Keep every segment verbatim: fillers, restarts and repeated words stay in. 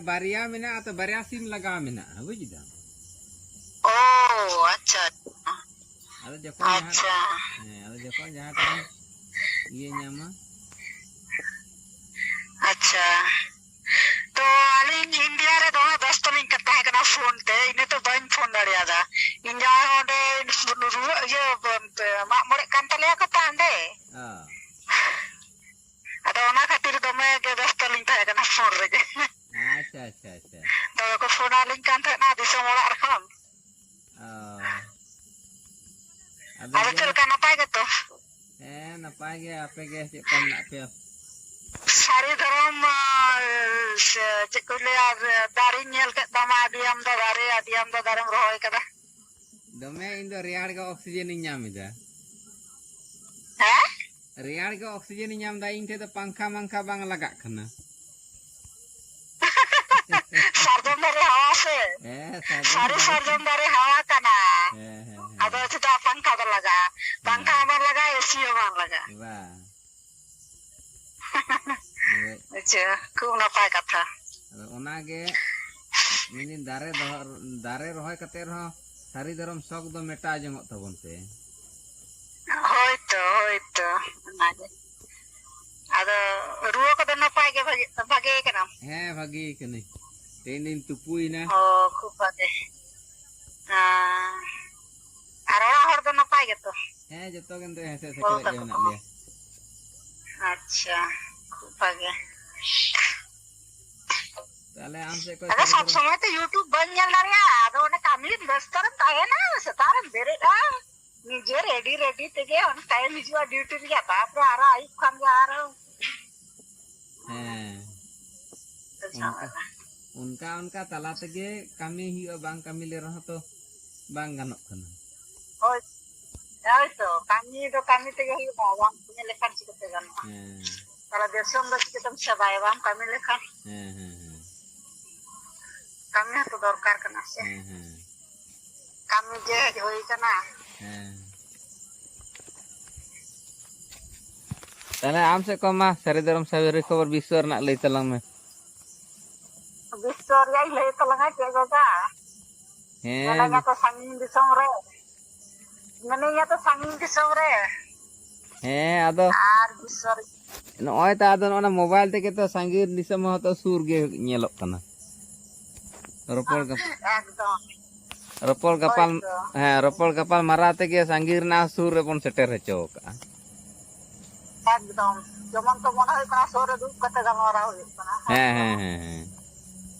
ᱵᱟᱨᱭᱟ ᱢᱮᱱᱟᱜᱼᱟ, ᱛᱚ ᱵᱟᱨᱭᱟ ᱥᱤᱢ ᱞᱟᱜᱟᱣ ᱢᱮᱱᱟᱜᱼᱟ, ᱵᱩᱡ ᱫᱟᱢ᱾ ᱚ, ᱟᱪᱪᱷᱟ, ᱟᱪᱪᱷᱟ᱾ ᱟᱫᱚ ᱡᱚᱠᱷᱚᱱ ᱡᱟᱦᱟᱸ, ᱟᱪᱪᱷᱟ᱾ ᱦᱮᱸ, ᱟᱫᱚ ᱡᱚᱠᱷᱚᱱ ᱡᱟᱦᱟᱸ ᱴᱷᱮᱱ ᱤᱭᱟᱹ ᱧᱟᱢᱟ᱾ ᱟᱪᱪᱷᱟ᱾ ᱛᱚ ᱟᱹᱞᱤᱧ ᱤᱱᱰᱤᱭᱟ ᱨᱮ ᱫᱚᱢᱮ ᱵᱮᱥᱛᱚ ᱞᱤᱧ ᱛᱟᱦᱮᱸ ᱠᱟᱱᱟ ᱯᱷᱳᱱ ᱛᱮ, ᱤᱱᱟᱹ ᱛᱮ ᱵᱟᱹᱧ ᱯᱷᱳᱱ ᱫᱟᱲᱮᱭᱟᱫᱟ᱾ ᱤᱧ ᱡᱟᱦᱟᱸᱭ ᱚᱸᱰᱮ ᱨᱩᱣᱟᱹᱜ, ᱤᱭᱟᱹ, ᱢᱟᱜ ᱢᱚᱬᱮᱜ ᱠᱟᱱ ᱛᱟᱞᱮᱭᱟ ᱠᱚ ᱛᱚ ᱚᱸᱰᱮ᱾ ᱚ᱾ ᱟᱫᱚ ᱚᱱᱟ ᱠᱷᱟᱹᱛᱤᱨ ᱫᱚᱢᱮ ᱜᱮ ᱵᱮᱥᱛᱚ ᱞᱤᱧ ᱛᱟᱦᱮᱸ ᱠᱟᱱᱟ ᱯᱷᱳᱱ ᱨᱮᱜᱮ᱾ ᱟᱪᱪᱷᱟ, ᱟᱪᱪᱷᱟ, ᱟᱪᱪᱷᱟ᱾ ᱫᱚᱢᱮ ᱠᱚ ᱯᱷᱳᱱ ᱟᱹᱞᱤᱧ ᱠᱟᱱ ᱛᱟᱦᱮᱸᱱᱟ ᱫᱤᱥᱚᱢ ᱚᱲᱟᱜ ᱨᱮᱦᱚᱸ᱾ ᱚ᱾ ᱟᱫᱚ ᱟᱫᱚ ᱪᱮᱫ ᱡᱟᱠ᱾ ᱞᱮᱠᱟ, ᱱᱟᱯᱟᱭ ᱜᱮᱛᱚ? ᱦᱮᱸ, ᱱᱟᱯᱟᱭ ᱜᱮ᱾ ᱟᱯᱮ ᱜᱮ ᱪᱮᱫ ᱞᱮᱠᱟ ᱢᱮᱱᱟᱜ ᱯᱮᱭᱟ? ᱥᱟᱹᱨᱤ ᱫᱷᱚᱨᱚᱢ, ᱟᱨ, ᱥᱮ, ᱪᱮᱫ ᱠᱚ ᱞᱟᱹᱭᱟ, ᱟᱨ ᱫᱟᱨᱮᱧ ᱧᱮᱞ ᱠᱮᱫ ᱛᱟᱢᱟ, ᱟᱹᱰᱤ ᱟᱢᱫᱟ ᱫᱟᱨᱮ, ᱟᱹᱰᱤ ᱟᱢᱫᱟ ᱫᱟᱨᱮᱢ ᱨᱚᱦᱚᱭ ᱠᱟᱫᱟ᱾ ᱫᱚᱢᱮ ᱤᱧ ᱫᱚ ᱨᱮᱭᱟᱲ ᱜᱮ ᱚᱠᱥᱤᱡᱮᱱ ᱤᱧ ᱧᱟᱢ ᱮᱫᱟ᱾ ᱦᱮᱸ? ᱨᱮᱭᱟᱲ ᱜᱮ ᱚᱠᱥᱤᱡᱮᱱ ᱤᱧ ᱧᱟᱢ ᱮᱫᱟ, ᱤᱧ ᱴᱷᱮᱱ ᱫᱚ ᱯᱟᱝᱠᱷᱟ ᱢᱟᱝᱠᱷᱟ ᱵᱟᱝ ᱞᱟᱜᱟᱜ ᱠᱟᱱᱟ᱾ ᱥᱟᱨᱡᱚᱢ ᱫᱟᱨᱮ ᱦᱟᱣᱟ ᱥᱮ? ᱦᱮᱸ, ᱥᱟᱨᱡᱚᱢ ᱥᱟᱹᱨᱤ ᱫᱟᱨᱮ᱾ ᱥᱟᱨᱡᱚᱢ ᱫᱟᱨᱮ ᱦᱟᱣᱟ ᱠᱟᱱᱟ᱾ ᱦᱮᱸ, ᱦᱮᱸ, ᱦᱮᱸ᱾ ᱟᱫᱚ ᱪᱮᱫᱟᱜ ᱯᱟᱝᱠᱷᱟ ᱫᱚ ᱞᱟᱜᱟᱜᱼᱟ? ᱯᱟᱝᱠᱷᱟ ᱦᱮᱸ᱾ ᱦᱚᱸ ᱵᱟᱝ ᱞᱟᱜᱟᱜᱼᱟ, ᱮᱥᱤ ᱦᱚᱸ ᱵᱟᱝ ᱞᱟᱜᱟᱜᱼᱟ᱾ ᱵᱟᱝ᱾ ᱟᱫᱚ ᱟᱪᱪᱷᱟ, ᱠᱷᱩᱵ ᱱᱟᱯᱟᱭ ᱠᱟᱛᱷᱟ᱾ ᱟᱫᱚ ᱚᱱᱟᱜᱮ ᱢᱮᱱᱫᱟᱹᱧ, ᱫᱟᱨᱮ ᱫᱚᱦᱚ, ᱫᱟᱨᱮ ᱨᱚᱦᱚᱭ ᱠᱟᱛᱮ ᱨᱮᱦᱚᱸ ᱥᱟᱹᱨᱤ ᱫᱷᱚᱨᱚᱢ ᱥᱚᱠ ᱫᱚ ᱢᱮᱴᱟᱣ ᱡᱚᱝᱚᱜ ᱛᱟᱵᱚᱱ ᱯᱮ᱾ ᱦᱳᱭᱛᱚ, ᱦᱳᱭᱛᱚ, ᱚᱱᱟᱜᱮ᱾ ᱟᱫᱚ ᱨᱩᱣᱟᱹ ᱠᱚᱫᱚ ᱱᱟᱯᱟᱭ ᱜᱮ, ᱵᱷᱟᱜᱮ, ᱵᱷᱟᱜᱮ ᱠᱟᱱᱟᱢ? ᱦᱮᱸ, ᱵᱷᱟᱜᱮ ᱠᱟᱹᱱᱟᱹᱧ᱾ ᱛᱮᱦᱮᱧ ᱫᱚᱧ ᱛᱩᱯᱩᱭᱮᱱᱟ᱾ ᱚ, ᱠᱷᱩᱵ ᱵᱷᱟᱜᱮ᱾ ᱦᱮᱸ᱾ ᱟᱨ ᱚᱲᱟᱜ ᱦᱚᱲ ᱫᱚ ᱱᱟᱯᱟᱭ ᱜᱮᱛᱚ? ᱦᱮᱸ, ᱡᱚᱛᱚ ᱜᱮ ᱱᱤᱛᱚᱜ ᱦᱮᱸᱥᱮᱡ ᱵᱟᱹᱦᱩ ᱥᱮᱠᱨᱮᱡ ᱜᱮ ᱛᱟᱠᱚ ᱢᱮᱱᱟᱜ ᱠᱚ? ᱞᱮᱭᱟ᱾ ᱟᱪᱪᱷᱟ, ᱠᱷᱩᱵ ᱵᱷᱟᱜᱮ᱾ ᱛᱟᱦᱞᱮ ᱟᱢ ᱥᱮᱫ ᱠᱷᱚᱱ ᱟᱫᱚ ᱥᱟᱹᱨᱤ ᱥᱚᱵ ᱫᱷᱚᱨᱚᱢ ᱥᱚᱢᱚᱭ ᱛᱚ YouTube ᱵᱟᱹᱧ ᱧᱮᱞ ᱫᱟᱲᱮᱭᱟᱜᱼᱟ, ᱟᱫᱚ ᱚᱱᱮ ᱠᱟᱹᱢᱤ ᱵᱮᱥᱛᱚ ᱨᱮᱢ ᱛᱟᱦᱮᱱᱟ, ᱥᱮᱛᱟᱜ ᱨᱮᱢ ᱵᱮᱨᱮᱫᱼᱟ, ᱱᱤᱡᱮ ᱨᱮᱰᱤ ᱨᱮᱰᱤ ᱛᱮᱜᱮ ᱚᱱᱮ ᱴᱟᱭᱤᱢ ᱦᱤᱡᱩᱜᱼᱟ ᱰᱤᱭᱩᱴᱤ ᱨᱮᱭᱟᱜ, ᱛᱟᱨᱯᱚᱨᱮ ᱟᱨᱚ ᱟᱹᱭᱩᱵ ᱠᱷᱟᱱ ᱜᱮ ᱟᱨᱚ ᱦᱮᱸ᱾ ᱚᱱᱠᱟ, ᱡᱷᱟᱢᱮᱞᱟ᱾ ᱚᱱᱠᱟ ᱚᱱᱠᱟ ᱛᱟᱞᱟ ᱛᱮᱜᱮ ᱠᱟᱹᱢᱤ ᱦᱩᱭᱩᱜᱼᱟ, ᱵᱟᱝ ᱠᱟᱹᱢᱤ ᱞᱮ ᱨᱮᱦᱚᱸ ᱛᱚ ᱵᱟᱝ ᱜᱟᱱᱚᱜ ᱠᱟᱱᱟ᱾ ᱦᱳᱭ, ᱦᱳᱭ ᱛᱚ, ᱠᱟᱹᱢᱤ ᱫᱚ ᱠᱟᱹᱢᱤ ᱛᱮᱜᱮ ᱦᱩᱭᱩᱜᱼᱟ, ᱵᱟᱝ ᱠᱟᱹᱢᱤ ᱞᱮᱠᱷᱟᱱ ᱪᱤᱠᱟᱹᱛᱮ ᱜᱟᱱᱚᱜᱼᱟ? ᱦᱮᱸ᱾ ᱛᱟᱦᱞᱮ ᱫᱤᱥᱚᱢ ᱫᱚ ᱪᱤᱠᱟᱹᱛᱮᱢ ᱥᱮᱵᱟᱭᱟ, ᱵᱟᱢ ᱠᱟᱹᱢᱤ ᱞᱮᱠᱷᱟᱱ? ᱦᱮᱸ, ᱦᱮᱸ, ᱦᱮᱸ᱾ ᱠᱟᱹᱢᱤ ᱦᱚᱸᱛᱚ ᱫᱚᱨᱠᱟᱨ ᱠᱟᱱᱟ ᱥᱮ᱾ ᱦᱮᱸ, ᱦᱮᱸ᱾ ᱠᱟᱹᱢᱤ ᱡᱮ ᱦᱮᱡ ᱦᱩᱭ ᱠᱟᱱᱟ᱾ ᱦᱮᱸ᱾ ᱛᱟᱦᱞᱮ ᱟᱢ ᱥᱮᱫ ᱠᱷᱚᱱ ᱢᱟ ᱥᱟᱹᱨᱤ ᱫᱷᱚᱨᱚᱢ ᱥᱟᱹᱜᱟᱹᱭ ᱠᱷᱚᱵᱚᱨ ᱵᱤᱥᱥᱚ ᱨᱮᱱᱟᱜ ᱞᱟᱹᱭ ᱛᱟᱞᱟᱝ ᱢᱮ᱾ ᱥᱴᱳᱨᱤᱭᱟᱧ ᱞᱟᱹᱭ ᱛᱟᱞᱟᱝᱟ ᱪᱮᱫ ᱜᱚᱫᱟ᱾ ᱦᱮᱸ᱾ ᱢᱮᱱᱟᱧᱟ ᱛᱚ ᱥᱟᱺᱜᱤᱧ ᱫᱤᱥᱚᱢ ᱨᱮ᱾ ᱢᱮᱱᱟᱧᱟ ᱛᱚ ᱥᱟᱺᱜᱤᱧ ᱫᱤᱥᱚᱢ ᱨᱮ᱾ ᱦᱮᱸ, ᱟᱫᱚ ᱟᱨ ᱵᱤᱥᱥᱚ ᱨᱮ᱾ ᱱᱚᱜᱼᱚᱭ ᱛᱚ, ᱟᱫᱚ ᱱᱚᱜᱼᱚ ᱱᱟ ᱢᱳᱵᱟᱭᱤᱞ ᱛᱮᱜᱮ ᱛᱚ ᱥᱟᱺᱜᱤᱧ ᱫᱤᱥᱚᱢ ᱦᱚᱸ ᱛᱚ ᱥᱩᱨ ᱜᱮ ᱧᱮᱞᱚᱜ ᱠᱟᱱᱟ᱾ ᱨᱚᱯᱚᱲ ᱜᱟᱯ-, ᱮᱠᱫᱚᱢ᱾ ᱨᱚᱯᱚᱲ ᱜᱟᱯᱟᱞ-, ᱦᱳᱭ ᱛᱚ᱾ ᱦᱮᱸ, ᱨᱚᱯᱚᱲ ᱜᱟᱯᱟᱞ ᱢᱟᱨᱟᱣ ᱛᱮᱜᱮ ᱥᱟᱺᱜᱤᱧ ᱨᱮᱱᱟᱜ ᱥᱩᱨ ᱨᱮᱵᱚᱱ ᱥᱮᱴᱮᱨ ᱦᱚᱪᱚ ᱠᱟᱜᱼᱟ᱾ ᱮᱠᱫᱚᱢ᱾ ᱡᱮᱢᱚᱱ ᱛᱚ ᱢᱚᱱᱮ ᱦᱩᱭᱩᱜ ᱠᱟᱱᱟ ᱥᱩᱨ ᱨᱮ ᱫᱩᱲᱩᱵ ᱠᱟᱛᱮ ᱜᱟᱞᱢᱟᱨᱟᱣ ᱦᱩᱭᱩᱜ ᱠᱟᱱᱟ᱾ ᱦᱮᱸ, ᱦᱮᱸ, ᱦᱮᱸ, ᱦᱮᱸ᱾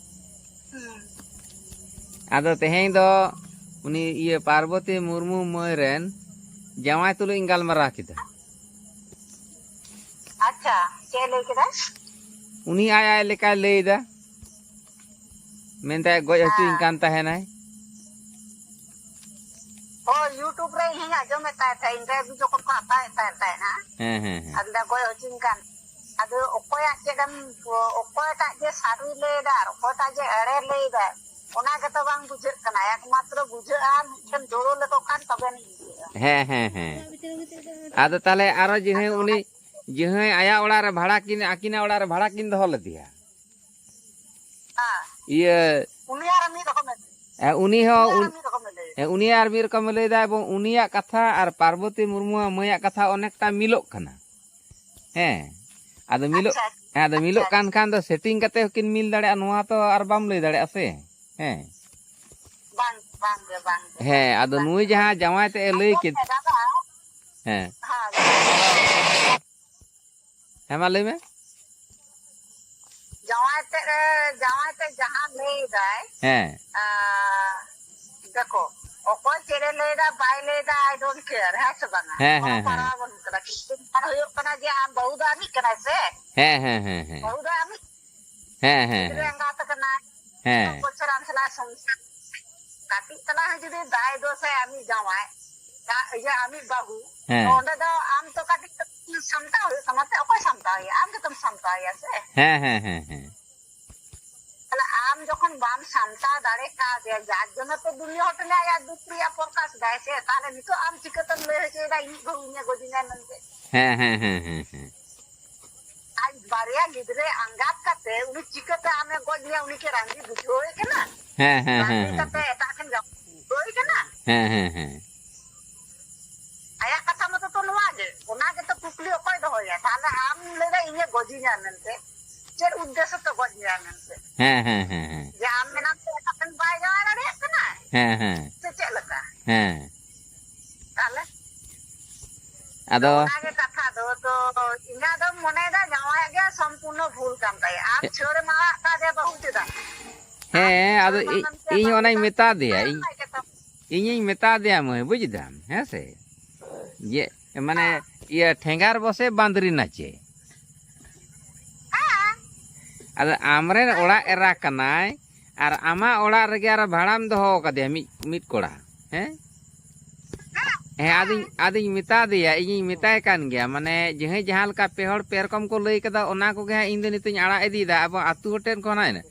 ᱦᱩᱸ᱾ ᱟᱫᱚ ᱛᱮᱦᱮᱧ ᱫᱚ ᱩᱱᱤ ᱤᱭᱟᱹ ᱯᱟᱨᱵᱚᱛᱤ ᱢᱩᱨᱢᱩ ᱢᱟᱹᱭ ᱨᱮᱱ ᱡᱟᱶᱟᱭ ᱛᱩᱞᱩᱡ ᱤᱧ ᱜᱟᱞᱢᱟᱨᱟᱣ ᱠᱮᱫᱟ᱾ ᱟᱪᱪᱷᱟ, ᱪᱮᱫ ᱮ ᱞᱟᱹᱭ ᱠᱮᱫᱟ? ᱩᱱᱤ ᱟᱡ ᱟᱡ ᱞᱮᱠᱟᱭ ᱞᱟᱹᱭ ᱮᱫᱟ, ᱢᱮᱱᱫᱟᱭ ᱜᱚᱡ ᱦᱚᱪᱚᱧ ᱦᱮᱸ᱾ ᱠᱟᱱ ᱛᱟᱦᱮᱱᱟᱭ᱾ ᱦᱳᱭ, YouTube ᱨᱮ ᱤᱧ ᱦᱚᱧ ᱟᱸᱡᱚᱢᱮᱫ ᱛᱟᱦᱮᱸ ᱛᱟᱦᱮᱸ, interview ᱡᱚᱠᱷᱚᱱ ᱠᱚ ᱦᱟᱛᱟᱣᱮᱫ ᱛᱟᱦᱮᱸ ᱛᱟᱦᱮᱸᱱᱟ᱾ ᱦᱮᱸ, ᱦᱮᱸ, ᱦᱮᱸ᱾ ᱟᱫᱚ ᱜᱚᱡ ᱦᱚᱪᱚᱧ ᱠᱟᱱ᱾ ᱟᱫᱚ ᱚᱠᱚᱭᱟᱜ ᱪᱮᱫ ᱮᱢ, ᱚᱠᱚᱭᱴᱟᱜ ᱡᱮ ᱥᱟᱹᱨᱤ ᱞᱟᱹᱭ ᱮᱫᱟ ᱟᱨ ᱚᱠᱚᱭᱴᱟᱜ ᱡᱮ ᱮᱲᱮ ᱞᱟᱹᱭ ᱮᱫᱟ, ᱚᱱᱟ ᱜᱮᱛᱚ ᱵᱟᱝ ᱵᱩᱡᱷᱟᱹᱜ ᱠᱟᱱᱟ᱾ ᱮᱠᱢᱟᱛᱨᱚ ᱵᱩᱡᱷᱟᱹᱜᱼᱟ ᱢᱤᱫᱴᱮᱱ ᱡᱳᱲᱳ ᱞᱮᱠᱚ ᱠᱷᱟᱱ ᱛᱚᱵᱮ ᱟᱹᱱᱤᱡ ᱵᱩᱡᱷᱟᱹᱜᱼᱟ᱾ ᱦᱮᱸ, ᱦᱮᱸ, ᱦᱮᱸ᱾ ᱟᱫᱚ ᱛᱟᱦᱞᱮ ᱟᱨᱚ ᱡᱮ ᱦᱮᱸ ᱟᱫᱚ ᱚᱱᱟ ᱩᱱᱤ ᱡᱟᱦᱟᱸᱭ ᱟᱭᱟᱜ ᱚᱲᱟᱜ ᱨᱮ ᱵᱷᱟᱲᱟ ᱠᱤᱱ, ᱟᱹᱠᱤᱱᱟᱜ ᱚᱲᱟᱜ ᱨᱮ ᱵᱷᱟᱲᱟ ᱠᱤᱱ ᱫᱚᱦᱚ ᱞᱮᱫᱮᱭᱟ᱾ ᱦᱮᱸ᱾ ᱤᱭᱟᱹ, ᱩᱱᱤ ᱟᱨ ᱢᱤᱫ ᱨᱚᱠᱚᱢᱮ, ᱦᱮᱸ, ᱩᱱᱤ ᱦᱚᱸ ᱩᱱᱤ ᱟᱨ ᱩᱱ-, ᱢᱤᱫ ᱨᱚᱠᱚᱢᱮ ᱞᱟᱹᱭ᱾ ᱦᱮᱸ, ᱩᱱᱤ ᱟᱨ ᱢᱤᱫ ᱨᱚᱠᱚᱢᱮ ᱞᱟᱹᱭᱫᱟ, ᱮᱵᱚᱝ ᱩᱱᱤᱭᱟᱜ ᱠᱟᱛᱷᱟ ᱟᱨ ᱯᱟᱨᱵᱚᱛᱤ ᱢᱩᱨᱢᱩᱣᱟᱜ ᱢᱟᱹᱭᱟᱜ ᱠᱟᱛᱷᱟ ᱚᱱᱮᱠᱴᱟ ᱢᱤᱞᱚᱜ ᱠᱟᱱᱟ᱾ ᱦᱮᱸ, ᱟᱫᱚ ᱢᱤᱞᱚᱜ, ᱟᱪᱪᱷᱟ, ᱦᱮᱸ, ᱟᱫᱚ ᱢᱤᱞᱚᱜ ᱟᱪᱪᱷᱟ᱾ ᱠᱟᱱ ᱠᱷᱟᱱ ᱫᱚ setting ᱠᱟᱛᱮ ᱦᱚᱸᱠᱤᱱ ᱢᱤᱞ ᱫᱟᱲᱮᱭᱟᱜᱼᱟ, ᱱᱚᱣᱟ ᱛᱚ ᱟᱨ ᱵᱟᱢ ᱞᱟᱹᱭ ᱫᱟᱲᱮᱭᱟᱜᱼᱟ ᱥᱮ᱾ ᱦᱮᱸ᱾ ᱵᱟᱝ, ᱵᱟᱝ ᱜᱮ, ᱵᱟᱝ ᱜᱮ, ᱦᱮᱸ, ᱵᱟᱝ ᱜᱮ, ᱟᱫᱚ ᱵᱟᱝ ᱱᱩᱭ ᱜᱮ᱾ ᱡᱟᱦᱟᱸ ᱡᱟᱶᱟᱭ ᱛᱮᱫ ᱮ ᱞᱟᱹᱭ ᱟᱸᱡᱚᱢ ᱠᱮᱫ, ᱢᱮ ᱫᱟᱫᱟ᱾ ᱦᱮᱸ᱾ ᱦᱮᱸ᱾ ᱦᱮᱸ, ᱢᱟ ᱞᱟᱹᱭ ᱢᱮ᱾ ᱡᱟᱶᱟᱭ ᱛᱮᱫ ᱮ, ᱡᱟᱶᱟᱭ ᱛᱮᱫ ᱡᱟᱦᱟᱸ ᱞᱟᱹᱭ ᱫᱟᱭ, ᱦᱮᱸ᱾ ᱟᱸ, ᱫᱮᱠᱷᱚ, ᱚᱠᱚᱭ ᱪᱮᱫ ᱮ ᱞᱟᱹᱭ ᱫᱟ, ᱵᱟᱭ ᱞᱟᱹᱭ ᱫᱟ, I don't care, ᱦᱮᱸ ᱥᱮ ᱵᱟᱝᱟ? ᱦᱮᱸ, ᱠᱳᱱᱳ ᱦᱮᱸ, ᱦᱮᱸ᱾ ᱯᱟᱲᱟᱣ ᱵᱟᱹᱱᱩᱜ ᱠᱟᱫᱟ᱾ ᱠᱤᱱᱛᱩ ᱢᱮᱱ ᱦᱩᱭᱩᱜ ᱠᱟᱱᱟ ᱡᱮ ᱟᱢ ᱵᱟᱹᱦᱩ ᱫᱚ ᱟᱢᱤᱡ ᱠᱟᱱᱟᱭ ᱥᱮ? ᱦᱮᱸ, ᱦᱮᱸ, ᱦᱮᱸ, ᱦᱮᱸ᱾ ᱵᱟᱹᱦᱩ ᱫᱚ ᱟᱢᱤᱡ᱾ ᱦᱮᱸ, ᱦᱮᱸ, ᱜᱤᱫᱽᱨᱟᱹ ᱦᱮᱸ᱾ ᱮᱸᱜᱟᱛ ᱟᱠᱟᱱᱟᱭ᱾ ᱦᱮᱸ᱾ ᱩᱱᱟᱹᱜ ᱵᱚᱪᱷᱚᱨ ᱟᱢ ᱥᱟᱞᱟᱜ ᱥᱚᱝᱥᱟᱨ᱾ ᱠᱟᱹᱴᱤᱡ ᱛᱟᱞᱟᱝ ᱦᱚᱸ ᱡᱩᱫᱤ ᱫᱟᱭ ᱫᱳᱥ ᱟᱭ ᱟᱢᱤᱡ ᱡᱟᱶᱟᱭ, ᱫᱟ-, ᱤᱭᱟᱹ, ᱟᱢᱤᱡ ᱵᱟᱹᱦᱩ, ᱦᱮᱸ᱾ ᱚᱸᱰᱮ ᱫᱚ ᱟᱢ ᱛᱚ ᱠᱟᱹᱴᱤᱡ ᱥᱟᱢᱴᱟᱣ ᱦᱩᱭᱩᱜ ᱛᱟᱢᱟ ᱥᱮ, ᱚᱠᱚᱭ ᱥᱟᱢᱴᱟᱣ ᱮᱭᱟ? ᱟᱢ ᱜᱮᱛᱚᱢ ᱥᱟᱢᱴᱟᱣ ᱮᱭᱟ ᱥᱮ᱾ ᱦᱮᱸ, ᱦᱮᱸ, ᱦᱮᱸ, ᱦᱮᱸ᱾ ᱛᱟᱦᱞᱮ ᱟᱢ ᱡᱚᱠᱷᱚᱱ ᱵᱟᱢ ᱥᱟᱢᱴᱟᱣ ᱫᱟᱲᱮ ᱠᱟᱣᱫᱮᱭᱟ, ᱡᱟᱨ ᱡᱚᱱᱱᱚ ᱛᱚ ᱫᱩᱱᱤᱭᱟᱹ ᱦᱚᱲ ᱴᱷᱮᱱ ᱟᱭᱟᱜ ᱫᱩᱠ ᱨᱮᱭᱟᱜ ᱯᱨᱚᱠᱟᱥ ᱫᱟᱭ ᱥᱮ, ᱛᱟᱦᱞᱮ ᱱᱤᱛᱚᱜ ᱟᱢ ᱪᱤᱠᱟᱹᱛᱮᱢ ᱞᱟᱹᱭ ᱦᱚᱪᱚᱭᱮᱫᱟ ᱤᱧᱤᱡ ᱵᱟᱹᱦᱩ ᱤᱧᱮ ᱜᱚᱡᱤᱧᱟᱭ ᱢᱮᱱᱛᱮ? ᱦᱮᱸ, ᱦᱮᱸ, ᱦᱮᱸ, ᱦᱮᱸ, ᱦᱮᱸ᱾ ᱟᱡ ᱵᱟᱨᱭᱟ ᱜᱤᱫᱽᱨᱟᱹ ᱟᱸᱜᱟᱛ ᱠᱟᱛᱮ ᱩᱱᱤ ᱪᱤᱠᱟᱹᱛᱮ ᱟᱢᱮ ᱜᱚᱡ ᱢᱮᱭᱟ? ᱩᱱᱤ ᱠᱤ ᱨᱟᱺᱰᱤ ᱵᱩᱡᱷᱟᱹᱣ ᱮ ᱠᱟᱱᱟ? ᱦᱮᱸ, ᱦᱮᱸ, ᱦᱮᱸ, ᱨᱟᱺᱰᱤ ᱦᱮᱸ᱾ ᱠᱟᱛᱮ ᱮᱴᱟᱜ ᱴᱷᱮᱱ ᱡᱟᱶᱟᱭ ᱵᱩᱡᱷᱟᱹᱣ ᱮ ᱠᱟᱱᱟ? ᱦᱮᱸ, ᱦᱮᱸ, ᱦᱮᱸ᱾ ᱟᱭᱟᱜ ᱠᱟᱛᱷᱟ ᱢᱚᱛᱚ ᱛᱚ ᱱᱚᱣᱟ ᱜᱮ, ᱚᱱᱟ ᱜᱮᱛᱚ ᱠᱩᱠᱞᱤ ᱚᱠᱚᱭ ᱫᱚᱦᱚᱭᱟ? ᱛᱟᱦᱞᱮ ᱟᱢ ᱞᱟᱹᱭᱫᱟ ᱤᱧᱮ ᱜᱚᱡᱤᱧᱟ ᱢᱮᱱᱛᱮ, ᱪᱮᱫ ᱩᱫᱽᱫᱮᱥᱥᱚ ᱛᱮ ᱜᱚᱡ ᱢᱮᱭᱟ ᱢᱮᱱᱛᱮ? ᱦᱮᱸ, ᱦᱮᱸ, ᱦᱮᱸ, ᱦᱮᱸ᱾ ᱡᱮ ᱟᱢ ᱢᱮᱱᱟᱢ ᱥᱮ ᱮᱴᱟᱜ ᱴᱷᱮᱱ ᱵᱟᱭ ᱡᱟᱶᱟᱭ ᱫᱟᱲᱮᱭᱟᱜ ᱠᱟᱱᱟ? ᱦᱮᱸ, ᱦᱮᱸ᱾ ᱥᱮ ᱪᱮᱫ ᱞᱮᱠᱟ? ᱦᱮᱸ᱾ ᱛᱟᱦᱞᱮ? ᱟᱫᱚ ᱚᱱᱟᱜᱮ ᱠᱟᱛᱷᱟ ᱫᱚ, ᱛᱚ ᱤᱧᱟᱹᱜ ᱫᱚ ᱢᱚᱱᱮᱭᱮᱫᱟ ᱡᱟᱶᱟᱭᱟᱜ ᱜᱮ ᱥᱚᱢᱯᱩᱨᱱᱚ ᱵᱷᱩᱞ ᱠᱟᱱ ᱛᱟᱭᱟ᱾ ᱟᱢ ᱮ- ᱪᱷᱟᱹᱲ ᱮᱢᱟᱣᱟᱫ ᱠᱟᱫᱮᱭᱟ ᱵᱟᱹᱦᱩ ᱪᱮᱫᱟᱜ? ᱦᱮᱸ, ᱟᱢ ᱟᱫᱚ ᱪᱷᱟᱹᱲ ᱵᱟᱝ ᱤ-, ᱮᱢ ᱠᱮᱭᱟ ᱤᱧ ᱵᱟᱹᱦᱩ ᱚᱱᱟᱧ ᱪᱮᱫᱟᱜ? ᱢᱮᱛᱟ ᱫᱮᱭᱟ, ᱟᱢ ᱤᱧ, ᱵᱟᱭ ᱠᱟᱛᱷᱟ᱾ ᱤᱧᱤᱧ ᱢᱮᱛᱟ ᱫᱮᱭᱟ ᱢᱟᱹᱭ, ᱵᱩᱡᱽ ᱫᱟᱢ, ᱦᱮᱸ ᱥᱮ? ᱡᱮ, ᱢᱟᱱᱮ, ᱦᱮᱸ᱾ ᱤᱭᱟᱹ, ᱴᱷᱮᱸᱜᱟᱨ ᱵᱚᱥᱮ ᱵᱟᱸᱫᱽᱨᱤ ᱱᱟᱪᱮ᱾ ᱦᱮᱸ᱾ ᱟᱫᱚ ᱟᱢᱨᱮᱱ ᱦᱮᱸ᱾ ᱚᱲᱟᱜ ᱮᱨᱟ ᱠᱟᱱᱟᱭ, ᱟᱨ ᱟᱢᱟᱜ ᱚᱲᱟᱜ ᱨᱮᱜᱮ ᱟᱨᱚ ᱵᱷᱟᱲᱟᱢ ᱫᱚᱦᱚ ᱟᱠᱟᱫᱮᱭᱟ ᱢᱤᱫ, ᱢᱤᱫ ᱠᱚᱲᱟ, ᱦᱮᱸ? ᱦᱮᱸ, ᱟᱫᱚᱧ, ᱟᱫᱚᱧ ᱢᱮᱛᱟ ᱫᱮᱭᱟ, ᱤᱧᱤᱧ ᱢᱮᱛᱟᱭ ᱠᱟᱱ ᱜᱮᱭᱟ, ᱢᱟᱱᱮ, ᱡᱟᱦᱟᱸᱭ ᱡᱟᱦᱟᱸ ᱞᱮᱠᱟ ᱯᱮ ᱦᱚᱲ ᱯᱮ ᱨᱚᱠᱚᱢ ᱠᱚ ᱞᱟᱹᱭ ᱠᱟᱫᱟ, ᱚᱱᱟ ᱠᱚᱜᱮ ᱦᱟᱸᱜ ᱤᱧ ᱫᱚ ᱱᱤᱛᱚᱜ ᱤᱧ ᱟᱲᱟᱜ ᱤᱫᱤᱭᱮᱫᱟ᱾ ᱟᱵᱚ ᱟᱹᱛᱩ ᱦᱚᱲ ᱴᱷᱮᱱ ᱠᱷᱚᱱ ᱦᱟᱸᱜ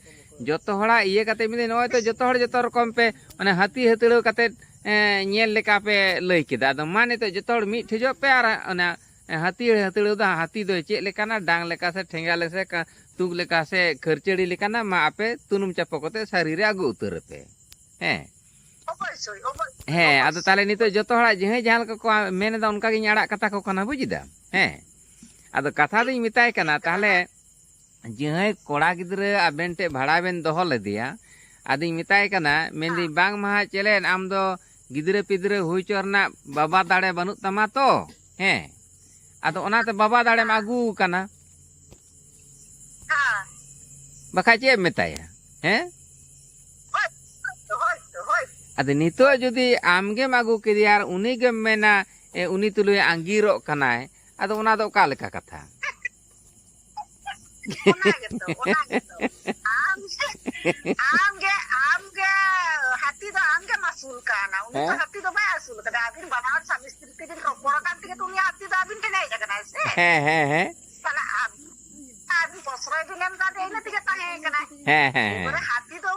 ᱡᱚᱛᱚ ᱦᱚᱲᱟᱜ ᱤᱭᱟᱹ ᱠᱟᱛᱮ ᱢᱮᱱᱫᱟᱹᱧ, ᱱᱚᱜᱼᱚᱭ ᱛᱚ ᱡᱚᱛᱚ ᱦᱚᱲ ᱡᱚᱛᱚ ᱨᱚᱠᱚᱢ ᱯᱮ, ᱢᱟᱱᱮ, ᱦᱟᱹᱛᱤ ᱦᱟᱹᱛᱲᱟᱹᱣ ᱠᱟᱛᱮ, ᱮᱸ, ᱧᱮᱞ ᱞᱮᱠᱟ ᱯᱮ ᱞᱟᱹᱭ ᱠᱮᱫᱟ᱾ ᱟᱫᱚ ᱢᱟ ᱱᱤᱛᱚᱜ ᱡᱚᱛᱚ ᱦᱚᱲ ᱢᱤᱫ ᱴᱷᱮᱡᱚᱜ ᱯᱮ ᱟᱨ ᱚᱱᱟ, ᱮᱸ, ᱦᱟᱹᱛᱤ ᱦᱟᱹᱛᱲᱟᱹᱣ ᱫᱚ ᱦᱟᱹᱛᱤ ᱫᱚ ᱪᱮᱫ ᱞᱮᱠᱟᱱᱟ, ᱰᱟᱝ ᱞᱮᱠᱟ ᱥᱮ ᱴᱷᱮᱸᱜᱟ ᱞᱮ ᱥᱮ ᱠᱟ-, ᱛᱩᱠ ᱞᱮᱠᱟ ᱥᱮ ᱠᱷᱟᱹᱨᱪᱟᱹᱲᱤ ᱞᱮᱠᱟᱱᱟ, ᱢᱟ ᱟᱯᱮ ᱛᱩᱱᱩᱢ ᱪᱟᱯᱚ ᱠᱟᱛᱮ ᱥᱟᱹᱨᱤ ᱨᱮ ᱟᱹᱜᱩ ᱩᱛᱟᱹᱨ ᱟᱯᱮ᱾ ᱦᱮᱸ᱾ ᱚᱵᱚᱥᱥᱳᱭ, ᱚᱵᱚᱥᱥᱳᱭ, ᱦᱮᱸ, ᱟᱫᱚ ᱚᱵᱚᱥᱥᱳᱭ᱾ ᱛᱟᱦᱞᱮ ᱱᱤᱛᱚᱜ ᱡᱚᱛᱚ ᱦᱚᱲᱟᱜ ᱡᱟᱦᱟᱸᱭ ᱡᱟᱦᱟᱸ ᱞᱮᱠᱟ ᱠᱚ ᱢᱮᱱ ᱮᱫᱟ, ᱚᱱᱠᱟ ᱜᱤᱧ ᱟᱲᱟᱜ ᱠᱟᱛᱟ ᱠᱚ ᱠᱟᱱᱟ, ᱵᱩᱡᱽ ᱮᱫᱟᱢ? ᱦᱮᱸ᱾ ᱟᱫᱚ ᱠᱟᱛᱷᱟ ᱫᱚᱧ ᱢᱮᱛᱟᱭ ᱠᱟᱱᱟ, ᱛᱟᱦᱞᱮ ᱡᱟᱦᱟᱸᱭ ᱠᱚᱲᱟ ᱜᱤᱫᱽᱨᱟᱹ ᱟᱵᱮᱱ ᱴᱷᱮᱱ ᱵᱷᱟᱲᱟ ᱵᱮᱱ ᱫᱚᱦᱚ ᱞᱮᱫᱮᱭᱟ, ᱟᱫᱚᱧ ᱢᱮᱛᱟᱭ ᱠᱟᱱᱟ, ᱢᱮᱱᱫᱟᱹᱧ, ᱦᱮᱸ᱾ "ᱵᱟᱝ ᱢᱟ ᱦᱟᱸᱜ ᱪᱮᱞᱮᱱ, ᱟᱢ ᱫᱚ ᱜᱤᱫᱽᱨᱟᱹ ᱯᱤᱫᱽᱨᱟᱹ ᱦᱩᱭ ᱦᱚᱪᱚ ᱨᱮᱱᱟᱜ ᱵᱟᱵᱟ ᱫᱟᱲᱮ ᱵᱟᱹᱱᱩᱜ ᱛᱟᱢᱟ ᱛᱚ?" ᱦᱮᱸ᱾ ᱟᱫᱚ ᱚᱱᱟᱛᱮ ᱵᱟᱵᱟ ᱫᱟᱲᱮᱢ ᱟᱹᱜᱩ ᱟᱠᱟᱱᱟ᱾ ᱦᱮᱸ᱾ ᱵᱟᱠᱷᱟᱡ ᱪᱮᱫ ᱮᱢ ᱢᱮᱛᱟᱭᱟ? ᱦᱮᱸ? ᱦᱳᱭ ᱛᱚ, ᱦᱳᱭ ᱛᱚ, ᱦᱳᱭ ᱛᱚ᱾ ᱟᱫᱚ ᱱᱤᱛᱚᱜ ᱡᱩᱫᱤ ᱟᱢ ᱜᱮᱢ ᱟᱹᱜᱩ ᱠᱮᱫᱮᱭᱟ ᱟᱨ ᱩᱱᱤ ᱜᱮᱢ ᱢᱮᱱᱟ, ᱮ, ᱩᱱᱤ ᱛᱩᱞᱩᱡ ᱟᱸᱜᱤᱨᱚᱜ ᱠᱟᱱᱟᱭ, ᱟᱫᱚ ᱚᱱᱟ ᱫᱚ ᱚᱠᱟ ᱞᱮᱠᱟ ᱠᱟᱛᱷᱟ? ᱚᱱᱟ ᱜᱮᱛᱚ, ᱚᱱᱟ ᱜᱮᱛᱚ᱾ ᱟᱢ ᱜᱮ, ᱟᱢ ᱜᱮ, ᱟᱢ ᱜᱮ ᱦᱟᱹᱛᱤ ᱫᱚ ᱟᱢ ᱜᱮᱢ ᱟᱹᱥᱩᱞ ᱠᱟᱣᱱᱟ᱾ ᱩᱱᱤ ᱫᱚ ᱦᱮᱸ? ᱦᱟᱹᱛᱤ ᱫᱚ ᱵᱟᱭ ᱟᱹᱥᱩᱞ ᱠᱟᱫᱟ᱾ ᱟᱹᱵᱤᱱ ᱵᱟᱱᱟ ᱦᱚᱲ ᱥᱟᱢᱤ ᱥᱛᱨᱤ ᱛᱮᱵᱤᱱ ᱨᱚᱯᱚᱲ ᱟᱠᱟᱱ ᱛᱮᱜᱮ ᱛᱚ ᱩᱱᱤ ᱦᱟᱹᱛᱤ ᱫᱚ ᱟᱹᱵᱤᱱ ᱴᱷᱮᱱ ᱦᱮᱡ ᱟᱠᱟᱱᱟᱭ ᱥᱮ? ᱦᱮᱸ, ᱦᱮᱸ, ᱦᱮᱸ᱾ ᱛᱟᱦᱞᱮ ᱟᱹᱵᱤᱱ, ᱟᱹᱵᱤᱱ ᱯᱨᱚᱥᱨᱚᱭ ᱵᱤᱱ ᱮᱢ ᱠᱟᱫᱮᱭᱟ, ᱤᱱᱟᱹ ᱛᱮᱜᱮ ᱛᱟᱦᱮᱸ ᱠᱟᱱᱟᱭ᱾ ᱦᱮᱸ, ᱦᱮᱸ, ᱦᱮᱸ᱾ ᱮᱵᱟᱨᱮ ᱦᱟᱹᱛᱤ ᱫᱚ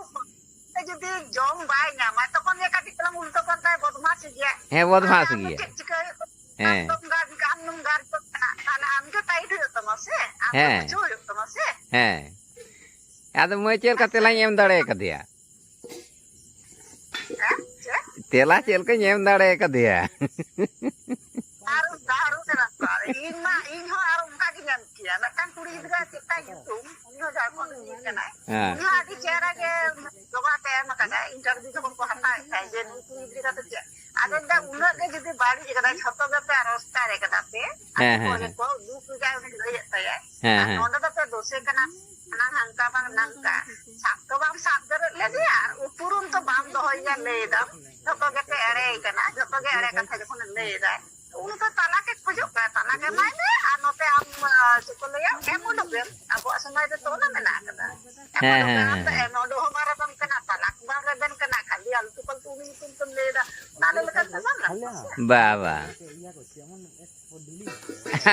ᱡᱩᱫᱤ ᱡᱚᱢ ᱵᱟᱭ ᱧᱟᱢᱟ, ᱛᱚᱠᱷᱚᱱ ᱜᱮ ᱠᱟᱹᱴᱤᱡ ᱪᱟᱞᱟᱝ ᱩᱞᱴᱟᱹ ᱯᱟᱞᱴᱟᱭ ᱵᱚᱫᱢᱟᱥ ᱜᱮᱭᱟ᱾ ᱦᱮᱸ, ᱵᱚᱫᱢᱟᱥ ᱛᱟᱦᱞᱮ ᱟᱢ ᱫᱚ ᱜᱮᱭᱟ᱾ ᱪᱮᱫ ᱪᱤᱠᱟᱹ ᱦᱩᱭᱩᱜ ᱛᱟᱢᱟ? ᱦᱮᱸ᱾ ᱟᱢ ᱫᱚᱢ ᱜᱟᱨ-, ᱟᱢ ᱫᱚᱢ ᱜᱟᱨ ᱠᱚ ᱠᱟᱱᱟ, ᱛᱟᱦᱞᱮ ᱟᱢ ᱜᱮ ᱴᱟᱭᱤᱴ ᱦᱩᱭᱩᱜ ᱛᱟᱢᱟ ᱥᱮ? ᱟᱢ ᱦᱮᱸ᱾ ᱵᱩᱡᱷᱟᱹᱣ ᱦᱩᱭᱩᱜ ᱛᱟᱢᱟ ᱥᱮ᱾ ᱦᱮᱸ᱾ ᱟᱫᱚ ᱢᱟᱹᱭ ᱪᱮᱫ ᱞᱮᱠᱟ ᱛᱮᱞᱟᱧ ᱮᱢ ᱫᱟᱲᱮ ᱠᱟᱫᱮᱭᱟ? ᱦᱮᱸ? ᱪᱮᱫ? ᱛᱮᱞᱟ ᱪᱮᱫ ᱞᱮᱠᱟᱧ ᱮᱢ ᱫᱟᱲᱮ ᱠᱟᱫᱮᱭᱟ? ᱟᱨ ᱫᱟᱨᱩ ᱠᱟᱱᱟ ᱠᱚ᱾ ᱤᱧ ᱢᱟ, ᱤᱧ ᱦᱚᱸ ᱟᱨ ᱚᱱᱠᱟ ᱜᱤᱧ ᱮᱢ ᱠᱮᱭᱟ᱾ ᱢᱤᱫᱴᱟᱝ ᱠᱩᱲᱤ ᱜᱤᱫᱽᱨᱟᱹ ᱪᱮᱫ ᱛᱟᱭ ᱧᱩᱛᱩᱢ? ᱩᱱᱤ ᱦᱚᱸ ᱡᱷᱟᱲᱠᱷᱚᱸᱰ ᱨᱤᱱᱤᱡ ᱠᱟᱱᱟᱭ᱾ ᱦᱮᱸ᱾ ᱩᱱᱤ ᱦᱚᱸ ᱟᱹᱰᱤ ᱪᱮᱦᱨᱟ ᱜᱮ ᱡᱚᱵᱟᱵ ᱮ ᱮᱢ ᱟᱠᱟᱫᱟ᱾ Interview ᱡᱚᱠᱷᱚᱱ ᱠᱚ ᱦᱟᱛᱟᱣᱮᱫ ᱛᱟᱭ ᱡᱮ ᱱᱩᱭ ᱠᱩᱲᱤ ᱜᱤᱫᱽᱨᱟᱹ ᱫᱚ ᱪᱮᱫ? ᱟᱫᱚ ᱞᱟᱹᱭᱫᱟ ᱩᱱᱟᱹᱜ ᱜᱮ ᱡᱩᱫᱤ ᱵᱟᱹᱲᱤᱡ ᱟᱠᱟᱫᱟ, ᱡᱷᱚᱛᱚ ᱜᱮᱯᱮ ᱨᱳᱥᱴᱟᱨ ᱟᱠᱟᱫᱟ ᱯᱮ᱾ ᱦᱮᱸ, ᱟᱠᱚ ᱦᱮᱸ, ᱜᱮᱠᱚ ᱫᱩᱠ ᱨᱮᱭᱟᱜ ᱩᱱᱤ ᱞᱟᱹᱭᱮᱫ ᱛᱟᱭᱟᱭ᱾ ᱦᱮᱸ, ᱟᱨ ᱦᱮᱸ᱾ ᱱᱚᱰᱮ ᱫᱚᱯᱮ ᱫᱳᱥᱮ ᱠᱟᱱᱟ, ᱦᱟᱱᱟ ᱦᱟᱝᱠᱟ ᱵᱟᱝ ᱱᱟᱝᱠᱟ᱾ ᱥᱟᱵ ᱫᱚ ᱵᱟᱢ ᱥᱟᱵ ᱵᱮᱨᱮᱫ ᱞᱮᱫᱮᱭᱟ ᱟᱨ ᱩᱯᱨᱩᱢ ᱛᱚ ᱵᱟᱢ ᱫᱚᱦᱚᱭᱮᱭᱟ, ᱞᱟᱹᱭ ᱫᱟᱢ ᱡᱷᱚᱛᱚ ᱜᱮᱯᱮ ᱮᱲᱮᱭ ᱠᱟᱱᱟ, ᱡᱷᱚᱛᱚ ᱜᱮ ᱮᱲᱮ ᱠᱟᱛᱷᱟ ᱡᱚᱠᱷᱚᱱᱮ ᱞᱟᱹᱭ ᱮᱫᱟᱭ, ᱩᱱᱤ ᱫᱚ ᱛᱟᱞᱟ ᱜᱮ ᱠᱷᱚᱡᱚᱜ ᱠᱟᱱᱟ, ᱛᱟᱞᱟ ᱜᱮ ᱮᱢᱟᱭ ᱢᱮ᱾ ᱟᱨ ᱱᱚᱛᱮ ᱟᱢ, ᱟᱸ, ᱪᱮᱫ ᱠᱚ ᱞᱟᱹᱭᱟ, ᱮᱢ ᱩᱰᱩᱠ ᱮᱢ᱾ ᱟᱵᱚᱣᱟᱜ ᱥᱚᱢᱟᱡᱽ ᱨᱮ ᱛᱚ ᱚᱱᱟ ᱢᱮᱱᱟᱜ ᱟᱠᱟᱫᱟ᱾ ᱮᱢ ᱦᱮᱸ, ᱩᱰᱩᱠ ᱦᱮᱸ, ᱮᱢ᱾ ᱟᱢ ᱦᱮᱸ, ᱫᱚ ᱦᱮᱸ᱾ ᱮᱢ ᱩᱰᱩᱠ ᱦᱚᱸ ᱵᱟᱨᱚ ᱫᱚᱢ ᱠᱟᱱᱟ, ᱛᱟᱞᱟ ᱠᱚ ᱵᱟᱝ ᱨᱮᱵᱮᱱ ᱠᱟᱱᱟ, ᱠᱷᱟᱹᱞᱤ ᱟᱞᱛᱩ ᱯᱟᱞᱛᱩ ᱩᱱᱤ ᱧᱩᱛᱩᱢ ᱛᱮᱢ ᱞᱟᱹᱭ ᱮᱫᱟ, ᱚᱱᱟ ᱞᱟᱹᱭ ᱞᱮᱠᱷᱟᱱ ᱫᱚ ᱵᱟᱝ ᱜᱟᱱᱚᱜᱼᱟ ᱥᱮ? ᱵᱟ, ᱵᱟ᱾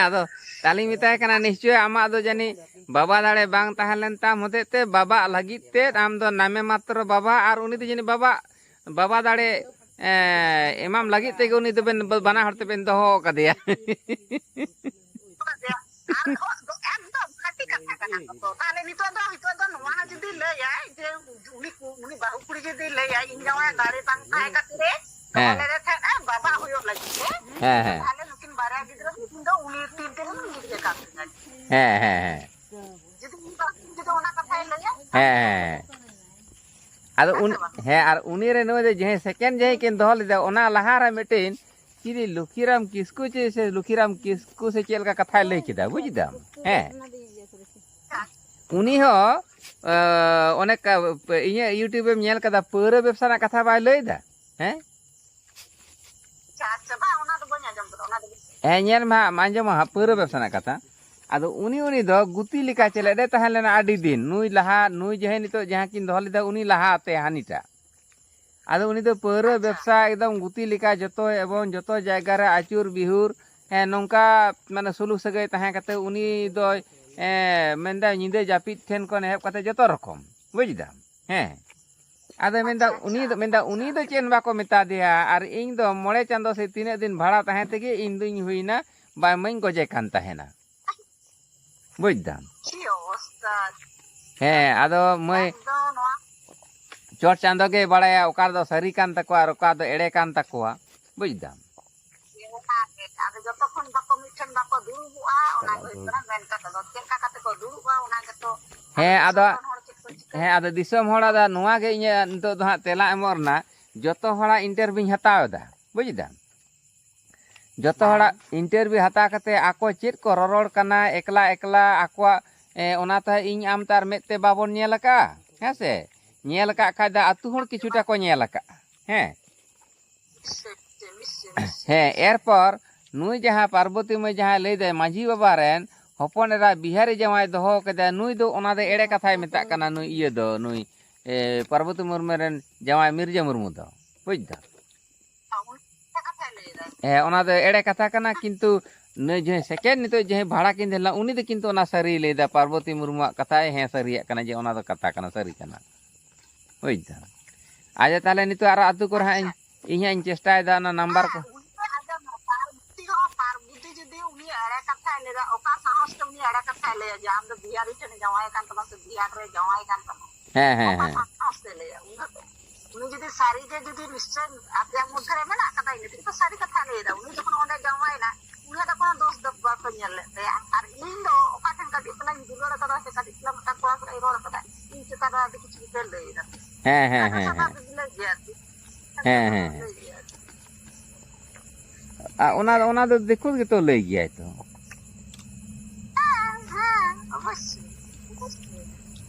ᱟᱫᱚ ᱛᱟᱦᱞᱮᱧ ᱢᱮᱛᱟᱭ ᱠᱟᱱᱟ, ᱱᱤᱥᱪᱚᱭ ᱟᱢᱟᱜ ᱫᱚ ᱡᱟᱹᱱᱤᱡ ᱵᱟᱵᱟ ᱫᱟᱲᱮ ᱵᱟᱝ ᱛᱟᱦᱮᱸ ᱞᱮᱱ ᱛᱟᱢ ᱦᱚᱛᱮᱡ ᱛᱮ ᱵᱟᱵᱟᱜ ᱞᱟᱹᱜᱤᱫ ᱛᱮ ᱟᱢ ᱫᱚ ᱱᱟᱢᱮ ᱢᱟᱛᱨᱚ ᱵᱟᱵᱟ, ᱟᱨ ᱩᱱᱤ ᱫᱚ ᱡᱟᱹᱱᱤᱡ ᱵᱟᱵᱟ, ᱵᱟᱵᱟ ᱫᱟᱲᱮ, ᱮ, ᱮᱢᱟᱢ ᱞᱟᱹᱜᱤᱫ ᱛᱮᱜᱮ ᱩᱱᱤ ᱫᱚᱵᱮᱱ, ᱵᱟᱱᱟ ᱦᱚᱲ ᱛᱮᱵᱮᱱ ᱫᱚᱦᱚ ᱟᱠᱟᱫᱮᱭᱟ᱾ ᱟᱨᱦᱚᱸ ᱫᱚ ᱮᱠᱫᱚᱢ ᱠᱷᱟᱹᱴᱤ ᱠᱟᱛᱷᱟ ᱠᱟᱱᱟ ᱠᱚ ᱛᱚ᱾ ᱛᱟᱦᱞᱮ ᱱᱤᱛᱚᱜ ᱫᱚ, ᱱᱤᱛᱚᱜ ᱫᱚ ᱱᱚᱣᱟ ᱡᱩᱫᱤ ᱞᱟᱹᱭᱟᱭ ᱡᱮ ᱩᱱᱤ ᱠᱩ-, ᱩᱱᱤ ᱵᱟᱹᱦᱩ ᱠᱩᱲᱤ ᱡᱩᱫᱤ ᱞᱟᱹᱭᱟᱭ, "ᱤᱧ ᱡᱟᱶᱟᱭ ᱫᱟᱲᱮ ᱵᱟᱝ ᱛᱟᱦᱮᱸ ᱠᱟᱛᱮ ᱨᱮ ᱦᱮᱸ᱾ ᱫᱚᱦᱚ ᱞᱮᱫᱮ ᱛᱟᱦᱮᱸᱫ ᱵᱟᱵᱟ ᱦᱩᱭᱩᱜ ᱞᱟᱹᱜᱤᱫ ᱛᱮ", ᱦᱮᱸ, ᱦᱮᱸ᱾ ᱛᱟᱦᱞᱮ ᱱᱩᱠᱤᱱ ᱵᱟᱨᱭᱟ ᱜᱤᱫᱽᱨᱟᱹ ᱫᱚ ᱤᱧ ᱫᱚ ᱩᱱᱤ ᱛᱤᱱ ᱫᱤᱱ ᱜᱤᱫᱽᱨᱟᱹ ᱠᱟᱱ ᱛᱤᱧᱟ᱾ ᱦᱮᱸ, ᱦᱮᱸ, ᱦᱮᱸ᱾ ᱡᱩᱫᱤ ᱤᱧ ᱵᱟᱹᱦᱩ ᱠᱩᱲᱤ ᱡᱩᱫᱤ ᱚᱱᱟ ᱠᱟᱛᱷᱟᱭ ᱞᱟᱹᱭᱟ, ᱦᱮᱸ, ᱦᱮᱸ, ᱦᱮᱸ᱾ ᱟᱫᱚ ᱦᱮᱸ ᱩᱱ-, ᱥᱮ ᱵᱟᱝ? ᱦᱮᱸ, ᱟᱨ ᱩᱱᱤ ᱨᱮ ᱱᱩᱭ ᱫᱚ ᱡᱟᱦᱟᱸᱭ second ᱡᱟᱦᱟᱸᱭ ᱠᱤᱱ ᱫᱚᱦᱚ ᱞᱮᱫᱟ, ᱚᱱᱟ ᱞᱟᱦᱟ ᱨᱮ ᱢᱤᱫᱴᱤᱱ ᱪᱤᱞᱤ ᱞᱩᱠᱷᱤᱨᱟᱢ ᱠᱤᱥᱠᱩ ᱪᱮ, ᱥᱮ ᱞᱩᱠᱷᱤᱨᱟᱢ ᱠᱤᱥᱠᱩ ᱥᱮ ᱪᱮᱫ ᱞᱮᱠᱟ ᱠᱟᱛᱷᱟᱭ ᱞᱟᱹᱭ ᱠᱮᱫᱟ, ᱵᱩᱡ ᱫᱟᱢ? ᱦᱮᱸ᱾ ᱩᱱᱤ ᱦᱚᱸ, ᱟᱸ, ᱚᱱᱮ ᱠᱟ-, ᱤᱧᱟᱹᱜ YouTube ᱮᱢ ᱧᱮᱞ ᱠᱟᱫᱟ, ᱯᱟᱹᱣᱨᱟᱹ ᱵᱮᱵᱽᱥᱟ ᱨᱮᱱᱟᱜ ᱠᱟᱛᱷᱟ ᱵᱟᱭ ᱞᱟᱹᱭ ᱫᱟ? ᱦᱮᱸ? ᱟᱪᱪᱷᱟ, ᱟᱪᱪᱷᱟ, ᱵᱟᱝ, ᱚᱱᱟ ᱫᱚ ᱵᱟᱹᱧ ᱟᱸᱡᱚᱢ ᱠᱟᱫᱟ, ᱚᱱᱟ ᱫᱚ ᱵᱟᱹᱧ ᱦᱮᱸ, ᱧᱮᱞ ᱢᱮ ᱦᱟᱸᱜ, ᱟᱸᱡᱚᱢᱟ ᱦᱟᱸᱜ, ᱯᱟᱹᱣᱨᱟᱹ ᱵᱮᱵᱽᱥᱟ ᱨᱮᱱᱟᱜ ᱠᱟᱛᱷᱟ᱾ ᱟᱫᱚ ᱩᱱᱤ, ᱩᱱᱤ ᱫᱚ ᱜᱩᱛᱤ ᱞᱮᱠᱟ ᱪᱮᱞᱮᱫ ᱮ ᱛᱟᱦᱮᱸ ᱞᱮᱱᱟ ᱟᱹᱰᱤ ᱫᱤᱱ᱾ ᱱᱩᱭ ᱞᱟᱦᱟ, ᱱᱩᱭ ᱡᱟᱦᱟᱸᱭ ᱱᱤᱛᱚᱜ ᱡᱟᱦᱟᱸ ᱠᱤᱱ ᱫᱚᱦᱚ ᱞᱮᱫᱟ, ᱩᱱᱤ ᱞᱟᱦᱟ ᱛᱮ ᱦᱟᱹᱱᱤᱴᱟᱜ᱾ ᱟᱫᱚ ᱩᱱᱤ ᱫᱚ ᱯᱟᱹᱣᱨᱟᱹ ᱟᱪᱪᱷᱟ᱾ ᱵᱮᱵᱽᱥᱟ ᱮᱠᱫᱚᱢ ᱜᱩᱛᱤ ᱞᱮᱠᱟ ᱡᱚᱛᱚ ᱮᱵᱚᱝ ᱡᱚᱛᱚ ᱡᱟᱭᱜᱟ ᱨᱮ ᱟᱹᱪᱩᱨ ᱵᱤᱦᱩᱨ, ᱦᱮᱸ, ᱱᱚᱝᱠᱟ ᱢᱟᱱᱮ ᱥᱩᱞᱩᱠ ᱥᱟᱹᱜᱟᱹᱭ ᱛᱟᱦᱮᱸ ᱠᱟᱛᱮ ᱩᱱᱤ ᱫᱚᱭ, ᱮᱸ, ᱢᱮᱱᱫᱟ ᱧᱤᱫᱟᱹ ᱡᱟᱹᱯᱤᱫ ᱴᱷᱮᱱ ᱠᱷᱚᱱ ᱮᱦᱚᱵ ᱠᱟᱛᱮ ᱡᱚᱛᱚ ᱨᱚᱠᱚᱢ, ᱵᱩᱡᱽ ᱫᱟᱢ? ᱦᱮᱸ᱾ ᱟᱫᱚᱭ ᱢᱮᱱᱫᱟ, ᱟᱪᱪᱷᱟ, ᱩᱱᱤ ᱟᱪᱪᱷᱟ, ᱫᱚ, ᱢᱮᱱᱫᱟ, ᱟᱪᱪᱷᱟ᱾ ᱩᱱᱤ ᱫᱚ ᱪᱮᱫ ᱦᱚᱸ ᱵᱟᱠᱚ ᱢᱮᱛᱟ ᱫᱮᱭᱟ, ᱟᱨ ᱤᱧ ᱫᱚ ᱢᱚᱬᱮ ᱪᱟᱸᱫᱚ ᱥᱮ ᱛᱤᱱᱟᱹᱜ ᱫᱤᱱ ᱵᱷᱟᱲᱟ ᱛᱟᱦᱮᱸ ᱛᱮᱜᱮ ᱤᱧ ᱫᱩᱧ ᱦᱩᱭᱱᱟ, ᱵᱟᱝ ᱢᱟᱧ ᱜᱚᱡᱮ ᱠᱟᱱ ᱛᱟᱦᱮᱱᱟ᱾ ᱵᱩᱡᱽ ᱫᱟᱢ? ᱪᱮᱫ ᱚᱵᱚᱥᱛᱟ? ᱦᱮᱸ, ᱟᱫᱚ ᱢᱟᱹᱭ, ᱮᱠᱫᱚᱢ ᱱᱚᱣᱟ ᱪᱚᱴ ᱪᱟᱸᱫᱚ ᱜᱮᱭ ᱵᱟᱲᱟᱭᱟ ᱚᱠᱟ ᱨᱮᱫᱚ ᱥᱟᱹᱨᱤ ᱠᱟᱱ ᱛᱟᱠᱚᱣᱟ ᱟᱨ ᱚᱠᱟ ᱫᱚ ᱮᱲᱮ ᱠᱟᱱ ᱛᱟᱠᱚᱣᱟ᱾ ᱵᱩᱡᱽ ᱫᱟᱢ? ᱚᱱᱟ ᱜᱮ᱾ ᱟᱫᱚ ᱡᱚᱛᱚ ᱠᱷᱚᱱ ᱵᱟᱠᱚ ᱢᱤᱫ ᱴᱷᱮᱱ ᱵᱟᱠᱚ ᱫᱩᱲᱩᱵᱚᱜᱼᱟ, ᱚᱱᱟ ᱜᱮ ᱦᱩᱭᱩᱜ ᱠᱟᱱᱟ ᱢᱮᱱ ᱠᱟᱛᱷᱟ ᱫᱚ᱾ ᱪᱮᱫ ᱞᱮᱠᱟ ᱠᱟᱛᱮ ᱠᱚ ᱫᱩᱲᱩᱵᱼᱟ, ᱚᱱᱟ ᱜᱮᱛᱚ᱾ ᱦᱮᱸ, ᱟᱫᱚ ᱫᱤᱥᱚᱢ ᱟᱫᱚ ᱦᱚᱲ ᱪᱮᱫ ᱠᱚ ᱪᱤᱠᱟᱹ ᱦᱮᱸ, ᱟᱫᱚ ᱫᱤᱥᱚᱢ ᱦᱚᱲ ᱟᱫᱚ ᱱᱚᱣᱟ ᱜᱮ ᱤᱧᱟᱹᱜ ᱱᱤᱛᱚᱜ ᱫᱚ ᱦᱟᱸᱜ ᱛᱮᱞᱟ ᱮᱢᱚᱜ ᱨᱮᱱᱟᱜ, ᱡᱚᱛᱚ ᱦᱚᱲᱟᱜ ᱤᱱᱴᱟᱨᱵᱷᱤᱣᱧ ᱦᱟᱛᱟᱣ ᱮᱫᱟ᱾ ᱵᱩᱡᱽ ᱫᱟᱢ? ᱡᱚᱛᱚ ᱦᱚᱲᱟᱜ ᱤᱱᱴᱟᱨᱵᱷᱤᱣ ᱦᱟᱛᱟᱣ ᱠᱟᱛᱮ ᱟᱠᱚ ᱪᱮᱫ ᱠᱚ ᱨᱚᱨᱚᱲ ᱠᱟᱱᱟ ᱮᱠᱞᱟ ᱮᱠᱞᱟ ᱟᱠᱚᱣᱟᱜ, ᱮ, ᱚᱱᱟ ᱛᱟᱦᱮᱸ ᱤᱧ ᱟᱢ ᱛᱚ ᱟᱨ ᱢᱮᱫ ᱛᱮ ᱵᱟᱵᱚᱱ ᱧᱮᱞ ᱟᱠᱟᱫᱼᱟ, ᱦᱮᱸ ᱥᱮ? ᱧᱮᱞ ᱟᱠᱟᱫ ᱠᱷᱟᱡ ᱫᱚ ᱟᱹᱛᱩ ᱦᱚᱲ ᱠᱤᱪᱷᱩᱴᱟ ᱠᱚ ᱧᱮᱞ ᱟᱠᱟᱫᱼᱟ, ᱦᱮᱸ᱾ ᱦᱮᱸ, ᱮᱨᱯᱚᱨ ᱱᱩᱭ ᱡᱟᱦᱟᱸ ᱯᱟᱨᱵᱚᱛᱤ ᱢᱟᱹᱭ ᱡᱟᱦᱟᱸᱭ ᱞᱟᱹᱭ ᱫᱟᱭ ᱢᱟᱹᱡᱷᱤ ᱵᱟᱵᱟ ᱨᱮᱱ ᱦᱚᱯᱚᱱ ᱮᱨᱟ ᱵᱤᱦᱟᱨᱤ ᱡᱟᱶᱟᱭ ᱫᱚᱦᱚ ᱠᱟᱫᱮᱭᱟ, ᱱᱩᱭ ᱫᱚ ᱚᱱᱟ ᱫᱚ ᱮᱲᱮ ᱠᱟᱛᱷᱟᱭ ᱢᱮᱛᱟᱜ ᱠᱟᱱᱟ᱾ ᱱᱩᱭ ᱤᱭᱟᱹ ᱫᱚ ᱱᱩᱭ, ᱮ, ᱯᱟᱨᱵᱚᱛᱤ ᱢᱩᱨᱢᱩ ᱨᱮᱱ ᱡᱟᱶᱟᱭ ᱢᱤᱨᱡᱟᱹ ᱢᱩᱨᱢᱩ ᱫᱚ, ᱵᱩᱡᱽ ᱫᱟᱢ? ᱦᱮᱸ, ᱚᱱᱟ ᱫᱚ ᱮᱲᱮ ᱠᱟᱛᱷᱟ ᱠᱟᱱᱟ, ᱠᱤᱱᱛᱩ ᱱᱩᱭ ᱡᱟᱦᱟᱸᱭ second ᱱᱤᱛᱚᱜ ᱡᱟᱦᱟᱸᱭ ᱵᱷᱟᱲᱟ ᱠᱤᱱ ᱛᱟᱦᱮᱸ ᱞᱮᱱᱟ, ᱩᱱᱤ ᱫᱚ ᱠᱤᱱᱛᱩ ᱚᱱᱟ ᱥᱟᱹᱨᱤᱭ ᱞᱟᱹᱭᱫᱟ, ᱯᱟᱨᱵᱚᱛᱤ ᱢᱩᱨᱢᱩᱣᱟᱜ ᱠᱟᱛᱷᱟᱭ ᱦᱮᱸ ᱥᱟᱹᱨᱤᱭᱟᱜ ᱠᱟᱱᱟ ᱡᱮ ᱚᱱᱟ ᱫᱚ ᱠᱟᱛᱷᱟ ᱠᱟᱱᱟ, ᱥᱟᱹᱨᱤ ᱠᱟᱱᱟ᱾ ᱵᱩᱡᱽ ᱫᱟᱢ? ᱟᱪᱪᱷᱟ, ᱛᱟᱦᱞᱮ ᱱᱤᱛᱚᱜ ᱟᱨᱚ ᱟᱹᱛᱩ ᱠᱚᱨᱮ ᱦᱟᱸᱜ ᱤᱧ, ᱤᱧ ᱦᱟᱸᱜ ᱤᱧ ᱪᱮᱥᱴᱟᱭᱮᱫᱟ ᱚᱱᱟ ᱱᱟᱢᱵᱟᱨ ᱠᱚ᱾ ᱦᱮᱸ, ᱩᱱᱤ ᱫᱚ ᱟᱸᱡᱚᱢ ᱢᱮ, ᱯᱟᱨᱵᱚᱛᱤ ᱡᱩᱫᱤ ᱩᱱᱤ ᱮᱲᱮ ᱠᱟᱛᱷᱟᱭ ᱞᱟᱹᱭᱫᱟ, ᱚᱠᱟ ᱥᱟᱦᱚᱥ ᱛᱮ ᱩᱱᱤ ᱮᱲᱮ ᱠᱟᱛᱷᱟᱭ ᱞᱟᱹᱭᱟ ᱡᱮ ᱟᱢ ᱫᱚ ᱵᱤᱦᱟᱨᱤ ᱴᱷᱮᱱ ᱡᱟᱶᱟᱭ ᱠᱟᱱ ᱛᱟᱢᱟ ᱥᱮ ᱵᱤᱦᱟᱨ ᱨᱮ ᱡᱟᱶᱟᱭ ᱠᱟᱱ ᱛᱟᱢᱟ? ᱦᱮᱸ, ᱦᱮᱸ, ᱚᱠᱟ ᱦᱮᱸ᱾ ᱥᱟᱦᱚᱥ ᱛᱮ ᱞᱟᱹᱭᱟ? ᱩᱱᱤ ᱫᱚ, ᱩᱱᱤ ᱡᱩᱫᱤ ᱥᱟᱹᱨᱤ ᱜᱮ ᱡᱩᱫᱤ ᱱᱤᱥᱪᱚᱭ ᱟᱯᱮᱭᱟᱜ ᱢᱚᱫᱽᱫᱷᱮ ᱨᱮ ᱢᱮᱱᱟᱜ ᱠᱟᱫᱟ, ᱤᱱᱟᱹ ᱛᱮᱜᱮ ᱛᱚ ᱥᱟᱹᱨᱤ ᱠᱟᱛᱷᱟ ᱞᱟᱹᱭᱫᱟ᱾ ᱩᱱᱤ ᱡᱚᱠᱷᱚᱱ ᱚᱸᱰᱮ ᱡᱟᱶᱟᱭᱮᱱᱟ, ᱩᱱᱤᱭᱟᱜ ᱫᱚ ᱠᱳᱱᱳ ᱫᱳᱥ ᱫᱚ ᱵᱟᱠᱚ ᱧᱮᱞ ᱞᱮᱫ ᱛᱟᱭᱟ᱾ ᱟᱨ ᱤᱧ ᱫᱚ ᱚᱠᱟ ᱴᱷᱮᱱ ᱠᱟᱹᱴᱤᱡ ᱪᱟᱞᱟᱝ ᱤᱧ ᱫᱩᱞᱟᱹᱲ ᱠᱟᱫᱟ ᱥᱮ ᱠᱟᱹᱴᱤᱡ ᱪᱟᱞᱟᱝ ᱢᱤᱫᱴᱟᱝ ᱠᱚᱲᱟ ᱥᱟᱞᱟᱜ ᱤᱧ ᱨᱚᱲ ᱠᱟᱫᱟ, ᱤᱧ ᱪᱮᱛᱟᱱ ᱨᱮ ᱟᱹᱰᱤ ᱠᱤᱪᱷᱩ ᱜᱮᱯᱮ ᱞᱟᱹᱭ ᱮᱫᱟ᱾ ᱦᱮᱸ, ᱦᱮᱸ, ᱟᱫᱚ ᱦᱮᱸ, ᱥᱟᱱᱟᱢ ᱦᱮᱸ᱾ ᱜᱮ ᱞᱟᱹᱭ ᱜᱮᱭᱟ ᱟᱨᱠᱤ᱾ ᱦᱮᱸ, ᱦᱮᱸ, ᱦᱮᱸ᱾ ᱞᱟᱹᱭ ᱜᱮᱭᱟ ᱟᱨᱠᱤ᱾ ᱟ, ᱚᱱᱟ, ᱚᱱᱟ ᱫᱚ ᱫᱤᱠᱩ ᱜᱮᱛᱚ ᱞᱟᱹᱭ ᱜᱮᱭᱟᱭ ᱛᱚ᱾ ᱦᱮᱸ, ᱦᱮᱸ, ᱚᱵᱚᱥᱥᱳᱭ, ᱚᱵᱚᱥᱥᱳᱭ᱾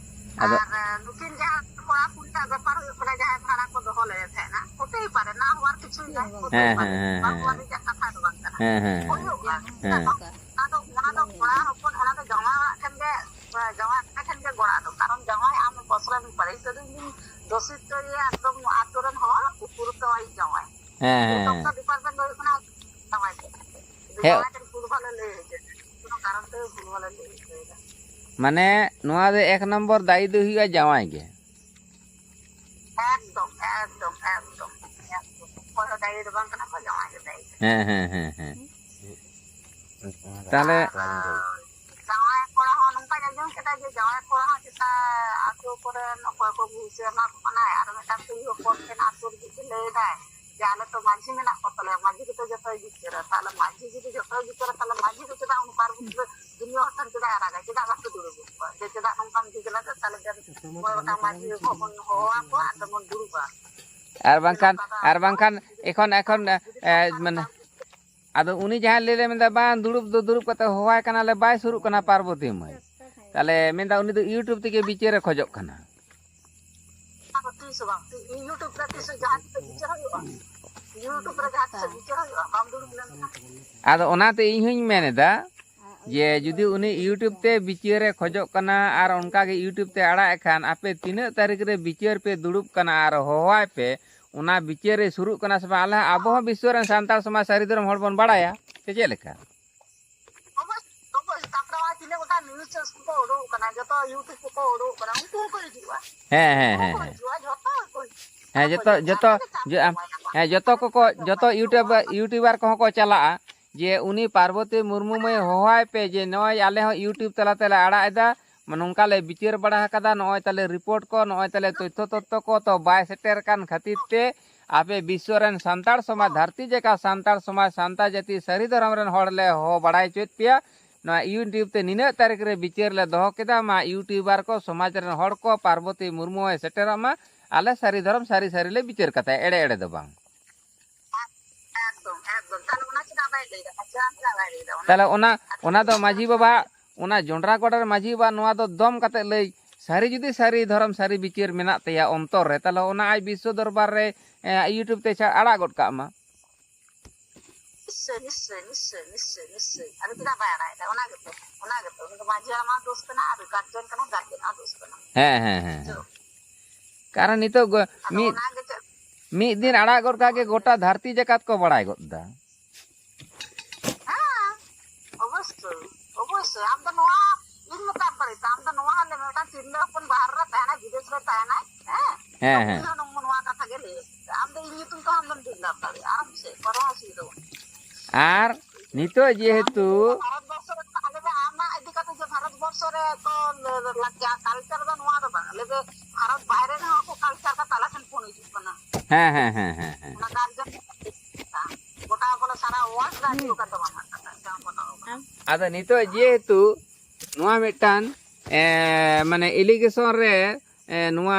ᱟᱫᱚ ᱟᱨ, ᱱᱩᱠᱤᱱ ᱡᱟᱦᱟᱸ ᱠᱚᱲᱟ ᱠᱩᱲᱤᱭᱟᱜ ᱵᱮᱯᱟᱨ ᱦᱩᱭᱩᱜ ᱠᱟᱱᱟ, ᱡᱟᱦᱟᱸᱭ ᱵᱷᱟᱲᱟ ᱠᱚ ᱫᱚᱦᱚ ᱞᱮᱫᱮ ᱛᱟᱦᱮᱸᱱᱟ, ᱦᱚᱛᱮᱭ ᱯᱟᱨᱮ, ᱱᱟ ᱦᱚᱣᱟᱨ ᱠᱤᱪᱷᱩ ᱜᱮᱭᱟ, ᱦᱮᱸ, ᱦᱚᱛᱮᱭ ᱦᱮᱸ, ᱯᱟᱨᱮ, ᱦᱮᱸ, ᱵᱟᱝ ᱦᱮᱸ᱾ ᱦᱚᱣᱟᱨ ᱨᱮᱭᱟᱜ ᱠᱟᱛᱷᱟ ᱫᱚ ᱵᱟᱝ ᱠᱟᱱᱟ᱾ ᱦᱮᱸ, ᱦᱮᱸ, ᱦᱮᱸ᱾ ᱦᱩᱭᱩᱜᱼᱟ᱾ ᱦᱮᱸ᱾ ᱚᱱᱟ ᱫᱚ, ᱚᱱᱟ ᱫᱚ ᱠᱚᱲᱟ ᱦᱚᱯᱚᱱ, ᱚᱱᱟ ᱫᱚ ᱡᱟᱶᱟᱭ ᱚᱲᱟᱜ ᱴᱷᱮᱱ ᱜᱮ, ᱡᱟᱶᱟᱭ ᱠᱚᱲᱟ ᱴᱷᱮᱱ ᱜᱮ ᱜᱚᱲᱟ ᱫᱚ, ᱠᱟᱨᱚᱱ ᱡᱟᱶᱟᱭ ᱟᱢ ᱵᱚᱥᱨᱮᱢ ᱯᱟᱨᱮ, ᱤᱧ ᱫᱚ ᱫᱚᱥᱤᱛ ᱫᱚ ᱤᱭᱟᱹ ᱮᱠᱫᱚᱢ ᱟᱛᱳ ᱨᱮᱱ ᱦᱚᱲ ᱩᱯᱨᱩᱛᱚ ᱟᱭᱤᱡ ᱡᱟᱶᱟᱭ᱾ ᱦᱮᱸ, ᱦᱮᱸ, ᱱᱤᱛᱚᱜ ᱫᱚ ᱦᱮᱸ᱾ ᱰᱤᱯᱟᱨᱴᱢᱮᱱᱴ ᱫᱚ ᱦᱩᱭᱩᱜ ᱠᱟᱱᱟ ᱡᱟᱶᱟᱭ ᱴᱷᱮᱱ ᱵᱷᱩᱞ ᱵᱷᱟᱞᱮ ᱞᱟᱹᱭ ᱦᱚᱪᱚᱭᱮᱫᱟ, ᱠᱳᱱᱳ ᱠᱟᱨᱚᱱ ᱛᱮ ᱵᱷᱩᱞ ᱵᱷᱟᱞᱮ ᱞᱟᱹᱭ ᱦᱚᱪᱚᱭᱮᱫᱟ᱾ ᱢᱟᱱᱮ ᱱᱚᱣᱟ ᱫᱚ ᱮᱠ ᱱᱚᱢᱵᱚᱨ ᱫᱟᱭᱤ ᱫᱚ ᱦᱩᱭᱩᱜᱼᱟ ᱡᱟᱶᱟᱭ ᱜᱮ᱾ ᱮᱠᱫᱚᱢ, ᱮᱠᱫᱚᱢ, ᱮᱠᱫᱚᱢ, ᱮᱠᱫᱚᱢ᱾ ᱚᱠᱚᱭ ᱦᱚᱸ ᱫᱟᱭᱤ ᱫᱚ ᱵᱟᱝ ᱠᱟᱱᱟ ᱠᱚ, ᱡᱟᱶᱟᱭ ᱜᱮ ᱫᱟᱭᱤ ᱠᱟᱱᱟ᱾ ᱦᱮᱸ, ᱦᱮᱸ, ᱦᱮᱸ, ᱦᱮᱸ᱾ ᱛᱟᱦᱞᱮ ᱟᱨ ᱡᱟᱶᱟᱭ ᱠᱚ ᱡᱟᱶᱟᱭ ᱠᱚᱲᱟ ᱦᱚᱸ ᱪᱮᱛᱟ ᱟᱛᱳ ᱠᱚᱨᱮᱱ ᱚᱠᱚᱭ ᱠᱚ ᱵᱩᱡᱷᱟᱹᱣ ᱮᱢᱟ ᱠᱚ ᱠᱟᱱᱟᱭ, ᱟᱨ ᱢᱤᱫᱴᱟᱝ ᱠᱩᱲᱤ ᱦᱚᱯᱚᱱ ᱴᱷᱮᱱ ᱟᱛᱳ ᱨᱤᱡᱩᱜ ᱜᱮ ᱞᱟᱹᱭ ᱮᱫᱟᱭ ᱡᱮ ᱟᱞᱮ ᱛᱚ ᱢᱟᱹᱡᱷᱤ ᱢᱮᱱᱟᱜ ᱠᱚ ᱛᱟᱞᱮᱭᱟ, ᱢᱟᱹᱡᱷᱤ ᱜᱮᱛᱚ ᱡᱚᱛᱚᱭ ᱵᱤᱪᱟᱹᱨᱟ᱾ ᱛᱟᱦᱞᱮ ᱢᱟᱹᱡᱷᱤ ᱡᱩᱫᱤ ᱡᱚᱛᱚᱭ ᱵᱤᱪᱟᱹᱨᱟ, ᱛᱟᱦᱞᱮ ᱢᱟᱹᱡᱷᱤ ᱫᱚ ᱪᱮᱫᱟᱜ ᱩᱱᱠᱩ ᱯᱟᱨᱵᱚᱛᱤ ᱫᱚ ᱫᱩᱱᱤᱭᱟᱹ ᱦᱚᱲ ᱴᱷᱮᱱ ᱪᱮᱫᱟᱜ ᱮ ᱨᱟᱜᱟ? ᱪᱮᱫᱟᱜ ᱵᱟᱠᱚ ᱫᱩᱲᱩᱵ ᱠᱚᱣᱟ? ᱡᱮ ᱪᱮᱫᱟᱜ ᱱᱚᱝᱠᱟᱢ ᱴᱷᱤᱠ ᱞᱮᱫᱟ? ᱛᱟᱦᱞᱮ ᱫᱮᱱ ᱢᱚᱬᱮ ᱜᱚᱴᱟᱝ ᱢᱟᱹᱡᱷᱤ ᱦᱚᱦᱚ ᱟᱠᱚᱣᱟ, ᱟᱫᱚ ᱵᱚᱱ ᱫᱩᱲᱩᱵᱟ᱾ ᱟᱨ ᱵᱟᱝᱠᱷᱟᱱ ᱟᱨ ᱵᱟᱝᱠᱷᱟᱱ ᱮᱠᱷᱚᱱ ᱮᱠᱷᱚᱱ ᱮ, ᱢᱟᱱᱮ ᱟᱫᱚ ᱩᱱᱤ ᱡᱟᱦᱟᱸᱭ ᱞᱟᱹᱭ ᱞᱮ ᱢᱮᱱᱫᱟ, ᱵᱟᱝ, ᱫᱩᱲᱩᱵ ᱫᱚ ᱫᱩᱲᱩᱵ ᱠᱟᱛᱮ ᱦᱚᱦᱚᱣᱟᱭ ᱠᱟᱱᱟᱞᱮ, ᱵᱟᱭ ᱥᱩᱨᱩᱜ ᱠᱟᱱᱟ ᱯᱟᱨᱵᱚᱛᱤ ᱢᱟᱹᱭ᱾ ᱛᱟᱦᱞᱮ ᱢᱮᱱᱫᱟ ᱩᱱᱤ ᱫᱚ YouTube ᱛᱮᱜᱮ ᱵᱤᱪᱟᱹᱨᱮ ᱠᱷᱚᱡᱚᱜ ᱠᱟᱱᱟ᱾ ᱟᱫᱚ ᱛᱤᱥ ᱦᱚᱸ ᱵᱟᱝ, ᱛᱤ- YouTube ᱨᱮ ᱛᱤᱥ ᱦᱚᱸ ᱡᱟᱦᱟᱸ ᱛᱤᱥ ᱵᱤᱪᱟᱹᱨ ᱦᱩᱭᱩᱜᱼᱟ? YouTube ᱨᱮ ᱡᱟᱦᱟᱸ ᱛᱤᱥ ᱵᱤᱪᱟᱹᱨ ᱦᱩᱭᱩᱜᱼᱟ? ᱵᱟᱢ ᱫᱩᱲᱩᱵ ᱞᱮᱱᱠᱷᱟᱱ᱾ ᱟᱫᱚ ᱚᱱᱟᱛᱮ ᱤᱧ ᱦᱚᱧ ᱢᱮᱱ ᱮᱫᱟ ᱡᱮ ᱡᱩᱫᱤ ᱩᱱᱤ YouTube ᱛᱮ ᱵᱤᱪᱟᱹᱨᱮ ᱠᱷᱚᱡᱚᱜ ᱠᱟᱱᱟ ᱟᱨ ᱚᱱᱠᱟᱜᱮ YouTube ᱛᱮ ᱟᱲᱟᱜ ᱮ ᱠᱷᱟᱱ, ᱟᱯᱮ ᱛᱤᱱᱟᱹᱜ ᱛᱟᱹᱨᱤᱠᱷ ᱨᱮ ᱵᱤᱪᱟᱹᱨ ᱯᱮ ᱫᱩᱲᱩᱵ ᱠᱟᱱᱟ ᱟᱨ ᱦᱚᱦᱚᱣᱟᱭ ᱯᱮ, ᱚᱱᱟ ᱵᱤᱪᱟᱹᱨ ᱨᱮ ᱥᱩᱨᱩᱜ ᱠᱟᱱᱟ ᱥᱮ ᱵᱟᱝ? ᱟᱞᱮ ᱟᱵᱚ ᱦᱚᱸ ᱵᱤᱥᱥᱚ ᱨᱮᱱ ᱥᱟᱱᱛᱟᱲ ᱥᱚᱢᱟᱡᱽ ᱥᱟᱹᱨᱤ ᱫᱷᱚᱨᱚᱢ ᱦᱚᱲ ᱵᱚᱱ ᱵᱟᱲᱟᱭᱟ, ᱥᱮ ᱪᱮᱫ ᱞᱮᱠᱟ? ᱚᱵᱚᱥ- ᱚᱵᱚᱥ ᱛᱟᱯᱚᱨᱮ ᱱᱚᱣᱟ ᱛᱤᱱᱟᱹᱜ ᱜᱚᱴᱟᱝ news channel ᱠᱚ ᱩᱰᱩᱠ ᱠᱟᱱᱟ, ᱡᱚᱛᱚ YouTube ᱠᱚᱠᱚ ᱩᱰᱩᱠ ᱠᱟᱱᱟ, ᱩᱱᱠᱩ ᱦᱚᱸᱠᱚ ᱦᱤᱡᱩᱜᱼᱟ᱾ ᱦᱮᱸ ᱦᱮᱸ ᱩᱱᱠᱩ ᱦᱮᱸ ᱠᱚ ᱦᱮᱸ ᱦᱤᱡᱩᱜᱼᱟ, ᱡᱚᱛᱚ ᱜᱮᱠᱚ ᱦᱤᱡᱩᱜᱼᱟ᱾ ᱦᱮᱸ, ᱡᱚᱛᱚ ᱡᱚᱛᱚ ᱡᱚ- ᱟᱢ- ᱦᱮᱸ, ᱡᱚᱛᱚ ᱠᱚᱠᱚ, ᱡᱚᱛᱚ YouTuber YouTuber ᱠᱚᱦᱚᱸ ᱠᱚ ᱪᱟᱞᱟᱜᱼᱟ᱾ ᱡᱮ ᱩᱱᱤ ᱯᱟᱨᱵᱚᱛᱤ ᱢᱩᱨᱢᱩ ᱢᱟᱹᱭ ᱦᱚᱦᱚᱣᱟᱭ ᱯᱮ, ᱡᱮ ᱱᱚᱜᱼᱚᱭ ᱟᱞᱮ ᱦᱚᱸ YouTube ᱛᱟᱞᱟ ᱛᱮᱞᱮ ᱟᱲᱟᱜ ᱮᱫᱟ, ᱱᱚᱝᱠᱟ ᱞᱮ ᱵᱤᱪᱟᱹᱨ ᱵᱟᱲᱟ ᱟᱠᱟᱫᱟ, ᱱᱚᱜᱼᱚᱭ ᱛᱟᱞᱮ report ᱠᱚ, ᱱᱚᱜᱼᱚᱭ ᱛᱟᱞᱮ ᱛᱚᱛᱛᱷᱚ ᱛᱚᱛᱛᱷᱚ ᱠᱚ, ᱛᱚ ᱵᱟᱭ ᱥᱮᱴᱮᱨ ᱠᱟᱱ ᱠᱷᱟᱹᱛᱤᱨ ᱛᱮ ᱟᱯᱮ ᱵᱤᱥᱥᱚ ᱨᱮᱱ ᱥᱟᱱᱛᱟᱲ ᱥᱚᱢᱟᱡᱽ, ᱫᱷᱟᱹᱨᱛᱤ ᱡᱟᱠᱟᱛ ᱥᱟᱱᱛᱟᱲ ᱥᱚᱢᱟᱡᱽ, ᱥᱟᱱᱛᱟᱲ ᱡᱟᱹᱛᱤ ᱥᱟᱹᱨᱤ ᱫᱷᱚᱨᱚᱢ ᱨᱮᱱ ᱦᱚᱲ ᱞᱮ ᱦᱚᱦᱚ ᱵᱟᱲᱟᱭ ᱦᱚᱪᱚᱭᱮᱫ ᱯᱮᱭᱟ᱾ ᱱᱚᱣᱟ YouTube ᱛᱮ ᱱᱤᱱᱟᱹᱜ ᱛᱟᱹᱨᱤᱠᱷ ᱨᱮ ᱵᱤᱪᱟᱹᱨ ᱞᱮ ᱫᱚᱦᱚ ᱠᱮᱫᱟ, ᱢᱟ YouTuber ᱠᱚ, ᱥᱚᱢᱟᱡᱽ ᱨᱮᱱ ᱦᱚᱲ ᱠᱚ, ᱯᱟᱨᱵᱚᱛᱤ ᱢᱩᱨᱢᱩ ᱦᱚᱸᱭ ᱥᱮᱴᱮᱨᱚᱜ ᱢᱟ, ᱟᱞᱮ ᱥᱟᱹᱨᱤ ᱫᱷᱚᱨᱚᱢ ᱥᱟᱹᱨᱤ ᱥᱟᱹᱨᱤ ᱞᱮ ᱵᱤᱪᱟᱹᱨ ᱠᱟᱛᱟᱭᱟ, ᱮᱲᱮ ᱮᱲᱮ ᱫᱚ ᱵᱟᱝ᱾ ᱮᱠᱫᱚᱢ ᱮᱠᱫᱚᱢ᱾ ᱛᱟᱦᱞᱮ ᱚᱱᱟ ᱪᱮᱫᱟᱜ ᱵᱟᱭ ᱞᱟᱹᱭ ᱫᱟ? ᱪᱮᱫᱟᱜ ᱵᱟᱭ ᱞᱟᱹᱭ ᱫᱟ? ᱛᱟᱦᱞᱮ ᱚᱱᱟ ᱚᱱᱟ ᱫᱚ ᱢᱟᱹᱡᱷᱤ ᱵᱟᱵᱟ, ᱚᱱᱟ ᱡᱚᱸᱰᱨᱟ ᱜᱚᱰᱟ ᱨᱮ ᱢᱟᱹᱡᱷᱤ ᱵᱟᱵᱟ ᱱᱚᱣᱟ ᱫᱚ ᱫᱚᱢ ᱠᱟᱛᱮ ᱞᱟᱹᱭ, ᱥᱟᱹᱨᱤ ᱡᱩᱫᱤ ᱥᱟᱹᱨᱤ ᱫᱷᱚᱨᱚᱢ ᱥᱟᱹᱨᱤ ᱵᱤᱪᱟᱹᱨ ᱢᱮᱱᱟᱜ ᱛᱟᱭᱟ ᱚᱱᱛᱚᱨ ᱨᱮ, ᱛᱟᱦᱞᱮ ᱚᱱᱟ ᱟᱡ ᱵᱤᱥᱥᱚ ᱫᱚᱨᱵᱟᱨ ᱨᱮ, ᱮ, YouTube ᱛᱮ ᱪᱷᱟ-, ᱟᱲᱟᱜ ᱜᱚᱫ ᱠᱟᱜ ᱢᱟ᱾ ᱱᱤᱥᱪᱚᱭ ᱱᱤᱥᱪᱚᱭ ᱱᱤᱥᱪᱚᱭ ᱱᱤᱥᱪᱚᱭ ᱱᱤᱥᱪᱚᱭ᱾ ᱟᱫᱚ ᱪᱮᱫᱟᱜ ᱵᱟᱭ ᱟᱲᱟᱜ ᱮᱫᱟ? ᱚᱱᱟ ᱜᱮᱛᱚ, ᱚᱱᱟ ᱜᱮᱛᱚ᱾ ᱩᱱᱤ ᱫᱚ ᱢᱟᱹᱡᱷᱤ ᱦᱟᱲᱟᱢᱟᱜ ᱫᱳᱥ ᱠᱟᱱᱟ ᱟᱨ ᱜᱟᱨᱡᱮᱱ ᱠᱟᱱᱟ, ᱜᱟᱨᱡᱮᱱᱟᱜ ᱫᱳᱥ ᱠᱟᱱᱟ᱾ ᱦᱮᱸ ᱦᱮᱸ ᱦᱮᱸ ᱦᱮᱸ᱾ ᱠᱟᱨᱚᱱ ᱱᱤᱛᱚᱜ ᱜᱚ- ᱟᱫᱚ ᱢᱤᱫ ᱚᱱᱟ ᱜᱮ ᱪᱮᱫ ᱢᱤᱫ ᱫᱤᱱ ᱟᱲᱟᱜ ᱜᱚᱫ ᱠᱟᱜ ᱜᱮ ᱜᱚᱴᱟ ᱫᱷᱟᱹᱨᱛᱤ ᱡᱟᱠᱟᱛ ᱠᱚ ᱵᱟᱲᱟᱭ ᱜᱚᱫ ᱫᱟ᱾ ᱦᱮᱸ, ᱚᱵᱚᱥᱥᱳᱭ, ᱚᱵᱚᱥᱥᱳᱭ᱾ ᱟᱢ ᱫᱚ ᱱᱚᱣᱟ ᱤᱧ ᱢᱮᱛᱟᱢ ᱠᱟᱹᱱᱟᱹᱧ ᱛᱚ, ᱟᱢ ᱫᱚ ᱱᱚᱣᱟ ᱞᱮ ᱢᱤᱫᱴᱟᱝ ᱛᱤᱨᱞᱟᱹ ᱦᱚᱯᱚᱱ ᱵᱟᱦᱨᱮ ᱨᱮ ᱛᱟᱦᱮᱱᱟᱭ, ᱵᱤᱫᱮᱥ ᱨᱮ ᱛᱟᱦᱮᱱᱟᱭ, ᱦᱮᱸ? ᱦᱮᱸ, ᱩᱱᱤ ᱦᱮᱸ᱾ ᱦᱚᱸ ᱱᱚᱝ- ᱱᱚᱣᱟ ᱠᱟᱛᱷᱟ ᱜᱮ ᱞᱟᱹᱭ᱾ ᱟᱢ ᱫᱚ ᱤᱧ ᱧᱩᱛᱩᱢ ᱛᱮᱦᱚᱸ ᱟᱢ ᱫᱚᱢ ᱵᱷᱮᱡᱟ ᱫᱟᱲᱮᱭᱟᱜᱼᱟ, ᱟᱨᱟᱢ ᱥᱮ, ᱠᱳᱱᱳ ᱚᱥᱩᱵᱤᱫᱷᱟ ᱵᱟᱹᱱᱩᱜᱼᱟ᱾ ᱟᱨ ᱱᱤᱛᱚᱜ ᱡᱮᱦᱮᱛᱩ ᱵᱷᱟᱨᱚᱛ ᱵᱚᱨᱥᱚ ᱨᱮ ᱟᱞᱮ ᱫᱚ ᱟᱢᱟᱜ ᱤᱫᱤ ᱠᱟᱛᱮ ᱡᱮ ᱵᱷᱟᱨᱚᱛ ᱵᱚᱨᱥᱚ ᱠᱚᱨᱮ ᱠᱚ ᱞᱟᱠᱪᱟᱨ ᱠᱟᱞᱪᱟᱨ ᱫᱚ ᱱᱚᱣᱟ ᱫᱚ ᱵᱟᱝ, ᱟᱞᱮ ᱫᱚ ᱵᱷᱟᱨᱚᱛ ᱵᱟᱭᱨᱮ ᱨᱮᱦᱚᱸ ᱠᱚ ᱠᱟᱞᱪᱟᱨ ᱠᱟᱛᱮ ᱟᱞᱮ ᱴᱷᱮᱱ ᱯᱷᱳᱱ ᱦᱤᱡᱩᱜ ᱠᱟᱱᱟ᱾ ᱦᱮᱸ ᱦᱮᱸ ᱦᱮᱸ ᱦᱮᱸ ᱦᱮᱸ ᱚᱱᱟ ᱜᱟᱨᱡᱮᱱ ᱜᱚᱴᱟ ᱵᱚᱞᱮ ᱥᱟᱨᱟ ᱣᱟᱨᱞᱰ ᱨᱮ ᱦᱤᱡᱩᱜ ᱠᱟᱱ ᱛᱟᱵᱚᱱᱟ᱾ ᱟᱫᱚ ᱱᱤᱛᱚᱜ ᱡᱮᱦᱮᱛᱩ ᱱᱚᱣᱟ ᱢᱤᱫᱴᱟᱝ ᱮ, ᱢᱟᱱᱮ ᱮᱞᱤᱜᱮᱥᱚᱱ ᱨᱮ ᱮ, ᱱᱚᱣᱟ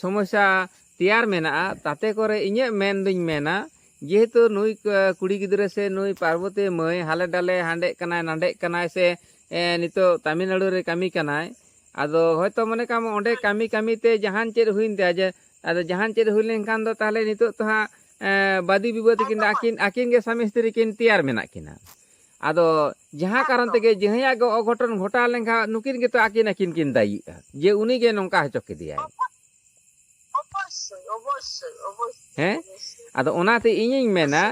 ᱥᱚᱢᱚᱥᱥᱟ ᱛᱮᱭᱟᱨ ᱢᱮᱱᱟᱜᱼᱟ, ᱛᱟᱛᱮ ᱠᱚᱨᱮ ᱤᱧᱟᱹᱜ ᱢᱮᱱ ᱫᱩᱧ ᱢᱮᱱᱟ, ᱡᱮᱦᱮᱛᱩ ᱱᱩᱭ ᱠ- ᱠᱩᱲᱤ ᱜᱤᱫᱽᱨᱟᱹ ᱥᱮ ᱱᱩᱭ ᱯᱟᱨᱵᱚᱛᱤ ᱢᱟᱹᱭ ᱦᱟᱞᱮ ᱰᱟᱞᱮ ᱦᱟᱸᱰᱮᱜ ᱠᱟᱱᱟᱭ ᱱᱟᱸᱰᱮᱜ ᱠᱟᱱᱟᱭ ᱥᱮ ᱮ, ᱱᱤᱛᱚᱜ ᱛᱟᱢᱤᱞᱱᱟᱲᱩ ᱨᱮ ᱠᱟᱹᱢᱤ ᱠᱟᱱᱟᱭ, ᱟᱫᱚ ᱦᱚᱭᱛᱚ ᱢᱚᱱᱮ ᱠᱟᱜ ᱢᱮ ᱚᱸᱰᱮ ᱠᱟᱹᱢᱤ ᱠᱟᱹᱢᱤ ᱛᱮ ᱡᱟᱦᱟᱱ ᱪᱮᱫ ᱦᱩᱭᱮᱱ ᱛᱟᱭᱟ, ᱡᱮ ᱟᱫᱚ ᱡᱟᱦᱟᱱ ᱪᱮᱫ ᱦᱩᱭ ᱞᱮᱱᱠᱷᱟᱱ ᱫᱚ ᱛᱟᱦᱚᱞᱮ ᱱᱤᱛᱚᱜ ᱛᱚ ᱦᱟᱸᱜ ᱮ, ᱵᱟᱫᱤ ᱵᱤᱵᱟᱹᱫᱤ ᱠᱤᱱ ᱫᱚ ᱟᱹᱠᱤᱱ ᱟᱹᱠᱤᱱ ᱜᱮ ᱥᱟᱢᱤ ᱥᱛᱨᱤ ᱠᱤᱱ ᱛᱮᱭᱟᱨ ᱢᱮᱱᱟᱜ ᱠᱤᱱᱟ᱾ ᱟᱫᱚ ᱡᱟᱦᱟᱸ ᱠᱟᱨᱚᱱ ᱛᱮᱜᱮ ᱡᱟᱦᱟᱸᱭᱟᱜ ᱜᱮ ᱚᱜᱷᱚᱴᱚᱱ ᱜᱷᱚᱴᱟᱣ ᱞᱮᱱᱠᱷᱟᱱ ᱱᱩᱠᱤᱱ ᱜᱮᱛᱚ ᱟᱹᱠᱤᱱ ᱟᱹᱠᱤᱱ ᱠᱤᱱ ᱫᱟᱭᱤᱜᱼᱟ ᱡᱮ ᱩᱱᱤ ᱜᱮ ᱱᱚᱝᱠᱟ ᱦᱚᱪᱚ ᱠᱮᱫᱮᱭᱟᱭ᱾ ᱚᱵᱚᱥᱥᱳᱭ, ᱚᱵᱚᱥᱥᱳᱭ, ᱚᱵᱚᱥᱥᱳᱭ, ᱦᱮᱸ? ᱚᱵᱚᱥᱥᱳᱭ᱾ ᱟᱫᱚ ᱚᱱᱟᱛᱮ ᱤᱧᱤᱧ ᱢᱮᱱᱟ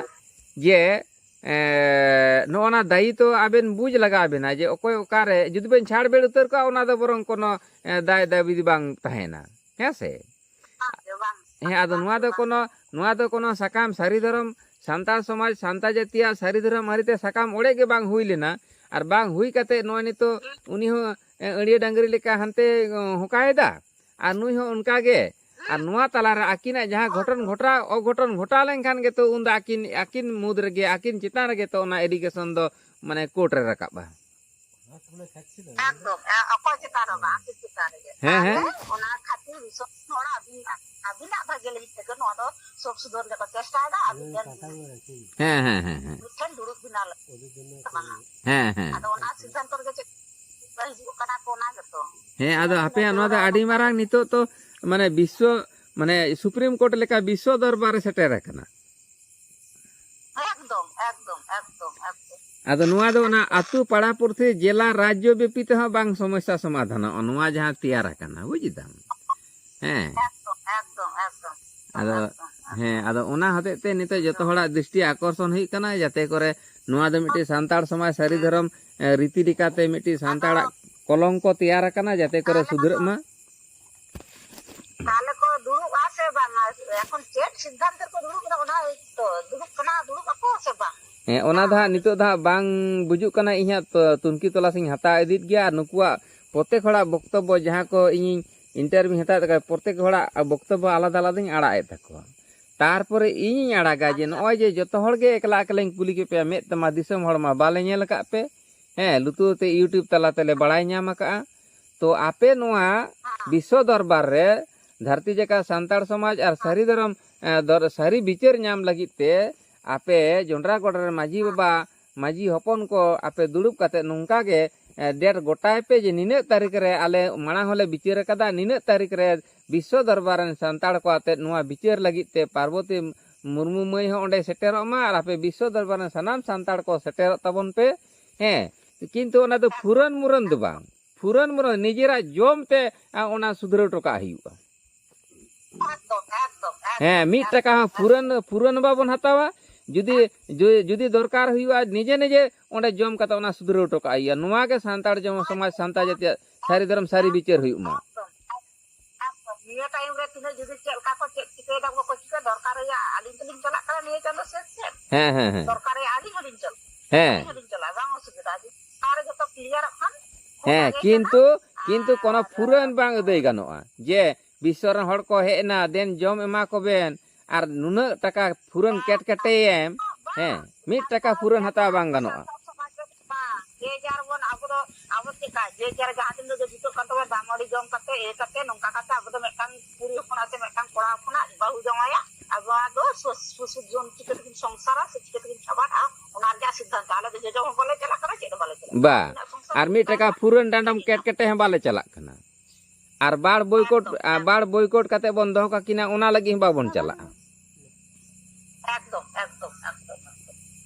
ᱡᱮ ᱮ, ᱱᱚᱜᱼᱚ ᱱᱟ ᱫᱟᱭᱤᱛᱛᱚ ᱟᱵᱮᱱ ᱵᱩᱡᱽ ᱞᱟᱜᱟᱣ ᱵᱮᱱᱟ ᱡᱮ ᱚᱠᱚᱭ ᱚᱠᱟᱨᱮ ᱡᱩᱫᱤ ᱵᱮᱱ ᱪᱷᱟᱲ ᱵᱮᱲ ᱩᱛᱟᱹᱨ ᱠᱚᱜᱼᱟ, ᱚᱱᱟ ᱫᱚ ᱵᱚᱨᱚᱝ ᱠᱳᱱᱳ ᱮ, ᱫᱟᱭ ᱫᱟᱹᱵᱤ ᱫᱚ ᱵᱟᱝ ᱛᱟᱦᱮᱱᱟ, ᱦᱮᱸ ᱥᱮ? ᱵᱟᱝ ᱜᱮ, ᱵᱟᱝ, ᱦᱮᱸ, ᱟᱫᱚ ᱵᱟᱝ ᱱᱚᱣᱟ ᱜᱮ, ᱫᱚ ᱵᱟᱝ᱾ ᱠᱳᱱᱳ ᱱᱚᱣᱟ ᱫᱚ ᱠᱳᱱᱳ ᱥᱟᱠᱟᱢ ᱥᱟᱹᱨᱤ ᱫᱷᱚᱨᱚᱢ ᱥᱟᱱᱛᱟᱲ ᱥᱚᱢᱟᱡᱽ ᱥᱟᱱᱛᱟᱲ ᱡᱟᱹᱛᱤᱭᱟᱜ ᱥᱟᱹᱨᱤ ᱫᱷᱚᱨᱚᱢ ᱟᱹᱨᱤᱛᱮ ᱥᱟᱠᱟᱢ ᱚᱲᱮᱡ ᱜᱮ ᱵᱟᱝ ᱦᱩᱭ ᱞᱮᱱᱟ᱾ ᱟᱨ ᱵᱟᱝ ᱦᱩᱭ ᱠᱟᱛᱮ ᱱᱚᱜᱼᱚᱭ ᱱᱤᱛᱚᱜ ᱩᱱᱤ ᱦᱚᱸ ᱮ, ᱟᱹᱲᱭᱟᱹ ᱰᱟᱝᱨᱤ ᱞᱮᱠᱟ ᱦᱟᱱᱛᱮ ᱮ, ᱦᱚᱸᱠᱟᱭᱮᱫᱟ ᱟᱨ ᱱᱩᱭ ᱦᱚᱸ ᱚᱱᱠᱟ ᱜᱮ᱾ ᱟᱨ ᱱᱚᱣᱟ ᱛᱟᱞᱟᱨᱮ ᱟᱹᱠᱤᱱᱟᱜ ᱡᱟᱦᱟᱸ ᱜᱷᱚᱴᱚᱱ ᱜᱷᱚᱴᱟᱣ ᱚᱜᱷᱚᱴᱚᱱ ᱜᱷᱚᱴᱟᱣ ᱞᱮᱱᱠᱷᱟᱱ ᱜᱮᱛᱚ ᱩᱱᱫᱚ ᱟᱹᱠᱤᱱ ᱟᱹᱠᱤᱱ ᱢᱩᱫᱽ ᱨᱮᱜᱮ ᱟᱹᱠᱤᱱ ᱪᱮᱛᱟᱱ ᱨᱮᱜᱮ ᱛᱚ ᱚᱱᱟ ᱮᱞᱤᱜᱮᱥᱚᱱ ᱫᱚ ᱢᱟᱱᱮ ᱠᱳᱨᱴ ᱨᱮ ᱨᱟᱠᱟᱵᱼᱟ᱾ ᱮᱠᱫᱚᱢ, ᱮ, ᱚᱠᱚᱭ ᱪᱮᱛᱟᱱ ᱨᱮ ᱵᱟᱝ, ᱟᱹᱠᱤᱱ ᱪᱮᱛᱟᱱ ᱨᱮᱜᱮ᱾ ᱦᱮᱸ, ᱛᱟᱦᱞᱮ ᱦᱮᱸ᱾ ᱚᱱᱟ ᱠᱷᱟᱹᱛᱤᱨ ᱫᱤᱥᱚᱢ ᱦᱚᱲ ᱟᱹᱵᱤᱱ, ᱟᱹᱵᱤᱱᱟᱜ ᱵᱷᱟᱜᱮ ᱞᱟᱹᱜᱤᱫ ᱛᱮᱜᱮ ᱱᱚᱣᱟ ᱫᱚ ᱥᱚᱝᱥᱳᱫᱷᱚᱱ ᱨᱮᱠᱚ ᱪᱮᱥᱴᱟᱭᱮᱫᱟ, ᱟᱹᱵᱤᱱ ᱴᱷᱮᱱ ᱦᱮᱸ, ᱦᱮᱸ, ᱦᱮᱸ, ᱦᱮᱸ᱾ ᱢᱤᱫ ᱴᱷᱮᱱ ᱫᱩᱲᱩᱵ ᱵᱤᱱᱟ ᱞᱟᱹᱠᱛᱤ ᱠᱟᱱᱟ᱾ ᱦᱮᱸ, ᱦᱮᱸ᱾ ᱟᱫᱚ ᱚᱱᱟ ᱥᱤᱫᱽᱫᱷᱟᱱᱛᱚ ᱨᱮᱜᱮ ᱪᱮᱫ ᱦᱤᱡᱩᱜ ᱠᱟᱱᱟ ᱠᱚ, ᱚᱱᱟ ᱜᱮᱛᱚ᱾ ᱦᱮᱸ, ᱟᱫᱚ ᱦᱟᱯᱮ ᱱᱚᱣᱟ ᱫᱚ ᱟᱹᱰᱤ ᱢᱟᱨᱟᱝ ᱱᱤᱛᱚᱜ ᱛᱚ ᱢᱟᱱᱮ ᱵᱤᱥᱥᱚ, ᱢᱟᱱᱮ ᱥᱩᱯᱨᱤᱢ ᱠᱳᱨᱴ ᱞᱮᱠᱟ ᱵᱤᱥᱥᱚ ᱫᱚᱨᱵᱟᱨ ᱨᱮ ᱥᱮᱴᱮᱨ ᱟᱠᱟᱱᱟ᱾ ᱮᱠᱫᱚᱢ, ᱮᱠᱫᱚᱢ, ᱮᱠᱫᱚᱢ, ᱮᱠᱫᱚᱢ᱾ ᱟᱫᱚ ᱱᱚᱣᱟ ᱫᱚ ᱚᱱᱟ ᱟᱹᱛᱩ, ᱯᱟᱲᱟ, ᱯᱩᱨᱛᱷᱤ, ᱡᱮᱞᱟ, ᱨᱟᱡᱽᱡᱚ ᱵᱮᱯᱤ ᱛᱮᱦᱚᱸ ᱵᱟᱝ ᱥᱚᱢᱚᱥᱥᱟ ᱥᱚᱢᱟᱫᱷᱟᱱᱚᱜᱼᱟ, ᱱᱚᱣᱟ ᱡᱟᱦᱟᱸ ᱛᱮᱭᱟᱨ ᱟᱠᱟᱱᱟ, ᱵᱩᱡ ᱮᱫᱟᱢ? ᱦᱮᱸ᱾ ᱮᱠᱫᱚᱢ, ᱮᱠᱫᱚᱢ, ᱮᱠᱫᱚᱢ, ᱮᱠᱫᱚᱢ, ᱟᱫᱚ, ᱮᱠᱫᱚᱢ, ᱮᱠᱫᱚᱢ᱾ ᱦᱮᱸ, ᱟᱫᱚ ᱚᱱᱟ ᱦᱚᱛᱮᱡ ᱛᱮ ᱱᱤᱛᱚᱜ ᱡᱚᱛᱚ ᱦᱚᱲᱟᱜ ᱫᱨᱤᱥᱴᱤ ᱟᱠᱚᱨᱥᱚᱱ ᱦᱩᱭᱩᱜ ᱠᱟᱱᱟ, ᱡᱟᱛᱮ ᱠᱚᱨᱮ ᱱᱚᱣᱟ ᱫᱚ ᱢᱤᱫᱴᱤᱡ ᱥᱟᱱᱛᱟᱲ ᱥᱚᱢᱟᱡᱽ ᱥᱟᱹᱨᱤ ᱫᱷᱚᱨᱚᱢ, ᱮ, ᱨᱤᱛᱤ ᱞᱮᱠᱟᱛᱮ ᱢᱤᱫᱴᱤᱡ ᱥᱟᱱᱛᱟᱲᱟᱜ ᱠᱚᱞᱚᱝᱠᱚ ᱛᱮᱭᱟᱨ ᱟᱠᱟᱱᱟ, ᱡᱟᱛᱮ ᱠᱚᱨᱮ ᱥᱩᱫᱷᱨᱟᱹᱜ ᱢᱟ᱾ ᱛᱟᱦᱞᱮ ᱠᱚ ᱫᱩᱲᱩᱵᱼᱟ ᱥᱮ ᱵᱟᱝᱟ? ᱮᱠᱷᱚᱱ ᱪᱮᱫ ᱥᱤᱫᱽᱫᱷᱟᱱᱛᱚ ᱨᱮᱠᱚ ᱫᱩᱲᱩᱵ ᱠᱟᱱᱟ, ᱚᱱᱟ ᱛᱚ ᱫᱩᱲᱩᱵ ᱠᱟᱱᱟ, ᱫᱩᱲᱩᱵ ᱟᱠᱚ ᱥᱮ ᱵᱟᱝ? ᱦᱮᱸ, ᱚᱱᱟ ᱫᱚ ᱦᱟᱸᱜ ᱱᱤᱛᱚᱜ ᱫᱚ ᱦᱟᱸᱜ ᱵᱟᱝ ᱵᱩᱡᱩᱜ ᱠᱟᱱᱟ᱾ ᱤᱧ ᱦᱟᱸᱜ ᱛᱚ-, ᱛᱩᱱᱠᱷᱤ ᱛᱚᱞᱟᱥ ᱤᱧ ᱦᱟᱛᱟᱣ ᱤᱫᱤᱭᱮᱫ ᱜᱮᱭᱟ᱾ ᱟᱨ ᱱᱩᱠᱩᱣᱟᱜ ᱯᱨᱚᱛᱮᱠ ᱦᱚᱲᱟᱜ ᱵᱚᱠᱛᱚᱵᱵᱚ, ᱡᱟᱦᱟᱸ ᱠᱚ ᱤᱧᱤᱧ interview ᱦᱟᱛᱟᱣᱮᱫ ᱛᱟᱠᱚᱣᱟ, ᱯᱨᱚᱛᱮᱠ ᱦᱚᱲᱟᱜ ᱵᱚᱠᱛᱚᱵᱵᱚ ᱟᱞᱟᱫᱟ ᱟᱞᱟᱫᱟᱧ ᱟᱲᱟᱜ ᱮᱫ ᱛᱟᱠᱚᱣᱟ᱾ ᱛᱟᱨᱯᱚᱨᱮ ᱤᱧᱤᱧ ᱟᱲᱟᱜᱟ ᱡᱮ ᱟᱪᱪᱷᱟ᱾ ᱱᱚᱜᱼᱚᱭ ᱡᱮ ᱡᱚᱛᱚ ᱦᱚᱲ ᱜᱮ ᱮᱠᱞᱟ ᱮᱠᱞᱟᱧ ᱠᱩᱞᱤ ᱠᱮᱫ ᱯᱮᱭᱟ, ᱢᱮᱫ ᱛᱮᱢᱟ ᱫᱤᱥᱚᱢ ᱦᱚᱲ ᱢᱟ ᱵᱟᱞᱮ ᱧᱮᱞ ᱟᱠᱟᱫ ᱯᱮ, ᱦᱮᱸ, ᱞᱩᱛᱩᱨ ᱛᱮ YouTube ᱛᱟᱞᱟ ᱛᱮᱞᱮ ᱵᱟᱲᱟᱭ ᱧᱟᱢ ᱟᱠᱟᱫᱼᱟ᱾ ᱛᱚ ᱟᱯᱮ ᱱᱚᱣᱟ ᱵᱤᱥᱥᱚ ᱫᱚᱨᱵᱟᱨ ᱨᱮ ᱫᱷᱟᱹᱨᱛᱤ ᱡᱟᱠᱟᱛ ᱥᱟᱱᱛᱟᱲ ᱥᱚᱢᱟᱡᱽ ᱟᱨ ᱥᱟᱹᱨᱤ ᱫᱷᱚᱨᱚᱢ, ᱮ, ᱫᱚᱨ-, ᱥᱟᱹᱨᱤ ᱵᱤᱪᱟᱹᱨ ᱧᱟᱢ ᱞᱟᱹᱜᱤᱫ ᱛᱮ ᱟᱯᱮ ᱡᱚᱱᱰᱨᱟ ᱜᱚᱰᱟ ᱨᱮ ᱢᱟᱹᱡᱷᱤ ᱵᱟᱵᱟ, ᱢᱟᱹᱡᱷᱤ ᱦᱚᱯᱚᱱ ᱠᱚ ᱟᱯᱮ ᱫᱩᱲᱩᱵ ᱠᱟᱛᱮ ᱱᱚᱝᱠᱟ ᱜᱮ, ᱮ, date ᱜᱚᱴᱟᱭ ᱯᱮ ᱡᱮ ᱱᱤᱱᱟᱹᱜ ᱛᱟᱹᱨᱤᱠᱷ ᱨᱮ ᱟᱞᱮ ᱢᱟᱲᱟᱝ ᱦᱚᱸᱞᱮ ᱵᱤᱪᱟᱹᱨ ᱟᱠᱟᱫᱟ, ᱱᱤᱱᱟᱹᱜ ᱛᱟᱹᱨᱤᱠᱷ ᱨᱮ ᱵᱤᱥᱥᱚ ᱫᱚᱨᱵᱟᱨ ᱨᱮᱱ ᱥᱟᱱᱛᱟᱲ ᱠᱚ ᱟᱛᱮ ᱱᱚᱣᱟ ᱵᱤᱪᱟᱹᱨ ᱞᱟᱹᱜᱤᱫ ᱛᱮ ᱯᱟᱨᱵᱚᱛᱤ ᱢᱩᱨᱢᱩ ᱢᱟᱹᱭ ᱦᱚᱸ ᱚᱸᱰᱮ ᱥᱮᱴᱮᱨᱚᱜ ᱢᱟ ᱟᱨ ᱟᱯᱮ ᱵᱤᱥᱥᱚ ᱫᱚᱨᱵᱟᱨ ᱨᱮᱱ ᱥᱟᱱᱟᱢ ᱥᱟᱱᱛᱟᱲ ᱠᱚ ᱥᱮᱴᱮᱨᱚᱜ ᱛᱟᱵᱚᱱ ᱯᱮ᱾ ᱦᱮᱸ, ᱠᱤᱱᱛᱩ ᱚᱱᱟ ᱫᱚ ᱯᱷᱩᱨᱟᱹᱱ ᱢᱩᱨᱟᱹᱱ ᱫᱚ ᱵᱟᱝ, ᱯᱷᱩᱨᱟᱹᱱ ᱢᱩᱨᱟᱹᱱ ᱱᱤᱡᱮᱨᱟᱜ ᱡᱚᱢ ᱛᱮ, ᱟ, ᱚᱱᱟ ᱥᱩᱫᱷᱨᱟᱹᱣ ᱦᱚᱴᱚ ᱠᱟᱜ ᱦᱩᱭᱩᱜᱼᱟ᱾ ᱮᱠᱫᱚᱢ, ᱮᱠᱫᱚᱢ, ᱮᱠᱫᱚᱢ, ᱦᱮᱸ, ᱢᱤᱫ ᱴᱟᱠᱟ ᱦᱚᱸ ᱮᱠᱫᱚᱢ᱾ ᱯᱷᱩᱨᱟᱹᱱ, ᱯᱷᱩᱨᱟᱹᱱ ᱵᱟᱵᱚᱱ ᱦᱟᱛᱟᱣᱟ᱾ ᱡᱩᱫᱤ, ᱡᱩ-, ᱡᱩᱫᱤ ᱫᱚᱨᱠᱟᱨ ᱦᱩᱭᱩᱜᱼᱟ, ᱱᱤᱡᱮ ᱱᱤᱡᱮ ᱚᱸᱰᱮ ᱡᱚᱢ ᱠᱟᱛᱮ ᱚᱱᱟ ᱥᱩᱫᱷᱨᱟᱹᱣ ᱦᱚᱴᱚ ᱠᱟᱜ ᱦᱩᱭᱩᱜᱼᱟ᱾ ᱱᱚᱣᱟ ᱜᱮ ᱥᱟᱱᱛᱟᱲ ᱡᱚᱢ ᱥᱚᱢᱟᱡᱽ, ᱥᱟᱱᱛᱟᱲ ᱡᱟᱹᱛᱤᱭᱟᱜ ᱥᱟᱹᱨᱤ ᱫᱷᱚᱨᱚᱢ ᱥᱟᱹᱨᱤ ᱵᱤᱪᱟᱹᱨ ᱦᱩᱭᱩᱜ ᱢᱟ᱾ ᱮᱠᱫᱚᱢ, ᱮᱠᱫᱚᱢ᱾ ᱱᱤᱭᱟᱹ ᱴᱟᱭᱤᱢ ᱨᱮ ᱛᱤᱱᱟᱹᱜ ᱡᱩᱫᱤ ᱪᱮᱫ ᱞᱮᱠᱟ ᱠᱚ ᱪᱮᱫ ᱪᱤᱠᱟᱹᱭ ᱫᱟᱠᱚ ᱠᱚ ᱪᱤᱠᱟᱹ ᱫᱚᱨᱠᱟᱨ ᱨᱮᱭᱟᱜ ᱟᱹᱞᱤᱧ ᱫᱚᱞᱤᱧ ᱪᱟᱞᱟᱜ ᱠᱟᱱᱟ ᱱᱤᱭᱟᱹ ᱪᱟᱸᱫᱚ ᱥᱮᱫ ᱥᱮᱫ᱾ ᱦᱮᱸ, ᱦᱮᱸ, ᱦᱮᱸ᱾ ᱫᱚᱨᱠᱟᱨ ᱨᱮᱭᱟᱜ ᱟᱹᱞᱤᱧ ᱦᱚᱸᱞᱤᱧ ᱪᱟᱞᱟᱜ᱾ ᱦᱮᱸ᱾ ᱟᱹᱞᱤᱧ ᱦᱚᱸᱞᱤᱧ ᱪᱟᱞᱟᱜ, ᱵᱟᱝ ᱚᱥᱩᱵᱤᱫᱷᱟ᱾ ᱡᱩᱫᱤ ᱚᱱᱟ ᱨᱮ ᱡᱚᱛᱚ ᱠᱞᱤᱭᱟᱨᱚᱜ ᱠᱷᱟᱱ ᱦᱮᱸ, ᱚᱱᱟ ᱜᱮ ᱠᱤᱱᱛᱩ, ᱠᱟᱱᱟ᱾ ᱠᱤᱱᱛᱩ ᱠᱳᱱᱳ ᱟᱨ ᱯᱷᱩᱨᱟᱹᱱ ᱵᱟᱝ ᱟᱹᱫᱟᱹᱭ ᱜᱟᱱᱚᱜᱼᱟ ᱡᱮ ᱵᱤᱥᱥᱚ ᱨᱮᱱ ᱦᱚᱲ ᱠᱚ ᱦᱮᱡ ᱮᱱᱟ, ᱫᱮᱱ ᱡᱚᱢ ᱮᱢᱟ ᱠᱚᱵᱮᱱ, ᱟᱨ ᱱᱩᱱᱟᱹᱜ ᱴᱟᱠᱟ ᱯᱷᱩᱨᱟᱹᱱ ᱠᱮᱴᱠᱮᱴᱮᱭᱮᱢ᱾ ᱦᱮᱸ, ᱢᱤᱫ ᱴᱟᱠᱟ ᱯᱷᱩᱨᱟᱹᱱ ᱦᱟᱛᱟᱣ ᱵᱟᱝ ᱜᱟᱱᱚᱜᱼᱟ᱾ ᱵᱟᱝ, ᱡᱮ ᱡᱟᱨ ᱵᱚᱱ, ᱟᱵᱚ ᱫᱚ, ᱟᱵᱚ ᱪᱮᱫᱠᱟ, ᱡᱮ ᱡᱟᱨ ᱡᱟᱦᱟᱸ ᱛᱤᱱ ᱨᱮᱜᱮ ᱡᱩᱛᱩᱜ ᱠᱟᱱ ᱛᱟᱵᱚᱱᱟ, ᱫᱟᱜ ᱢᱟᱹᱰᱤ ᱡᱚᱢ ᱠᱟᱛᱮ, ᱤᱭᱟᱹ ᱠᱟᱛᱮ, ᱱᱚᱝᱠᱟ ᱠᱟᱛᱮ ᱟᱵᱚ ᱫᱚ ᱢᱤᱫᱴᱟᱝ ᱠᱩᱲᱤ ᱦᱚᱯᱚᱱᱟᱜ ᱥᱮ ᱢᱤᱫᱴᱟᱝ ᱠᱚᱲᱟ ᱦᱚᱯᱚᱱᱟᱜ ᱵᱟᱹᱦᱩ ᱡᱟᱶᱟᱭᱟ, ᱟᱵᱚᱣᱟᱜ ᱫᱚ ᱥᱩ-, ᱥᱩ-, ᱥᱩ-, ᱡᱚᱱ ᱪᱤᱠᱟᱹ ᱛᱮᱵᱚᱱ ᱥᱚᱝᱥᱟᱨᱟ ᱥᱮ ᱪᱤᱠᱟᱹ ᱛᱮᱵᱚᱱ ᱪᱟᱵᱟᱜᱼᱟ, ᱚᱱᱟ ᱨᱮᱭᱟᱜ ᱥᱤᱫᱽᱫᱷᱟᱱᱛᱚ᱾ ᱟᱞᱮ ᱫᱚ ᱡᱚᱡᱚ ᱦᱚᱸ ᱵᱟᱞᱮ ᱪᱟᱞᱟᱜ ᱠᱟᱱᱟ, ᱪᱮᱫ ᱦᱚᱸ ᱵᱟᱞᱮ ᱪᱟᱞᱟᱜ ᱠᱟᱱᱟ᱾ ᱵᱟ, ᱩᱱᱟᱹᱜ ᱥᱚᱝᱥᱟᱨ ᱟᱨ ᱢᱤᱫ ᱴᱟᱠᱟ ᱯᱷᱩᱨᱟᱹᱱ ᱰᱟᱸᱰᱚᱢ ᱠᱮᱴ ᱠᱮᱴᱮ ᱦᱚᱸ ᱵᱟᱞᱮ ᱪᱟᱞᱟᱜ ᱠᱟᱱᱟ᱾ ᱟᱨ ᱵᱟᱲ ᱵᱚᱭᱠᱚᱴ, ᱮᱠᱫᱚᱢ, ᱟᱨ ᱮᱠᱫᱚᱢ᱾ ᱵᱟᱲ ᱵᱚᱭᱠᱚᱴ ᱠᱟᱛᱮ ᱵᱚᱱ ᱫᱚᱦᱚ ᱠᱟᱠᱤᱱᱟ, ᱚᱱᱟ ᱞᱟᱹᱜᱤᱫ ᱦᱚᱸ ᱵᱟᱵᱚᱱ ᱪᱟᱞᱟᱜᱼᱟ᱾ ᱮᱠᱫᱚᱢ, ᱮᱠᱫᱚᱢ, ᱮᱠᱫᱚᱢ, ᱮᱠᱫᱚᱢ᱾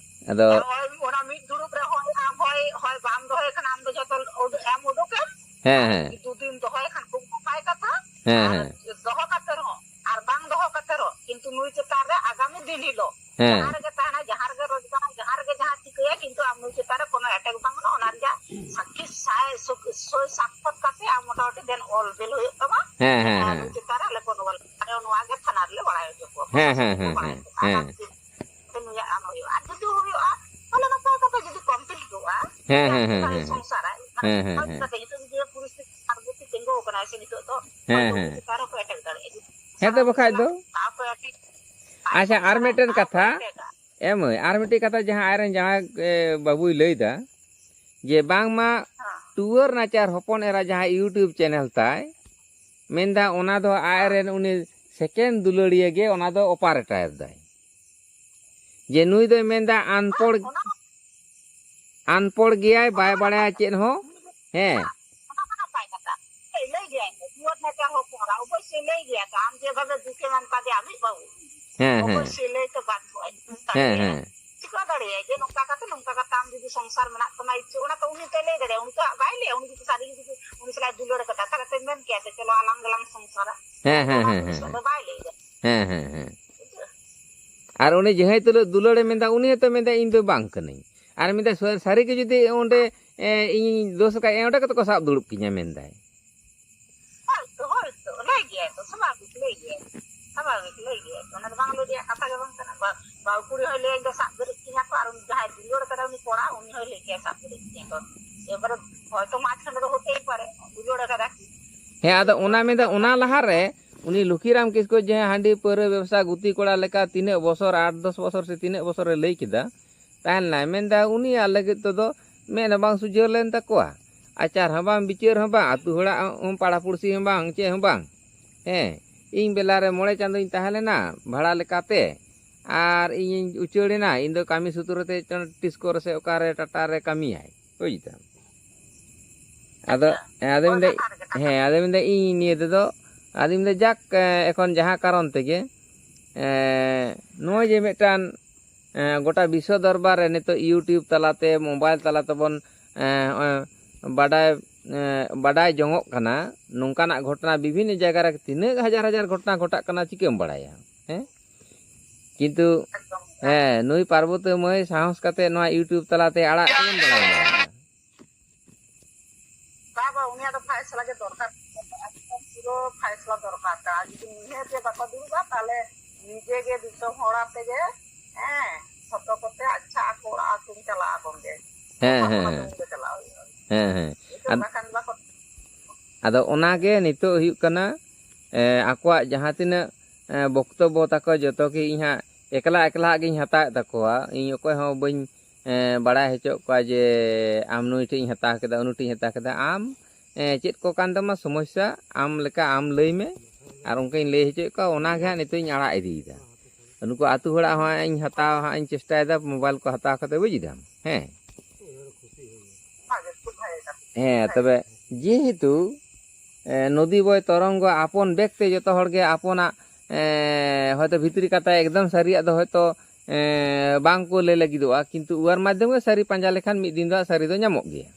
ᱟᱫᱚ ᱟᱨ ᱦᱚᱭ, ᱚᱱᱟ ᱢᱤᱫ ᱫᱩᱲᱩᱵ ᱨᱮ ᱦᱚᱭ, ᱟᱢ ᱦᱚᱭ, ᱦᱚᱭ ᱵᱟᱢ ᱫᱚᱦᱚᱭ ᱠᱷᱟᱱ ᱟᱢ ᱫᱚ ᱡᱚᱛᱚ ᱩᱰᱩ-, ᱮᱢ ᱩᱰᱩᱠᱮᱢ᱾ ᱦᱮᱸ, ᱟᱨ ᱦᱮᱸ᱾ ᱫᱩ ᱫᱤᱱ ᱫᱚᱦᱚᱭ ᱠᱷᱟᱱ ᱠᱷᱩᱵ ᱱᱟᱯᱟᱭ ᱠᱟᱛᱷᱟ᱾ ᱦᱮᱸ, ᱟᱨ ᱦᱮᱸ᱾ ᱫᱚᱦᱚ ᱠᱟᱛᱮ ᱨᱮᱦᱚᱸ, ᱟᱨ ᱵᱟᱝ ᱫᱚᱦᱚ ᱠᱟᱛᱮ ᱨᱮᱦᱚᱸ, ᱠᱤᱱᱛᱩ ᱱᱩᱭ ᱪᱮᱛᱟᱱ ᱨᱮ ᱟᱜᱟᱢᱤ ᱫᱤᱱ ᱦᱤᱞᱳᱜ ᱦᱮᱸ᱾ ᱡᱟᱦᱟᱸ ᱨᱮᱜᱮ ᱛᱟᱦᱮᱱᱟ, ᱡᱟᱦᱟᱸ ᱨᱮᱜᱮ ᱨᱳᱡᱽᱜᱟᱨᱟ, ᱡᱟᱦᱟᱸ ᱨᱮᱜᱮ ᱡᱟᱦᱟᱸ ᱪᱤᱠᱟᱹᱭᱟ, ᱠᱤᱱᱛᱩ ᱟᱢ ᱱᱩᱭ ᱪᱮᱛᱟᱱ ᱨᱮ ᱠᱳᱱᱳ ᱮᱴᱮᱠ ᱵᱟᱝ ᱜᱟᱱᱚᱜᱼᱟ᱾ ᱚᱱᱟ ᱨᱮᱭᱟᱜ ᱥᱟᱹᱠᱷᱤ ᱥᱟᱭ, ᱥᱩᱠ-, ᱥᱳᱭ ᱥᱟᱠᱠᱷᱚᱛ ᱠᱟᱛᱮ ᱟᱢ ᱢᱚᱴᱟᱢᱩᱴᱤ ᱫᱮᱱ ᱚᱞ ᱵᱤᱞ ᱦᱩᱭᱩᱜ ᱛᱟᱢᱟ᱾ ᱦᱮᱸ, ᱦᱮᱸ, ᱦᱮᱸ, ᱱᱩᱭ ᱦᱮᱸ᱾ ᱪᱮᱛᱟᱱ ᱨᱮ ᱟᱞᱮ ᱠᱳᱱᱳ ᱵᱟᱞᱮ, ᱟᱞᱮ ᱱᱚᱣᱟ ᱜᱮ ᱛᱷᱟᱱᱟ ᱨᱮᱞᱮ ᱵᱟᱲᱟᱭ ᱦᱚᱪᱚ ᱠᱚᱣᱟ᱾ ᱦᱮᱸ, ᱦᱮᱸ, ᱯᱨᱚᱥᱟᱥᱚᱱ ᱠᱚ ᱦᱮᱸ, ᱵᱟᱲᱟᱭ ᱦᱮᱸ, ᱦᱚᱪᱚ ᱠᱚᱣᱟ᱾ ᱦᱮᱸ᱾ ᱟᱨ ᱱᱩᱭᱟᱜ ᱟᱢ ᱦᱩᱭᱩᱜᱼᱟ᱾ ᱟᱨ ᱡᱩᱫᱤ ᱦᱩᱭᱩᱜᱼᱟ, ᱦᱮᱸ, ᱦᱮᱸ, ᱦᱮᱸ᱾ ᱥᱚᱝᱥᱟᱨᱟᱭ᱾ ᱦᱮᱸ, ᱦᱮᱸ, ᱦᱮᱸ᱾ ᱠᱟᱛᱮ ᱱᱤᱛᱚᱜ ᱡᱩᱫᱤ ᱯᱚᱨᱤᱥᱛᱷᱤᱛᱤ ᱟᱬᱜᱚ ᱛᱤᱸᱜᱩ ᱟᱠᱟᱱᱟ ᱥᱮ ᱱᱤᱛᱚᱜ ᱫᱚ, ᱦᱮᱸ, ᱦᱚᱭᱛᱳ ᱦᱮᱸ᱾ ᱩᱱᱠᱩ ᱪᱮᱛᱟᱱ ᱨᱮᱦᱚᱸ ᱠᱚ ᱮᱴᱮᱠ ᱫᱟᱲᱮᱭᱟᱜᱼᱟ᱾ ᱡᱩᱫᱤ ᱦᱮᱸ ᱛᱚ, ᱵᱟᱠᱷᱟᱡ ᱫᱚ᱾ ᱟᱠᱚ ᱮᱴᱮᱠ ᱟᱪᱪᱷᱟ, ᱟᱨ ᱢᱤᱫᱴᱮᱱ ᱟᱠᱚ ᱠᱟᱛᱷᱟ, ᱮᱴᱮᱠᱟ᱾ ᱮ ᱢᱟᱹᱭ, ᱟᱨ ᱢᱤᱫᱴᱮᱱ ᱠᱟᱛᱷᱟ, ᱡᱟᱦᱟᱸ ᱟᱡᱨᱮᱱ ᱡᱟᱶᱟᱭ, ᱮ, ᱵᱟᱹᱵᱩᱭ ᱞᱟᱹᱭᱫᱟ, ᱡᱮ ᱵᱟᱝᱢᱟ ᱦᱮᱸ᱾ ᱴᱩᱣᱟᱹᱨ ᱱᱟᱪᱟᱨ ᱦᱚᱯᱚᱱ ᱮᱨᱟ ᱡᱟᱦᱟᱸ YouTube ᱪᱮᱱᱮᱞ ᱛᱟᱭ, ᱢᱮᱱᱫᱟ ᱚᱱᱟ ᱫᱚ ᱟᱡᱨᱮᱱ ᱩᱱᱤ ᱥᱮᱠᱮᱱᱰ ᱫᱩᱞᱟᱹᱲᱤᱭᱟᱹ ᱜᱮ ᱚᱱᱟ ᱫᱚ ᱚᱯᱟᱨᱮᱴᱟᱨ ᱫᱟᱭ᱾ ᱡᱮ ᱱᱩᱭ ᱫᱚᱭ ᱢᱮᱱᱫᱟ ᱟᱱᱯᱚᱲ, ᱚᱱᱟ ᱢᱟ ᱟᱱᱯᱚᱲ ᱜᱮᱭᱟᱭ, ᱵᱟᱭ ᱵᱟᱲᱟᱭᱟ ᱪᱮᱫ ᱦᱚᱸ᱾ ᱦᱮᱸ᱾ ᱚᱱᱟ ᱢᱟ ᱱᱟᱯᱟᱭ ᱠᱟᱛᱷᱟ᱾ ᱞᱟᱹᱭ ᱜᱮᱭᱟᱭ ᱛᱚ, ᱴᱩᱣᱟᱹᱨ ᱱᱟᱪᱟᱨ ᱦᱚᱯᱚᱱ ᱮᱨᱟ, ᱚᱵᱚᱥᱥᱳᱭ ᱞᱟᱹᱭ ᱜᱮᱭᱟ ᱛᱚ, ᱟᱢ ᱡᱮᱵᱷᱟᱵᱮ ᱫᱩᱠᱮᱢ ᱮᱢ ᱠᱟᱫᱮᱭᱟ ᱟᱢᱤᱡ ᱵᱟᱹᱦᱩ᱾ ᱦᱮᱸ, ᱦᱮᱸ᱾ ᱚᱵᱚᱥᱥᱳᱭ ᱞᱟᱹᱭ ᱛᱚ ᱵᱟᱫ ᱠᱚᱜᱼᱟᱭ, ᱦᱮᱸ, ᱦᱮᱸ᱾ ᱪᱤᱠᱟᱹ ᱫᱟᱲᱮᱭᱟᱜᱼᱟᱭ ᱡᱮ ᱱᱚᱝᱠᱟ ᱠᱟᱛᱮ, ᱱᱚᱝᱠᱟ ᱠᱟᱛᱮ ᱟᱢ ᱡᱩᱫᱤ ᱥᱚᱝᱥᱟᱨ ᱢᱮᱱᱟᱜ ᱛᱟᱢᱟ, ᱤᱪᱪᱷᱟᱹ, ᱚᱱᱟ ᱛᱚ ᱩᱱᱤ ᱛᱚᱭ ᱞᱟᱹᱭ ᱫᱟᱲᱮᱭᱟᱜᱼᱟ᱾ ᱩᱱᱤ ᱛᱚ ᱦᱟᱸᱜ ᱵᱟᱭ ᱞᱟᱹᱭᱟ, ᱩᱱᱤ ᱡᱩᱫᱤ ᱥᱟᱹᱨᱤ ᱜᱮ ᱡᱩᱫᱤ ᱩᱱᱤ ᱥᱟᱞᱟᱜ ᱫᱩᱞᱟᱹᱲ ᱠᱟᱫᱟ, ᱛᱟᱦᱞᱮ ᱛᱚᱭ ᱢᱮᱱ ᱠᱮᱭᱟ ᱥᱮ, "ᱪᱚᱞᱚ ᱟᱞᱟᱝ ᱜᱮᱞᱟᱝ ᱥᱚᱝᱥᱟᱨᱟ"᱾ ᱦᱮᱸ, ᱦᱮᱸ, ᱚᱱᱟ ᱦᱮᱸ, ᱡᱤᱱᱤᱥ ᱦᱮᱸ, ᱫᱚ ᱦᱮᱸ᱾ ᱵᱟᱭ ᱞᱟᱹᱭ ᱫᱟ᱾ ᱦᱮᱸ, ᱦᱮᱸ, ᱦᱮᱸ᱾ ᱵᱩᱡᱷᱟᱹᱣ? ᱟᱨ ᱩᱱᱤ ᱡᱟᱦᱟᱸᱭ ᱛᱩᱞᱟᱹᱜ ᱫᱩᱞᱟᱹᱲᱮ ᱢᱮᱱᱫᱟ, ᱩᱱᱤ ᱦᱚᱸᱛᱚ ᱢᱮᱱᱫᱟ, "ᱤᱧ ᱫᱚ ᱵᱟᱝ ᱠᱟᱹᱱᱟᱹᱧ᱾" ᱟᱨ ᱢᱮᱱᱫᱟ, "ᱥᱟ-, ᱥᱟᱹᱨᱤ ᱜᱮ ᱡᱩᱫᱤ ᱚᱸᱰᱮ, ᱮ, ᱤᱧᱤᱧ ᱫᱳᱥ ᱟᱠᱟᱫ, ᱚᱸᱰᱮ ᱠᱟᱛᱮ ᱠᱚ ᱥᱟᱵ ᱫᱩᱲᱩᱵ ᱠᱤᱧᱟ", ᱢᱮᱱᱫᱟᱭ᱾ ᱦᱳᱭ ᱛᱚ, ᱦᱳᱭ ᱛᱚ, ᱞᱟᱹᱭ ᱜᱮᱭᱟᱭ ᱛᱚ, ᱥᱟᱵᱷᱟᱵᱤᱠ, ᱞᱟᱹᱭ ᱜᱮᱭᱟᱭ ᱛᱚ, ᱥᱟᱵᱷᱟᱵᱤᱠ, ᱞᱟᱹᱭ ᱜᱮᱭᱟᱭ ᱛᱚ, ᱚᱱᱟ ᱫᱚ ᱵᱟᱝ ᱞᱟᱹᱭ ᱨᱮᱭᱟᱜ ᱠᱟᱛᱷᱟ ᱜᱮ ᱵᱟᱝ ᱠᱟᱱᱟ᱾ ᱵᱟ-, ᱵᱟᱹᱦᱩ ᱠᱩᱲᱤ ᱦᱚᱸᱭ ᱞᱟᱹᱭᱟ, "ᱤᱧ ᱫᱚ ᱥᱟᱵ ᱵᱮᱨᱮᱫ ᱠᱤᱧᱟ ᱠᱚ", ᱟᱨ ᱩᱱᱤ ᱡᱟᱦᱟᱸᱭ ᱫᱩᱞᱟᱹᱲ ᱠᱟᱫᱟ, ᱩᱱᱤ ᱠᱚᱲᱟ, ᱩᱱᱤ ᱦᱚᱸᱭ ᱞᱟᱹᱭ ᱠᱮᱭᱟ, "ᱥᱟᱵ ᱵᱮᱨᱮᱫ ᱠᱤᱧᱟ ᱠᱚ᱾" ᱮᱵᱟᱨᱮ ᱦᱚᱭᱛᱚ ᱢᱟᱡᱷᱠᱷᱟᱱ ᱨᱮᱫᱚ ᱦᱚᱛᱮᱭ ᱯᱟᱨᱮ, ᱫᱩᱞᱟᱹᱲ ᱠᱟᱫᱟ ᱠᱤ? ᱦᱮᱸ, ᱟᱫᱚ ᱚᱱᱟ ᱢᱮᱱᱫᱟ, ᱚᱱᱟ ᱞᱟᱦᱟᱨᱮ ᱩᱱᱤ ᱞᱩᱠᱷᱤᱨᱟᱢ ᱠᱤᱥᱠᱩ ᱡᱟᱦᱟᱸ ᱦᱟᱺᱰᱤ ᱯᱟᱹᱣᱨᱟᱹ ᱵᱮᱵᱽᱥᱟ ᱜᱩᱛᱤ ᱠᱚᱲᱟ ᱞᱮᱠᱟ ᱛᱤᱱᱟᱹᱜ ᱵᱚᱥᱚᱨ, ᱟᱴ ᱫᱚᱥ ᱵᱚᱥᱚᱨ ᱥᱮ ᱛᱤᱱᱟᱹᱜ ᱵᱚᱥᱚᱨᱮ ᱞᱟᱹᱭ ᱠᱮᱫᱟ, ᱛᱟᱦᱮᱸ ᱞᱮᱱᱟᱭ, ᱢᱮᱱᱫᱟ ᱩᱱᱤᱭᱟᱜ ᱞᱟᱹᱜᱤᱫ ᱛᱮᱫᱚ ᱢᱮᱫ ᱦᱚᱸ ᱵᱟᱝ ᱥᱩᱡᱷᱟᱹᱣ ᱞᱮᱱ ᱛᱟᱠᱚᱣᱟ, ᱟᱪᱟᱨ ᱦᱚᱸ ᱵᱟᱝ, ᱵᱤᱪᱟᱹᱨ ᱦᱚᱸ ᱵᱟᱝ, ᱟᱹᱛᱩ ᱦᱚᱲᱟᱜ ᱦᱚᱸ, ᱯᱟᱲᱟ ᱯᱩᱲᱥᱤ ᱦᱚᱸ ᱵᱟᱝ, ᱪᱮᱫ ᱦᱚᱸ ᱵᱟᱝ᱾ ᱦᱮᱸ, ᱤᱧ ᱵᱮᱞᱟ ᱨᱮ ᱢᱚᱬᱮ ᱪᱟᱸᱫᱳᱧ ᱛᱟᱦᱮᱸ ᱞᱮᱱᱟ ᱵᱷᱟᱲᱟ ᱞᱮᱠᱟᱛᱮ, ᱟᱨ ᱤᱧᱤᱧ ᱩᱪᱟᱹᱲ ᱮᱱᱟ, ᱤᱧ ᱫᱚ ᱠᱟᱹᱢᱤ ᱥᱩᱛᱨᱚ ᱛᱮ ᱴᱤᱥᱠᱳ ᱨᱮ ᱥᱮ ᱚᱠᱟᱨᱮ ᱴᱟᱴᱟ ᱨᱮ ᱠᱟᱹᱢᱤᱭᱟᱭ, ᱵᱩᱡᱽ ᱫᱟᱢ᱾ ᱟᱫᱚ, ᱟᱪᱪᱷᱟ᱾ ᱦᱮᱸ, ᱟᱫᱚ ᱦᱳᱭ, ᱢᱮᱱᱫᱟ, ᱴᱟᱴᱟ ᱨᱮᱜᱮ, ᱴᱟᱴᱟ ᱦᱮᱸ, ᱨᱮᱜᱮ᱾ ᱟᱫᱚ ᱢᱮᱱᱫᱟ, ᱤᱧ ᱱᱤᱭᱟᱹ ᱛᱮᱫᱚ, ᱟᱫᱚᱧ ᱢᱮᱱᱫᱟ, ᱡᱟᱠ, ᱮ, ᱮᱠᱷᱚᱱ ᱡᱟᱦᱟᱸ ᱠᱟᱨᱚᱱ ᱛᱮᱜᱮ, ᱮ, ᱱᱚᱜᱼᱚᱭ ᱡᱮ ᱢᱤᱫᱴᱟᱝ, ᱮ, ᱜᱚᱴᱟ ᱵᱤᱥᱥᱚ ᱫᱚᱨᱵᱟᱨ ᱨᱮ ᱱᱤᱛᱚᱜ YouTube ᱛᱟᱞᱟᱛᱮ, ᱢᱳᱵᱟᱭᱤᱞ ᱛᱟᱞᱟ ᱛᱮᱵᱚᱱ, ᱮ, ᱱᱚᱜᱼᱚᱭ ᱵᱟᱰᱟᱭ, ᱮ, ᱵᱟᱰᱟᱭ ᱡᱚᱝᱚᱜ ᱠᱟᱱᱟ, ᱱᱚᱝᱠᱟᱱᱟᱜ ᱜᱷᱚᱴᱚᱱᱟ ᱵᱤᱵᱷᱤᱱᱱᱚ ᱡᱟᱭᱜᱟ ᱨᱮ ᱛᱤᱱᱟᱹᱜ ᱦᱟᱡᱟᱨ ᱦᱟᱡᱟᱨ ᱜᱷᱚᱴᱚᱱᱟ ᱜᱷᱚᱴᱟᱜ ᱠᱟᱱᱟ, ᱪᱤᱠᱟᱹᱢ ᱵᱟᱲᱟᱭᱟ? ᱦᱮᱸ? ᱠᱤᱱᱛᱩ, ᱮᱠᱫᱚᱢ᱾ ᱦᱮᱸ, ᱱᱩᱭ ᱯᱟᱨᱵᱚᱛᱤ ᱢᱟᱹᱭ ᱥᱟᱦᱚᱥ ᱠᱟᱛᱮ ᱱᱚᱣᱟ YouTube ᱛᱟᱞᱟᱛᱮ ᱟᱲᱟᱜ ᱠᱟᱛᱮ ᱵᱚᱱ ᱵᱟᱲᱟᱭ ᱧᱟᱢ ᱮᱫᱟ᱾ ᱵᱟᱵᱟ, ᱩᱱᱤᱭᱟᱜ ᱫᱚ ᱯᱷᱟᱭᱥᱟᱞᱟ ᱜᱮ ᱫᱚᱨᱠᱟᱨ᱾ ᱮᱠᱫᱚᱢ ᱯᱩᱨᱟᱹ ᱯᱷᱟᱭᱥᱟᱞᱟ ᱫᱚᱨᱠᱟᱨ ᱠᱟᱱᱟ᱾ ᱟᱨ ᱡᱩᱫᱤ ᱱᱤᱦᱟᱹᱛ ᱜᱮ ᱵᱟᱠᱚ ᱫᱩᱲᱩᱵᱟ, ᱛᱟᱦᱞᱮ ᱱᱤᱡᱮ ᱜᱮ ᱫᱤᱥᱚᱢ ᱦᱚᱲ ᱟᱛᱮ ᱜᱮ, ᱦᱮᱸ, ᱡᱷᱚᱛᱚ ᱠᱚᱛᱮ ᱟᱪᱪᱷᱟ ᱟᱠᱚ ᱚᱲᱟᱜ ᱟᱹᱛᱩᱧ ᱪᱟᱞᱟᱜᱼᱟ ᱜᱚᱢᱠᱮ᱾ ᱦᱮᱸ, ᱦᱮᱸ, ᱚᱱᱟ ᱦᱮᱸ᱾ ᱫᱚ ᱱᱤᱡᱮ ᱦᱮᱸ, ᱦᱮᱸ᱾ ᱟᱫ- ᱵᱟᱠᱷᱟᱱ ᱵᱟᱠᱚ ᱟᱫᱚ ᱚᱱᱟᱜᱮ ᱱᱤᱛᱚᱜ ᱦᱩᱭᱩᱜ ᱠᱟᱱᱟ, ᱮ, ᱟᱠᱚᱣᱟᱜ ᱡᱟᱦᱟᱸ ᱛᱤᱱᱟᱹᱜ, ᱮ, ᱵᱚᱠᱛᱚᱵᱵᱚ ᱛᱟᱠᱚ ᱡᱚᱛᱚ ᱜᱮ ᱤᱧ ᱦᱟᱸᱜ ᱮᱠᱞᱟ ᱮᱠᱞᱟ ᱦᱟᱸᱜ ᱜᱤᱧ ᱦᱟᱛᱟᱣᱮᱫ ᱛᱟᱠᱚᱣᱟ᱾ ᱤᱧ ᱚᱠᱚᱭ ᱦᱚᱸ ᱵᱟᱹᱧ, ᱮ, ᱵᱟᱲᱟᱭ ᱦᱚᱪᱚᱭᱮᱫ ᱠᱚᱣᱟ ᱡᱮ ᱟᱢ ᱱᱩᱭ ᱴᱷᱮᱡ ᱤᱧ ᱦᱟᱛᱟᱣ ᱠᱮᱫᱟ, ᱩᱱᱩ ᱴᱷᱮᱡ ᱤᱧ ᱦᱟᱛᱟᱣ ᱠᱮᱫᱟ᱾ ᱟᱢ, ᱮ, ᱪᱮᱫ ᱠᱚ ᱠᱟᱱ ᱛᱟᱢᱟ ᱥᱚᱢᱚᱥᱥᱟ, ᱟᱢ ᱞᱮᱠᱟ ᱟᱢ ᱞᱟᱹᱭ ᱢᱮ, ᱟᱨ ᱚᱱᱠᱟᱧ ᱞᱟᱹᱭ ᱦᱚᱪᱚᱭᱮᱫ ᱠᱚᱣᱟ, ᱚᱱᱟᱜᱮ ᱦᱟᱸᱜ ᱱᱤᱛᱚᱜ ᱤᱧ ᱟᱲᱟᱜ ᱤᱫᱤᱭᱮᱫᱟ᱾ ᱱᱩᱠᱩ ᱟᱹᱛᱩ ᱦᱚᱲᱟᱜ ᱦᱚᱸ ᱤᱧ ᱦᱟᱛᱟᱣ ᱦᱟᱸᱜ ᱤᱧ ᱪᱮᱥᱴᱟᱭᱮᱫᱟ, ᱢᱳᱵᱟᱭᱤᱞ ᱠᱚ ᱦᱟᱛᱟᱣ ᱠᱟᱛᱮ, ᱵᱩᱡᱽ ᱫᱟᱢ? ᱦᱮᱸ᱾ ᱦᱮᱸ, ᱛᱚᱵᱮ ᱡᱮᱦᱮᱛᱩ, ᱮ, ᱱᱚᱫᱤ ᱵᱚᱭ ᱛᱚᱨᱚᱝᱜᱚ ᱟᱯᱚᱱ ᱵᱮᱠ ᱛᱮ ᱡᱚᱛᱚ ᱦᱚᱲ ᱜᱮ ᱟᱯᱚᱱᱟᱜ, ᱮ, ᱦᱚᱭᱛᱳ ᱵᱷᱤᱛᱨᱤ ᱠᱟᱛᱷᱟ ᱮᱠᱫᱚᱢ ᱥᱟᱹᱨᱤᱭᱟᱜ ᱫᱚ ᱦᱚᱭᱛᱳ, ᱮ, ᱵᱟᱝ ᱠᱚ ᱞᱟᱹᱭ ᱞᱟᱹᱜᱤᱫᱚᱜᱼᱟ, ᱠᱤᱱᱛᱩ ᱩᱣᱟᱨ ᱢᱟᱫᱽᱫᱷᱚᱢ ᱜᱮ ᱥᱟᱹᱨᱤ ᱯᱟᱸᱡᱟ ᱞᱮᱠᱷᱟᱱ ᱢᱤᱫ ᱫᱤᱱ ᱫᱚ ᱦᱟᱸᱜ ᱥᱟᱹᱨᱤ ᱫᱚ ᱧᱟᱢᱚᱜ ᱜᱮᱭᱟ᱾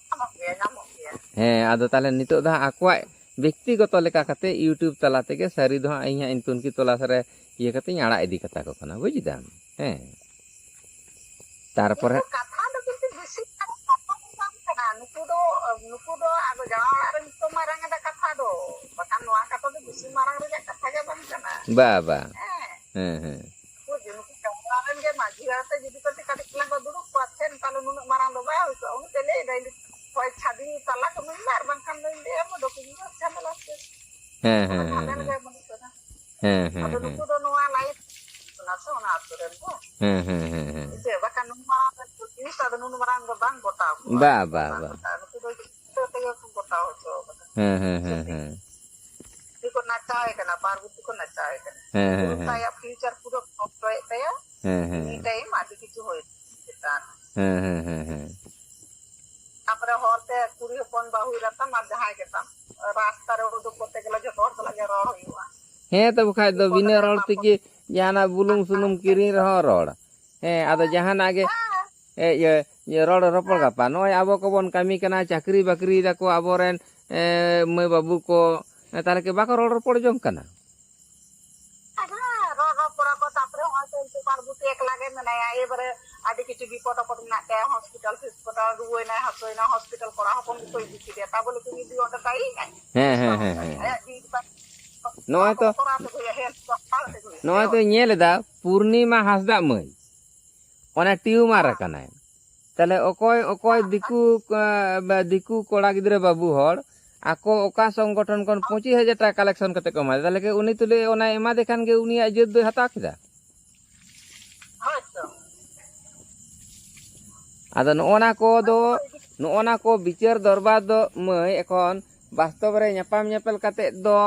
ᱧᱟᱢᱚᱜ ᱜᱮᱭᱟ, ᱧᱟᱢᱚᱜ ᱜᱮᱭᱟ᱾ ᱦᱮᱸ, ᱟᱫᱚ ᱛᱟᱦᱞᱮ ᱱᱤᱛᱚᱜ ᱫᱚ ᱦᱟᱸᱜ ᱟᱠᱚᱣᱟᱜ ᱵᱮᱠᱛᱤᱜᱚᱛᱚ ᱞᱮᱠᱟ ᱠᱟᱛᱮ YouTube ᱛᱟᱞᱟ ᱛᱮᱜᱮ ᱥᱟᱹᱨᱤ ᱫᱚ ᱦᱟᱸᱜ ᱤᱧ ᱦᱟᱸᱜ ᱤᱧ ᱛᱩᱱᱠᱷᱤ ᱛᱚᱞᱟᱥ ᱨᱮ ᱤᱭᱟᱹ ᱠᱟᱛᱮᱧ ᱟᱲᱟᱜ ᱤᱫᱤ ᱠᱟᱛᱟ ᱠᱚ ᱠᱟᱱᱟ, ᱵᱩᱡᱽ ᱫᱟᱢ? ᱦᱮᱸ᱾ ᱛᱟᱨᱯᱚᱨᱮ ᱠᱤᱱᱛᱩ ᱠᱟᱛᱷᱟ ᱫᱚ ᱠᱤᱱᱛᱩ ᱵᱮᱥᱤ ᱢᱟᱨᱟᱝ ᱠᱟᱛᱷᱟ ᱫᱚ ᱵᱟᱝ ᱠᱟᱱᱟ᱾ ᱱᱩᱠᱩ ᱫᱚ, ᱱᱩᱠᱩ ᱫᱚ ᱟᱫᱚ ᱡᱟᱶᱟᱭ ᱚᱲᱟᱜ ᱨᱮ ᱱᱤᱛᱚᱜ ᱢᱟᱨᱟᱝ ᱮᱫᱟ ᱠᱟᱛᱷᱟ ᱫᱚ, ᱵᱟᱠᱷᱟᱱ ᱱᱚᱣᱟ ᱠᱟᱛᱷᱟ ᱫᱚ ᱵᱮᱥᱤ ᱢᱟᱨᱟᱝ ᱨᱮᱭᱟᱜ ᱠᱟᱛᱷᱟ ᱜᱮ ᱵᱟᱝ ᱠᱟᱱᱟ᱾ ᱵᱟ, ᱵᱟ᱾ ᱦᱮᱸ᱾ ᱦᱮᱸ, ᱦᱮᱸ᱾ ᱵᱩᱡᱽ, ᱱᱩᱠᱩ ᱡᱟᱶᱟᱭ ᱚᱲᱟᱜ ᱨᱮᱱ ᱜᱮ ᱢᱟᱹᱡᱷᱤ ᱦᱟᱲᱟᱢ ᱛᱮ ᱡᱩᱫᱤ ᱠᱟᱹᱴᱤᱡ ᱠᱟᱹᱴᱤᱡ ᱪᱟᱞᱟᱝ ᱠᱚ ᱫᱩᱲᱩᱵ ᱠᱚᱜᱼᱟ, ᱛᱟᱦᱞᱮ ᱱᱩᱱᱟᱹᱜ ᱢᱟᱨᱟᱝ ᱫᱚ ᱵᱟᱭ ᱦᱩᱭ ᱠᱚᱜᱼᱟ᱾ ᱩᱱᱤ ᱫᱚ ᱞᱟᱹᱭ ᱮᱫᱟᱭ, ᱦᱳᱭ ᱪᱷᱟᱹᱰᱣᱤ ᱛᱟᱞᱟ ᱠᱚ ᱢᱮᱱ ᱢᱮ, ᱟᱨ ᱵᱟᱝᱠᱷᱟᱱ ᱫᱚᱧ ᱞᱟᱹᱭᱟ, ᱟᱵᱚ ᱫᱚ ᱠᱩᱲᱤ ᱜᱤᱫᱽᱨᱟᱹ ᱡᱷᱟᱢᱮᱞᱟ ᱥᱮ᱾ ᱦᱮᱸ, ᱚᱱᱟ ᱦᱮᱸ, ᱦᱮᱸ, ᱵᱷᱟᱸᱰᱟᱱ ᱦᱮᱸ᱾ ᱜᱮ ᱢᱟᱹᱱᱩᱜ ᱠᱟᱫᱟ᱾ ᱦᱮᱸ, ᱦᱮᱸ, ᱟᱫᱚ ᱦᱮᱸ, ᱱᱩᱠᱩ ᱦᱮᱸ᱾ ᱫᱚ ᱱᱚᱣᱟ ᱞᱟᱭᱤᱯᱷ ᱠᱟᱱᱟ ᱥᱮ ᱚᱱᱟ ᱟᱹᱛᱩ ᱨᱮᱱ ᱫᱚ? ᱦᱮᱸ, ᱦᱮᱸ, ᱦᱮᱸ, ᱦᱮᱸ᱾ ᱡᱮ ᱵᱟᱠᱷᱟᱱ ᱱᱚᱣᱟ ᱡᱤᱱᱤᱥ ᱟᱫᱚ ᱱᱩᱱ ᱢᱟᱨᱟᱝ ᱫᱚ ᱵᱟᱝ ᱜᱚᱴᱟᱣ ᱠᱚᱜᱼᱟ᱾ ᱵᱟ, ᱵᱟ, ᱵᱟᱝ ᱵᱟ᱾ ᱜᱚᱴᱟᱜᱼᱟ᱾ ᱱᱩᱠᱩ ᱫᱚ ᱡᱚᱛᱚ ᱛᱮᱜᱮ ᱠᱚ ᱜᱚᱴᱟᱣ ᱦᱚᱪᱚ ᱠᱟᱫᱟ᱾ ᱦᱮᱸ, ᱦᱮᱸ, ᱦᱮᱸ, ᱥᱮ ᱪᱮᱫ? ᱦᱮᱸ᱾ ᱩᱱᱤ ᱠᱚ ᱱᱟᱪᱟᱣᱮ ᱠᱟᱱᱟ, ᱯᱟᱨᱵᱚᱛᱤ ᱠᱚ ᱱᱟᱪᱟᱣᱮ ᱠᱟᱱᱟ᱾ ᱦᱮᱸ, ᱦᱮᱸ, ᱦᱮᱸ᱾ ᱟᱭᱟᱜ ᱯᱷᱤᱭᱩᱪᱟᱨ ᱯᱩᱨᱟᱹ ᱱᱚᱥᱴᱚᱭᱮᱫ ᱛᱟᱭᱟ᱾ ᱦᱮᱸ, ᱦᱮᱸ, ᱩᱱᱤ ᱦᱮᱸ᱾ ᱴᱟᱭᱤᱢ ᱟᱹᱰᱤ ᱠᱤᱪᱷᱩ ᱦᱩᱭ ᱪᱮᱛᱟᱱ᱾ ᱦᱮᱸ, ᱦᱮᱸ, ᱦᱮᱸ, ᱦᱮᱸ᱾ ᱛᱟᱯᱚᱨᱮ ᱦᱚᱲ ᱛᱮ ᱠᱩᱲᱤ ᱦᱚᱯᱚᱱ ᱵᱟᱹᱦᱩ ᱮᱨᱟ ᱛᱟᱢ ᱟᱨ ᱡᱟᱦᱟᱸᱭ ᱜᱮ ᱛᱟᱢ, ᱨᱟᱥᱛᱟ ᱨᱮ ᱩᱰᱩᱠ ᱠᱚᱨᱛᱮ ᱜᱮᱞᱮ ᱡᱚᱛᱚ ᱦᱚᱲ ᱥᱟᱞᱟᱜ ᱜᱮ ᱨᱚᱲ ᱦᱩᱭᱩᱜᱼᱟ᱾ ᱦᱮᱸ ᱛᱚ, ᱵᱟᱠᱷᱟᱡ ᱫᱚ ᱵᱤᱯᱚᱫ ᱵᱤᱱᱟᱹ ᱨᱮ ᱨᱚᱲ ᱵᱟᱯᱚᱫ ᱛᱮᱜᱮ ᱡᱟᱦᱟᱱᱟᱜ ᱵᱩᱞᱩᱝ ᱥᱩᱱᱩᱢ ᱠᱤᱨᱤᱧ ᱨᱮᱦᱚᱸ ᱨᱚᱲ᱾ ᱦᱮᱸ, ᱟᱫᱚ ᱡᱟᱦᱟᱱᱟᱜ ᱜᱮ, ᱦᱮᱸ᱾ ᱮ, ᱤᱭᱟᱹ, ᱤᱭᱟᱹ, ᱨᱚᱲ ᱨᱚᱯᱚᱲ ᱦᱮᱸ᱾ ᱜᱟᱯᱟ᱾ ᱱᱚᱜᱼᱚᱭ ᱟᱵᱚ ᱠᱚᱵᱚᱱ ᱠᱟᱹᱢᱤ ᱠᱟᱱᱟ, ᱪᱟᱹᱠᱨᱤ ᱵᱟᱹᱠᱨᱤᱭ ᱫᱟᱠᱚ ᱟᱵᱚᱨᱮᱱ, ᱮ, ᱢᱟᱹᱭ ᱵᱟᱹᱵᱩ ᱠᱚ, ᱮ, ᱛᱟᱦᱞᱮ ᱠᱤ ᱵᱟᱠᱚ ᱨᱚᱲ ᱨᱚᱯᱚᱲ ᱡᱚᱝ ᱠᱟᱱᱟ? ᱦᱮᱸ, ᱨᱚᱲ ᱨᱚᱯᱚᱲ ᱟᱠᱚ, ᱛᱟᱯᱚᱨᱮ ᱦᱚᱸᱜᱼᱚᱭ ᱛᱚ ᱩᱱᱠᱩ ᱯᱟᱨᱵᱚᱛᱤ ᱮᱠᱞᱟ ᱜᱮ ᱢᱮᱱᱟᱭᱟ, ᱮᱵᱟᱨᱮ ᱟᱹᱰᱤ ᱠᱤᱪᱷᱩ ᱵᱤᱯᱚᱫ ᱟᱯᱚᱫ ᱢᱮᱱᱟᱜ ᱛᱟᱭᱟ, ᱦᱚᱥᱯᱤᱴᱟᱞ ᱯᱷᱤᱥᱯᱤᱴᱟᱞ, ᱨᱩᱣᱟᱹᱭᱱᱟᱭ, ᱦᱟᱹᱥᱩᱭᱱᱟ, ᱦᱚᱥᱯᱤᱴᱟᱞ ᱠᱚᱲᱟ ᱦᱚᱯᱚᱱ ᱜᱮᱠᱚ ᱤᱫᱤ ᱠᱮᱫᱮᱭᱟ, ᱛᱟ ᱵᱚᱞᱮ ᱛᱩᱢᱤ ᱫᱩ ᱚᱸᱰᱮ ᱛᱟᱭᱤᱱᱟᱭ᱾ ᱦᱮᱸ, ᱦᱮᱸ, ᱦᱮᱸ, ᱦᱮᱸ᱾ ᱟᱭᱟᱜ ᱡᱤᱣᱤ ᱵᱟᱧᱪᱟᱣ ᱱᱚᱜᱼᱚᱭ ᱛᱚ, ᱠᱚᱨᱟᱣ ᱛᱮᱜᱮ ᱦᱩᱭᱩᱜᱼᱟ, ᱦᱮᱞᱛᱷ ᱠᱚ ᱦᱟᱛᱟᱣ ᱛᱮᱜᱮ ᱦᱩᱭᱩᱜᱼᱟ᱾ ᱱᱚᱜᱼᱚᱭ ᱛᱚ ᱧᱮᱞ ᱮᱫᱟ, ᱯᱩᱨᱱᱤᱢᱟ ᱦᱟᱸᱥᱫᱟᱜ ᱢᱟᱹᱭ, ᱚᱱᱟ ᱴᱤᱭᱩᱢᱟᱨ ᱦᱮᱸ᱾ ᱟᱠᱟᱱᱟᱭ᱾ ᱛᱟᱦᱞᱮ ᱚᱠᱚᱭ ᱚᱠᱚᱭ ᱫᱤᱠᱩ, ᱮ, ᱫᱤᱠᱩ ᱠᱚᱲᱟ ᱜᱤᱫᱽᱨᱟᱹ ᱵᱟᱹᱵᱩ ᱦᱚᱲ ᱟᱠᱚ ᱚᱠᱟ ᱥᱚᱝᱜᱚᱴᱷᱚᱱ ᱠᱷᱚᱱ ᱯᱚᱸᱪᱤᱥ ᱦᱟᱡᱟᱨ ᱴᱟᱠᱟ ᱠᱟᱞᱮᱠᱥᱚᱱ ᱠᱟᱛᱮ ᱠᱚ ᱮᱢᱟᱭᱟ? ᱛᱟᱦᱞᱮ ᱠᱤ ᱩᱱᱤ ᱛᱩᱞᱩᱡ ᱚᱱᱟᱭ ᱮᱢᱟ ᱫᱮ ᱠᱷᱟᱱ ᱜᱮ ᱩᱱᱤᱭᱟᱜ ᱡᱟᱹᱛ ᱫᱚᱭ ᱦᱟᱛᱟᱣ ᱠᱮᱫᱟ? ᱦᱳᱭ ᱛᱚ᱾ ᱟᱫᱚ ᱱᱚᱜᱼᱚ ᱱᱟ ᱠᱚ ᱫᱚ, ᱱᱚᱜᱼᱚ ᱱᱟ ᱠᱚ ᱵᱤᱪᱟᱹᱨ ᱫᱚᱨᱵᱟᱨ ᱫᱚ ᱢᱟᱹᱭ ᱮᱠᱷᱚᱱ ᱵᱟᱥᱛᱚᱵ ᱨᱮ ᱧᱟᱯᱟᱢ ᱧᱮᱯᱮᱞ ᱠᱟᱛᱮ ᱫᱚ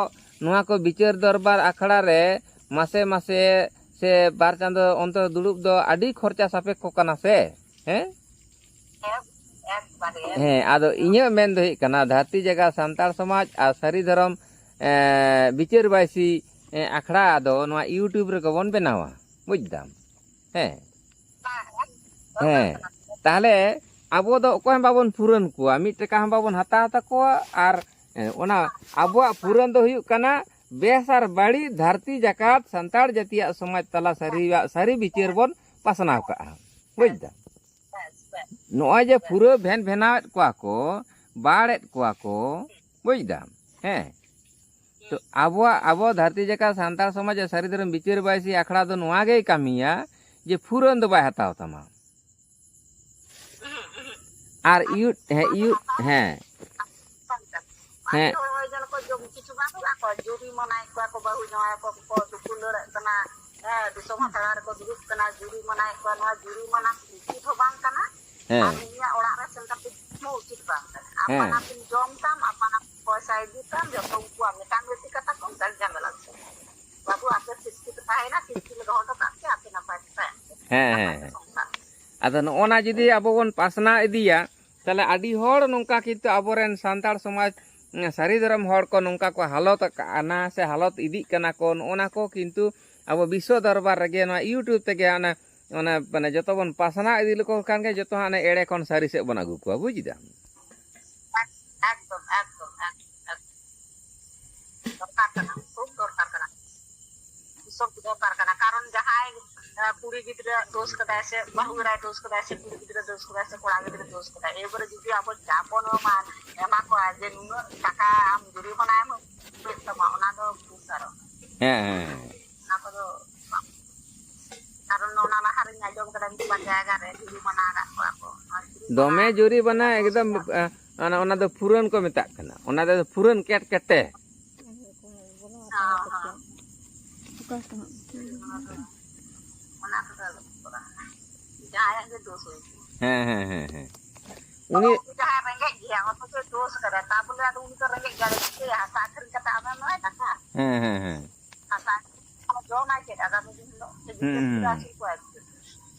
ᱱᱚᱣᱟ ᱠᱚ ᱵᱤᱪᱟᱹᱨ ᱫᱚᱨᱵᱟᱨ ᱟᱠᱷᱲᱟ ᱨᱮ ᱢᱟᱥᱮ ᱢᱟᱥᱮ ᱥᱮ ᱵᱟᱨ ᱪᱟᱸᱫᱚ ᱚᱱᱛᱚᱨ ᱫᱩᱲᱩᱵ ᱫᱚ ᱟᱹᱰᱤ ᱠᱷᱚᱨᱪᱟ ᱥᱟᱯᱮᱠᱠᱷᱚ ᱠᱟᱱᱟ ᱥᱮ, ᱦᱮᱸ? ᱮᱠ-, ᱮᱠᱵᱟᱨᱮ᱾ ᱦᱮᱸ, ᱟᱫᱚ ᱤᱧᱟᱹᱜ ᱢᱮᱱ ᱫᱚ ᱦᱩᱭᱩᱜ ᱠᱟᱱᱟ, ᱫᱷᱟᱹᱨᱛᱤ ᱡᱟᱭᱜᱟ ᱥᱟᱱᱛᱟᱲ ᱥᱚᱢᱟᱡᱽ ᱟᱨ ᱥᱟᱹᱨᱤ ᱫᱷᱚᱨᱚᱢ, ᱮᱸ, ᱵᱤᱪᱟᱹᱨ ᱵᱟᱹᱭᱥᱤ, ᱮᱸ, ᱟᱠᱷᱲᱟ ᱫᱚ ᱱᱚᱣᱟ YouTube ᱨᱮᱜᱮ ᱵᱚᱱ ᱵᱮᱱᱟᱣᱟ, ᱵᱩᱡᱽ ᱫᱟᱢ? ᱦᱮᱸ᱾ ᱦᱮᱸ, ᱛᱟᱦᱞᱮ ᱟᱵᱚ ᱫᱚ ᱚᱠᱚᱭ ᱦᱚᱸ ᱵᱟᱵᱚᱱ ᱯᱩᱨᱟᱹᱱ ᱠᱚᱣᱟ, ᱢᱤᱫ ᱴᱟᱠᱟ ᱦᱚᱸ ᱵᱟᱵᱚᱱ ᱦᱟᱛᱟᱣ ᱛᱟᱠᱚᱣᱟ, ᱟᱨ, ᱮᱸ, ᱚᱱᱟ ᱟᱵᱚᱣᱟᱜ ᱯᱩᱨᱟᱹᱱ ᱫᱚ ᱦᱩᱭᱩᱜ ᱠᱟᱱᱟ ᱵᱮᱥ ᱟᱨ ᱵᱟᱹᱲᱤᱡ ᱫᱷᱟᱹᱨᱛᱤ ᱡᱟᱠᱟᱛ ᱥᱟᱱᱛᱟᱲ ᱡᱟᱹᱛᱤᱭᱟᱜ ᱥᱚᱢᱟᱡᱽ ᱛᱟᱞᱟ ᱥᱟᱹᱨᱤᱭᱟᱜ, ᱥᱟᱹᱨᱤ ᱵᱤᱪᱟᱹᱨ ᱵᱚᱱ ᱯᱟᱥᱱᱟᱣ ᱠᱟᱜᱼᱟ, ᱵᱩᱡᱽ ᱫᱟᱢ? ᱱᱚᱜᱼᱚᱭ ᱡᱮ ᱯᱩᱨᱟᱹ ᱵᱷᱮᱱ ᱵᱷᱮᱱᱟᱣᱮᱫ ᱠᱚᱣᱟ ᱠᱚ, ᱵᱟᱲᱮᱫ ᱠᱚᱣᱟ ᱠᱚ, ᱵᱩᱡᱽ ᱫᱟᱢ? ᱦᱮᱸ᱾ ᱛᱚ ᱟᱵᱚᱣᱟᱜ, ᱟᱵᱚ ᱫᱷᱟᱹᱨᱛᱤ ᱡᱟᱠᱟᱛ ᱥᱟᱱᱛᱟᱲ ᱥᱚᱢᱟᱡᱽ ᱟᱨ ᱥᱟᱹᱨᱤ ᱫᱷᱚᱨᱚᱢ ᱵᱤᱪᱟᱹᱨ ᱵᱟᱭᱥᱤ ᱟᱠᱷᱲᱟ ᱫᱚ ᱱᱚᱣᱟ ᱜᱮᱭ ᱠᱟᱹᱢᱤᱭᱟ ᱡᱮ ᱯᱷᱩᱨᱟᱹᱱ ᱫᱚ ᱵᱟᱭ ᱦᱟᱛᱟᱣ ᱛᱟᱢᱟ᱾ ᱟᱨ ᱤᱭᱩ-, ᱦᱮᱸ, ᱤᱭᱩ-, ᱦᱮᱸ᱾ ᱦᱮᱸ᱾ ᱟᱹᱰᱤ ᱦᱚᱲ ᱦᱚᱸ ᱡᱮᱱᱚ ᱠᱚ ᱡᱚᱢ ᱠᱤᱪᱷᱩ ᱵᱟᱝ ᱦᱩᱭᱩᱜᱼᱟ, ᱠᱚ ᱡᱩᱨᱤ ᱢᱟᱱᱟᱭᱮᱫ ᱠᱚᱣᱟ ᱠᱚ, ᱵᱟᱹᱦᱩ ᱡᱟᱶᱟᱭ ᱠᱚ ᱠᱚ ᱫᱩᱯᱩᱞᱟᱹᱲᱟᱜ ᱠᱟᱱᱟ, ᱦᱮᱸ, ᱫᱤᱥᱚᱢ ᱦᱟᱛᱟᱲᱟ ᱨᱮᱠᱚ ᱫᱩᱲᱩᱵ ᱠᱟᱱᱟ, ᱡᱩᱨᱤ ᱢᱟᱱᱟᱭᱮᱫ ᱠᱚᱣᱟ᱾ ᱱᱚᱣᱟ ᱡᱩᱨᱤ ᱢᱟᱱᱟ ᱩᱪᱤᱛ ᱦᱚᱸ ᱵᱟᱝ ᱠᱟᱱᱟ᱾ ᱦᱮᱸ᱾ ᱟᱨ ᱩᱱᱤᱭᱟᱜ ᱚᱲᱟᱜ ᱨᱮ ᱥᱮᱱ ᱠᱟᱛᱮ ᱦᱚᱸ ᱩᱪᱤᱛ ᱵᱟᱝ ᱠᱟᱱᱟ᱾ ᱦᱮᱸ᱾ ᱟᱯᱟᱱ ᱟᱹᱯᱤᱱ ᱡᱚᱢ ᱛᱟᱢ, ᱟᱯᱟᱱ ᱟᱹᱯᱤᱱ ᱯᱚᱭᱥᱟ ᱤᱫᱤ ᱛᱟᱢ, ᱡᱚᱛᱚ ᱩᱱᱠᱩᱣᱟᱜ ᱢᱤᱫᱴᱟᱝ ᱜᱮ ᱴᱷᱤᱠ ᱠᱟᱛᱟ ᱠᱚ, ᱡᱟᱦᱟᱸ ᱡᱷᱟᱢᱮᱞᱟ ᱫᱚ᱾ ᱵᱟᱹᱵᱩ, ᱟᱯᱮ ᱥᱤᱠᱠᱷᱤᱛ ᱛᱟᱦᱮᱸᱭᱮᱱᱟ, ᱥᱤᱠᱠᱷᱤᱛ ᱫᱚᱦᱚ ᱦᱚᱴᱚ ᱠᱟᱜ ᱯᱮ, ᱟᱯᱮ ᱱᱟᱯᱟᱭ ᱛᱮ ᱛᱟᱦᱮᱱ ᱯᱮ᱾ ᱦᱮᱸ, ᱱᱟᱯᱟᱭ ᱦᱮᱸ, ᱛᱮ ᱦᱮᱸ᱾ ᱥᱚᱝᱥᱟᱨ᱾ ᱟᱫᱚ ᱱᱚᱜᱼᱚ ᱱᱟ ᱡᱩᱫᱤ ᱟᱵᱚ ᱵᱚᱱ ᱯᱟᱥᱱᱟᱣ ᱤᱫᱤᱭᱟ, ᱛᱟᱦᱞᱮ ᱟᱹᱰᱤ ᱦᱚᱲ ᱱᱚᱝᱠᱟ ᱠᱤᱱᱛᱩ ᱟᱵᱚᱨᱮᱱ ᱥᱟᱱᱛᱟᱲ ᱥᱚᱢᱟᱡᱽ, ᱩᱸ, ᱥᱟᱹᱨᱤ ᱫᱷᱚᱨᱚᱢ ᱦᱚᱲ ᱠᱚ ᱱᱚᱝᱠᱟ ᱠᱚ ᱦᱟᱞᱚᱛ ᱟᱠᱟᱱᱟ ᱥᱮ ᱦᱟᱞᱚᱛ ᱤᱫᱤᱜ ᱠᱟᱱᱟ ᱠᱚ, ᱱᱚᱜᱼᱚ ᱱᱟ ᱠᱚ ᱠᱤᱱᱛᱩ ᱟᱵᱚ ᱵᱤᱥᱥᱚ ᱫᱚᱨᱵᱟᱨ ᱨᱮᱜᱮ ᱱᱚᱣᱟ YouTube ᱛᱮᱜᱮ ᱚᱱᱟ, ᱚᱱᱟ ᱢᱟᱱᱮ ᱡᱚᱛᱚ ᱵᱚᱱ ᱯᱟᱥᱱᱟᱣ ᱤᱫᱤ ᱞᱮᱠᱚ ᱠᱷᱟᱱ ᱜᱮ ᱡᱚᱛᱚ ᱦᱟᱸᱜ ᱚᱱᱮ ᱮᱲᱮ ᱠᱷᱚᱱ ᱥᱟᱹᱨᱤ ᱥᱮᱫ ᱵᱚᱱ ᱟᱹᱜᱩ ᱠᱚᱣᱟ, ᱵᱩᱡᱽ ᱫᱟᱢ? ᱮᱠᱫᱚᱢ, ᱮᱠᱫᱚᱢ, ᱮᱠᱫᱚᱢ, ᱮᱠᱫᱚᱢ᱾ ᱫᱚᱨᱠᱟᱨ ᱠᱟᱱᱟ, ᱠᱷᱩᱵ ᱫᱚᱨᱠᱟᱨ ᱠᱟᱱᱟ᱾ ᱫᱤᱥᱚᱢ ᱠᱚ ᱫᱚᱨᱠᱟᱨ ᱠᱟᱱᱟ᱾ ᱠᱟᱨᱚᱱ ᱡᱟᱦᱟᱸᱭ, ᱮ, ᱠᱩᱲᱤ ᱜᱤᱫᱽᱨᱟᱹ ᱫᱳᱥ ᱠᱟᱫᱟᱭ ᱥᱮ ᱵᱟᱹᱦᱩ ᱮᱨᱟᱭ ᱫᱳᱥ ᱠᱟᱫᱟᱭ ᱥᱮ ᱠᱩᱲᱤ ᱜᱤᱫᱽᱨᱟᱹ ᱫᱳᱥ ᱠᱟᱫᱟᱭ ᱥᱮ ᱠᱚᱲᱟ ᱜᱤᱫᱽᱨᱟᱹ ᱫᱳᱥ ᱠᱟᱫᱟᱭ, ᱮᱵᱟᱨᱮ ᱡᱩᱫᱤ ᱟᱵᱚ ᱪᱟᱯ ᱵᱚᱱ ᱮᱢᱟ, ᱮᱢᱟ ᱠᱚᱣᱟ ᱡᱮ ᱱᱩᱱᱟᱹᱜ ᱴᱟᱠᱟ ᱟᱢ ᱡᱩᱨᱤᱢᱟᱱᱟ ᱮᱢ ᱦᱩᱭᱩᱜ ᱛᱟᱢᱟ, ᱚᱱᱟ ᱫᱚ ᱵᱷᱩᱞ ᱠᱟᱨᱚᱱ᱾ ᱦᱮᱸ, ᱦᱮᱸ, ᱦᱮᱸ᱾ ᱚᱱᱟ ᱠᱚᱫᱚ ᱵᱟᱝ᱾ ᱠᱟᱨᱚᱱ ᱚᱱᱟ ᱞᱟᱦᱟ ᱨᱤᱧ ᱟᱸᱡᱚᱢ ᱠᱟᱫᱟ ᱢᱤᱫ ᱵᱟᱨ ᱡᱟᱭᱜᱟ ᱨᱮ ᱡᱩᱨᱤᱢᱟᱱᱟ ᱟᱠᱟᱫ ᱠᱚᱣᱟ ᱠᱚ᱾ ᱫᱚᱢᱮ ᱡᱩᱨᱤ ᱵᱟᱱᱟ ᱮᱠᱫᱚᱢ᱾ ᱟ, ᱚᱱᱟ, ᱚᱱᱟ ᱫᱚ ᱯᱷᱩᱨᱟᱹᱱ ᱠᱚ ᱢᱮᱛᱟᱜ ᱠᱟᱱᱟ, ᱚᱱᱟ ᱫᱚ ᱯᱷᱩᱨᱟᱹᱱ ᱠᱮᱴ ᱠᱮᱴᱮ᱾ ᱚᱱᱟ ᱠᱚᱫᱚ ᱟᱞᱚ ᱠᱚ ᱠᱚᱨᱟᱣᱟ᱾ ᱡᱟᱦᱟᱸᱭᱟᱜ ᱜᱮ ᱫᱳᱥ ᱦᱩᱭ ᱠᱚᱜ᱾ ᱦᱮᱸ, ᱦᱮᱸ, ᱦᱮᱸ, ᱦᱮᱸ᱾ ᱩᱱᱤ ᱡᱟᱦᱟᱸᱭ ᱨᱮᱸᱜᱮᱡ ᱜᱮᱭᱟ, ᱚᱛᱷᱚᱪᱚ ᱫᱳᱥ ᱠᱟᱫᱟ, ᱛᱟ ᱵᱚᱞᱮ ᱟᱫᱚ ᱩᱱᱤ ᱫᱚ ᱨᱮᱸᱜᱮᱡ ᱜᱮᱭᱟ, ᱪᱤᱠᱟᱹᱭᱟ? ᱦᱟᱥᱟ ᱟᱹᱠᱷᱨᱤᱧ ᱠᱟᱛᱮ ᱟᱫᱚ ᱱᱚᱜᱼᱚᱭ ᱫᱟᱠᱟ᱾ ᱦᱮᱸ, ᱦᱮᱸ, ᱦᱮᱸ᱾ ᱦᱟᱥᱟ ᱟᱹᱠᱷᱨᱤᱧ ᱡᱚᱢᱟᱭ ᱪᱮᱫ? ᱟᱫᱚ ᱢᱤᱫ ᱫᱤᱱ ᱦᱤᱞᱳᱜ ᱥᱮ ᱦᱩᱸ, ᱜᱤᱫᱽᱨᱟᱹ ᱦᱩᱸ, ᱯᱤᱫᱽᱨᱟᱹ ᱦᱩᱸ᱾ ᱟᱹᱥᱩᱞ ᱠᱚᱣᱟᱭ ᱪᱮᱫ?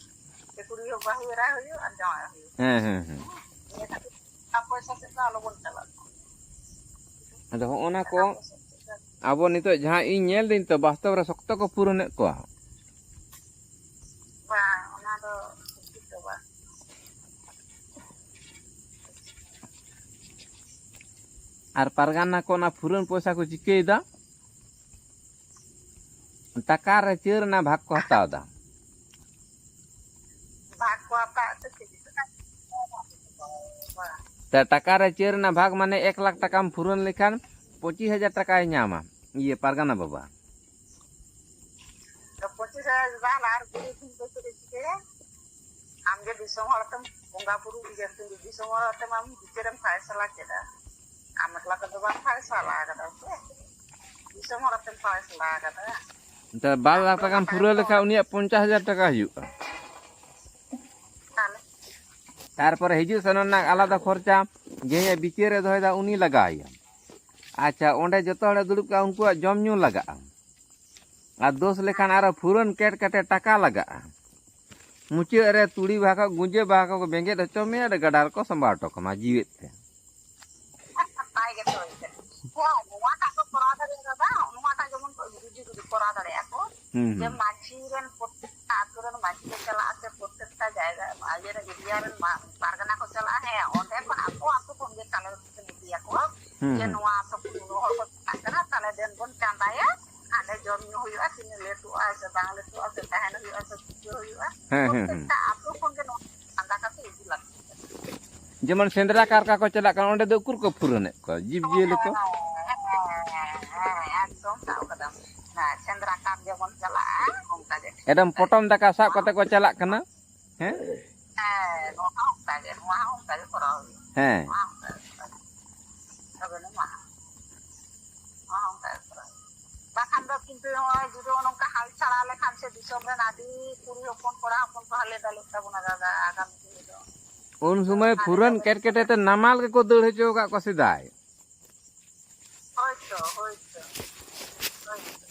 ᱥᱮ ᱠᱩᱲᱤ ᱦᱚᱸ ᱵᱟᱹᱦᱩ ᱮᱨᱟᱭ ᱦᱩᱭᱩᱜ ᱟᱨ ᱡᱟᱶᱟᱭ ᱦᱩᱭᱩᱜ᱾ ᱦᱮᱸ, ᱦᱮᱸ, ᱦᱮᱸ᱾ ᱱᱤᱭᱟᱹ ᱠᱷᱟᱹᱛᱤᱨ ᱴᱟᱠᱟ ᱯᱚᱭᱥᱟ ᱥᱮᱫ ᱫᱚ ᱟᱞᱚᱵᱚᱱ ᱪᱟᱞᱟᱜ ᱢᱟ᱾ ᱟᱫᱚ ᱦᱚᱸᱜᱼᱚ ᱱᱟ ᱠᱚ ᱴᱟᱠᱟ ᱯᱚᱭᱥᱟ ᱥᱮᱫ ᱫᱚ᱾ ᱟᱵᱚ ᱱᱤᱛᱚᱜ ᱡᱟᱦᱟᱸ ᱤᱧ ᱧᱮᱞ ᱫᱟᱹᱧ ᱛᱚ, ᱵᱟᱥᱛᱚᱵ ᱨᱮ ᱥᱚᱠᱛᱚ ᱠᱚ ᱯᱩᱨᱚᱱᱮᱫ ᱠᱚᱣᱟ᱾ ᱵᱟᱝ, ᱚᱱᱟ ᱫᱚ ᱩᱪᱤᱛ ᱫᱚ ᱵᱟᱝ᱾ ᱟᱨ ᱯᱟᱨᱜᱟᱱᱟ ᱠᱚ ᱚᱱᱟ ᱯᱷᱩᱨᱟᱹᱱ ᱯᱚᱭᱥᱟ ᱠᱚ ᱪᱤᱠᱟᱹᱭᱮᱫᱟ? ᱴᱟᱠᱟ ᱨᱮ ᱪᱟᱹᱨ ᱟᱱᱟ ᱵᱷᱟᱜᱽ ᱠᱚ ᱦᱟᱛᱟᱣ ᱮᱫᱟ᱾ ᱵᱷᱟᱜᱽ ᱠᱚ ᱦᱟᱛᱟᱣ ᱮᱫ ᱛᱮ ᱪᱮᱫ ᱪᱤᱠᱟᱹᱜ ᱠᱟᱱᱟ? ᱛᱮ ᱴᱟᱠᱟ ᱨᱮ ᱪᱟᱹᱨ ᱟᱱᱟ ᱵᱷᱟᱜᱽ ᱢᱟᱱᱮ ᱮᱠ ᱞᱟᱠᱷ ᱴᱟᱠᱟᱢ ᱯᱷᱩᱨᱟᱹᱱ ᱞᱮᱠᱷᱟᱱ ᱯᱚᱸᱪᱤᱥ ᱦᱟᱡᱟᱨ ᱴᱟᱠᱟᱭ ᱧᱟᱢᱟ, ᱤᱭᱟᱹ, ᱯᱟᱨᱜᱟᱱᱟ ᱵᱟᱵᱟ᱾ ᱛᱚ ᱯᱚᱸᱪᱤᱥ ᱦᱟᱡᱟᱨ ᱵᱟᱝ, ᱟᱨ ᱠᱩᱲᱤ ᱫᱤᱱ ᱫᱚ ᱪᱮᱫ ᱮ ᱪᱤᱠᱟᱹᱭᱟ? ᱟᱢ ᱜᱮ ᱫᱤᱥᱚᱢ ᱦᱚᱲ ᱛᱮᱢ ᱵᱚᱸᱜᱟ ᱵᱩᱨᱩ, ᱤᱭᱟᱹ, ᱫᱤᱥᱚᱢ ᱦᱚᱲ ᱛᱮᱢ ᱟᱢ ᱵᱤᱪᱟᱹᱨᱮᱢ ᱯᱷᱟᱭᱥᱟᱞᱟ ᱠᱮᱫᱟ᱾ ᱟᱢ ᱮᱠᱞᱟ ᱛᱮᱫᱚ ᱵᱟᱢ ᱯᱷᱟᱭᱥᱟᱞᱟ ᱠᱟᱫᱟ ᱥᱮ? ᱫᱤᱥᱚᱢ ᱦᱚᱲ ᱛᱮᱢ ᱯᱷᱟᱭᱥᱟᱞᱟ ᱠᱟᱫᱟ᱾ ᱱᱮᱛᱟᱨ ᱵᱟᱨ ᱞᱟᱠᱷ ᱴᱟᱠᱟᱢ ᱯᱩᱨᱟᱹᱣ ᱞᱮᱠᱷᱟᱱ ᱩᱱᱤᱭᱟᱜ ᱯᱚᱧᱪᱟᱥ ᱦᱟᱡᱟᱨ ᱴᱟᱠᱟ ᱦᱩᱭᱩᱜᱼᱟ᱾ ᱛᱟᱦᱞᱮ? ᱛᱟᱨᱯᱚᱨᱮ ᱦᱤᱡᱩᱜ ᱥᱮᱱᱚᱜ ᱨᱮᱱᱟᱜ ᱟᱞᱟᱫᱟ ᱠᱷᱚᱨᱪᱟ, ᱡᱮ ᱵᱤᱪᱟᱹᱨᱮ ᱫᱚᱦᱚᱭᱮᱫᱟ ᱩᱱᱤ ᱞᱟᱜᱟᱣᱮᱭᱟ᱾ ᱟᱪᱪᱷᱟ, ᱚᱸᱰᱮ ᱡᱚᱛᱚ ᱦᱚᱲᱮ ᱫᱩᱲᱩᱵ ᱠᱟᱜᱼᱟ, ᱩᱱᱠᱩᱣᱟᱜ ᱡᱚᱢ ᱧᱩ ᱞᱟᱜᱟᱜᱼᱟ᱾ ᱟᱨ ᱫᱳᱥ ᱞᱮᱠᱷᱟᱱ ᱟᱨᱚ ᱯᱷᱩᱨᱟᱹᱱ ᱠᱮᱴ ᱠᱟᱛᱮ ᱴᱟᱠᱟ ᱞᱟᱜᱟᱜᱼᱟ᱾ ᱢᱩᱪᱟᱹᱫ ᱨᱮ ᱛᱩᱲᱤ ᱵᱟᱦᱟ ᱠᱚ, ᱜᱩᱸᱡᱟᱹ ᱵᱟᱦᱟ ᱠᱚᱠᱚ ᱵᱮᱸᱜᱮᱫ ᱦᱚᱪᱚ ᱢᱮᱭᱟ ᱟᱨ ᱜᱟᱰᱟ ᱨᱮᱠᱚ ᱥᱟᱢᱵᱟᱣ ᱦᱚᱴᱚ ᱠᱟᱢᱟ ᱡᱤᱣᱮᱫ ᱛᱮ᱾ ᱱᱟᱯᱟᱭ ᱜᱮ ᱛᱚ ᱦᱩᱭ ᱠᱟᱱᱟ᱾ ᱦᱮᱸ, ᱱᱚᱣᱟᱴᱟᱜ ᱠᱚ ᱠᱚᱨᱟᱣ ᱫᱟᱲᱮᱭᱟᱜᱼᱟ ᱫᱟᱫᱟ, ᱱᱚᱣᱟᱴᱟᱜ ᱡᱮᱢᱚᱱ ᱠᱚ ᱡᱩᱫᱤ ᱡᱩᱫᱤ ᱠᱚᱨᱟᱣ ᱫᱟᱲᱮᱭᱟᱜᱼᱟ ᱠᱚ, ᱦᱩᱸ, ᱡᱮ ᱦᱩᱸ᱾ ᱢᱟᱹᱡᱷᱤ ᱨᱮᱱ ᱯᱨᱚᱛᱮᱠᱴᱟ ᱟᱛᱳ ᱨᱮᱱ ᱢᱟᱹᱡᱷᱤ ᱠᱚ ᱪᱟᱞᱟᱜᱼᱟ ᱥᱮ ᱯᱨᱚᱛᱮᱠᱴᱟ ᱡᱟᱭᱜᱟ, ᱤᱭᱟᱹ ᱨᱮ, ᱮᱨᱤᱭᱟ ᱨᱮᱱ ᱢᱟ-, ᱯᱟᱨᱜᱟᱱᱟ ᱠᱚ ᱪᱟᱞᱟᱜᱼᱟ, ᱦᱮᱸ, ᱚᱸᱰᱮ ᱠᱷᱚᱱ ᱟᱠᱚ ᱟᱠᱚ ᱠᱷᱚᱱ ᱜᱮ ᱛᱟᱞᱮ ᱠᱚ ᱤᱫᱤᱭᱟᱠᱚ, ᱦᱩᱸ, ᱡᱮ ᱦᱩᱸ᱾ ᱱᱚᱣᱟ ᱟᱛᱳ ᱠᱷᱚᱱ ᱱᱩᱱᱟᱹᱜ ᱦᱚᱲ ᱠᱚ ᱪᱟᱞᱟᱜ ᱠᱟᱱᱟ, ᱛᱟᱦᱞᱮ ᱫᱮᱱ ᱵᱚᱱ ᱪᱟᱸᱫᱟᱭᱟ, ᱦᱟᱸᱰᱮ ᱡᱚᱢ ᱧᱩ ᱦᱩᱭᱩᱜᱼᱟ, ᱛᱤᱱᱟᱹᱜ ᱞᱮᱴᱚᱜᱼᱟ ᱥᱮ ᱵᱟᱝ ᱞᱮᱴᱚᱜᱼᱟ ᱥᱮ ᱛᱟᱦᱮᱱ ᱦᱩᱭᱩᱜᱼᱟ ᱥᱮ ᱪᱤᱠᱟᱹ ᱦᱩᱭᱩᱜᱼᱟ, ᱦᱮᱸ, ᱦᱮᱸ, ᱦᱮᱸ᱾ ᱯᱨᱚᱛᱮᱠᱴᱟ ᱟᱛᱳ ᱠᱷᱚᱱ ᱜᱮ ᱱᱚᱣᱟ ᱪᱟᱸᱫᱟ ᱠᱟᱛᱮ ᱤᱫᱤ ᱞᱟᱹᱠᱛᱤ ᱠᱟᱱᱟ᱾ ᱡᱮᱢᱚᱱ ᱥᱮᱸᱫᱽᱨᱟ ᱠᱟᱨᱠᱟ ᱠᱚ ᱪᱟᱞᱟᱜ ᱠᱟᱱᱟ, ᱚᱸᱰᱮ ᱫᱚ ᱩᱠᱩᱨ ᱠᱚ ᱯᱷᱩᱨᱟᱹᱱᱮᱫ ᱠᱚᱣᱟ ᱡᱤᱵᱽ ᱡᱤᱭᱟᱹᱞᱤ ᱠᱚ? ᱦᱮᱸ, ᱦᱮᱸ, ᱮᱠᱫᱚᱢ ᱥᱟᱵ ᱠᱟᱫᱟᱢ᱾ ᱦᱮᱸ, ᱥᱮᱸᱫᱽᱨᱟ ᱠᱟᱨ ᱡᱮᱢᱚᱱ ᱪᱟᱞᱟᱜᱼᱟ, ᱚᱱᱠᱟ ᱜᱮ᱾ ᱮᱠᱫᱚᱢ ᱯᱚᱴᱚᱢ ᱫᱟᱠᱟ ᱥᱟᱵ ᱠᱟᱛᱮ ᱠᱚ ᱪᱟᱞᱟᱜ ᱠᱟᱱᱟ᱾ ᱦᱮᱸ? ᱦᱮᱸ, ᱱᱚᱣᱟ ᱦᱚᱸ ᱚᱱᱠᱟ ᱜᱮ, ᱱᱚᱣᱟ ᱦᱮᱸ᱾ ᱚᱱᱟ ᱚᱱᱠᱟ ᱵᱮᱯᱟᱨ᱾ ᱛᱚᱵᱮ ᱱᱚᱣᱟ ᱚᱱᱟ ᱚᱱᱠᱟ ᱵᱮᱯᱟᱨ᱾ ᱵᱟᱠᱷᱟᱱ ᱫᱚ ᱠᱤᱱᱛᱩ ᱱᱚᱜᱼᱚᱭ ᱡᱩᱫᱤ ᱱᱚᱝᱠᱟ ᱦᱟᱞ ᱪᱷᱟᱲᱟ ᱞᱮᱠᱷᱟᱱ ᱥᱮ ᱫᱤᱥᱚᱢ ᱨᱮᱱ ᱟᱹᱰᱤ ᱠᱩᱲᱤ ᱦᱚᱯᱚᱱ ᱠᱚᱲᱟ ᱦᱚᱯᱚᱱ ᱠᱚ ᱦᱟᱞᱮ ᱰᱟᱞᱮᱜ ᱛᱟᱵᱚᱱᱟ ᱫᱟᱫᱟ, ᱟᱜᱟᱢ ᱫᱤᱱ ᱨᱮᱫᱚ᱾ ᱩᱱ ᱥᱚᱢᱚᱭ ᱟᱹᱰᱤ ᱯᱷᱩᱨᱟᱹᱱ ᱰᱟᱞᱮ ᱠᱮᱴᱠᱮᱴᱮ ᱛᱮ ᱱᱟᱢᱟᱞ ᱜᱮᱠᱚ ᱫᱟᱹᱲ ᱦᱚᱪᱚ ᱟᱠᱟᱫ ᱠᱚᱣᱟ ᱥᱮᱫᱟᱭ᱾ ᱦᱳᱭᱛᱚ, ᱦᱳᱭᱛᱚ, ᱦᱳᱭᱛᱚ᱾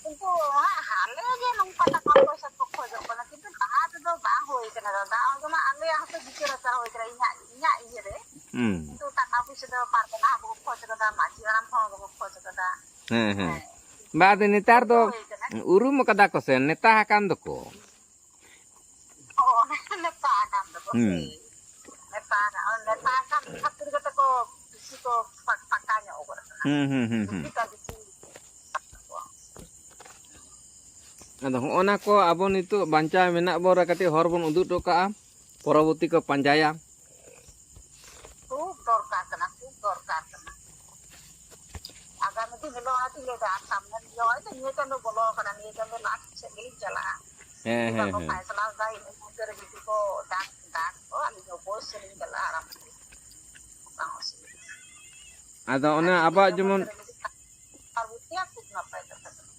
ᱠᱤᱱᱛᱩ ᱦᱟᱸᱜ ᱦᱟᱞᱮ ᱜᱮ ᱱᱚᱝᱠᱟ ᱴᱟᱠᱟ ᱯᱚᱭᱥᱟ ᱠᱚ ᱠᱷᱚᱡᱚᱜ ᱠᱟᱱᱟ, ᱠᱤᱱᱛᱩ ᱞᱟᱦᱟ ᱛᱮᱫᱚ ᱵᱟᱝ ᱦᱩᱭ ᱠᱟᱱᱟ ᱫᱟᱫᱟ᱾ ᱚᱱᱟ ᱫᱚ ᱢᱟ ᱟᱞᱮᱭᱟᱜ ᱦᱚᱸᱛᱚ ᱵᱤᱪᱟᱹᱨ ᱟᱪᱟᱨ ᱦᱩᱭ ᱠᱟᱱᱟ, ᱤᱧᱟᱹᱜ, ᱤᱧᱟᱹᱜ ᱤᱭᱟᱹ ᱨᱮ᱾ ᱦᱩᱸ᱾ ᱠᱤᱱᱛᱩ ᱴᱟᱠᱟ ᱯᱚᱭᱥᱟ ᱫᱚ ᱯᱟᱨᱜᱟᱱᱟ ᱦᱚᱸ ᱵᱟᱠᱚ ᱠᱷᱚᱡ ᱠᱟᱫᱟ, ᱢᱟᱹᱡᱷᱤ ᱦᱟᱲᱟᱢ ᱠᱚᱦᱚᱸ ᱵᱟᱠᱚ ᱠᱷᱚᱡ ᱠᱟᱫᱟ᱾ ᱦᱮᱸ, ᱦᱮᱸ᱾ ᱦᱮᱸ᱾ ᱵᱟᱫ ᱱᱮᱛᱟᱨ ᱫᱚ ᱦᱩᱭ ᱠᱟᱱᱟ᱾ ᱩᱨᱩᱢ ᱠᱟᱫᱟ ᱠᱚ ᱥᱮ, ᱱᱮᱛᱟ ᱟᱠᱟᱱ ᱫᱚᱠᱚ᱾ ᱚ, ᱱᱮᱛᱟ ᱟᱠᱟᱱ ᱫᱚᱠᱚ ᱦᱩᱸ᱾ ᱥᱮ᱾ ᱱᱮᱛᱟ ᱟᱠᱟᱱ, ᱱᱮᱛᱟ ᱟᱠᱟᱱ ᱠᱷᱟᱹᱛᱤᱨ ᱜᱮᱛᱚ ᱠᱚ ᱵᱮᱥᱤ ᱠᱚ ᱯᱟ-, ᱯᱟᱠᱟ ᱧᱚᱜ ᱠᱟᱱᱟ᱾ ᱦᱩᱸ, ᱦᱩᱸ, ᱦᱩᱸ, ᱦᱩᱸ᱾ ᱵᱮᱥᱤ ᱠᱟ ᱵᱮᱥᱤ᱾ ᱟᱫᱚ ᱦᱚᱸᱜᱼᱚ ᱱᱟ ᱠᱚ ᱟᱵᱚ ᱱᱤᱛᱚᱜ ᱵᱟᱧᱪᱟᱣ ᱢᱮᱱᱟᱜ ᱵᱚᱱ ᱨᱮ ᱠᱟᱹᱴᱤᱡ ᱦᱚᱨ ᱵᱚᱱ ᱩᱫᱩᱜ ᱦᱚᱴᱚ ᱠᱟᱜᱼᱟ, ᱯᱚᱨᱚᱵᱚᱨᱛᱤ ᱠᱚ ᱯᱟᱸᱡᱟᱭᱟ᱾ ᱠᱷᱩᱵ ᱫᱚᱨᱠᱟᱨ ᱠᱟᱱᱟ, ᱠᱷᱩᱵ ᱫᱚᱨᱠᱟᱨ ᱠᱟᱱᱟ᱾ ᱟᱜᱟᱢᱤ ᱫᱤᱱ ᱦᱤᱞᱳᱜ ᱚᱱᱟᱛᱤᱧ ᱞᱟᱹᱭᱫᱟ, ᱟᱨ ᱥᱟᱢᱱᱮ ᱫᱤᱱ ᱱᱚᱜᱼᱚᱭ ᱛᱚ ᱱᱤᱭᱟᱹ ᱪᱟᱸᱫᱳ ᱵᱚᱞᱚ ᱟᱠᱟᱱᱟ, ᱱᱤᱭᱟᱹ ᱪᱟᱸᱫᱳ last ᱥᱮᱫ ᱜᱮᱞᱤᱧ ᱪᱟᱞᱟᱜᱼᱟ᱾ ᱦᱮᱸ, ᱡᱩᱫᱤ ᱦᱮᱸ, ᱵᱟᱠᱚ ᱦᱮᱸ᱾ ᱯᱷᱟᱭᱥᱟᱞᱟ ᱫᱟ, ᱤᱱᱟᱹ ᱢᱚᱫᱽᱫᱷᱮ ᱨᱮ ᱡᱩᱫᱤ ᱠᱚ ᱰᱟᱠ, ᱰᱟᱠ ᱠᱚ, ᱟᱹᱞᱤᱧ ᱚᱵᱚᱥᱥᱳᱭ ᱞᱤᱧ ᱪᱟᱞᱟᱜᱼᱟ, ᱟᱨᱟᱢ ᱥᱮ᱾ ᱵᱟᱝ ᱚᱥᱩᱵᱤᱫᱷᱟ᱾ ᱟᱫᱚ ᱚᱱᱮ ᱟᱨ ᱡᱩᱫᱤ ᱟᱵᱚᱣᱟᱜ ᱤᱱᱟᱹ ᱡᱮᱢᱚᱱ ᱢᱚᱫᱽᱫᱷᱮ ᱨᱮ ᱡᱩᱫᱤ ᱟᱨ ᱵᱷᱩᱛᱤᱭᱟ, ᱠᱷᱩᱵ ᱱᱟᱯᱟᱭ ᱠᱟᱛᱷᱟ ᱠᱟᱱᱟ᱾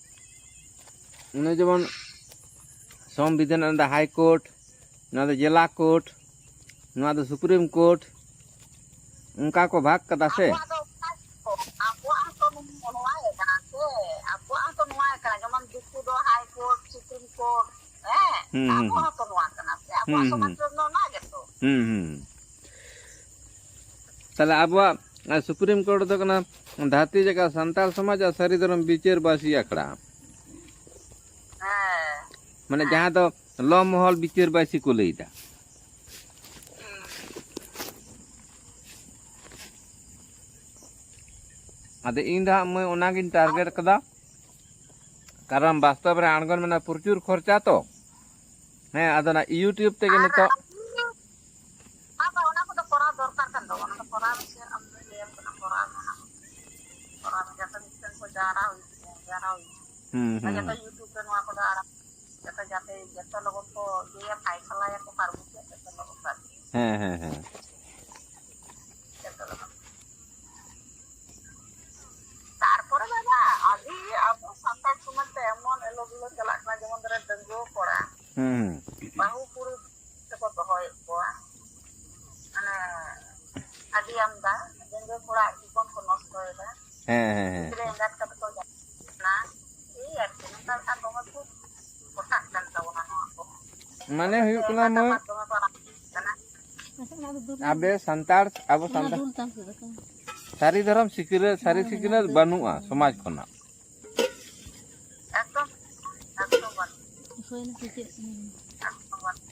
ᱚᱱᱮ ᱡᱮᱢᱚᱱ ᱥᱚᱝᱵᱤᱫᱷᱟᱱ ᱨᱮᱱᱟᱜ ᱦᱟᱭ ᱠᱳᱨᱴ, ᱱᱚᱣᱟ ᱫᱚ ᱡᱮᱞᱟ ᱠᱳᱨᱴ, ᱱᱚᱣᱟ ᱫᱚ ᱥᱩᱯᱨᱤᱢ ᱠᱳᱨᱴ, ᱚᱱᱠᱟ ᱠᱚ ᱵᱷᱟᱜᱽ ᱠᱟᱫᱟ ᱥᱮ? ᱟᱵᱚᱣᱟᱜ ᱫᱚ ᱚᱱᱠᱟ ᱜᱮ ᱛᱚ, ᱟᱵᱚᱣᱟᱜ ᱦᱚᱸᱛᱚ ᱱᱚᱣᱟ ᱜᱮ ᱠᱟᱱᱟ ᱥᱮ, ᱟᱵᱚᱣᱟᱜ ᱦᱚᱸᱛᱚ ᱱᱚᱣᱟ ᱜᱮ ᱠᱟᱱᱟ, ᱡᱮᱢᱚᱱ ᱫᱤᱠᱩ ᱫᱚ ᱦᱟᱭ ᱠᱳᱨᱴ, ᱥᱩᱯᱨᱤᱢ ᱠᱳᱨᱴ, ᱦᱮᱸ, ᱦᱩᱸ, ᱦᱩᱸ, ᱟᱵᱚ ᱦᱩᱸ᱾ ᱦᱚᱸᱛᱚ ᱱᱚᱣᱟ ᱠᱟᱱᱟ ᱥᱮ, ᱦᱩᱸ, ᱟᱵᱚᱣᱟᱜ ᱦᱩᱸ, ᱥᱚᱢᱟᱡᱽ ᱦᱩᱸ᱾ ᱨᱮ ᱱᱚᱣᱟ ᱜᱮᱛᱚ᱾ ᱦᱩᱸ, ᱦᱩᱸ᱾ ᱛᱟᱦᱞᱮ ᱟᱵᱚᱣᱟᱜ, ᱮ, ᱥᱩᱯᱨᱤᱢ ᱠᱳᱨᱴ ᱫᱚ ᱠᱟᱱᱟ ᱫᱷᱟᱹᱨᱛᱤ ᱡᱟᱠᱟᱛ ᱥᱟᱱᱛᱟᱲ ᱥᱚᱢᱟᱡᱽ ᱟᱨ ᱥᱟᱹᱨᱤ ᱫᱷᱚᱨᱚᱢ ᱵᱤᱪᱟᱹᱨ ᱵᱟᱹᱭᱥᱤ ᱟᱠᱷᱲᱟ᱾ ᱦᱮᱸ᱾ ᱢᱟᱱᱮ ᱦᱮᱸ᱾ ᱡᱟᱦᱟᱸ ᱫᱚ ᱞᱚ ᱢᱚᱦᱚᱞ ᱵᱤᱪᱟᱹᱨ ᱵᱟᱹᱭᱥᱤ ᱠᱚ ᱞᱟᱹᱭᱫᱟ᱾ ᱦᱩᱸ᱾ ᱟᱫᱚ ᱤᱧ ᱫᱚ ᱦᱟᱸᱜ ᱢᱟᱹᱭ ᱚᱱᱟᱜᱤᱧ ᱴᱟᱨᱜᱮᱴ ᱠᱟᱫᱟ, ᱠᱟᱨᱚᱱ ᱵᱟᱥᱛᱚᱵ ᱨᱮ ᱟᱬᱜᱚᱱ ᱢᱮᱱᱟ ᱯᱨᱚᱪᱩᱨ ᱠᱷᱚᱨᱪᱟ ᱛᱚ᱾ ᱦᱮᱸ, ᱟᱫᱚ ᱚᱱᱟ YouTube ᱛᱮᱜᱮ ᱟᱨ ᱱᱤᱛᱚᱜ ᱟᱢ ᱫᱚ, ᱟᱢ ᱫᱚ ᱚᱱᱟ ᱠᱚᱫᱚ ᱠᱚᱨᱟᱣ ᱫᱚᱨᱠᱟᱨ ᱠᱟᱱ ᱛᱟᱵᱚᱱᱟ, ᱚᱱᱟ ᱫᱚ ᱠᱚᱨᱟᱣ ᱢᱮᱥᱮ, ᱟᱢ ᱫᱚ ᱞᱟᱹᱭᱟᱢ ᱠᱟᱱᱟ, ᱠᱚᱨᱟᱣ ᱢᱮ ᱚᱱᱟ ᱠᱚᱫᱚ᱾ ᱠᱚᱨᱟᱣ ᱢᱮ, ᱡᱟᱛᱮ ᱢᱤᱫᱴᱮᱱ ᱠᱚ ᱡᱟᱣᱨᱟ ᱦᱩᱭᱩᱜ ᱛᱟᱵᱚᱱᱟ, ᱡᱟᱣᱨᱟ ᱦᱩᱭᱩᱜ ᱛᱟᱵᱚᱱᱟ᱾ ᱦᱩᱸ, ᱦᱩᱸ, ᱟᱨ ᱡᱟᱛᱮ ᱦᱩᱸ᱾ YouTube ᱨᱮ ᱱᱚᱣᱟ ᱠᱚᱫᱚ ᱟᱲᱟᱜ, ᱡᱟᱛᱮ, ᱡᱟᱛᱮ ᱡᱚᱛᱚ ᱞᱚᱜᱚᱱ ᱠᱚ ᱤᱭᱟᱹᱭᱟ, ᱯᱷᱟᱭᱥᱟᱞᱟᱭᱟ ᱠᱚ ᱯᱟᱨᱵᱚᱛᱤ᱾ ᱦᱮᱸ, ᱦᱮᱸ, ᱦᱮᱸ᱾ ᱛᱟᱨᱯᱚᱨᱮ ᱵᱟᱵᱟ, ᱟᱹᱰᱤ ᱟᱵᱚ ᱥᱟᱱᱛᱟᱲ ᱥᱚᱢᱟᱡᱽ ᱛᱮ ᱮᱢᱚᱱ ᱮᱞᱳᱢᱮᱞᱳ ᱪᱟᱞᱟᱜ ᱠᱟᱱᱟ, ᱡᱮᱢᱚᱱ ᱫᱷᱚᱨᱮ ᱰᱟᱺᱜᱩᱣᱟᱹ ᱠᱚᱲᱟ, ᱦᱩᱸ, ᱦᱩᱸ᱾ ᱵᱟᱹᱦᱩ ᱠᱩᱲᱤ ᱛᱮᱠᱚ ᱫᱚᱦᱚᱭᱮᱫ ᱠᱚᱣᱟ, ᱢᱟᱱᱮ ᱟᱹᱰᱤ ᱟᱢᱫᱟ ᱰᱟᱺᱜᱩᱣᱟᱹ ᱠᱚᱲᱟᱣᱟᱜ ᱡᱤᱵᱚᱱ ᱠᱚ ᱱᱚᱥᱴᱚᱭᱮᱫᱟ᱾ ᱦᱮᱸ, ᱦᱮᱸ, ᱦᱮᱸ᱾ ᱜᱤᱫᱽᱨᱟᱹ ᱮᱸᱜᱟᱛ ᱠᱟᱛᱮ ᱠᱚ ᱡᱟᱶᱟᱭ ᱠᱟᱱᱟ᱾ ᱮᱭ ᱟᱨᱠᱤ, ᱱᱮᱛᱟᱨ ᱠᱷᱟᱱ ᱫᱚᱢᱮ ᱠᱷᱩᱵ ᱜᱚᱴᱟᱜ ᱠᱟᱱ ᱛᱟᱵᱚᱱᱟ ᱱᱚᱣᱟ ᱠᱚ᱾ ᱢᱟᱱᱮ ᱦᱩᱭᱩᱜ ᱠᱟᱱᱟ ᱮᱸᱜᱟᱛ ᱢᱟᱹᱭ, ᱟᱯᱟᱛ ᱫᱚᱢᱮ ᱠᱚ ᱨᱟᱯᱟᱜ ᱠᱟᱱᱟ᱾ ᱟᱵᱮ ᱥᱟᱱᱛᱟᱲ, ᱟᱵᱚ ᱥᱟᱱᱛᱟᱲ ᱥᱟᱹᱨᱤ ᱫᱷᱚᱨᱚᱢ ᱥᱤᱠᱷᱱᱟᱹᱛ, ᱥᱟᱹᱨᱤ ᱥᱤᱠᱷᱱᱟᱹᱛ ᱵᱟᱹᱱᱩᱜᱼᱟ ᱥᱚᱢᱟᱡᱽ ᱠᱷᱚᱱᱟᱜ᱾ ᱮᱠᱫᱚᱢ, ᱮᱠᱫᱚᱢ ᱵᱟᱹᱱᱩᱜ᱾ ᱮᱠᱫᱚᱢ ᱵᱟᱹᱱᱩᱜ᱾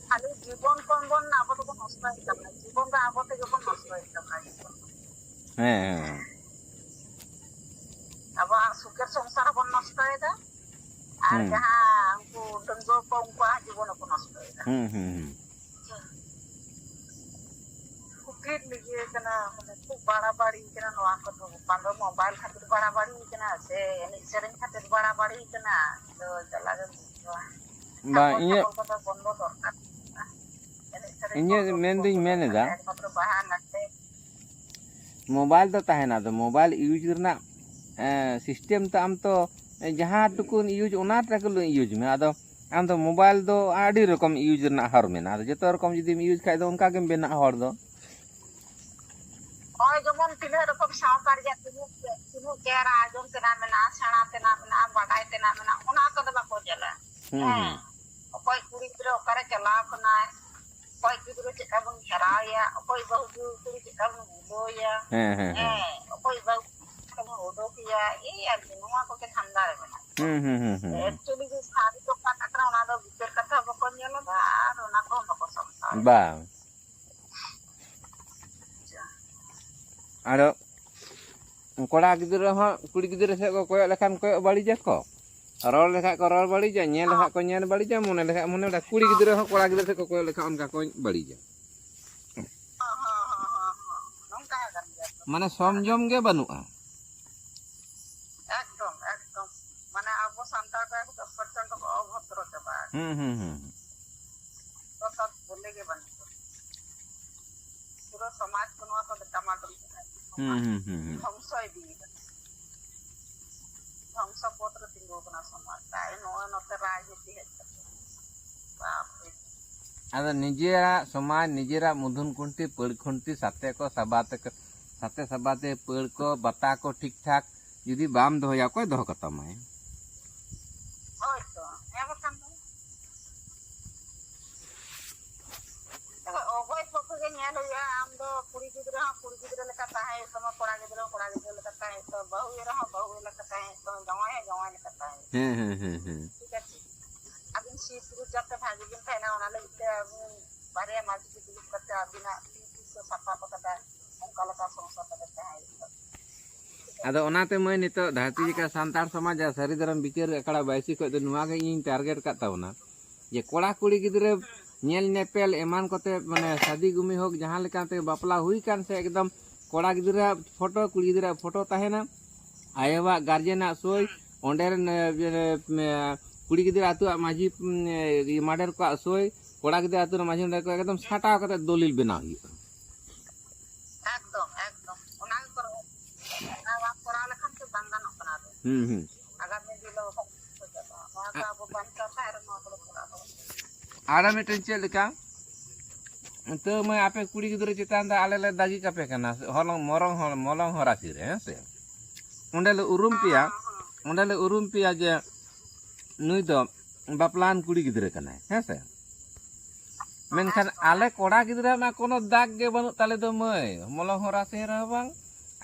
ᱠᱷᱟᱹᱞᱤ ᱡᱤᱵᱚᱱ ᱠᱚ ᱵᱚᱱ ᱟᱵᱚ ᱫᱚᱵᱚᱱ ᱱᱚᱥᱴᱚᱭᱮᱫ ᱛᱟᱵᱚᱱᱟ, ᱡᱤᱵᱚᱱ ᱫᱚ ᱟᱵᱚ ᱛᱮᱜᱮ ᱵᱚᱱ ᱱᱚᱥᱴᱚᱭᱮᱫ ᱛᱟᱵᱚᱱᱟ, ᱡᱤᱵᱚᱱ ᱫᱚ᱾ ᱦᱮᱸ, ᱦᱮᱸ, ᱦᱮᱸ᱾ ᱟᱵᱚᱣᱟᱜ ᱥᱩᱠᱮᱨ ᱥᱚᱝᱥᱟᱨ ᱦᱚᱸᱵᱚᱱ ᱱᱚᱥᱴᱚᱭᱮᱫᱟ, ᱟᱨ ᱦᱩᱸ᱾ ᱡᱟᱦᱟᱸ ᱩᱱᱠᱩ ᱰᱟᱺᱜᱩᱣᱟᱹ ᱠᱚ, ᱩᱱᱠᱩᱣᱟᱜ ᱦᱚᱸ ᱡᱤᱵᱚᱱ ᱦᱚᱸᱠᱚ ᱱᱚᱥᱴᱚᱭᱮᱫᱟ᱾ ᱦᱩᱸ, ᱦᱩᱸ, ᱦᱩᱸ᱾ ᱠᱩᱴᱷᱤᱱ ᱤᱭᱟᱹ ᱠᱟᱱᱟ, ᱢᱟᱱᱮ ᱠᱷᱩᱵ ᱵᱟᱲᱟᱵᱟᱲᱤ ᱠᱟᱱᱟ ᱱᱚᱣᱟ ᱠᱚᱫᱚ᱾ ᱵᱟᱝ ᱫᱚ ᱢᱳᱵᱟᱭᱤᱞ ᱠᱷᱟᱹᱛᱤᱨ ᱵᱟᱲᱟᱵᱟᱲᱤ ᱠᱟᱱᱟ, ᱥᱮ ᱮᱱᱮᱡ ᱥᱮᱨᱮᱧ ᱠᱷᱟᱹᱛᱤᱨ ᱵᱟᱲᱟᱵᱟᱲᱤ ᱠᱟᱱᱟ, ᱟᱫᱚ ᱡᱟᱞᱟ ᱜᱮᱢ ᱵᱩᱡᱷᱟᱹᱣᱟ᱾ ᱵᱟᱝ, ᱪᱷᱟᱯᱚᱞ, ᱤᱧᱟᱹᱜ, ᱪᱷᱟᱯᱚᱞ ᱠᱚᱫᱚ ᱵᱚᱱᱫᱚ ᱫᱚᱨᱠᱟᱨ ᱠᱟᱱᱟ᱾ ᱮᱱᱮᱡ ᱥᱮᱨᱮᱧ ᱤᱧᱟᱹᱜ ᱵᱚᱱᱫᱚ, ᱢᱮᱱᱫᱩᱧ ᱵᱚᱱᱫᱚ ᱫᱚᱨᱠᱟᱨ ᱢᱮᱱᱮᱫᱟ, ᱠᱟᱱᱟ᱾ ᱮᱠᱢᱟᱛᱨᱚ ᱵᱟᱦᱟ, ᱞᱟᱜᱽᱲᱮ᱾ ᱢᱳᱵᱟᱭᱤᱞ ᱫᱚ ᱛᱟᱦᱮᱱᱟ, ᱟᱫᱚ ᱢᱳᱵᱟᱭᱤᱞ ᱤᱭᱩᱡᱽ ᱨᱮᱱᱟᱜ, ᱮᱸ, ᱥᱤᱥᱴᱮᱢ ᱛᱚ ᱟᱢ ᱛᱚ ᱡᱟᱦᱟᱸ ᱴᱩᱠᱩᱱ ᱤᱭᱩᱡᱽ, ᱚᱱᱟ ᱴᱩᱠᱩᱱ ᱤᱭᱩᱡᱽ ᱢᱮ᱾ ᱟᱫᱚ ᱟᱢ ᱫᱚ ᱢᱳᱵᱟᱭᱤᱞ ᱫᱚ ᱟᱹᱰᱤ ᱨᱚᱠᱚᱢ ᱤᱭᱩᱡᱽ ᱨᱮᱱᱟᱜ ᱦᱚᱨ ᱢᱮᱱᱟᱜᱼᱟ᱾ ᱟᱫᱚ ᱡᱚᱛᱚ ᱨᱚᱠᱚᱢ ᱡᱩᱫᱤᱢ ᱤᱭᱩᱡᱽ ᱠᱷᱟᱡ ᱫᱚ ᱚᱱᱠᱟ ᱜᱮᱢ ᱵᱮᱱᱟᱜ ᱦᱚᱲ ᱫᱚ᱾ ᱦᱳᱭ, ᱡᱮᱢᱚᱱ ᱛᱤᱱᱟᱹᱜ ᱨᱚᱠᱚᱢ ᱥᱟᱶᱛᱟ ᱨᱮᱭᱟᱜ ᱛᱤᱱᱟᱹᱜ ᱪᱮᱫ, ᱛᱤᱱᱟᱹᱜ ᱪᱮᱦᱨᱟ ᱟᱸᱡᱚᱢ ᱛᱮᱱᱟᱜ ᱢᱮᱱᱟᱜᱼᱟ, ᱥᱮᱬᱟ ᱛᱮᱱᱟᱜ ᱢᱮᱱᱟᱜᱼᱟ, ᱵᱟᱰᱟᱭ ᱛᱮᱱᱟᱜ ᱢᱮᱱᱟᱜᱼᱟ, ᱚᱱᱟ ᱠᱚᱫᱚ ᱵᱟᱠᱚ ᱧᱮᱞᱟ᱾ ᱦᱩᱸ, ᱦᱮᱸ᱾ ᱦᱩᱸ᱾ ᱚᱠᱚᱭ ᱠᱩᱲᱤ ᱜᱤᱫᱽᱨᱟᱹ ᱚᱠᱟᱨᱮ ᱪᱟᱞᱟᱣ ᱠᱟᱱᱟᱭ, ᱚᱠᱚᱭ ᱜᱤᱫᱽᱨᱟᱹ ᱪᱮᱫᱠᱟ ᱵᱚᱱ ᱜᱷᱮᱨᱟᱣᱮᱭᱟ, ᱚᱠᱚᱭ ᱵᱟᱹᱦᱩ ᱠᱩᱲᱤ ᱪᱮᱫᱠᱟ ᱵᱚᱱ ᱩᱰᱟᱹᱣᱮᱭᱟ᱾ ᱦᱮᱸ, ᱦᱮᱸ, ᱦᱮᱸ᱾ ᱦᱮᱸ, ᱚᱠᱚᱭ ᱵᱟᱹᱦᱩ ᱠᱩᱲᱤ ᱪᱮᱫᱠᱟ ᱵᱚᱱ ᱩᱰᱟᱹᱣᱮᱭᱟ, ᱮᱭ ᱟᱨᱠᱤ ᱱᱚᱣᱟ ᱠᱚᱜᱮ ᱫᱷᱟᱱᱫᱟ ᱨᱮ ᱢᱮᱱᱟᱜ ᱠᱚᱣᱟ᱾ ᱦᱩᱸ, ᱦᱩᱸ, ᱦᱩᱸ, ᱦᱩᱸ, ᱦᱩᱸ᱾ Actually ᱡᱮ ᱥᱟᱹᱨᱤ ᱫᱚ ᱚᱠᱟᱴᱟᱜ ᱠᱟᱱᱟ, ᱚᱱᱟ ᱫᱚ ᱵᱤᱪᱟᱹᱨ ᱠᱟᱛᱷᱟ ᱵᱟᱠᱚ ᱧᱮᱞ ᱮᱫᱟ ᱟᱨ ᱚᱱᱟ ᱠᱚᱦᱚᱸ ᱵᱟᱠᱚ ᱥᱟᱢᱴᱟᱣ ᱮᱫᱟ᱾ ᱵᱟᱝ᱾ ᱟᱪᱪᱷᱟ᱾ ᱟᱫᱚ ᱠᱚᱲᱟ ᱜᱤᱫᱽᱨᱟᱹ ᱦᱚᱸ ᱠᱩᱲᱤ ᱜᱤᱫᱽᱨᱟᱹ ᱥᱮᱫ ᱠᱚ ᱠᱚᱭᱚᱜ ᱞᱮᱠᱷᱟᱱ ᱠᱚᱭᱚᱜ ᱵᱟᱹᱲᱤᱡᱟᱠᱚ, ᱨᱚᱲ ᱞᱮᱠᱷᱟᱡ ᱠᱚ ᱨᱚᱲ ᱵᱟᱹᱲᱤᱡᱟ, ᱧᱮᱞ ᱞᱮᱠᱷᱟᱡ ᱠᱚ ᱧᱮᱞ ᱵᱟᱹᱲᱤᱡᱟ, ᱢᱚᱱᱮ ᱞᱮᱠᱷᱟᱡ ᱢᱚᱱᱮ ᱵᱟᱹᱲᱤᱡᱟ᱾ ᱠᱩᱲᱤ ᱜᱤᱫᱽᱨᱟᱹ ᱦᱚᱸ ᱠᱚᱲᱟ ᱜᱤᱫᱽᱨᱟᱹ ᱥᱮᱫ ᱠᱚ ᱠᱚᱭᱚᱜ ᱞᱮᱠᱷᱟᱱ ᱚᱱᱠᱟ ᱠᱚ ᱵᱟᱹᱲᱤᱡᱟ᱾ ᱦᱚᱸ, ᱦᱚᱸ, ᱦᱚᱸ, ᱦᱚᱸ, ᱦᱚᱸ᱾ ᱱᱚᱝᱠᱟ ᱟᱠᱟᱱ ᱜᱮᱭᱟ ᱛᱚ᱾ ᱢᱟᱱᱮ ᱥᱚᱢᱡᱚᱢ ᱜᱮ ᱵᱟᱹᱱᱩᱜᱼᱟ᱾ ᱮᱠᱫᱚᱢ, ᱮᱠᱫᱚᱢ᱾ ᱢᱟᱱᱮ ᱟᱵᱚ ᱥᱟᱱᱛᱟᱲ ᱫᱚ ᱮᱠᱫᱚᱢ ᱯᱨᱚᱪᱚᱱᱰ ᱠᱚ ᱚᱵᱷᱚᱫᱨᱚ ᱪᱟᱵᱟ ᱟᱠᱟᱱᱟ᱾ ᱦᱩᱸ, ᱦᱩᱸ, ᱦᱩᱸ, ᱦᱩᱸ᱾ ᱡᱚᱛᱚ ᱵᱚᱞᱮ ᱜᱮ ᱵᱟᱹᱱᱩᱜ ᱠᱚᱣᱟ᱾ ᱯᱩᱨᱟᱹ ᱥᱚᱢᱟᱡᱽ ᱠᱚ ᱱᱚᱣᱟ ᱠᱚ ᱰᱟᱢᱟᱰᱳᱞ ᱠᱟᱱᱟ᱾ ᱦᱩᱸ, ᱦᱩᱸ, ᱦᱩᱸ, ᱦᱩᱸ᱾ ᱫᱷᱚᱝᱥᱚ ᱤᱫᱤᱭᱮᱫᱟ᱾ ᱫᱷᱚᱝᱥᱚ ᱯᱚᱛᱷ ᱨᱮ ᱛᱤᱸᱜᱩ ᱠᱟᱱᱟ ᱥᱚᱢᱟᱡᱽ᱾ ᱛᱟᱭ ᱱᱚᱜᱼᱚᱭ ᱱᱚᱛᱮ ᱨᱟᱡᱽᱱᱤᱛᱤ ᱦᱮᱡ ᱠᱟᱛᱮ᱾ ᱵᱟᱯᱨᱮ᱾ ᱟᱫᱚ ᱱᱤᱡᱮᱨᱟᱜ ᱥᱚᱢᱟᱡᱽ, ᱱᱤᱡᱮᱨᱟᱜ ᱢᱩᱫᱷᱩᱱ ᱠᱷᱩᱱᱴᱤ, ᱯᱟᱹᱲ ᱠᱷᱩᱱᱴᱤ, ᱥᱟᱛᱮ ᱠᱚ ᱥᱟᱵᱟ ᱛᱮ, ᱥᱟᱛᱮ ᱥᱟᱵᱟ ᱛᱮ ᱯᱟᱹᱲ ᱠᱚ, ᱵᱟᱛᱟ ᱠᱚ ᱴᱷᱤᱠ ᱴᱷᱟᱠ ᱡᱩᱫᱤ ᱵᱟᱢ ᱫᱚᱦᱚᱭᱟ, ᱚᱠᱚᱭ ᱫᱚᱦᱚ ᱠᱟᱛᱟᱢᱟᱭ? ᱦᱳᱭ ᱛᱚ, ᱦᱮᱸ ᱵᱟᱠᱷᱟᱱ ᱫᱚ᱾ ᱚᱠᱚᱭ ᱯᱚᱠᱠᱷᱮ ᱜᱮ ᱧᱮᱞ ᱦᱩᱭᱩᱜᱼᱟ, ᱟᱢ ᱫᱚ ᱠᱩᱲᱤ ᱜᱤᱫᱽᱨᱟᱹ ᱦᱚᱸ ᱠᱩᱲᱤ ᱜᱤᱫᱽᱨᱟᱹ ᱞᱮᱠᱟ ᱛᱟᱦᱮᱸ ᱦᱩᱭᱩᱜ ᱛᱟᱢᱟ, ᱠᱚᱲᱟ ᱜᱤᱫᱽᱨᱟᱹ ᱦᱚᱸ ᱠᱚᱲᱟ ᱜᱤᱫᱽᱨᱟᱹ ᱞᱮᱠᱟ ᱛᱟᱦᱮᱸ ᱦᱩᱭᱩᱜ ᱛᱟᱢᱟ, ᱵᱟᱹᱦᱩ ᱮᱨᱟ ᱦᱚᱸ ᱵᱟᱹᱦᱩ ᱞᱮᱠᱟ ᱛᱟᱦᱮᱸ ᱦᱩᱭᱩᱜ ᱛᱟᱢᱟ, ᱡᱟᱶᱟᱭ ᱦᱚᱸ ᱡᱟᱶᱟᱭ ᱞᱮᱠᱟ ᱛᱟᱦᱮᱸ ᱦᱩᱭᱩᱜ ᱛᱟᱢᱟ᱾ ᱦᱮᱸ, ᱦᱮᱸ, ᱦᱮᱸ, ᱦᱮᱸ᱾ ᱴᱷᱤᱠ ᱟᱪᱷᱮ? ᱟᱹᱵᱤᱱ ᱥᱤᱥ ᱜᱩᱡᱟᱹ ᱛᱮ ᱵᱷᱟᱜᱤ ᱵᱤᱱ ᱛᱟᱦᱮᱱᱟ, ᱚᱱᱟ ᱞᱟᱹᱜᱤᱫ ᱛᱮ ᱟᱹᱵᱤᱱ ᱵᱟᱨᱭᱟ ᱢᱟᱹᱡᱷᱤ ᱠᱚ ᱫᱩᱲᱩᱵ ᱠᱟᱛᱮ ᱟᱹᱵᱤᱱᱟᱜ ᱛᱤ ᱛᱤ ᱠᱚ ᱥᱟᱯᱷᱟ ᱠᱟᱛᱮ ᱚᱱᱠᱟ ᱞᱮᱠᱟ ᱥᱚᱝᱥᱟᱨ ᱠᱟᱛᱮ ᱛᱟᱦᱮᱸ ᱦᱩᱭᱩᱜ ᱛᱟᱵᱤᱱᱟ᱾ ᱟᱫᱚ ᱚᱱᱟᱛᱮ ᱢᱟᱹᱭ, ᱱᱤᱛᱚᱜ ᱫᱷᱟᱹᱨᱛᱤ ᱡᱟᱠᱟᱛ ᱥᱟᱱᱛᱟᱲ ᱥᱚᱢᱟᱡᱽ ᱟᱨ ᱥᱟᱹᱨᱤ ᱫᱷᱚᱨᱚᱢ ᱵᱤᱪᱟᱹᱨ ᱟᱠᱷᱲᱟ ᱵᱟᱹᱭᱥᱤ ᱠᱷᱚᱱ ᱫᱚ ᱱᱚᱣᱟ ᱜᱮ ᱤᱧᱤᱧ ᱴᱟᱨᱜᱮᱴ ᱟᱠᱟᱫ ᱛᱟᱵᱚᱱᱟ, ᱡᱮ ᱠᱚᱲᱟ ᱠᱩᱲᱤ ᱜᱤᱫᱽᱨᱟᱹ ᱧᱮᱞ ᱧᱮᱯᱮᱞ ᱮᱢᱟᱱ ᱠᱚᱛᱮ, ᱢᱟᱱᱮ ᱥᱟᱫᱤ ᱜᱩᱢᱤ ᱦᱳᱠ, ᱡᱟᱦᱟᱸ ᱞᱮᱠᱟᱛᱮ ᱵᱟᱯᱞᱟ ᱦᱩᱭ ᱠᱟᱱ ᱥᱮ, ᱮᱠᱫᱚᱢ ᱠᱚᱲᱟ ᱜᱤᱫᱽᱨᱟᱹᱣᱟᱜ ᱯᱷᱳᱴᱳ, ᱠᱩᱲᱤ ᱜᱤᱫᱽᱨᱟᱹᱣᱟᱜ ᱯᱷᱳᱴᱳ ᱛᱟᱦᱮᱱᱟ, ᱟᱭᱳᱣᱟᱜ ᱜᱟᱨᱡᱮᱱᱟᱜ ᱥᱳᱭ, ᱚᱸᱰᱮ ᱨᱮᱱ, ᱮ, ᱮ, ᱠᱩᱲᱤ ᱜᱤᱫᱽᱨᱟᱹ ᱟᱹᱛᱩᱣᱟᱜ ᱢᱟᱹᱡᱷᱤ, ᱮ, ᱢᱟᱰᱮᱨ ᱠᱚᱣᱟᱜ ᱥᱳᱭ, ᱠᱚᱲᱟ ᱜᱤᱫᱽᱨᱟᱹ ᱟᱹᱛᱩ ᱨᱮᱱ ᱢᱟᱹᱡᱷᱤ ᱢᱟᱰᱮᱨ ᱠᱚ, ᱮᱠᱫᱚᱢ ᱥᱟᱴᱟᱣ ᱠᱟᱛᱮ ᱫᱚᱞᱤᱞ ᱵᱮᱱᱟᱣ ᱦᱩᱭᱩᱜᱼᱟ᱾ ᱮᱠᱫᱚᱢ, ᱮᱠᱫᱚᱢ᱾ ᱚᱱᱟ ᱜᱮ ᱠᱚᱨᱟᱣ᱾ ᱚᱱᱟ ᱵᱟᱝ ᱠᱚᱨᱟᱣ ᱞᱮᱠᱷᱟᱱ ᱛᱚ ᱵᱟᱝ ᱜᱟᱱᱚᱜ ᱠᱟᱱᱟ ᱟᱫᱚ᱾ ᱦᱩᱸ, ᱦᱩᱸ᱾ ᱟᱜᱟᱢ ᱫᱤᱱ ᱨᱮ ᱵᱟᱠᱷᱟᱡ ᱪᱤᱠᱟᱹ ᱪᱟᱵᱟᱜᱼᱟ? ᱱᱚᱣᱟ ᱫᱚ ᱟᱵᱚ ᱵᱟᱧᱪᱟᱣ ᱛᱟᱦᱮᱸ ᱨᱮ ᱱᱚᱣᱟ ᱠᱚᱫᱚ ᱠᱚᱨᱟᱣ ᱫᱚ᱾ ᱟᱨ ᱢᱤᱫᱴᱮᱱ ᱪᱮᱫ ᱞᱮᱠᱟ, ᱛᱟᱹᱣ ᱢᱟᱹᱭ, ᱟᱯᱮ ᱠᱩᱲᱤ ᱜᱤᱫᱽᱨᱟᱹ ᱪᱮᱛᱟᱱ ᱨᱮ ᱟᱞᱮ ᱞᱮ ᱫᱟᱜᱤ ᱠᱟᱯᱮ ᱠᱟᱱᱟ, ᱦᱚᱞᱚᱝ, ᱢᱚᱞᱚᱝ ᱦᱚ-, ᱢᱚᱞᱚᱝ ᱦᱚᱨᱟᱥᱤ ᱨᱮ, ᱦᱮᱸ ᱥᱮ? ᱚᱸᱰᱮ ᱞᱮ ᱩᱨᱩᱢ ᱯᱮᱭᱟ, ᱦᱮᱸ, ᱦᱮᱸ᱾ ᱚᱸᱰᱮ ᱞᱮ ᱩᱨᱩᱢ ᱯᱮᱭᱟ ᱡᱮ ᱱᱩᱭ ᱫᱚ ᱵᱟᱯᱞᱟᱣᱟᱱ ᱠᱩᱲᱤ ᱜᱤᱫᱽᱨᱟᱹ ᱠᱟᱱᱟᱭ, ᱦᱮᱸ ᱥᱮ? ᱢᱮᱱᱠᱷᱟᱱ ᱟᱞᱮ ᱠᱚᱲᱟ ᱜᱤᱫᱽᱨᱟᱹ ᱢᱟ ᱠᱳᱱᱳ ᱫᱟᱜᱽ ᱜᱮ ᱵᱟᱹᱱᱩᱜ ᱛᱟᱞᱮ ᱫᱚ ᱢᱟᱹᱭ, ᱢᱚᱞᱚᱝ ᱦᱚᱨᱟᱥᱤ ᱨᱮᱦᱚᱸ ᱵᱟᱝ,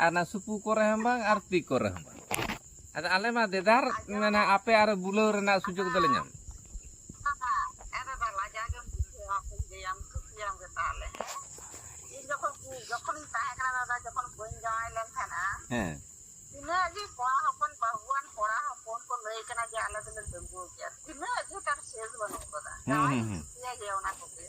ᱟᱨ ᱚᱱᱟ ᱥᱩᱯᱩ ᱠᱚᱨᱮ ᱦᱚᱸ ᱵᱟᱝ, ᱟᱨ ᱛᱤ ᱠᱚᱨᱮ ᱦᱚᱸ ᱵᱟᱝ᱾ ᱟᱫᱚ ᱟᱞᱮ ᱢᱟ ᱫᱮᱫᱟᱨ, ᱢᱟᱱᱮ, ᱟᱯᱮ ᱟᱨ ᱵᱩᱞᱟᱹᱣ ᱨᱮᱱᱟᱜ ᱥᱩᱡᱳᱜᱽ ᱫᱚᱞᱮ ᱧᱟᱢ᱾ ᱟᱨ ᱵᱟᱵᱟ, ᱞᱟᱡᱟᱣ ᱜᱮᱢ ᱵᱩᱡᱷᱟᱹᱣᱟ, ᱪᱮᱫ ᱮᱢ ᱞᱟᱹᱭᱟ, ᱠᱩᱥᱤᱭᱟᱢ ᱜᱮ ᱛᱟᱦᱞᱮ, ᱦᱮᱸ? ᱤᱧ ᱡᱚᱠᱷᱚᱱ, ᱡᱚᱠᱷᱚᱱᱤᱧ ᱛᱟᱦᱮᱸ ᱠᱟᱱᱟ ᱫᱟᱫᱟ, ᱡᱚᱠᱷᱚᱱ ᱵᱟᱹᱧ ᱡᱟᱶᱟᱭ ᱞᱮᱱ ᱛᱟᱦᱮᱱᱟ, ᱦᱮᱸ᱾ ᱛᱤᱱᱟᱹᱜ ᱜᱮ ᱠᱚᱲᱟ ᱦᱚᱯᱚᱱ, ᱵᱟᱹᱦᱩᱣᱟᱱ ᱠᱚᱲᱟ ᱦᱚᱯᱚᱱ ᱠᱚ ᱞᱟᱹᱭ ᱠᱟᱱᱟ ᱡᱮ ᱟᱞᱮ ᱫᱚᱞᱮ ᱰᱟᱺᱜᱩᱣᱟᱹ ᱜᱮᱭᱟ, ᱛᱤᱱᱟᱹᱜ ᱜᱮ ᱛᱟᱨ ᱥᱮᱥ ᱵᱟᱹᱱᱩᱜ ᱠᱟᱫᱟ᱾ ᱦᱩᱸ, ᱡᱟᱶᱟᱭ ᱦᱩᱸ, ᱤᱧ ᱦᱩᱸ᱾ ᱠᱩᱥᱤᱭᱟᱭ ᱜᱮᱭᱟ ᱚᱱᱟ ᱠᱚᱜᱮ᱾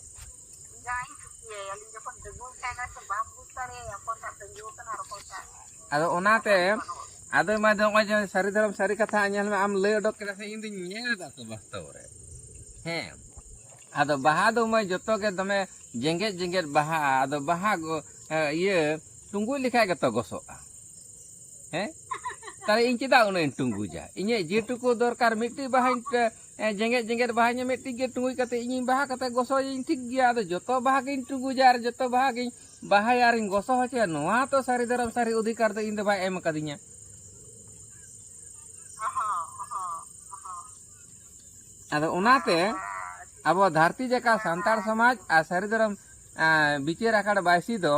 ᱡᱟᱶᱟᱭ ᱤᱧ ᱠᱩᱥᱤᱭᱟᱭᱟ, ᱟᱹᱞᱤᱧ ᱡᱚᱠᱷᱚᱱ ᱰᱟᱺᱜᱩᱣᱟᱹ ᱛᱟᱦᱮᱱᱟ ᱥᱮ ᱵᱟᱢ ᱵᱩᱡᱽ ᱫᱟᱲᱮᱭᱟᱭᱟ, ᱚᱠᱚᱭᱴᱟᱜ ᱰᱟᱺᱜᱩᱣᱟᱹ ᱠᱟᱱᱟ ᱟᱨ ᱚᱠᱚᱭᱴᱟᱜ ᱟᱫᱚ ᱚᱱᱟᱛᱮ, ᱵᱟᱹᱱᱩᱜ᱾ ᱟᱫᱚ ᱢᱟ ᱱᱚᱜᱼᱚᱭ ᱡᱮ ᱥᱟᱹᱨᱤ ᱫᱷᱚᱨᱚᱢ ᱥᱟᱹᱨᱤ ᱠᱟᱛᱷᱟ ᱧᱮᱞ ᱢᱮ, ᱟᱢ ᱞᱟᱹᱭ ᱚᱰᱚᱠ ᱠᱮᱫᱟ ᱥᱮ, ᱤᱧ ᱫᱩᱧ ᱧᱮᱞ ᱮᱫᱟ ᱛᱚ ᱵᱟᱥᱛᱚᱵ ᱨᱮ᱾ ᱦᱮᱸ᱾ ᱟᱫᱚ ᱵᱟᱦᱟ ᱫᱚ ᱢᱟᱹᱭ ᱡᱚᱛᱚ ᱜᱮ ᱫᱚᱢᱮ ᱡᱮᱜᱮᱫ ᱡᱮᱜᱮᱫ ᱵᱟᱦᱟᱜᱼᱟ᱾ ᱟᱫᱚ ᱵᱟᱦᱟ ᱜᱚ-, ᱮ, ᱤᱭᱟᱹ ᱴᱩᱸᱜᱩᱡ ᱞᱮᱠᱷᱟᱡ ᱜᱮᱛᱚ ᱜᱚᱥᱚᱜᱼᱟ᱾ ᱦᱮᱸ? ᱛᱟᱦᱞᱮ ᱤᱧ ᱪᱮᱫᱟᱜ ᱩᱱᱟᱹᱜ ᱤᱧ ᱴᱩᱸᱜᱩᱡᱟ? ᱤᱧᱟᱹᱜ ᱡᱮᱴᱩᱠᱩ ᱫᱚᱨᱠᱟᱨ ᱢᱤᱫᱴᱤᱡ ᱵᱟᱦᱟᱧ ᱴᱮ-, ᱮ, ᱡᱮᱜᱮᱫ ᱡᱮᱜᱮᱫ ᱵᱟᱦᱟ ᱤᱧᱟᱹᱜ ᱢᱤᱫᱴᱤᱡ ᱜᱮ ᱴᱩᱸᱜᱩᱡ ᱠᱟᱛᱮ ᱤᱧᱤᱧ ᱵᱟᱦᱟ ᱠᱟᱛᱮ ᱜᱚᱥᱚᱭᱟᱹᱧ, ᱴᱷᱤᱠ ᱜᱮᱭᱟ᱾ ᱟᱫᱚ ᱡᱚᱛᱚ ᱵᱟᱦᱟ ᱜᱤᱧ ᱴᱩᱸᱜᱩᱡᱟ ᱟᱨ ᱡᱚᱛᱚ ᱵᱟᱦᱟ ᱜᱤᱧ ᱵᱟᱦᱟᱭᱟ ᱟᱨᱤᱧ ᱜᱚᱥᱚ ᱦᱚᱪᱚᱭᱟ, ᱱᱚᱣᱟ ᱛᱚ ᱥᱟᱹᱨᱤ ᱫᱷᱚᱨᱚᱢ ᱥᱟᱹᱨᱤ ᱚᱫᱷᱤᱠᱟᱨ ᱫᱚ ᱤᱧ ᱫᱚ ᱵᱟᱭ ᱮᱢ ᱟᱠᱟᱫᱤᱧᱟ᱾ ᱟᱫᱚ ᱚᱱᱟᱛᱮ ᱟᱵᱚ ᱫᱷᱟᱹᱨᱛᱤ ᱡᱟᱠᱟᱛ ᱥᱟᱱᱛᱟᱲ ᱥᱚᱢᱟᱡᱽ ᱟᱨ ᱥᱟᱹᱨᱤ ᱫᱷᱚᱨᱚᱢ, ᱮᱸ, ᱵᱤᱪᱟᱹᱨ ᱟᱠᱟᱲ ᱵᱟᱭᱥᱤ ᱫᱚ,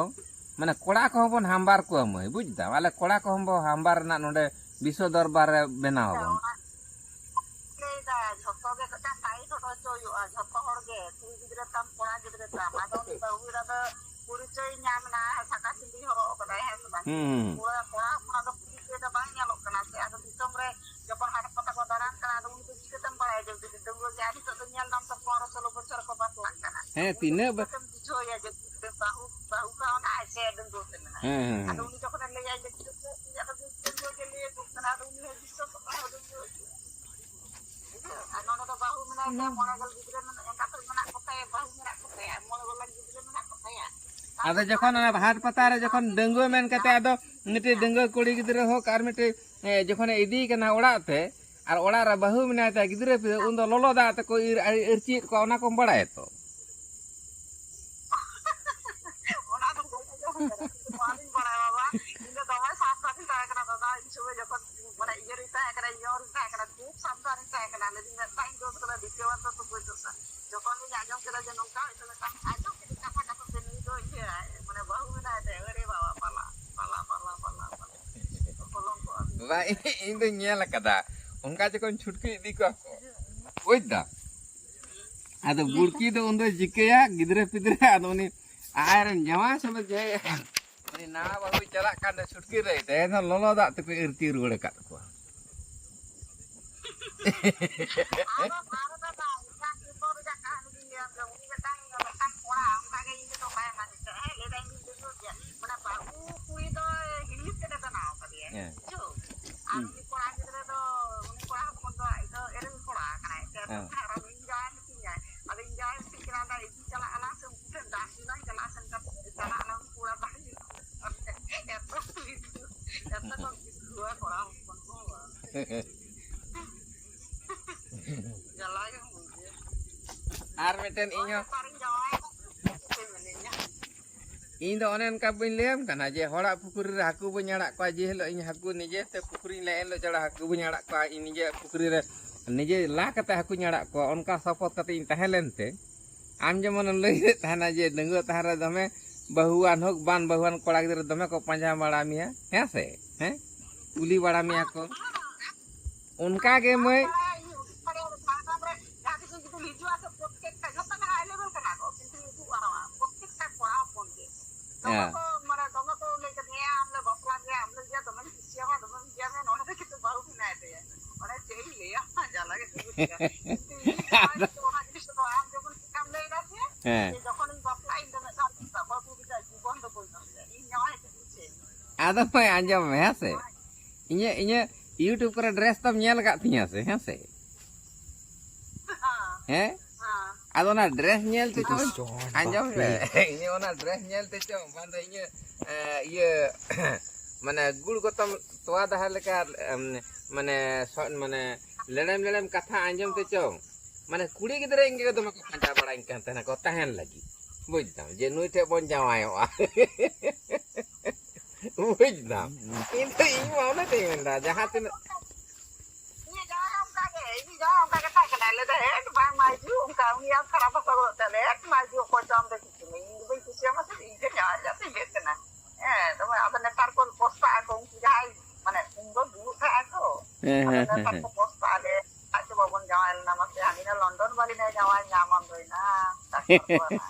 ᱢᱟᱱᱮ, ᱠᱚᱲᱟ ᱠᱚᱦᱚᱸ ᱵᱚᱱ ᱦᱟᱢᱵᱟᱨ ᱠᱚᱣᱟ ᱢᱟᱹᱭ, ᱵᱩᱡᱽ ᱫᱟᱢ? ᱟᱞᱮ ᱠᱚᱲᱟ ᱠᱚᱦᱚᱸ ᱵᱚᱱ ᱦᱟᱢᱵᱟᱨ ᱨᱮᱱᱟᱜ ᱱᱚᱰᱮ ᱵᱤᱥᱥᱚ ᱫᱚᱨᱵᱟᱨ ᱨᱮ ᱵᱮᱱᱟᱣ ᱟᱵᱚᱱ᱾ ᱞᱟᱹᱭᱫᱟ, ᱡᱷᱚᱛᱚ ᱜᱮ ᱢᱤᱫᱴᱟᱝ ᱴᱟᱭᱤᱴ ᱦᱚᱴᱚ ᱦᱚᱪᱚ ᱦᱩᱭᱩᱜᱼᱟ, ᱡᱷᱚᱛᱚ ᱦᱚᱲ ᱜᱮ, ᱠᱩᱲᱤ ᱜᱤᱫᱽᱨᱟᱹ ᱛᱟᱢ, ᱠᱚᱲᱟ ᱜᱤᱫᱽᱨᱟᱹ ᱛᱟᱢ᱾ ᱟᱫᱚ ᱩᱱᱤ ᱵᱟᱹᱦᱩ ᱮᱨᱟ ᱫᱚ ᱯᱚᱨᱤᱪᱚᱭ ᱧᱟᱢ ᱮᱱᱟ, ᱥᱟᱠᱟ ᱥᱤᱸᱫᱩᱨ ᱦᱚᱨᱚᱜ ᱟᱠᱟᱫᱟᱭ, ᱦᱮᱸ ᱥᱮ ᱵᱟᱝ? ᱦᱩᱸ, ᱦᱩᱸ᱾ ᱠᱚᱲᱟ, ᱠᱚᱲᱟ ᱦᱚᱯᱚᱱᱟᱜ ᱫᱚ ᱯᱚᱨᱤᱪᱚᱭ ᱫᱚ ᱵᱟᱝ ᱧᱮᱞᱚᱜ ᱠᱟᱱᱟ ᱥᱮ᱾ ᱟᱫᱚ ᱫᱤᱥᱚᱢ ᱨᱮ ᱡᱚᱠᱷᱚᱱ ᱦᱟᱴ ᱯᱟᱛᱟ ᱠᱚ ᱫᱟᱬᱟᱱ ᱠᱟᱱᱟ, ᱟᱫᱚ ᱩᱱᱤ ᱫᱚ ᱪᱤᱠᱟᱹᱛᱮᱢ ᱵᱟᱲᱟᱭᱟ ᱡᱮ ᱩᱱᱤ ᱫᱚ ᱰᱟᱺᱜᱩᱣᱟᱹ ᱜᱮᱭᱟ? ᱟᱨ ᱱᱤᱛᱚᱜ ᱫᱚ ᱧᱮᱞ ᱫᱟᱢ ᱛᱚ, ᱯᱚᱱᱨᱚ ᱥᱳᱞᱳ ᱵᱚᱪᱷᱚᱨ ᱠᱚ ᱵᱟᱯᱞᱟᱜ ᱠᱟᱱᱟ᱾ ᱦᱮᱸ, ᱩᱱᱤ ᱛᱤᱱᱟᱹᱜ ᱵᱟ- ᱪᱤᱠᱟᱹᱛᱮᱢ ᱵᱩᱡᱷᱟᱹᱣᱮᱭᱟ ᱡᱮ ᱵᱟᱹᱦᱩ, ᱵᱟᱹᱦᱩ ᱠᱟᱣᱱᱟᱭ ᱥᱮ ᱰᱟᱺᱜᱩᱣᱟᱹ ᱛᱮ ᱢᱮᱱᱟᱭᱟ? ᱦᱮᱸ, ᱦᱮᱸ, ᱦᱮᱸ᱾ ᱟᱫᱚ ᱩᱱᱤ ᱡᱚᱠᱷᱚᱱᱮ ᱞᱟᱹᱭᱟᱭ ᱡᱮ, ᱪᱤᱠᱟᱹᱛᱮ ᱤᱧᱟᱜ ᱫᱚ ᱰᱟᱺᱜᱩᱣᱟᱹ ᱜᱮ ᱞᱟᱹᱭ ᱟᱠᱚ ᱠᱟᱱᱟ, ᱟᱫᱚ ᱩᱱᱤ ᱦᱚᱸᱭ ᱵᱤᱥᱥᱟᱹᱥᱚᱜ ᱠᱟᱱᱟ, ᱰᱟᱺᱜᱩᱣᱟᱹ ᱜᱮ᱾ ᱟᱨ ᱱᱚᱰᱮ ᱫᱚ ᱵᱟᱹᱦᱩ ᱢᱮᱱᱟᱭ ᱛᱟᱭᱟ, ᱢᱚᱬᱮ ᱜᱮᱞ ᱜᱤᱫᱽᱨᱟᱹ ᱢᱮᱱᱟᱜ, ᱮᱸᱜᱟᱛ ᱦᱚᱸ ᱢᱮᱱᱟᱜ ᱠᱚ ᱛᱟᱭᱟ, ᱵᱟᱹᱦᱩ ᱢᱮᱱᱟᱜ ᱠᱚ ᱛᱟᱭᱟ, ᱢᱚᱬᱮ ᱜᱚᱞᱟᱱ ᱜᱤᱫᱽᱨᱟᱹ ᱢᱮᱱᱟᱜ ᱠᱚ ᱛᱟᱭᱟ᱾ ᱟᱫᱚ ᱡᱚᱠᱷᱚᱱ ᱚᱱᱟ ᱦᱟᱴ ᱯᱟᱛᱟ ᱨᱮ ᱡᱚᱠᱷᱚᱱ ᱰᱟᱺᱜᱩᱣᱟᱹ ᱢᱮᱱ ᱠᱟᱛᱮ ᱟᱫᱚ ᱢᱤᱫᱴᱤᱡ ᱰᱟᱺᱜᱩᱣᱟᱹ ᱠᱩᱲᱤ ᱜᱤᱫᱽᱨᱟᱹ ᱦᱳᱠ ᱟᱨ ᱢᱤᱫᱴᱤᱡ, ᱮ, ᱡᱚᱠᱷᱚᱱᱮ ᱤᱫᱤᱭᱮ ᱠᱟᱱᱟ ᱚᱲᱟᱜ ᱛᱮ, ᱟᱨ ᱚᱲᱟᱜ ᱨᱮ ᱵᱟᱹᱦᱩ ᱢᱮᱱᱟᱭ ᱛᱟᱭᱟ, ᱜᱤᱫᱽᱨᱟᱹ ᱯᱤᱫᱽᱨᱟᱹ, ᱩᱱ ᱫᱚ ᱞᱚᱞᱚ ᱫᱟᱜ ᱛᱮᱠᱚ ᱤᱨ-, ᱤᱨᱪᱤᱭᱮᱫ ᱠᱚᱣᱟ, ᱚᱱᱟ ᱠᱚᱢ ᱵᱟᱲᱟᱭᱟ ᱛᱚ? ᱚᱱᱟ ᱫᱚ ᱵᱟᱹᱧ ᱟᱸᱡᱚᱢ ᱟᱠᱟᱫᱟ, ᱠᱤᱱᱛᱩ ᱱᱚᱣᱟ ᱫᱚᱧ ᱵᱟᱲᱟᱭᱟ ᱵᱟᱵᱟ, ᱤᱧ ᱫᱚ ᱫᱚᱢᱮ ᱥᱟᱵᱫᱷᱟᱱᱤᱧ ᱛᱟᱦᱮᱸ ᱠᱟᱱᱟ ᱫᱟᱫᱟ, ᱤᱧ ᱥᱚᱢᱚᱭ ᱡᱚᱠᱷᱚᱱ ᱢᱟᱱᱮ ᱤᱭᱟᱹ ᱨᱤᱧ ᱛᱟᱦᱮᱸ ᱠᱟᱱᱟ, ᱤᱧ ᱦᱚᱸ ᱨᱤᱧ ᱛᱟᱦᱮᱸ ᱠᱟᱱᱟ, ᱠᱷᱩᱵ ᱥᱟᱵᱫᱷᱟᱱᱤᱧ ᱛᱟᱦᱮᱸ ᱠᱟᱱᱟ, ᱞᱟᱹᱭᱫᱟᱹᱧ ᱢᱤᱫᱴᱟᱝ ᱫᱳᱥ ᱠᱟᱫᱟ, ᱫᱤᱛᱤᱭᱚ ᱵᱟᱨ ᱫᱚ ᱛᱩᱠᱩᱭ ᱫᱳᱥᱟ᱾ ᱡᱚᱠᱷᱚᱱ ᱜᱤᱧ ᱟᱸᱡᱚᱢ ᱠᱮᱫᱟ ᱡᱮ ᱱᱚᱝᱠᱟ ᱦᱚᱭᱛᱳ ᱢᱤᱫᱴᱟᱝ ᱟᱸᱡᱚᱢ ᱠᱮᱫᱟᱹᱧ ᱠᱟᱛᱷᱟ ᱠᱟᱛᱷᱟ ᱛᱮ ᱱᱩᱭ ᱫᱚ ᱤᱭᱟᱹ ᱢᱟᱱᱮ ᱵᱟᱹᱦᱩ ᱢᱮᱱᱟᱭ ᱛᱮ, ᱟᱹᱲᱮ ᱵᱟᱵᱟ, ᱯᱟᱞᱟ, ᱯᱟᱞᱟ, ᱯᱟᱞᱟ, ᱯᱟᱞᱟ, ᱯᱟᱞᱟ᱾ ᱠᱚᱞᱚᱢ ᱠᱚ ᱟᱹᱜᱩ᱾ ᱵᱟ, ᱤᱧ ᱫᱚᱧ ᱧᱮᱞ ᱟᱠᱟᱫᱟ, ᱚᱱᱠᱟ ᱡᱚᱠᱷᱚᱱ ᱪᱷᱩᱴᱠᱤ ᱤᱫᱤ ᱠᱚᱣᱟ ᱠᱚ, ᱵᱩᱡᱽ ᱫᱟᱢ? ᱟᱫᱚ ᱵᱩᱲᱠᱤ ᱫᱚ ᱩᱱ ᱫᱚᱭ ᱪᱤᱠᱟᱹᱭᱟ, ᱜᱤᱫᱽᱨᱟᱹ ᱯᱤᱫᱽᱨᱟᱹ, ᱟᱫᱚ ᱩᱱᱤ ᱟᱡᱨᱮᱱ ᱡᱟᱶᱟᱭ ᱥᱚᱢᱮᱛ ᱡᱟᱦᱟᱸᱭ ᱩᱱᱤ ᱱᱟᱣᱟ ᱵᱟᱹᱦᱩᱭ ᱪᱟᱞᱟᱜ ᱠᱟᱱ ᱫᱚ ᱪᱷᱩᱴᱠᱤ ᱨᱮ, ᱛᱮᱦᱮᱧ ᱫᱚ ᱞᱚᱞᱚ ᱫᱟᱜ ᱛᱮᱠᱚ ᱤᱨᱪᱤ ᱨᱩᱣᱟᱹᱲ ᱟᱠᱟᱫ ᱠᱚᱣᱟ᱾ ᱟᱫᱚ ᱵᱟᱨ ᱫᱟᱫᱟ, ᱢᱤᱫᱴᱟᱝ ᱵᱤᱯᱚᱫ ᱨᱮᱭᱟᱜ ᱠᱟᱹᱦᱱᱤ ᱞᱤᱧ ᱞᱟᱹᱭᱟᱢ ᱜᱮ᱾ ᱩᱱᱤ ᱢᱤᱫᱴᱟᱝ, ᱢᱤᱫᱴᱟᱝ ᱠᱚᱲᱟ ᱚᱱᱠᱟ ᱜᱮ ᱤᱧ ᱫᱚ ᱵᱟᱭ ᱢᱟᱱᱮ ᱛᱟᱦᱮᱸᱫ, ᱞᱟᱹᱭ ᱫᱟᱭ, "ᱤᱧ ᱫᱩᱧ ᱰᱟᱺᱜᱩᱣᱟᱹ ᱜᱮᱭᱟ, ᱢᱟᱱᱮ ᱵᱟᱹᱦᱩ ᱠᱩᱲᱤ ᱫᱚ ᱦᱤᱲᱤᱡ ᱠᱟᱛᱮ ᱵᱮᱱᱟᱣ ᱠᱟᱫᱮᱭᱟ, ᱦᱮᱸ᱾ ᱵᱩᱡᱷᱟᱹᱣ? ᱟᱨ ᱦᱩᱸ᱾ ᱩᱱᱤ ᱠᱚᱲᱟ ᱜᱤᱫᱽᱨᱟᱹ ᱫᱚ, ᱩᱱᱤ ᱠᱚᱲᱟ ᱦᱚᱯᱚᱱ ᱫᱚ ᱟᱡ ᱫᱚ ᱮᱨᱮᱞ ᱠᱚᱲᱟ ᱠᱟᱱᱟᱭ, ᱥᱮ ᱦᱮᱸ᱾ ᱟᱨᱚ ᱤᱧ ᱡᱟᱶᱟᱭ ᱢᱤᱛᱟᱹᱧᱟᱭ, ᱟᱫᱚ ᱤᱧ ᱤᱫᱤ ᱪᱟᱞᱟᱜ ᱟᱞᱟᱝ ᱥᱮ ᱩᱱᱠᱩ ᱴᱷᱮᱱ ᱫᱟᱜ ᱧᱩ ᱞᱟᱝ ᱪᱟᱞᱟᱜᱼᱟ ᱥᱮ ᱚᱱᱠᱟ ᱪᱟᱞᱟᱜ ᱟᱞᱟᱝ ᱠᱚᱲᱟ ᱵᱟᱝ ᱮᱛᱚ ᱞᱤᱴᱩ, ᱮᱛᱚ ᱠᱚ ᱜᱤᱫᱽᱨᱟᱹ ᱠᱚᱲᱟ ᱦᱚᱯᱚᱱ ᱠᱚ᱾ ᱡᱟᱞᱟ ᱜᱮᱢ ᱵᱩᱡᱷᱟᱹᱣᱟ᱾ ᱟᱨ ᱢᱤᱫᱴᱮᱱ ᱤᱧ ᱦᱚᱸ ᱚᱠᱟᱨᱤᱧ ᱡᱟᱶᱟᱭ ᱮᱱᱟ ᱪᱮᱫ ᱯᱮ ᱢᱮᱱᱮᱧᱟ? ᱤᱧ ᱫᱚ ᱚᱱᱮ ᱚᱱᱠᱟ ᱵᱟᱹᱧ ᱞᱟᱹᱭᱟᱢ ᱠᱟᱱᱟ ᱡᱮ ᱦᱚᱲᱟᱜ ᱯᱩᱠᱷᱨᱤ ᱨᱮ ᱦᱟᱹᱠᱩ ᱵᱟᱹᱧ ᱟᱲᱟᱜ ᱠᱚᱣᱟ, ᱡᱮ ᱦᱤᱞᱳᱜ ᱤᱧ ᱦᱟᱹᱠᱩ ᱱᱤᱡᱮ ᱛᱮ ᱯᱩᱠᱷᱨᱤᱧ ᱞᱟ ᱮᱱ ᱦᱤᱞᱳᱜ ᱪᱷᱟᱲᱟ ᱦᱟᱹᱠᱩ ᱵᱟᱹᱧ ᱟᱲᱟᱜ ᱠᱚᱣᱟ, ᱤᱧ ᱱᱤᱡᱮ ᱯᱩᱠᱷᱨᱤ ᱨᱮ ᱱᱤᱡᱮ ᱞᱟ ᱠᱟᱛᱮ ᱦᱟᱹᱠᱩᱧ ᱟᱲᱟᱜ ᱠᱚᱣᱟ, ᱚᱱᱠᱟ ᱥᱚᱯᱚᱛ ᱠᱟᱛᱮ ᱤᱧ ᱛᱟᱦᱮᱸ ᱞᱮᱱᱛᱮ ᱟᱢ ᱡᱮᱢᱚᱱᱮᱢ ᱞᱟᱹᱭᱮᱫ ᱛᱟᱦᱮᱱᱟ ᱡᱮ ᱰᱟᱺᱜᱩᱣᱟᱹ ᱛᱟᱦᱮᱸ ᱨᱮ ᱫᱚᱢᱮ ᱵᱟᱹᱦᱩᱣᱟᱱ ᱦᱳᱠ ᱵᱟᱝ ᱵᱟᱹᱦᱩᱣᱟᱱ ᱠᱚᱲᱟ ᱜᱤᱫᱽᱨᱟᱹ ᱫᱚᱢᱮ ᱠᱚ ᱯᱟᱸᱡᱟ ᱵᱟᱲᱟ ᱢᱮᱭᱟ, ᱦᱮᱸ ᱥᱮ? ᱦᱮᱸ, ᱠᱩᱞᱤ ᱵᱟᱲᱟ ᱢᱮᱭᱟ ᱠᱚ, ᱚᱱᱠᱟ ᱜᱮ ᱢᱟᱹᱭ᱾ ᱡᱟᱦᱟᱸ ᱛᱤᱥ ᱡᱩᱫᱤ ᱦᱤᱡᱩᱜᱼᱟ ᱥᱮ ᱯᱨᱚᱛᱛᱮᱠᱴᱟ ᱡᱷᱚᱛᱚ ᱜᱮ ᱦᱟᱭ ᱞᱮᱵᱮᱞ ᱠᱟᱱᱟ ᱠᱚ, ᱠᱤᱱᱛᱩ ᱩᱫᱩᱜ ᱟᱢᱟ ᱯᱨᱚᱛᱛᱮᱠᱴᱟ ᱠᱚᱲᱟ ᱦᱚᱯᱚᱱ ᱜᱮ᱾ ᱫᱚᱢᱮ ᱦᱮᱸ᱾ ᱠᱚ, ᱢᱟᱱᱮ, ᱫᱚᱢᱮ ᱠᱚ ᱞᱟᱹᱭ ᱠᱟᱫᱤᱧᱟ, "ᱟᱢ ᱞᱮ ᱵᱟᱯᱞᱟ ᱢᱮᱭᱟ, ᱟᱢ ᱞᱮ ᱤᱭᱟᱹ, ᱫᱚᱢᱮᱧ ᱠᱩᱥᱤᱭᱟᱢᱟ, ᱫᱚᱢᱮᱧ ᱤᱭᱟᱹ ᱢᱮᱭᱟ, ᱱᱚᱰᱮ ᱫᱚ ᱠᱤᱱᱛᱩ ᱵᱟᱹᱦᱩ ᱢᱮᱱᱟᱭ ᱛᱟᱭᱟ᱾" ᱚᱱᱮ ᱪᱮᱫ ᱤᱧ ᱞᱟᱹᱭᱟ, ᱡᱟᱞᱟ ᱜᱮ ᱵᱩᱡᱷᱟᱹᱜᱼᱟ᱾ ᱠᱤᱱᱛᱩ ᱤᱧ ᱫᱚ ᱚᱱᱟ ᱡᱤᱱᱤᱥ ᱫᱚ ᱟᱢ ᱡᱮᱢᱚᱱ ᱪᱮᱫᱠᱟᱢ ᱞᱟᱹᱭ ᱮᱫᱟ ᱥᱮ, ᱦᱮᱸ᱾ ᱡᱮ ᱡᱚᱠᱷᱚᱱᱤᱧ ᱵᱟᱯᱞᱟᱜ, ᱤᱧ ᱫᱚ ᱢᱤᱫ ᱫᱷᱟᱣ ᱵᱟᱹᱦᱩ ᱜᱤᱫᱽᱨᱟᱹ ᱡᱤᱵᱚᱱ ᱫᱚ ᱵᱟᱹᱧ ᱵᱟᱯᱞᱟᱜᱼᱟ᱾ ᱤᱧ ᱡᱟᱶᱟᱭ ᱠᱟᱛᱮ ᱪᱮᱫ? ᱟᱫᱚ ᱢᱟᱹᱭ ᱟᱸᱡᱚᱢ ᱢᱮ, ᱦᱮᱸ ᱥᱮ? ᱤᱧᱟᱹᱜ, ᱤᱧᱟᱹᱜ YouTube ᱠᱚᱨᱮ dress ᱛᱚᱢ ᱧᱮᱞ ᱟᱠᱟᱫ ᱛᱤᱧᱟᱹ ᱥᱮ, ᱦᱮᱸ ᱥᱮ? ᱦᱮᱸ? ᱦᱮᱸ᱾ ᱟᱫᱚ ᱚᱱᱟ dress ᱧᱮᱞ ᱛᱮ ᱪᱚᱝ, ᱟᱸᱡᱚᱢ ᱢᱮ, ᱤᱧᱟᱹᱜ ᱚᱱᱟ dress ᱧᱮᱞ ᱛᱮ ᱪᱚᱝ, ᱵᱟᱝ ᱫᱚ ᱤᱧᱟᱹᱜ, ᱮ, ᱤᱭᱟᱹ, ᱢᱟᱱᱮ ᱜᱩᱲ ᱜᱚᱛᱚᱢ ᱛᱚᱣᱟ ᱫᱟᱦᱟ ᱞᱮᱠᱟ, ᱮᱢ, ᱢᱟᱱᱮ ᱥᱚ-, ᱢᱟᱱᱮ ᱞᱮᱲᱮᱢ ᱞᱮᱲᱮᱢ ᱠᱟᱛᱷᱟ ᱟᱸᱡᱚᱢ ᱛᱮ ᱪᱚᱝ, ᱢᱟᱱᱮ ᱠᱩᱲᱤ ᱜᱤᱫᱽᱨᱟᱹ ᱤᱧ ᱜᱮ ᱫᱚᱢᱮ ᱠᱚ ᱯᱟᱸᱡᱟ ᱵᱟᱲᱟᱧ ᱠᱟᱱ ᱛᱟᱦᱮᱱᱟ ᱠᱚ ᱛᱟᱦᱮᱱ ᱞᱟᱹᱜᱤᱫ, ᱵᱩᱡᱽ ᱫᱟᱢ, ᱡᱮ ᱱᱩᱭ ᱴᱷᱮᱡ ᱵᱚᱱ ᱡᱟᱶᱟᱭᱚᱜᱼᱟ᱾ ᱵᱩᱡᱽ ᱫᱟᱢ? ᱤᱧ ᱫᱚ, ᱤᱧ ᱢᱟ ᱚᱱᱮ ᱛᱚᱧ ᱢᱮᱱᱫᱟ, ᱡᱟᱦᱟᱸ ᱛᱤᱱᱟᱹᱜ ᱤᱧᱤᱡ ᱡᱟᱶᱟᱭ ᱦᱚᱸ ᱚᱱᱠᱟ ᱜᱮ, ᱤᱧᱤᱡ ᱡᱟᱶᱟᱭ ᱚᱱᱠᱟ ᱜᱮ ᱛᱟᱦᱮᱸ ᱠᱟᱱᱟᱭ, ᱞᱟᱹᱭ ᱫᱟᱭ, "ᱦᱮᱴ ᱵᱟᱝ ᱢᱟᱹᱭᱡᱩ, ᱚᱱᱠᱟ ᱩᱱᱤ ᱟᱢ ᱠᱷᱟᱨᱟᱯ ᱵᱷᱟᱥᱟ ᱨᱚᱲ ᱛᱟᱞᱮ, ᱦᱮᱴ ᱢᱟᱹᱭᱡᱩ, ᱚᱠᱚᱭ ᱪᱚ ᱟᱢ ᱫᱚ ᱪᱤᱠᱟᱹ ᱢᱮ, ᱤᱧ ᱫᱚ ᱵᱟᱹᱧ ᱠᱩᱥᱤᱭᱟᱢᱟ ᱥᱮ ᱤᱧ ᱜᱮ ᱡᱟᱶᱟᱭ ᱡᱟᱛᱮ ᱤᱭᱟᱹᱜ ᱠᱟᱱᱟ᱾" ᱦᱮᱸ, ᱫᱚᱢᱮ ᱟᱫᱚ ᱱᱮᱛᱟᱨ ᱠᱚ ᱯᱚᱥᱛᱟᱜ ᱟᱠᱚ ᱩᱱᱠᱩ ᱡᱟᱦᱟᱸᱭ, ᱢᱟᱱᱮ, ᱩᱱ ᱫᱚ ᱫᱩᱲᱩᱵ ᱛᱟᱦᱮᱸ ᱟᱠᱚ᱾ ᱦᱮᱸ, ᱟᱫᱚ ᱦᱮᱸ, ᱦᱮᱸ, ᱱᱮᱛᱟᱨ ᱦᱮᱸ᱾ ᱠᱚ ᱯᱚᱥᱛᱟᱜ ᱟᱞᱮ, ᱟᱡ ᱫᱚ ᱵᱟᱵᱚᱱ ᱡᱟᱶᱟᱭ ᱞᱮᱱᱟ, ᱢᱟᱥᱮ ᱦᱟᱹᱱᱤ ᱱᱟ ᱞᱚᱱᱰᱚᱱ ᱵᱟᱹᱞᱤ ᱱᱟᱭ ᱡᱟᱶᱟᱭ ᱧᱟᱢᱟᱢ ᱫᱚᱭ ᱱᱟ, ᱰᱟᱠᱛᱟᱨ ᱠᱚ ᱱᱟ᱾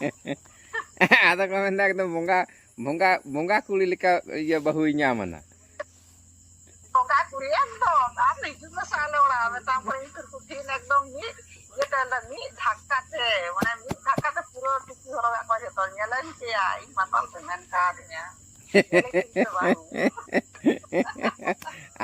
ᱟᱫᱚ ᱠᱚ ᱢᱮᱱᱫᱟ ᱮᱠᱫᱚᱢ ᱵᱚᱸᱜᱟ, ᱵᱚᱸᱜᱟ, ᱵᱚᱸᱜᱟ ᱠᱩᱲᱤ ᱞᱮᱠᱟ ᱤᱭᱟᱹ ᱵᱟᱹᱦᱩᱭ ᱧᱟᱢ ᱟᱱᱟ᱾ ᱵᱚᱸᱜᱟ ᱠᱩᱲᱤ ᱮᱠᱫᱚᱢ, ᱟᱢ ᱦᱤᱡᱩᱜ ᱢᱮᱥᱮ ᱟᱞᱮ ᱚᱲᱟᱜ, ᱢᱮᱛᱟᱢ ᱠᱟᱹᱱᱟᱹᱧ ᱤᱛᱩᱨ ᱠᱚᱴᱷᱤᱱ ᱮᱠᱫᱚᱢ ᱢᱤᱫ ᱤᱭᱟᱹ ᱛᱮ ᱢᱤᱫ ᱫᱷᱟᱠᱟ ᱛᱮ, ᱢᱟᱱᱮ ᱢᱤᱫ ᱫᱷᱟᱠᱟ ᱛᱮ ᱯᱩᱨᱟᱹ ᱴᱩᱯᱤ ᱦᱚᱨᱚᱜᱟᱜ ᱠᱚᱣᱟ ᱡᱚᱛᱚ, ᱧᱮᱞᱮᱧ ᱯᱮᱭᱟ, ᱤᱧ ᱢᱟᱛᱟᱞ ᱯᱮ ᱢᱮᱱ ᱠᱟᱣᱫᱤᱧᱟ᱾ ᱧᱮᱞᱮᱧ ᱯᱮ ᱵᱟᱹᱦᱩ᱾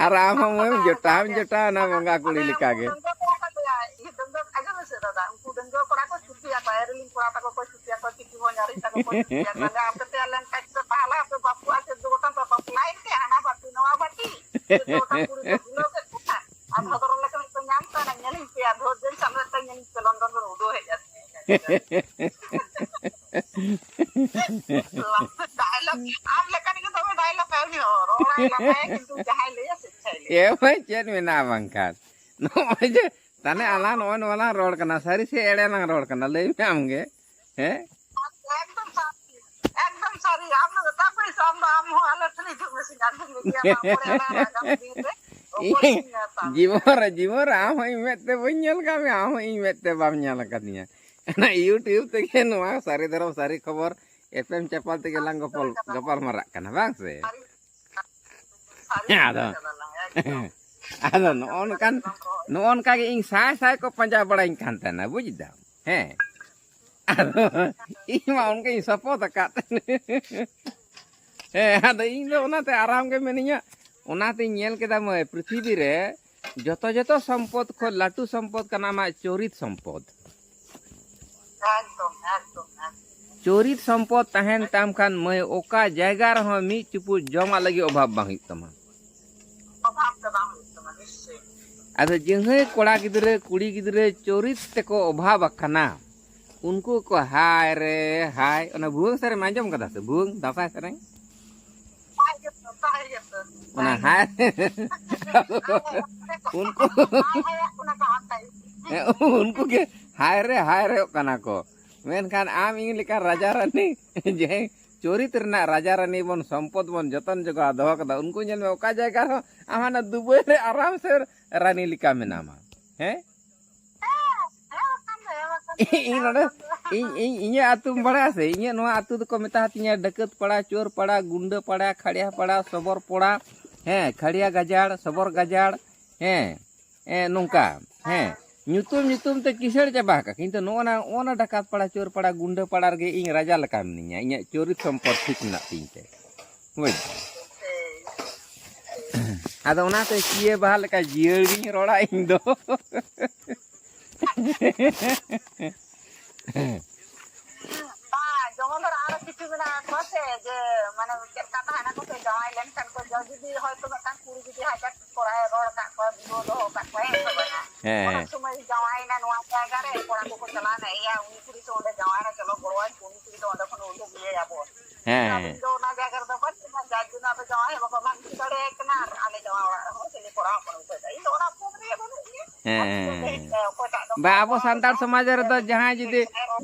ᱟᱨ ᱟᱢ ᱦᱚᱸ ᱢᱟᱹᱭ ᱡᱚᱴᱟᱣ ᱡᱚᱴᱟᱣ ᱮᱱᱟ ᱵᱚᱸᱜᱟ ᱠᱩᱲᱤ ᱟᱫᱚ ᱞᱮᱠᱟ ᱜᱮ᱾ ᱩᱱᱠᱩ ᱰᱟᱺᱜᱩᱣᱟᱹ ᱠᱚᱲᱟ ᱠᱚ ᱞᱟᱹᱭᱟ, ᱤᱭᱟᱹ ᱰᱟᱺᱜᱩᱣᱟᱹ, ᱟᱸᱡᱚᱢ ᱢᱮᱥᱮ ᱫᱟᱫᱟ, ᱩᱱᱠᱩ ᱰᱟᱺᱜᱩᱣᱟᱹ ᱠᱚᱲᱟ ᱠᱚ ᱪᱷᱩᱴᱤᱭᱟ, ᱵᱟᱭᱨᱮ ᱨᱮᱞᱤᱧ ᱠᱚᱲᱟ ᱛᱟᱠᱚ ᱠᱚ ᱪᱷᱩᱴᱤᱭᱟ ᱠᱚ, ᱪᱤᱴᱷᱤ ᱦᱚᱸ ᱧᱟᱨᱤ ᱛᱟᱠᱚ ᱠᱚ ᱪᱷᱩᱴᱤᱭᱟ᱾ ᱛᱟᱦᱞᱮ ᱟᱯᱮ ᱛᱮ ᱟᱞᱮ ᱚᱱᱠᱟ ᱜᱮᱯᱮ ᱯᱟᱦᱞᱟ, ᱟᱯᱮ ᱵᱟᱯᱞᱟ ᱥᱮ ᱫᱩ ᱜᱚᱴᱟᱝ ᱯᱮ ᱵᱟᱯᱞᱟᱭᱮᱱ ᱛᱮ ᱦᱟᱱᱟ ᱵᱟᱹᱴᱤ ᱱᱚᱣᱟ ᱵᱟᱹᱴᱤ, ᱡᱚᱛᱚ ᱜᱚᱴᱟᱝ ᱠᱩᱲᱤ ᱠᱚ ᱵᱷᱩᱞᱟᱹᱣ ᱠᱮᱫ ᱠᱚᱣᱟ᱾ ᱟᱨ ᱵᱷᱚᱫᱨᱚ ᱞᱮᱠᱟᱱᱤᱡ ᱠᱚ ᱧᱟᱢ ᱠᱟᱱᱟ, ᱧᱮᱞᱤᱧ ᱯᱮᱭᱟ, ᱫᱷᱳᱨ ᱫᱤᱱ ᱥᱟᱢᱱᱮ ᱛᱮ ᱧᱮᱞᱤᱧ ᱯᱮ, ᱞᱚᱱᱰᱚᱱ ᱠᱷᱚᱱ ᱩᱰᱩᱠ ᱦᱮᱡ ᱟᱨ ᱰᱟᱭᱞᱚᱜ ᱟᱢ ᱞᱮᱠᱟᱱᱤᱡ ᱜᱮ ᱫᱚᱢᱮ ᱰᱟᱭᱞᱚᱜ ᱟᱭ ᱩᱱᱤ ᱦᱚᱸ, ᱨᱚᱲᱟᱭ ᱞᱟᱸᱫᱟᱭᱟ, ᱠᱤᱱᱛᱩ ᱡᱟᱦᱟᱸᱭ ᱞᱟᱹᱭᱟ ᱥᱮ ᱪᱮᱫ ᱞᱟᱹᱭᱟ᱾ ᱮ ᱵᱷᱟᱭ, ᱪᱮᱫ ᱢᱮᱱᱟᱜᱼᱟ ᱵᱟᱝᱠᱷᱟᱱ? ᱱᱚᱜᱼᱚᱭ ᱡᱮ ᱛᱟᱦᱞᱮ ᱟᱞᱟᱝ ᱱᱚᱜᱼᱚᱭ ᱱᱚᱣᱟ ᱞᱟᱝ ᱨᱚᱲ ᱠᱟᱱᱟ, ᱥᱟᱹᱨᱤ ᱥᱮ ᱮᱲᱮ ᱞᱟᱝ ᱨᱚᱲ ᱠᱟᱱᱟ? ᱞᱟᱹᱭ ᱢᱮ ᱟᱢᱜᱮ᱾ ᱦᱮᱸ? ᱮᱠᱫᱚᱢ ᱥᱟᱹᱨᱤ, ᱮᱠᱫᱚᱢ ᱥᱟᱹᱨᱤ᱾ ᱟᱢ ᱫᱚ ᱛᱟᱯᱚᱨᱮ ᱟᱢ ᱫᱚ, ᱟᱢ ᱦᱚᱸ ᱟᱞᱮ ᱴᱷᱮᱱ ᱦᱤᱡᱩᱜ ᱢᱮᱥᱮ, ᱟᱸᱡᱚᱢ ᱢᱮ, ᱟᱢᱟᱜ ᱯᱚᱨᱮ ᱟᱞᱮ ᱟᱜᱟᱢ ᱫᱤᱱ ᱨᱮ ᱚᱠᱚᱭ ᱤᱧ ᱥᱤᱧ ᱦᱟᱛᱟᱣᱟ᱾ ᱡᱤᱵᱚᱱ ᱨᱮ, ᱡᱤᱵᱚᱱ ᱨᱮ ᱟᱢ ᱦᱚᱸ ᱤᱧ ᱢᱮᱫ ᱛᱮ ᱵᱟᱹᱧ ᱧᱮᱞ ᱠᱟᱜ ᱢᱮᱭᱟ, ᱟᱢ ᱦᱚᱸ ᱤᱧ ᱢᱮᱫ ᱛᱮ ᱵᱟᱢ ᱧᱮᱞ ᱟᱠᱟᱫᱤᱧᱟ᱾ ᱚᱱᱟ YouTube ᱛᱮᱜᱮ ᱱᱚᱣᱟ ᱥᱟᱹᱨᱤ ᱫᱷᱚᱨᱚᱢ ᱥᱟᱹᱨᱤ ᱠᱷᱚᱵᱚᱨ ᱮᱯᱮᱢ ᱪᱟᱯᱟᱞ ᱛᱮᱜᱮ ᱞᱟᱝ ᱜᱚᱯᱚᱞ, ᱜᱟᱯᱟᱞ ᱢᱟᱨᱟᱜ ᱠᱟᱱᱟ, ᱵᱟᱝ ᱥᱮ? ᱥᱟᱹᱨᱤ ᱦᱮᱸ, ᱟᱫᱚ ᱠᱟᱛᱷᱟ ᱠᱟᱱᱟ, ᱮᱠᱫᱚᱢ᱾ ᱟᱫᱚ ᱱᱚᱜᱼᱚ ᱱᱚᱝᱠᱟᱱ, ᱱᱚᱜᱼᱚ ᱱᱚᱝᱠᱟ ᱜᱮ ᱤᱧ ᱥᱟᱭ ᱥᱟᱭ ᱠᱚ ᱯᱟᱸᱡᱟ ᱵᱟᱲᱟᱧ ᱠᱟᱱ ᱛᱟᱦᱮᱱᱟ, ᱵᱩᱡᱽ ᱫᱟᱢ? ᱦᱮᱸ᱾ ᱟᱫᱚ ᱤᱧ ᱢᱟ ᱚᱱᱠᱟᱧ ᱥᱚᱯᱚᱫ ᱟᱠᱟᱫ᱾ ᱦᱮᱸ, ᱟᱫᱚ ᱤᱧ ᱫᱚ ᱚᱱᱟᱛᱮ ᱟᱨᱟᱢ ᱜᱮ ᱢᱤᱱᱟᱹᱧᱟ᱾ ᱚᱱᱟᱛᱤᱧ ᱧᱮᱞ ᱠᱮᱫᱟ, ᱢᱟᱹᱭ, ᱯᱨᱤᱛᱷᱤᱵᱤ ᱨᱮ ᱡᱚᱛᱚ, ᱡᱚᱛᱚ ᱥᱚᱢᱯᱚᱫ ᱠᱷᱚᱱ ᱞᱟᱹᱴᱩ ᱥᱚᱢᱯᱚᱫ ᱠᱟᱱᱟ ᱟᱢᱟᱜ ᱪᱚᱨᱤᱛ ᱥᱚᱢᱯᱚᱫ᱾ ᱮᱠᱫᱚᱢ, ᱮᱠᱫᱚᱢ, ᱮᱠᱫᱚᱢ᱾ ᱪᱚᱨᱤᱛ ᱥᱚᱢᱯᱚᱫ ᱛᱟᱦᱮᱱ ᱛᱟᱢ ᱠᱷᱟᱱ, ᱢᱟᱹᱭ, ᱚᱠᱟ ᱡᱟᱭᱜᱟ ᱨᱮᱦᱚᱸ ᱢᱤᱫ ᱪᱩᱯᱩᱫ ᱡᱚᱢᱟᱜ ᱞᱟᱹᱜᱤᱫ ᱚᱵᱷᱟᱵᱽ ᱵᱟᱝ ᱦᱩᱭᱩᱜ ᱛᱟᱢᱟ᱾ ᱚᱵᱷᱟᱵᱽ ᱫᱚ ᱵᱟᱝ ᱦᱩᱭᱩᱜ ᱛᱟᱢᱟ, ᱱᱤᱥᱪᱚᱭ᱾ ᱟᱫᱚ ᱡᱟᱹᱦᱟᱹᱭ ᱠᱚᱲᱟ ᱜᱤᱫᱽᱨᱟᱹ, ᱠᱩᱲᱤ ᱜᱤᱫᱽᱨᱟᱹ ᱪᱚᱨᱤᱛ ᱛᱮᱠᱚ ᱚᱵᱷᱟᱵᱽ ᱟᱠᱟᱱᱟ, ᱩᱱᱠᱩ ᱠᱚ ᱦᱟᱭ ᱨᱮ ᱦᱟᱭ, ᱚᱱᱟ ᱵᱷᱩᱣᱟᱹᱝ ᱥᱮᱨᱮᱧ ᱟᱸᱡᱚᱢ ᱠᱟᱫᱟ ᱥᱮ? ᱵᱷᱩᱣᱟᱹᱝ ᱫᱟᱸᱥᱟᱭ ᱥᱮᱨᱮᱧ? ᱦᱟᱭ ᱜᱮᱛᱚ, ᱦᱟᱭ ᱜᱮᱛᱚ᱾ ᱚᱱᱟ ᱦᱟᱭ, ᱩᱱᱠᱩ, ᱦᱟᱭ ᱦᱟᱭᱟᱜ ᱠᱟᱱᱟ ᱠᱚ ᱦᱟᱱᱛᱮ᱾ ᱦᱮᱸ, ᱩᱱᱠᱩ ᱜᱮ ᱦᱟᱭ ᱨᱮ ᱦᱟᱭ ᱨᱮᱭᱚᱜ ᱠᱟᱱᱟ ᱠᱚ᱾ ᱢᱮᱱᱠᱷᱟᱱ ᱟᱢ ᱤᱧ ᱞᱮᱠᱟᱱ ᱨᱟᱡᱟ ᱨᱟᱹᱱᱤ, ᱡᱮ ᱪᱚᱨᱤᱛ ᱨᱮᱱᱟᱜ ᱨᱟᱡᱟ ᱨᱟᱹᱱᱤ ᱵᱚᱱ, ᱥᱚᱢᱯᱚᱫ ᱵᱚᱱ ᱡᱚᱛᱚᱱ ᱡᱚᱜᱟᱣ ᱫᱚᱦᱚ ᱠᱟᱫᱟ, ᱩᱱᱠᱩ ᱧᱮᱞ ᱢᱮ ᱚᱠᱟ ᱡᱟᱭᱜᱟ ᱨᱮᱦᱚᱸ ᱟᱢ ᱦᱟᱱᱟ ᱫᱩᱵᱟᱹᱭ ᱨᱮ ᱟᱨᱟᱢ ᱥᱮ ᱨᱟᱹᱱᱤ ᱞᱮᱠᱟ ᱢᱮᱱᱟᱢᱟ᱾ ᱦᱮᱸ? ᱤᱧ ᱱᱚᱰᱮ, ᱤᱧ, ᱤᱧ, ᱤᱧᱟᱹᱜ ᱟᱹᱛᱩᱢ ᱵᱟᱲᱟᱭᱟ ᱥᱮ? ᱤᱧᱟᱹᱜ ᱱᱚᱣᱟ ᱟᱹᱛᱩ ᱫᱚᱠᱚ ᱢᱮᱛᱟ ᱦᱟᱹᱛᱤᱧᱟ ᱰᱟᱹᱠᱟᱹᱛ ᱯᱟᱲᱟ, ᱪᱳᱨ ᱯᱟᱲᱟ, ᱜᱩᱱᱰᱟᱹ ᱯᱟᱲᱟ, ᱠᱷᱟᱲᱭᱟ ᱯᱟᱲᱟ, ᱥᱚᱵᱚᱨ ᱯᱟᱲᱟ, ᱦᱮᱸ, ᱠᱷᱟᱲᱭᱟ ᱜᱟᱡᱟᱲ, ᱥᱚᱵᱚᱨ ᱜᱟᱡᱟᱲ, ᱦᱮᱸ, ᱦᱮᱸ, ᱱᱚᱝᱠᱟ, ᱦᱮᱸ, ᱧᱩᱛᱩᱢ, ᱧᱩᱛᱩᱢ ᱛᱮ ᱠᱤᱥᱟᱹᱬ ᱪᱟᱵᱟ ᱟᱠᱟᱫ᱾ ᱠᱤᱱᱛᱩ ᱱᱚᱜᱼᱚ ᱱᱟ, ᱱᱚᱜᱼᱚ ᱱᱟ ᱰᱟᱠᱟᱛ ᱯᱟᱲᱟ, ᱪᱳᱨ ᱯᱟᱲᱟ, ᱜᱩᱱᱰᱟᱹ ᱯᱟᱲᱟ ᱨᱮᱜᱮ ᱤᱧ ᱨᱟᱡᱟ ᱞᱮᱠᱟ ᱢᱤᱱᱟᱹᱧᱟ, ᱤᱧᱟᱹᱜ ᱪᱚᱨᱤᱛ ᱥᱚᱢᱯᱚᱫ ᱴᱷᱤᱠ ᱢᱮᱱᱟᱜ ᱛᱤᱧ ᱛᱮ᱾ ᱵᱩᱡᱽ? ᱟᱫᱚ ᱚᱱᱟᱛᱮ ᱪᱤᱭᱟᱹ ᱵᱟᱦᱟ ᱞᱮᱠᱟ ᱡᱤᱭᱟᱹᱲ ᱜᱤᱧ ᱨᱚᱲᱟ ᱤᱧ ᱫᱚ᱾ ᱢᱮᱱᱟᱜ ᱠᱚᱣᱟ ᱥᱮ, ᱡᱮ ᱢᱟᱱᱮ ᱪᱮᱫ ᱞᱮᱠᱟ ᱛᱟᱦᱮᱱᱟ ᱠᱚ ᱥᱮ, ᱡᱟᱶᱟᱭ ᱞᱮᱱᱠᱷᱟᱱ ᱠᱚ, ᱡᱩᱫᱤ ᱦᱚᱭᱛᱳ ᱢᱤᱫᱴᱟᱝ ᱠᱩᱲᱤ ᱡᱩᱫᱤ ᱦᱟᱡᱟᱨ ᱠᱚᱲᱟᱭ ᱨᱚᱲ ᱟᱠᱟᱫ ᱠᱚᱣᱟ, ᱵᱩᱞᱟᱹᱣ ᱫᱚᱦᱚ ᱟᱠᱟᱫ ᱠᱚᱣᱟ, ᱦᱮᱸ ᱥᱮ ᱵᱟᱝᱟ? ᱦᱮᱸ, ᱚᱱᱟ ᱦᱮᱸ᱾ ᱥᱚᱢᱚᱭ ᱡᱟᱶᱟᱭᱮᱱᱟ ᱱᱚᱣᱟ ᱡᱟᱭᱜᱟ ᱨᱮ, ᱠᱚᱲᱟ ᱠᱚᱠᱚ ᱪᱟᱞᱟᱣᱱᱟ, ᱮᱭᱟ, ᱩᱱᱤ ᱠᱩᱲᱤ ᱥᱮ ᱚᱸᱰᱮ ᱡᱟᱶᱟᱭᱮᱱᱟ, ᱪᱚᱞᱚ ᱜᱚᱲᱚᱣᱟᱭ ᱯᱮ, ᱩᱱᱤ ᱠᱩᱲᱤ ᱫᱚ ᱚᱸᱰᱮ ᱠᱷᱚᱱ ᱩᱰᱩᱠ ᱤᱭᱟᱹᱭᱟᱵᱚᱱ᱾ ᱦᱮᱸ, ᱟᱫᱚ ᱦᱮᱸ᱾ ᱤᱧ ᱫᱚ ᱚᱱᱟ ᱡᱟᱭᱜᱟ ᱨᱮᱫᱚ ᱵᱟᱹᱧ ᱛᱟᱦᱮᱱᱟ, ᱡᱟᱨ ᱡᱚᱱᱱᱚ ᱟᱫᱚ ᱡᱟᱶᱟᱭ ᱦᱚᱸ ᱵᱟᱠᱚ ᱵᱟᱝ ᱦᱩᱭ ᱫᱟᱲᱮᱭᱟᱭ ᱠᱟᱱᱟ, ᱟᱨ ᱟᱞᱮ ᱡᱟᱶᱟᱭ ᱚᱲᱟᱜ ᱨᱮᱦᱚᱸ ᱪᱤᱞᱤ ᱠᱚᱲᱟ ᱦᱚᱯᱚᱱ ᱩᱯᱟᱹᱭ ᱫᱟ᱾ ᱤᱧ ᱫᱚ ᱚᱱᱟ ᱯᱷᱳᱱ ᱨᱮ ᱵᱟᱹᱱᱩᱜ ᱤᱧᱟ᱾ ᱦᱮᱸ, ᱟᱨ ᱦᱮᱸ, ᱪᱤᱠᱟᱹᱛᱮ ᱦᱮᱸ᱾ ᱦᱤᱡᱩᱜᱼᱟ? ᱚᱠᱚᱭᱴᱟᱜ ᱫᱚ ᱵᱟ, ᱟᱵᱚ ᱥᱟᱱᱛᱟᱲ ᱥᱚᱢᱟᱡᱽ ᱨᱮᱫᱚ ᱡᱟᱦᱟᱸᱭ ᱡᱩᱫᱤ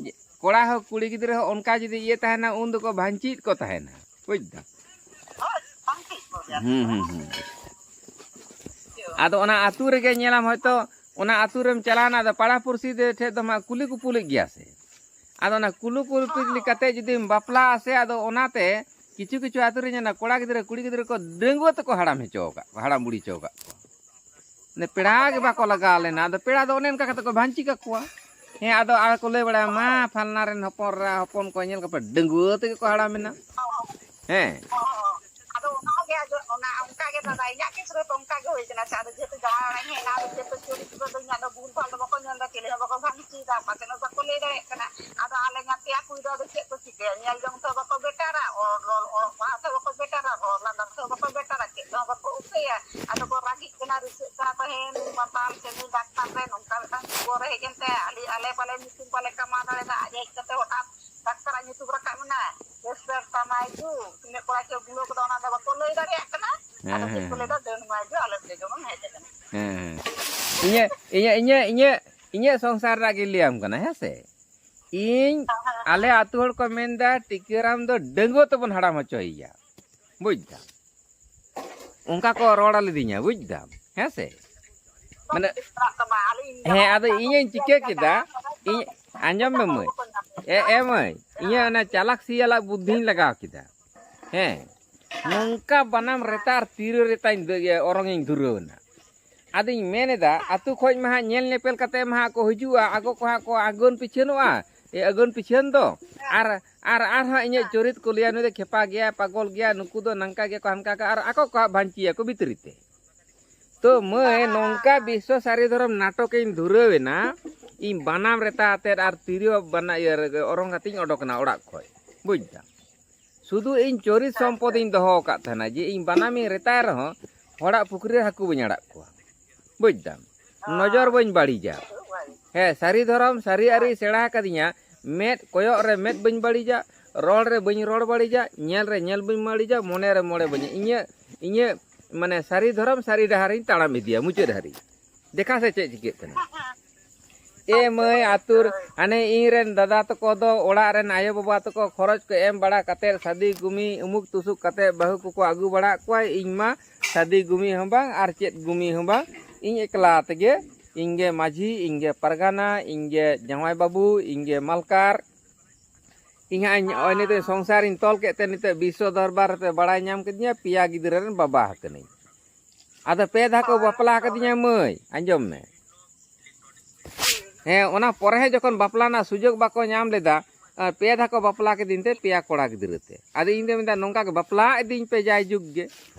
ᱠᱚᱲᱟ ᱦᱚᱸ ᱠᱩᱲᱤ ᱜᱤᱫᱽᱨᱟᱹ ᱦᱚᱸ ᱚᱱᱠᱟ ᱡᱩᱫᱤ ᱤᱭᱟᱹ ᱛᱟᱦᱮᱱᱟ, ᱩᱱ ᱫᱚᱠᱚ ᱵᱷᱟᱧᱪᱤᱭᱮᱫ ᱠᱚ ᱛᱟᱦᱮᱱᱟ, ᱵᱩᱡᱽ ᱫᱟᱢ? ᱦᱳᱭ, ᱵᱟᱝ ᱴᱷᱤᱠ ᱠᱚ ᱜᱮᱭᱟ᱾ ᱦᱩᱸ, ᱦᱩᱸ, ᱦᱩᱸ᱾ ᱟᱫᱚ ᱚᱱᱟ ᱟᱹᱛᱩ ᱨᱮᱜᱮ ᱧᱮᱞᱟᱢ, ᱦᱚᱭᱛᱚ ᱚᱱᱟ ᱟᱹᱛᱩ ᱨᱮᱢ ᱪᱟᱞᱟᱣᱱᱟ, ᱟᱫᱚ ᱯᱟᱲᱟ ᱯᱩᱲᱥᱤ ᱫᱮ ᱴᱷᱮᱡ ᱫᱚ ᱢᱟ ᱠᱩᱞᱤ ᱠᱩᱯᱩᱞᱤᱜ ᱜᱮᱭᱟ ᱥᱮ᱾ ᱟᱫᱚ ᱚᱱᱟ ᱠᱩᱞᱩ ᱠᱩᱯᱩᱞᱤ ᱠᱟᱛᱮ ᱡᱩᱫᱤᱢ ᱵᱟᱯᱞᱟᱜᱼᱟ ᱥᱮ, ᱟᱫᱚ ᱚᱱᱟᱛᱮ ᱠᱤᱪᱷᱩ ᱠᱤᱪᱷᱩ ᱟᱹᱛᱩ ᱨᱮ ᱧᱮᱞᱟ, ᱠᱚᱲᱟ ᱜᱤᱫᱽᱨᱟᱹ ᱠᱩᱲᱤ ᱜᱤᱫᱽᱨᱟᱹ ᱠᱚ ᱰᱟᱺᱜᱩᱣᱟᱹ ᱛᱮᱠᱚ ᱦᱟᱲᱟᱢ ᱦᱚᱪᱚ ᱟᱠᱟᱫ ᱠᱚᱣᱟ, ᱦᱟᱲᱟᱢ ᱵᱩᱲᱦᱤ ᱦᱚᱪᱚ ᱟᱠᱟᱫ ᱠᱚᱣᱟ᱾ ᱢᱟᱱᱮ ᱯᱮᱲᱟ ᱜᱮ ᱵᱟᱠᱚ ᱞᱟᱜᱟᱣ ᱞᱮᱱᱟ, ᱟᱫᱚ ᱯᱮᱲᱟ ᱫᱚ ᱚᱱᱮ ᱚᱱᱠᱟ ᱠᱟᱛᱮ ᱠᱚ ᱵᱷᱟᱧᱪᱤ ᱠᱟᱠᱚᱣᱟ᱾ ᱦᱮᱸ, ᱟᱫᱚ ᱟᱨ ᱠᱚ ᱞᱟᱹᱭ ᱵᱟᱲᱟᱭᱟ, "ᱢᱟ ᱯᱷᱟᱞᱱᱟ ᱨᱮᱱ ᱦᱚᱯᱚᱱ ᱮᱨᱟ ᱦᱚᱯᱚᱱ ᱠᱚ ᱧᱮᱞ ᱠᱚᱯᱮ, ᱰᱟᱺᱜᱩᱣᱟᱹ ᱛᱮᱜᱮ ᱠᱚ ᱦᱟᱲᱟᱢ ᱮᱱᱟ᱾" ᱦᱮᱸ᱾ ᱟᱫᱚ ᱚᱱᱟ ᱜᱮ, ᱟᱫᱚ ᱚᱱᱟ ᱚᱱᱠᱟ ᱜᱮ ᱫᱟᱫᱟ, ᱤᱧᱟᱹᱜ ᱠᱮᱥ ᱨᱮ ᱫᱚ ᱚᱱᱠᱟ ᱜᱮ ᱦᱩᱭ ᱠᱟᱱᱟ ᱥᱮ᱾ ᱟᱫᱚ ᱡᱮᱦᱮᱛᱩ ᱡᱟᱶᱟᱭ ᱚᱲᱟᱜ ᱤᱧ ᱦᱮᱡ ᱮᱱᱟ, ᱟᱫᱚ ᱡᱮᱦᱮᱛᱩ ᱪᱩᱨᱤᱛ ᱨᱮ ᱫᱚ ᱤᱧᱟᱹᱜ ᱫᱚ ᱵᱷᱩᱞ ᱵᱷᱟᱞ ᱫᱚ ᱵᱟᱠᱚ ᱧᱮᱞ ᱮᱫᱟ, ᱪᱤᱞᱤ ᱦᱚᱸ ᱵᱟᱠᱚ ᱵᱷᱟᱹᱜᱤ ᱪᱮᱫᱟ, ᱚᱠᱟ ᱥᱮᱫ ᱦᱚᱸ ᱵᱟᱠᱚ ᱞᱟᱹᱭ ᱫᱟᱲᱮᱭᱟᱜ ᱠᱟᱱᱟ᱾ ᱟᱫᱚ ᱟᱞᱮ ᱜᱟᱛᱮ ᱠᱩᱲᱤ ᱫᱚ ᱟᱫᱚ ᱪᱮᱫ ᱠᱚ ᱪᱤᱠᱟᱹᱭᱟ? ᱧᱮᱞ ᱡᱚᱝ ᱛᱮᱦᱚᱸ ᱵᱟᱠᱚ ᱵᱮᱴᱟᱨᱟ, ᱚᱞ, ᱚᱞ, ᱚᱞᱚᱜ ᱯᱟᱲᱦᱟᱜ ᱛᱮᱦᱚᱸ ᱵᱟᱠᱚ ᱵᱮᱴᱟᱨᱟ, ᱨᱚᱲ ᱞᱟᱸᱫᱟ ᱛᱮᱦᱚᱸ ᱵᱟᱠᱚ ᱵᱮᱴᱟᱨᱟ, ᱪᱮᱫ ᱛᱮᱦᱚᱸ ᱵᱟᱠᱚ ᱩᱯᱟᱹᱭᱟ᱾ ᱟᱫᱚ ᱠᱚ ᱨᱟᱹᱜᱤᱜ ᱠᱟᱱᱟ, ᱨᱩᱥᱟᱹᱜ ᱠᱟᱱᱟ ᱠᱚ, "ᱦᱮᱸ, ᱱᱩᱭ ᱢᱟᱛᱟᱞ ᱥᱮ ᱱᱩᱭ ᱰᱟᱠᱛᱟᱨ ᱨᱮ ᱱᱚᱝᱠᱟ ᱢᱤᱫᱴᱟᱝ ᱠᱷᱚᱵᱚᱨ ᱦᱮᱡ ᱮᱱ ᱛᱟᱭᱟ, ᱟᱞᱮ, ᱟᱞᱮ ᱵᱟᱞᱮ ᱧᱩᱛᱩᱢ ᱵᱟᱞᱮ ᱠᱟᱢᱟᱣ ᱫᱟᱲᱮᱭᱟᱫᱟ, ᱟᱡ ᱦᱮᱡ ᱠᱟᱛᱮ ᱦᱚᱴᱟᱛ ᱰᱟᱠᱛᱟᱨᱟᱜ ᱧᱩᱛᱩᱢ ᱨᱟᱠᱟᱵ ᱮᱱᱟ, ᱮᱥᱯᱟᱨ ᱛᱟᱢᱟᱭ ᱡᱩ, ᱛᱤᱱᱟᱹᱜ ᱠᱚᱲᱟ ᱪᱚ ᱵᱩᱞᱟᱹᱣ ᱠᱟᱫᱟ, ᱚᱱᱟ ᱫᱚ ᱵᱟᱠᱚ ᱞᱟᱹᱭ ᱫᱟᱲᱮᱭᱟᱜ ᱠᱟᱱᱟ᱾ ᱟᱫᱚ ᱦᱮᱸ, ᱪᱮᱫ ᱠᱚ ᱦᱮᱸ᱾ ᱞᱟᱹᱭ ᱫᱟ, ᱫᱟᱹᱲ ᱢᱟᱭ ᱡᱩ, ᱟᱞᱮ ᱫᱚ ᱡᱮᱢᱚᱱ ᱦᱮᱡ ᱟᱠᱟᱱᱟ᱾" ᱦᱮᱸ, ᱦᱮᱸ᱾ ᱤᱧᱟᱹᱜ, ᱤᱧᱟᱹᱜ, ᱤᱧᱟᱹᱜ, ᱤᱧᱟᱹᱜ, ᱤᱧᱟᱹᱜ ᱥᱚᱝᱥᱟᱨ ᱨᱮᱱᱟᱜ ᱜᱤᱧ ᱞᱟᱹᱭᱟᱢ ᱠᱟᱱᱟ, ᱦᱮᱸ ᱥᱮ? ᱤᱧ, ᱟᱞᱮ ᱟᱹᱛᱩ ᱦᱚᱲ ᱠᱚ ᱢᱮᱱᱫᱟ, "ᱴᱤᱠᱟᱹᱨᱟᱢ ᱫᱚ ᱰᱟᱺᱜᱩᱣᱟᱹ ᱛᱮᱵᱚᱱ ᱦᱟᱲᱟᱢ ᱦᱚᱪᱚᱭᱮᱭᱟ", ᱵᱩᱡᱽ ᱫᱟᱢ? ᱚᱱᱠᱟ ᱠᱚ ᱨᱚᱲ ᱞᱤᱫᱤᱧᱟ, ᱵᱩᱡᱽ ᱫᱟᱢ, ᱦᱮᱸ ᱥᱮ? ᱢᱟᱱᱮ, ᱦᱮᱸ, ᱟᱫᱚ ᱤᱧᱤᱧ ᱪᱤᱠᱟᱹ ᱠᱮᱫᱟ, ᱤᱧ, ᱟᱸᱡᱚᱢ ᱢᱮ ᱢᱟᱹᱭ, ᱮ, ᱮ ᱢᱟᱹᱭ, ᱤᱧᱟᱹᱜ ᱚᱱᱟ ᱪᱟᱞᱟᱠ ᱥᱤᱭᱟᱞᱟᱜ ᱵᱩᱫᱽᱫᱷᱤᱧ ᱞᱟᱜᱟᱣ ᱠᱮᱫᱟ᱾ ᱦᱮᱸ, ᱱᱚᱝᱠᱟ ᱵᱟᱱᱟᱢ ᱨᱮᱛᱟ ᱟᱨ ᱛᱤᱨᱭᱳ ᱨᱮᱛᱟᱧ ᱫᱟᱹ-, ᱤᱭᱟᱹ, ᱚᱨᱚᱝ ᱤᱧ ᱫᱷᱩᱨᱟᱹᱣ ᱮᱱᱟ᱾ ᱟᱫᱚᱧ ᱢᱮᱱ ᱮᱫᱟ, ᱟᱹᱛᱩ ᱠᱷᱚᱡ ᱢᱟ ᱦᱟᱸᱜ ᱧᱮᱞ ᱧᱮᱯᱮᱞ ᱠᱟᱛᱮ ᱢᱟ ᱦᱟᱸᱜ ᱠᱚ ᱦᱤᱡᱩᱜᱼᱟ, ᱟᱠᱚ ᱠᱚ ᱦᱟᱸᱜ ᱠᱚ ᱟᱹᱜᱟᱹᱱ ᱯᱤᱪᱷᱟᱹᱱᱚᱜᱼᱟ, ᱮ, ᱟᱹᱜᱟᱹᱱ ᱯᱤᱪᱷᱟᱹᱱ ᱫᱚ᱾ ᱟᱨ, ᱟᱨ, ᱟᱨᱦᱚᱸ ᱤᱧᱟᱹᱜ ᱪᱚᱨᱤᱛ ᱠᱚ ᱞᱟᱹᱭᱟ, "ᱱᱩᱭ ᱫᱚ ᱠᱷᱮᱯᱟ ᱜᱮᱭᱟ, ᱯᱟᱜᱚᱞ ᱜᱮᱭᱟ, ᱱᱩᱠᱩ ᱫᱚ ᱱᱟᱝᱠᱟ ᱜᱮᱭᱟ ᱠᱚ, ᱦᱟᱱᱠᱟ ᱜᱮᱭᱟ", ᱟᱨ ᱟᱠᱚ ᱠᱚ ᱦᱟᱸᱜ ᱵᱷᱟᱧᱪᱤᱭᱟᱠᱚ ᱵᱷᱤᱛᱨᱤ ᱛᱮ᱾ ᱛᱚ ᱢᱟᱹᱭ, ᱱᱚᱝᱠᱟ ᱵᱤᱥᱥᱚ ᱥᱟᱹᱨᱤ ᱫᱷᱚᱨᱚᱢ ᱱᱟᱴᱚᱠ ᱤᱧ ᱫᱷᱩᱨᱟᱹᱣ ᱮᱱᱟ, ᱤᱧ ᱵᱟᱱᱟᱢ ᱨᱮᱛᱟ ᱟᱛᱮᱫ ᱟᱨ ᱛᱤᱨᱭᱳ ᱵᱟᱱᱟ-, ᱤᱭᱟᱹ, ᱚᱨᱚᱝ ᱠᱟᱛᱮᱧ ᱚᱰᱚᱠ ᱮᱱᱟ ᱚᱲᱟᱜ ᱠᱷᱚᱡ, ᱵᱩᱡᱽ ᱫᱟᱢ᱾ ᱥᱩᱫᱷᱩ ᱤᱧ ᱪᱚᱨᱤᱛ ᱥᱚᱢᱯᱚᱫ ᱤᱧ ᱫᱚᱦᱚ ᱟᱠᱟᱫ ᱛᱟᱦᱮᱱᱟ, ᱡᱮ ᱤᱧ ᱵᱟᱱᱟᱢᱤᱧ ᱨᱮᱛᱟᱭ ᱨᱮᱦᱚᱸ ᱦᱚᱲᱟᱜ ᱯᱩᱠᱷᱨᱤ ᱨᱮ ᱦᱟᱹᱠᱩ ᱵᱟᱹᱧ ᱟᱲᱟᱜ ᱠᱚᱣᱟ, ᱵᱩᱡᱽ ᱫᱟᱢ, ᱱᱚᱡᱚᱨ ᱵᱟᱹᱧ ᱵᱟᱹᱲᱤᱡᱟ᱾ ᱦᱮᱸ, ᱥᱟᱹᱨᱤ ᱫᱷᱚᱨᱚᱢ ᱥᱟᱹᱨᱤ ᱟᱹᱨᱤ ᱥᱮᱬᱟ ᱟᱠᱟᱫᱤᱧᱟ᱾ ᱢᱮᱫ ᱠᱚᱭᱚᱜ ᱨᱮ ᱢᱮᱫ ᱵᱟᱹᱧ ᱵᱟᱹᱲᱤᱡᱟ, ᱨᱚᱲ ᱨᱮ ᱵᱟᱹᱧ ᱨᱚᱲ ᱵᱟᱹᱲᱤᱡᱟ, ᱧᱮᱞ ᱨᱮ ᱧᱮᱞ ᱵᱟᱹᱧ ᱵᱟᱹᱲᱤᱡᱟ, ᱢᱚᱱᱮ ᱨᱮ ᱢᱚᱱᱮ ᱵᱟᱹᱧ, ᱤᱧᱟᱹᱜ ᱤᱧᱟᱹᱜ ᱢᱟᱱᱮ ᱥᱟᱹᱨᱤ ᱫᱷᱚᱨᱚᱢ ᱥᱟᱹᱨᱤ ᱰᱟᱦᱟᱨᱤᱧ ᱛᱟᱲᱟᱢ ᱤᱫᱤᱭᱟ ᱢᱩᱪᱟᱹᱫ ᱦᱟᱹᱨᱤᱡ᱾ ᱫᱮᱠᱷᱟ ᱥᱮ ᱪᱮᱫ ᱪᱤᱠᱟᱹᱜ ᱠᱟᱱᱟ᱾ ᱮ ᱢᱟᱹᱭ, ᱟᱹᱛᱩ ᱦᱟᱱᱮ ᱤᱧ ᱨᱮᱱ ᱫᱟᱫᱟ ᱛᱟᱠᱚ ᱫᱚ ᱚᱲᱟᱜ ᱨᱮᱱ ᱟᱭᱳ ᱵᱟᱵᱟ ᱛᱟᱠᱚ ᱠᱷᱚᱨᱚᱪ ᱠᱚ ᱮᱢ ᱵᱟᱲᱟ ᱠᱟᱛᱮᱫ ᱥᱟᱫᱤ ᱜᱩᱢᱤ ᱩᱢᱩᱠ ᱛᱩᱥᱩᱠ ᱠᱟᱛᱮᱫ ᱵᱟᱹᱦᱩ ᱠᱚᱠᱚ ᱟᱹᱜᱩ ᱵᱟᱲᱟᱜ ᱠᱚᱣᱟ᱾ ᱤᱧ ᱢᱟ ᱥᱟᱫᱤ ᱜᱩᱢᱤ ᱦᱚᱸ ᱵᱟᱝ ᱟᱨ ᱪᱮᱫ ᱜᱩᱢᱤ ᱦᱚᱸ ᱵᱟᱝ, ᱤᱧ ᱮᱠᱞᱟ ᱛᱮᱜᱮ, ᱤᱧ ᱜᱮ ᱢᱟᱹᱡᱷᱤ, ᱤᱧ ᱜᱮ ᱯᱟᱨᱜᱟᱱᱟ, ᱤᱧ ᱜᱮ ᱡᱟᱶᱟᱭ ᱵᱟᱹᱵᱩ, ᱤᱧ ᱜᱮ ᱢᱟᱞᱠᱟᱨ᱾ ᱤᱧ ᱦᱟᱸᱜ ᱤᱧ ᱱᱚᱜᱼᱚᱭ ᱱᱤᱛᱚᱜ ᱥᱚᱝᱥᱟᱨᱤᱧ ᱛᱚᱞ ᱠᱮᱫ ᱛᱮ ᱱᱤᱛᱚᱜ ᱵᱤᱥᱥᱚ ᱫᱚᱨᱵᱟᱨ ᱨᱮᱯᱮ ᱵᱟᱲᱟᱭ ᱧᱟᱢ ᱠᱮᱫᱤᱧᱟ, ᱯᱮᱭᱟ ᱜᱤᱫᱽᱨᱟᱹ ᱨᱮᱱ ᱵᱟᱵᱟ ᱟᱠᱟᱱᱟᱹᱧ᱾ ᱟᱫᱚ ᱯᱮ ᱫᱷᱟᱣ ᱠᱚ ᱵᱟᱯᱞᱟ ᱟᱠᱟᱫᱤᱧᱟ ᱢᱟᱹᱭ, ᱟᱸᱡᱚᱢ ᱢᱮ᱾ ᱦᱮᱸ, ᱚᱱᱟ ᱯᱚᱨᱮ ᱦᱚᱸ ᱡᱚᱠᱷᱚᱱ ᱵᱟᱯᱞᱟ ᱨᱮᱱᱟᱜ ᱥᱩᱡᱳᱜᱽ ᱵᱟᱠᱚ ᱧᱟᱢ ᱞᱮᱫᱟ, ᱟᱨ ᱯᱮ ᱫᱷᱟᱣ ᱠᱚ ᱵᱟᱯᱞᱟ ᱠᱮᱫᱤᱧ ᱛᱮ ᱯᱮᱭᱟ ᱠᱚᱲᱟ ᱜᱤᱫᱽᱨᱟᱹ ᱛᱮ᱾ ᱟᱫᱚ ᱤᱧ ᱫᱚ ᱢᱮᱱᱫᱟ, ᱱᱚᱝᱠᱟ ᱜᱮ ᱵᱟᱯᱞᱟ ᱤᱫᱤᱧ ᱯᱮ ᱡᱟᱭᱡᱩᱜᱽ ᱜᱮ᱾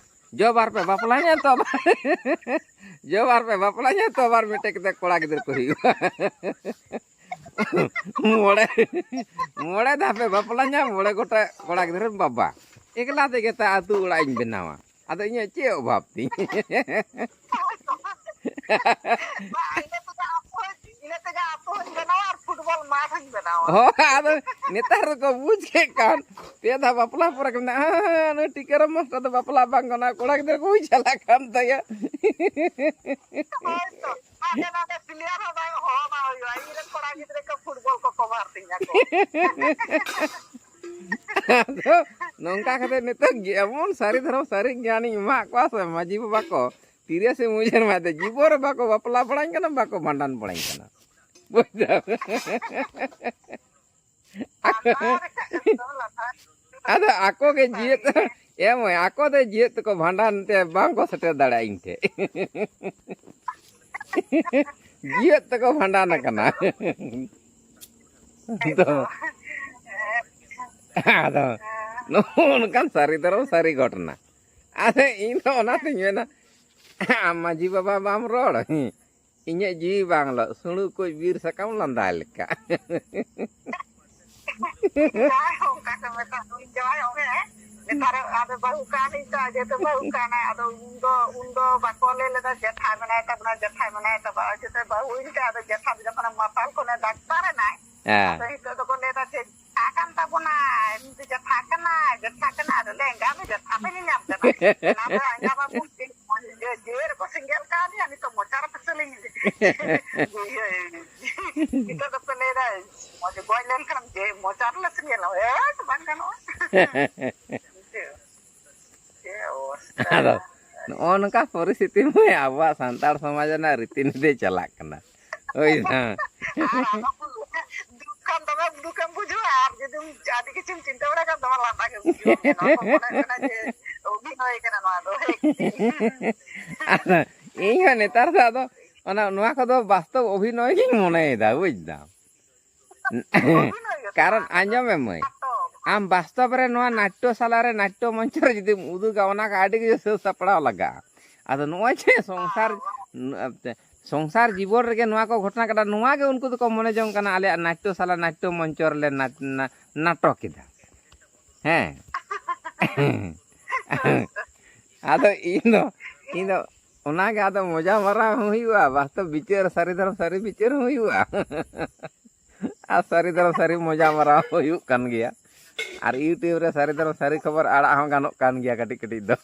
ᱡᱚᱵᱟᱨ ᱯᱮ ᱵᱟᱯᱞᱟ ᱧᱟ ᱛᱚ ᱟᱵᱟᱨ, ᱡᱚᱵᱟᱨ ᱯᱮ ᱵᱟᱯᱞᱟ ᱧᱟ ᱛᱚ ᱟᱵᱟᱨ ᱢᱤᱫᱴᱮᱡ ᱠᱟᱛᱮ ᱠᱚᱲᱟ ᱜᱤᱫᱽᱨᱟᱹ ᱠᱚ ᱦᱩᱭᱩᱜᱼᱟ᱾ ᱢᱚᱬᱮ, ᱢᱚᱬᱮ ᱫᱷᱟᱣ ᱯᱮ ᱵᱟᱯᱞᱟ ᱧᱟ, ᱢᱚᱬᱮ ᱜᱚᱴᱮᱡ ᱠᱚᱲᱟ ᱜᱤᱫᱽᱨᱟᱹ ᱵᱟᱵᱟ᱾ ᱮᱠᱞᱟ ᱛᱮᱜᱮ ᱛᱟ ᱟᱹᱛᱩ ᱚᱲᱟᱜ ᱤᱧ ᱵᱮᱱᱟᱣᱟ᱾ ᱟᱫᱚ ᱤᱧᱟᱹᱜ ᱪᱮᱫ ᱚᱵᱷᱟᱵ ᱛᱤᱧ? ᱵᱟᱝ, ᱤᱱᱟᱹ ᱛᱮᱜᱮ ᱟᱹᱛᱩ ᱦᱚᱸᱧ, ᱤᱱᱟᱹ ᱛᱮᱜᱮ ᱟᱹᱛᱩ ᱦᱚᱸᱧ ᱵᱮᱱᱟᱣᱟ ᱟᱨ ᱯᱷᱩᱴᱵᱚᱞ ᱢᱟᱴᱷ ᱦᱚᱸᱧ ᱵᱮᱱᱟᱣᱟ᱾ ᱦᱳᱭ, ᱟᱫᱚ ᱱᱮᱛᱟᱨ ᱫᱚᱠᱚ ᱵᱩᱡᱽ ᱠᱮᱫ ᱠᱷᱟᱱ, ᱯᱮ ᱫᱷᱟᱣ ᱵᱟᱯᱞᱟ ᱯᱚᱨᱮ ᱠᱚ ᱢᱮᱱᱟ, "ᱦᱮᱸ, ᱦᱮᱸ, ᱦᱮᱸ, ᱱᱩᱭ ᱴᱤᱠᱟᱹᱨᱟᱢ ᱢᱟᱥᱴᱟᱨ ᱫᱚ ᱵᱟᱯᱞᱟ ᱵᱟᱝ ᱜᱟᱱᱚᱜᱼᱟ, ᱠᱚᱲᱟ ᱜᱤᱫᱽᱨᱟᱹ ᱠᱚ ᱦᱩᱭ ᱪᱟᱞᱟᱜ ᱠᱟᱱ ᱛᱟᱭᱟ᱾" ᱦᱳᱭ ᱛᱚ, ᱦᱟᱸᱰᱮ ᱱᱟᱰᱮ ᱯᱞᱮᱭᱟᱨ ᱦᱚᱸ ᱵᱟᱝ ᱦᱚᱦᱚ ᱵᱟᱝ ᱦᱩᱭᱩᱜᱼᱟ, ᱤᱧ ᱨᱮᱱ ᱠᱚᱲᱟ ᱜᱤᱫᱽᱨᱟᱹ ᱠᱚ ᱯᱷᱩᱴᱵᱚᱞ ᱠᱚ ᱠᱚᱵᱷᱟᱨ ᱛᱤᱧᱟ ᱠᱚ᱾ ᱟᱫᱚ ᱱᱚᱝᱠᱟ ᱠᱟᱛᱮ ᱱᱤᱛᱚᱜ ᱜᱮ ᱮᱢᱚᱱ ᱥᱟᱹᱨᱤ ᱫᱷᱚᱨᱚᱢ ᱥᱟᱹᱨᱤ ᱜᱮᱭᱟᱱᱤᱧ ᱮᱢᱟᱜ ᱠᱚᱣᱟ ᱥᱮ ᱢᱟᱹᱡᱷᱤ ᱵᱟᱵᱟ ᱠᱚ, ᱛᱤᱨᱤᱥᱮ ᱢᱩᱡᱷᱟᱹᱱ ᱢᱟᱫᱮ ᱡᱤᱵᱚᱱ ᱨᱮ ᱵᱟᱠᱚ ᱵᱟᱯᱞᱟ ᱵᱟᱲᱟᱧ ᱠᱟᱱᱟ, ᱵᱟᱠᱚ ᱵᱷᱟᱸᱰᱟᱱ ᱵᱟᱲᱟᱧ ᱠᱟᱱᱟ᱾ ᱵᱩᱡᱽ ᱫᱟᱢ? ᱟᱫᱚ ᱟᱫᱚ ᱟᱠᱚ ᱜᱮ ᱡᱤᱣᱮᱫ, ᱮ ᱢᱟᱹᱭ, ᱟᱠᱚ ᱫᱚ ᱡᱤᱣᱮᱫ ᱛᱮᱠᱚ ᱵᱷᱟᱸᱰᱟᱱ ᱛᱮ ᱵᱟᱝ ᱠᱚ ᱥᱮᱴᱮᱨ ᱫᱟᱲᱮᱭᱟᱜᱼᱟ ᱤᱧ ᱴᱷᱮᱱ᱾ ᱡᱤᱣᱮᱫ ᱛᱮᱠᱚ ᱵᱷᱟᱸᱰᱟᱱ ᱟᱠᱟᱱᱟ᱾ ᱟᱫᱚ, ᱟᱫᱚ ᱱᱚᱜᱼᱚ ᱱᱚᱝᱠᱟᱱ ᱥᱟᱹᱨᱤ ᱫᱷᱚᱨᱚᱢ ᱥᱟᱹᱨᱤ ᱜᱷᱚᱴᱚᱱᱟ᱾ ᱟᱫᱚ ᱤᱧ ᱫᱚ ᱚᱱᱟᱛᱤᱧ ᱢᱮᱱᱟ, ᱟᱢ ᱢᱟᱹᱡᱷᱤ ᱵᱟᱵᱟ ᱵᱟᱢ ᱨᱚᱲ, ᱤᱧᱟᱹᱜ ᱡᱤᱣᱤ ᱵᱟᱝ ᱞᱚᱜ, ᱥᱩᱲᱩ ᱠᱚᱡ ᱵᱤᱨ ᱥᱟᱠᱟᱢ ᱞᱟᱸᱫᱟ ᱞᱮᱠᱟ᱾ ᱡᱟᱭᱦᱳᱠ, ᱚᱱᱠᱟ ᱠᱚ ᱢᱮᱛᱟ ᱠᱚᱣᱟ, ᱡᱟᱭᱦᱳᱠ, ᱵᱟᱹᱦᱩ ᱠᱟᱱ ᱤᱧ ᱛᱚ, ᱡᱮᱦᱮᱛᱩ ᱵᱟᱹᱦᱩ ᱠᱟᱱᱟ, ᱟᱫᱚ ᱩᱱᱫᱚ, ᱩᱱᱫᱚ ᱵᱟᱠᱚ ᱞᱟᱹᱭ ᱞᱮᱫᱟ ᱡᱮᱴᱷᱟ ᱢᱮᱱᱟᱭ ᱛᱟᱵᱚᱱᱟ, ᱡᱮᱴᱷᱟ ᱢᱮᱱᱟᱭ ᱛᱟᱵᱚᱱᱟ, ᱡᱮᱛᱮ ᱵᱟᱹᱦᱩ ᱤᱧ ᱛᱮ, ᱟᱫᱚ ᱡᱮᱴᱷᱟ ᱡᱚᱠᱷᱚᱱᱮ ᱢᱟᱛᱟᱞ ᱠᱷᱚᱱᱮ ᱰᱟᱠᱛᱟᱨ ᱮᱱᱟᱭ, ᱦᱮᱸ᱾ ᱟᱫᱚ ᱱᱤᱛᱚᱜ ᱫᱚᱠᱚ ᱞᱟᱹᱭ ᱮᱫᱟ ᱪᱮᱫ ᱡᱮᱴᱷᱟ ᱠᱟᱱ ᱛᱟᱵᱚᱱᱟᱭ, ᱩᱱᱤ ᱫᱚ ᱡᱮᱴᱷᱟ ᱠᱟᱱᱟᱭ, ᱡᱮᱴᱷᱟ ᱠᱟᱱᱟᱭ, ᱟᱫᱚ ᱞᱮᱸᱜᱟ ᱫᱚ ᱡᱮᱴᱷᱟ ᱯᱮ ᱧᱮᱧᱟᱢ ᱠᱟᱱᱟ᱾ ᱚᱱᱟ ᱫᱚ ᱟᱸᱡᱚᱢ ᱟᱵᱚᱱ ᱡᱮ, ᱡᱮ ᱨᱮᱠᱚ ᱥᱮᱸᱜᱮᱞ ᱠᱟᱣᱫᱮᱭᱟ, ᱱᱤᱛᱚᱜ ᱢᱚᱪᱟ ᱨᱮ ᱯᱷᱟᱹᱥᱟᱹᱞᱤᱧ ᱤᱭᱟᱹ, ᱱᱤᱛᱚᱜ ᱫᱚᱠᱚ ᱞᱟᱹᱭ ᱮᱫᱟ ᱢᱚᱡᱽ ᱜᱚᱡ ᱞᱮᱱᱠᱷᱟᱱ ᱡᱮ ᱢᱚᱪᱟ ᱨᱮᱞᱮ ᱥᱮᱸᱜᱮᱞᱟ, ᱮ, ᱵᱟᱝ ᱜᱟᱱᱚᱜᱼᱟ᱾ ᱪᱮᱫ ᱚᱵᱚᱥᱛᱟ᱾ ᱟᱫᱚ ᱱᱚᱜᱼᱚ ᱱᱚᱝᱠᱟ ᱯᱚᱨᱤᱥᱛᱷᱤᱛᱤ ᱢᱟᱹᱭ ᱟᱵᱚᱣᱟᱜ ᱥᱟᱱᱛᱟᱲ ᱥᱚᱢᱟᱡᱽ ᱨᱮᱱᱟᱜ ᱨᱤᱛᱤ ᱱᱤᱛᱤ ᱪᱟᱞᱟᱜ ᱠᱟᱱᱟ᱾ ᱦᱳᱭ ᱥᱮ? ᱟᱨ ᱟᱞᱚᱢ ᱞᱟᱹᱭᱟ, ᱫᱩᱠ ᱠᱷᱟᱱ ᱫᱚᱢᱮ ᱫᱩᱠᱮᱢ ᱵᱩᱡᱷᱟᱹᱣᱟ, ᱟᱨ ᱡᱩᱫᱤᱢ ᱟᱹᱰᱤ ᱠᱤᱪᱷᱩᱢ ᱪᱤᱱᱛᱟᱹ ᱵᱟᱲᱟᱭ ᱠᱷᱟᱱ ᱫᱚᱢᱮ ᱞᱟᱸᱫᱟ ᱜᱮ ᱵᱩᱡᱷᱟᱹᱣᱟ᱾ ᱱᱚᱣᱟ ᱠᱚ ᱢᱚᱱᱮ ᱦᱩᱭᱩᱜ ᱠᱟᱱᱟ ᱡᱮ ᱚᱵᱷᱤᱱᱚᱭ ᱠᱟᱱᱟ ᱱᱚᱣᱟ ᱫᱚ᱾ ᱟᱫᱚ ᱤᱧ ᱦᱚᱸ ᱱᱮᱛᱟᱨ ᱫᱚ ᱟᱫᱚ ᱚᱱᱟ, ᱱᱚᱣᱟ ᱠᱚᱫᱚ ᱵᱟᱥᱛᱚᱵ ᱚᱵᱷᱤᱱᱚᱭ ᱜᱤᱧ ᱢᱚᱱᱮᱭᱮᱫᱟ, ᱵᱩᱡᱽ ᱫᱟᱢ᱾ ᱚᱵᱷᱤᱱᱚᱭ ᱜᱮ ᱠᱟᱨᱚᱱ ᱠᱟᱱᱟ᱾ ᱟᱸᱡᱚᱢ ᱢᱮ ᱢᱟᱹᱭ, ᱱᱟᱴᱚᱠ᱾ ᱟᱢ ᱵᱟᱥᱛᱚᱵ ᱨᱮ ᱱᱚᱣᱟ ᱱᱟᱴᱴᱚ ᱥᱟᱞᱟ ᱨᱮ, ᱱᱟᱴᱴᱚ ᱢᱚᱧᱪᱚ ᱨᱮ ᱡᱩᱫᱤᱢ ᱩᱫᱩᱜᱟ, ᱚᱱᱟ ᱠᱚ ᱟᱹᱰᱤ ᱠᱤᱪᱷᱩ ᱥᱟᱹᱛ ᱥᱟᱯᱲᱟᱣ ᱞᱟᱜᱟᱜᱼᱟ᱾ ᱟᱫᱚ ᱱᱚᱜᱼᱚᱭ ᱡᱮ ᱥᱚᱝᱥᱟᱨ, ᱦᱳᱭ᱾ ᱥᱚᱝᱥᱟᱨ ᱡᱤᱵᱚᱱ ᱨᱮᱜᱮ ᱱᱚᱣᱟ ᱠᱚ ᱜᱷᱚᱴᱚᱱᱟ ᱠᱟᱱᱟ, ᱱᱚᱣᱟ ᱜᱮ ᱩᱱᱠᱩ ᱫᱚᱠᱚ ᱢᱚᱱᱮ ᱡᱚᱝ ᱠᱟᱱᱟ ᱟᱞᱮᱭᱟᱜ ᱱᱟᱴᱴᱚ ᱥᱟᱞᱟ ᱱᱟᱴᱴᱚ ᱢᱚᱧᱪᱚ ᱨᱮᱞᱮ ᱱᱟ-, ᱱᱟ-, ᱱᱟᱴᱚᱠ ᱮᱫᱟ᱾ ᱦᱮᱸ᱾ ᱟᱫᱚ ᱤᱧ ᱫᱚ, ᱤᱧ ᱫᱚ ᱚᱱᱟᱜᱮ ᱟᱫᱚ ᱢᱚᱡᱟ ᱢᱟᱨᱟᱣ ᱦᱚᱸ ᱦᱩᱭᱩᱜᱼᱟ, ᱵᱟᱥᱛᱚᱵ ᱵᱤᱪᱟᱹᱨ, ᱥᱟᱹᱨᱤ ᱫᱷᱚᱨᱚᱢ ᱥᱟᱹᱨᱤ ᱵᱤᱪᱟᱹᱨ ᱦᱚᱸ ᱦᱩᱭᱩᱜᱼᱟ᱾ ᱟᱨ ᱥᱟᱹᱨᱤ ᱫᱷᱚᱨᱚᱢ ᱥᱟᱹᱨᱤ ᱢᱚᱡᱟ ᱢᱟᱨᱟᱣ ᱦᱚᱸ ᱦᱩᱭᱩᱜ ᱠᱟᱱ ᱜᱮᱭᱟ᱾ ᱟᱨ YouTube ᱨᱮ ᱥᱟᱹᱨᱤ ᱫᱷᱚᱨᱚᱢ ᱥᱟᱹᱨᱤ ᱠᱷᱚᱵᱚᱨ ᱟᱲᱟᱜ ᱦᱚᱸ ᱜᱟᱱᱚᱜ ᱠᱟᱱ ᱜᱮᱭᱟ ᱠᱟᱹᱴᱤᱡ ᱠᱟᱹᱴᱤᱡ ᱫᱚ᱾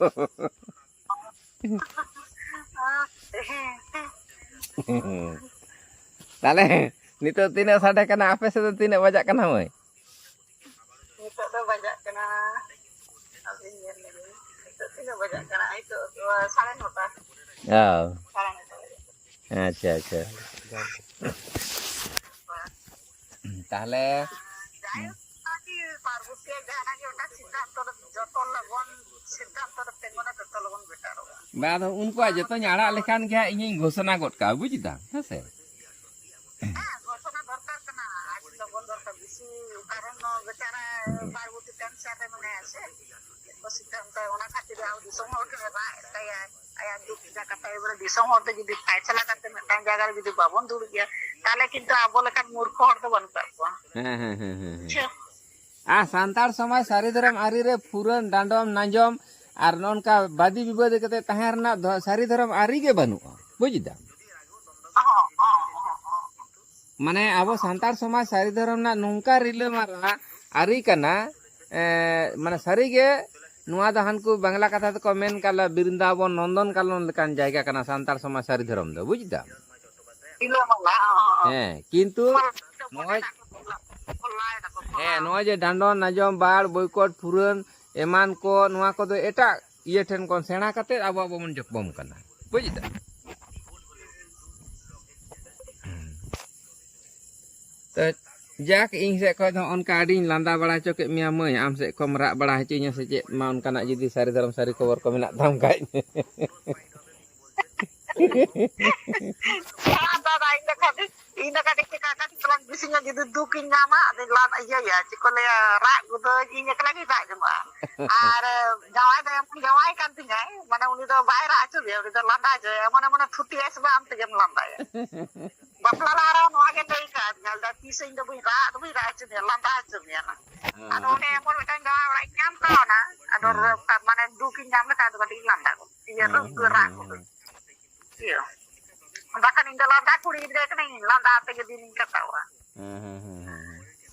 ᱛᱟᱦᱞᱮ ᱱᱤᱛᱚᱜ ᱛᱤᱱᱟᱹᱜ ᱥᱟᱰᱮ ᱠᱟᱱᱟ, ᱟᱯᱮ ᱥᱮᱫ ᱫᱚ ᱛᱤᱱᱟᱹᱜ ᱵᱟᱡᱟᱜ ᱠᱟᱱᱟ ᱢᱟᱹᱭ? ᱱᱤᱛᱚᱜ ᱫᱚ ᱵᱟᱡᱟᱜ ᱠᱟᱱᱟ, ᱟᱹᱵᱤᱱ ᱧᱮᱞ ᱞᱮᱵᱤᱱ, ᱱᱤᱛᱚᱜ ᱛᱤᱱᱟᱹᱜ ᱵᱟᱡᱟᱜ ᱠᱟᱱᱟ? ᱱᱤᱛᱚᱜ ᱫᱚ ᱥᱟᱲᱮ ᱱᱚᱴᱟ᱾ ᱚ᱾ ᱥᱟᱲᱮ ᱱᱚᱴᱟ ᱵᱟᱡᱟᱜ ᱠᱟᱱᱟ᱾ ᱟᱪᱪᱷᱟ, ᱟᱪᱪᱷᱟ᱾ ᱛᱟᱦᱞᱮ ᱡᱟᱭᱦᱳᱠ, ᱚᱱᱟ ᱠᱤ ᱯᱟᱨᱵᱚᱛᱤᱭᱟᱜ ᱡᱟᱦᱟᱱᱟᱜ ᱜᱮ ᱚᱱᱟ ᱥᱤᱫᱽᱫᱷᱟᱱᱛᱚ ᱨᱮ ᱡᱚᱛᱚ ᱞᱚᱜᱚᱱ ᱥᱤᱫᱽᱫᱷᱟᱱᱛᱚ ᱨᱮ ᱛᱤᱸᱜᱩᱱᱟ, ᱛᱚᱛᱚ ᱞᱚᱜᱚᱱ ᱵᱮᱴᱟᱨᱚᱜᱼᱟ᱾ ᱵᱟᱝ, ᱟᱫᱚ ᱩᱱᱠᱩᱣᱟᱜ ᱡᱚᱛᱚᱧ ᱟᱲᱟᱜ ᱞᱮᱠᱷᱟᱱ ᱜᱮ ᱦᱟᱸᱜ ᱤᱧᱤᱧ ᱜᱷᱳᱥᱚᱱᱟ ᱜᱚᱫ ᱠᱟᱜᱼᱟ, ᱵᱩᱡᱽ ᱫᱟᱢ, ᱦᱮᱸ ᱥᱮ? ᱦᱮᱸ, ᱜᱷᱳᱥᱚᱱᱟ ᱫᱚᱨᱠᱟᱨ ᱠᱟᱱᱟ, ᱟᱹᱰᱤ ᱞᱚᱜᱚᱱ ᱫᱚᱨᱠᱟᱨ, ᱵᱮᱥᱤ, ᱠᱟᱨᱚᱱ ᱱᱚᱣᱟ ᱵᱮᱪᱟᱨᱟ ᱯᱟᱨᱵᱚᱛᱤ ᱠᱮᱱᱥᱟᱨ ᱨᱮ ᱢᱮᱱᱟᱭᱟ ᱥᱮ, ᱪᱮᱫ ᱠᱚ ᱥᱤᱫᱽᱫᱷᱟᱱᱛᱚ, ᱚᱱᱟ ᱠᱷᱟᱹᱛᱤᱨ ᱟᱵᱚ ᱫᱤᱥᱚᱢ ᱦᱚᱲ ᱴᱷᱮᱱ ᱨᱟᱜ ᱮᱫ ᱛᱟᱭᱟ, ᱟᱭᱟᱜ ᱫᱩᱠ ᱡᱟᱠᱟᱛ ᱮᱵᱟᱨᱮ ᱫᱤᱥᱚᱢ ᱦᱚᱲ ᱛᱮ ᱡᱩᱫᱤ ᱯᱷᱟᱭᱥᱟᱞᱟ ᱠᱟᱛᱮ ᱢᱤᱫᱴᱟᱝ ᱡᱟᱭᱜᱟ ᱨᱮ ᱡᱩᱫᱤ ᱵᱟᱵᱚᱱ ᱫᱩᱲᱩᱵ ᱜᱮᱭᱟ, ᱛᱟᱦᱞᱮ ᱠᱤᱱᱛᱩ ᱟᱵᱚ ᱞᱮᱠᱟᱱ ᱢᱩᱨᱠᱷᱚ ᱦᱚᱲ ᱫᱚ ᱵᱟᱹᱱᱩᱜ ᱠᱟᱜ ᱠᱚᱣᱟ᱾ ᱦᱮᱸ, ᱦᱮᱸ, ᱦᱮᱸ, ᱦᱮᱸ, ᱦᱮᱸ᱾ ᱵᱩᱡᱷᱟᱹᱣ? ᱟᱨ ᱥᱟᱱᱛᱟᱲ ᱥᱚᱢᱟᱡᱽ ᱥᱟᱹᱨᱤ ᱫᱷᱚᱨᱚᱢ ᱟᱹᱨᱤ ᱨᱮ ᱯᱷᱩᱨᱟᱹᱱ, ᱰᱟᱸᱰᱚᱢ, ᱱᱟᱸᱡᱚᱢ ᱟᱨ ᱱᱚᱝᱠᱟ ᱵᱟᱫᱤ ᱵᱤᱵᱟᱹᱫ ᱠᱟᱛᱮ ᱛᱟᱦᱮᱸ ᱨᱮᱱᱟᱜ ᱫᱷᱚ-, ᱥᱟᱹᱨᱤ ᱫᱷᱚᱨᱚᱢ ᱟᱹᱨᱤ ᱜᱮ ᱵᱟᱹᱱᱩᱜᱼᱟ, ᱵᱩᱡᱽ ᱫᱟᱢ? ᱢᱟᱱᱮ ᱟᱵᱚ ᱥᱟᱱᱛᱟᱲ ᱥᱚᱢᱟᱡᱽ ᱥᱟᱹᱨᱤ ᱫᱷᱚᱨᱚᱢ ᱨᱮᱱᱟᱜ ᱱᱚᱝᱠᱟ ᱨᱤᱞᱟᱹᱢᱟᱞᱟ ᱟᱹᱨᱤ ᱠᱟᱱᱟ, ᱮ, ᱢᱟᱱᱮ ᱥᱟᱹᱨᱤ ᱜᱮ ᱱᱚᱣᱟ ᱫᱚ ᱦᱟᱱᱠᱩ ᱵᱟᱝᱞᱟ ᱠᱟᱛᱷᱟ ᱛᱮᱠᱚ ᱢᱮᱱ ᱠᱟᱫ ᱞᱮ ᱵᱨᱤᱱᱫᱟᱵᱚᱱ ᱱᱚᱱᱫᱚᱱ ᱠᱟᱱᱚᱱ ᱞᱮᱠᱟᱱ ᱡᱟᱭᱜᱟ ᱠᱟᱱᱟ ᱥᱟᱱᱛᱟᱲ ᱥᱚᱢᱟᱡᱽ ᱥᱟᱹᱨᱤ ᱫᱷᱚᱨᱚᱢ ᱫᱚ, ᱵᱩᱡᱽ ᱫᱟᱢ? ᱨᱤᱞᱟᱹᱢᱟᱞᱟ, ᱦᱚᱸ, ᱦᱚᱸ᱾ ᱦᱮᱸ, ᱠᱤᱱᱛᱩ ᱱᱚᱜᱼᱚᱭ, ᱦᱮᱸ, ᱱᱚᱜᱼᱚᱭ ᱡᱮ ᱰᱟᱸᱰᱚᱢ, ᱱᱟᱡᱚᱢ, ᱵᱟᱲ, ᱵᱚᱭᱠᱚᱴ, ᱯᱷᱩᱨᱟᱹᱱ, ᱮᱢᱟᱱ ᱠᱚ, ᱱᱚᱣᱟ ᱠᱚᱫᱚ ᱮᱴᱟᱜ ᱤᱭᱟᱹ ᱴᱷᱮᱱ ᱠᱷᱚᱱ ᱥᱮᱬᱟ ᱠᱟᱛᱮ ᱟᱵᱚ, ᱟᱵᱚ ᱵᱚᱱ ᱡᱚᱯᱚᱢ ᱠᱟᱱᱟ᱾ ᱵᱩᱡᱽ ᱫᱟ? ᱛᱚ, ᱡᱟᱠ, ᱤᱧ ᱥᱮᱫ ᱠᱷᱚᱱ ᱫᱚ ᱚᱱᱠᱟ ᱟᱹᱰᱤᱧ ᱞᱟᱸᱫᱟ ᱵᱟᱲᱟ ᱦᱚᱪᱚ ᱠᱮᱫ ᱢᱮᱭᱟ ᱢᱟᱹᱭ, ᱟᱢ ᱥᱮᱫ ᱠᱷᱚᱱ ᱨᱟᱜ ᱵᱟᱲᱟ ᱦᱚᱪᱚᱧᱟ ᱥᱮ ᱪᱮᱫ? ᱢᱟ ᱚᱱᱠᱟᱱᱟᱜ ᱡᱩᱫᱤ ᱥᱟᱹᱨᱤ ᱫᱷᱚᱨᱚᱢ ᱥᱟᱹᱨᱤ ᱠᱷᱚᱵᱚᱨ ᱠᱚ ᱢᱮᱱᱟᱜ ᱛᱟᱢ ᱠᱷᱟᱡ᱾ ᱵᱟᱝ ᱫᱟᱫᱟ, ᱤᱧ ᱫᱚ ᱠᱟᱹᱴᱤᱡ, ᱤᱧ ᱫᱚ ᱠᱟᱹᱴᱤᱡ ᱪᱮᱠᱟ, ᱠᱟᱹᱴᱤᱡ ᱛᱟᱞᱟᱝ ᱵᱮᱥᱤ ᱧᱚᱜ ᱡᱩᱫᱤ ᱫᱩᱠ ᱤᱧ ᱧᱟᱢᱟ, ᱟᱫᱚᱧ ᱞᱟᱸᱫᱟ, ᱤᱭᱟᱹᱭᱟ, ᱪᱮᱫ ᱠᱚ ᱞᱟᱹᱭᱟ, ᱨᱟᱜ ᱜᱚᱫᱚᱧ, ᱤᱧ ᱮᱠᱞᱟ ᱜᱤᱧ ᱨᱟᱜ ᱡᱚᱝᱚᱜᱼᱟ᱾ ᱟᱨ ᱡᱟᱶᱟᱭ ᱫᱚ ᱮᱢᱚᱱ ᱡᱟᱶᱟᱭ ᱠᱟᱱ ᱛᱤᱧᱟᱭ, ᱢᱟᱱᱮ ᱩᱱᱤ ᱫᱚ ᱵᱟᱭ ᱨᱟᱜ ᱦᱚᱪᱚ ᱜᱮᱭᱟ, ᱩᱱᱤ ᱫᱚ ᱞᱟᱸᱫᱟ ᱦᱚᱪᱚᱭᱟ, ᱮᱢᱚᱱ ᱮᱢᱚᱱᱮ ᱛᱷᱩᱛᱤᱭᱟᱭ ᱥᱮ ᱵᱟᱝ, ᱟᱢ ᱛᱮᱜᱮᱢ ᱞᱟᱸᱫᱟᱭᱟ᱾ ᱵᱟᱯᱞᱟ ᱞᱟᱦᱟ ᱨᱮᱦᱚᱸ ᱱᱚᱣᱟ ᱜᱮ ᱞᱟᱹᱭ ᱠᱟᱣᱫᱤᱧᱟ, ᱞᱟᱹᱭᱫᱟ, "ᱛᱤᱥ ᱤᱧ ᱫᱚ ᱵᱟᱹᱧ ᱨᱟᱜ, ᱟᱫᱚ ᱵᱟᱹᱧ ᱨᱟᱜ ᱦᱚᱪᱚ ᱢᱮᱭᱟ, ᱞᱟᱸᱫᱟ ᱦᱚᱪᱚ ᱢᱮᱭᱟ ᱱᱟᱝ᱾" ᱟᱫᱚ ᱚᱸᱰᱮ ᱮᱢᱚᱱ ᱢᱤᱫᱴᱟᱝ ᱡᱟᱶᱟᱭ ᱚᱲᱟᱜ ᱤᱧ ᱧᱟᱢ ᱠᱟᱣᱱᱟ, ᱟᱫᱚ ᱦᱮᱸ᱾ ᱨᱟᱹ-, ᱢᱟᱱᱮ ᱫᱩᱠ ᱤᱧ ᱧᱟᱢ ᱞᱮᱠᱷᱟᱱ ᱟᱫᱚ ᱠᱟᱹᱴᱤᱡ ᱤᱧ ᱞᱟᱸᱫᱟ ᱜᱚᱫ, ᱤᱭᱟᱹ, ᱦᱮᱸ, ᱨᱟᱹᱥᱠᱟᱹ ᱦᱮᱸ, ᱨᱟᱜ ᱦᱮᱸ, ᱜᱚᱫ᱾ ᱦᱮᱸ᱾ ᱤᱭᱟᱹ᱾ ᱵᱟᱠᱷᱟᱱ ᱤᱧ ᱫᱚ ᱞᱟᱸᱫᱟ ᱠᱩᱲᱤ ᱜᱤᱫᱽᱨᱟᱹ ᱠᱟᱹᱱᱟᱹᱧ, ᱞᱟᱸᱫᱟ ᱛᱮᱜᱮ ᱫᱤᱱᱤᱧ ᱠᱟᱴᱟᱣᱟ᱾ ᱦᱮᱸ, ᱦᱮᱸ, ᱦᱮᱸ, ᱦᱮᱸ, ᱦᱮᱸ᱾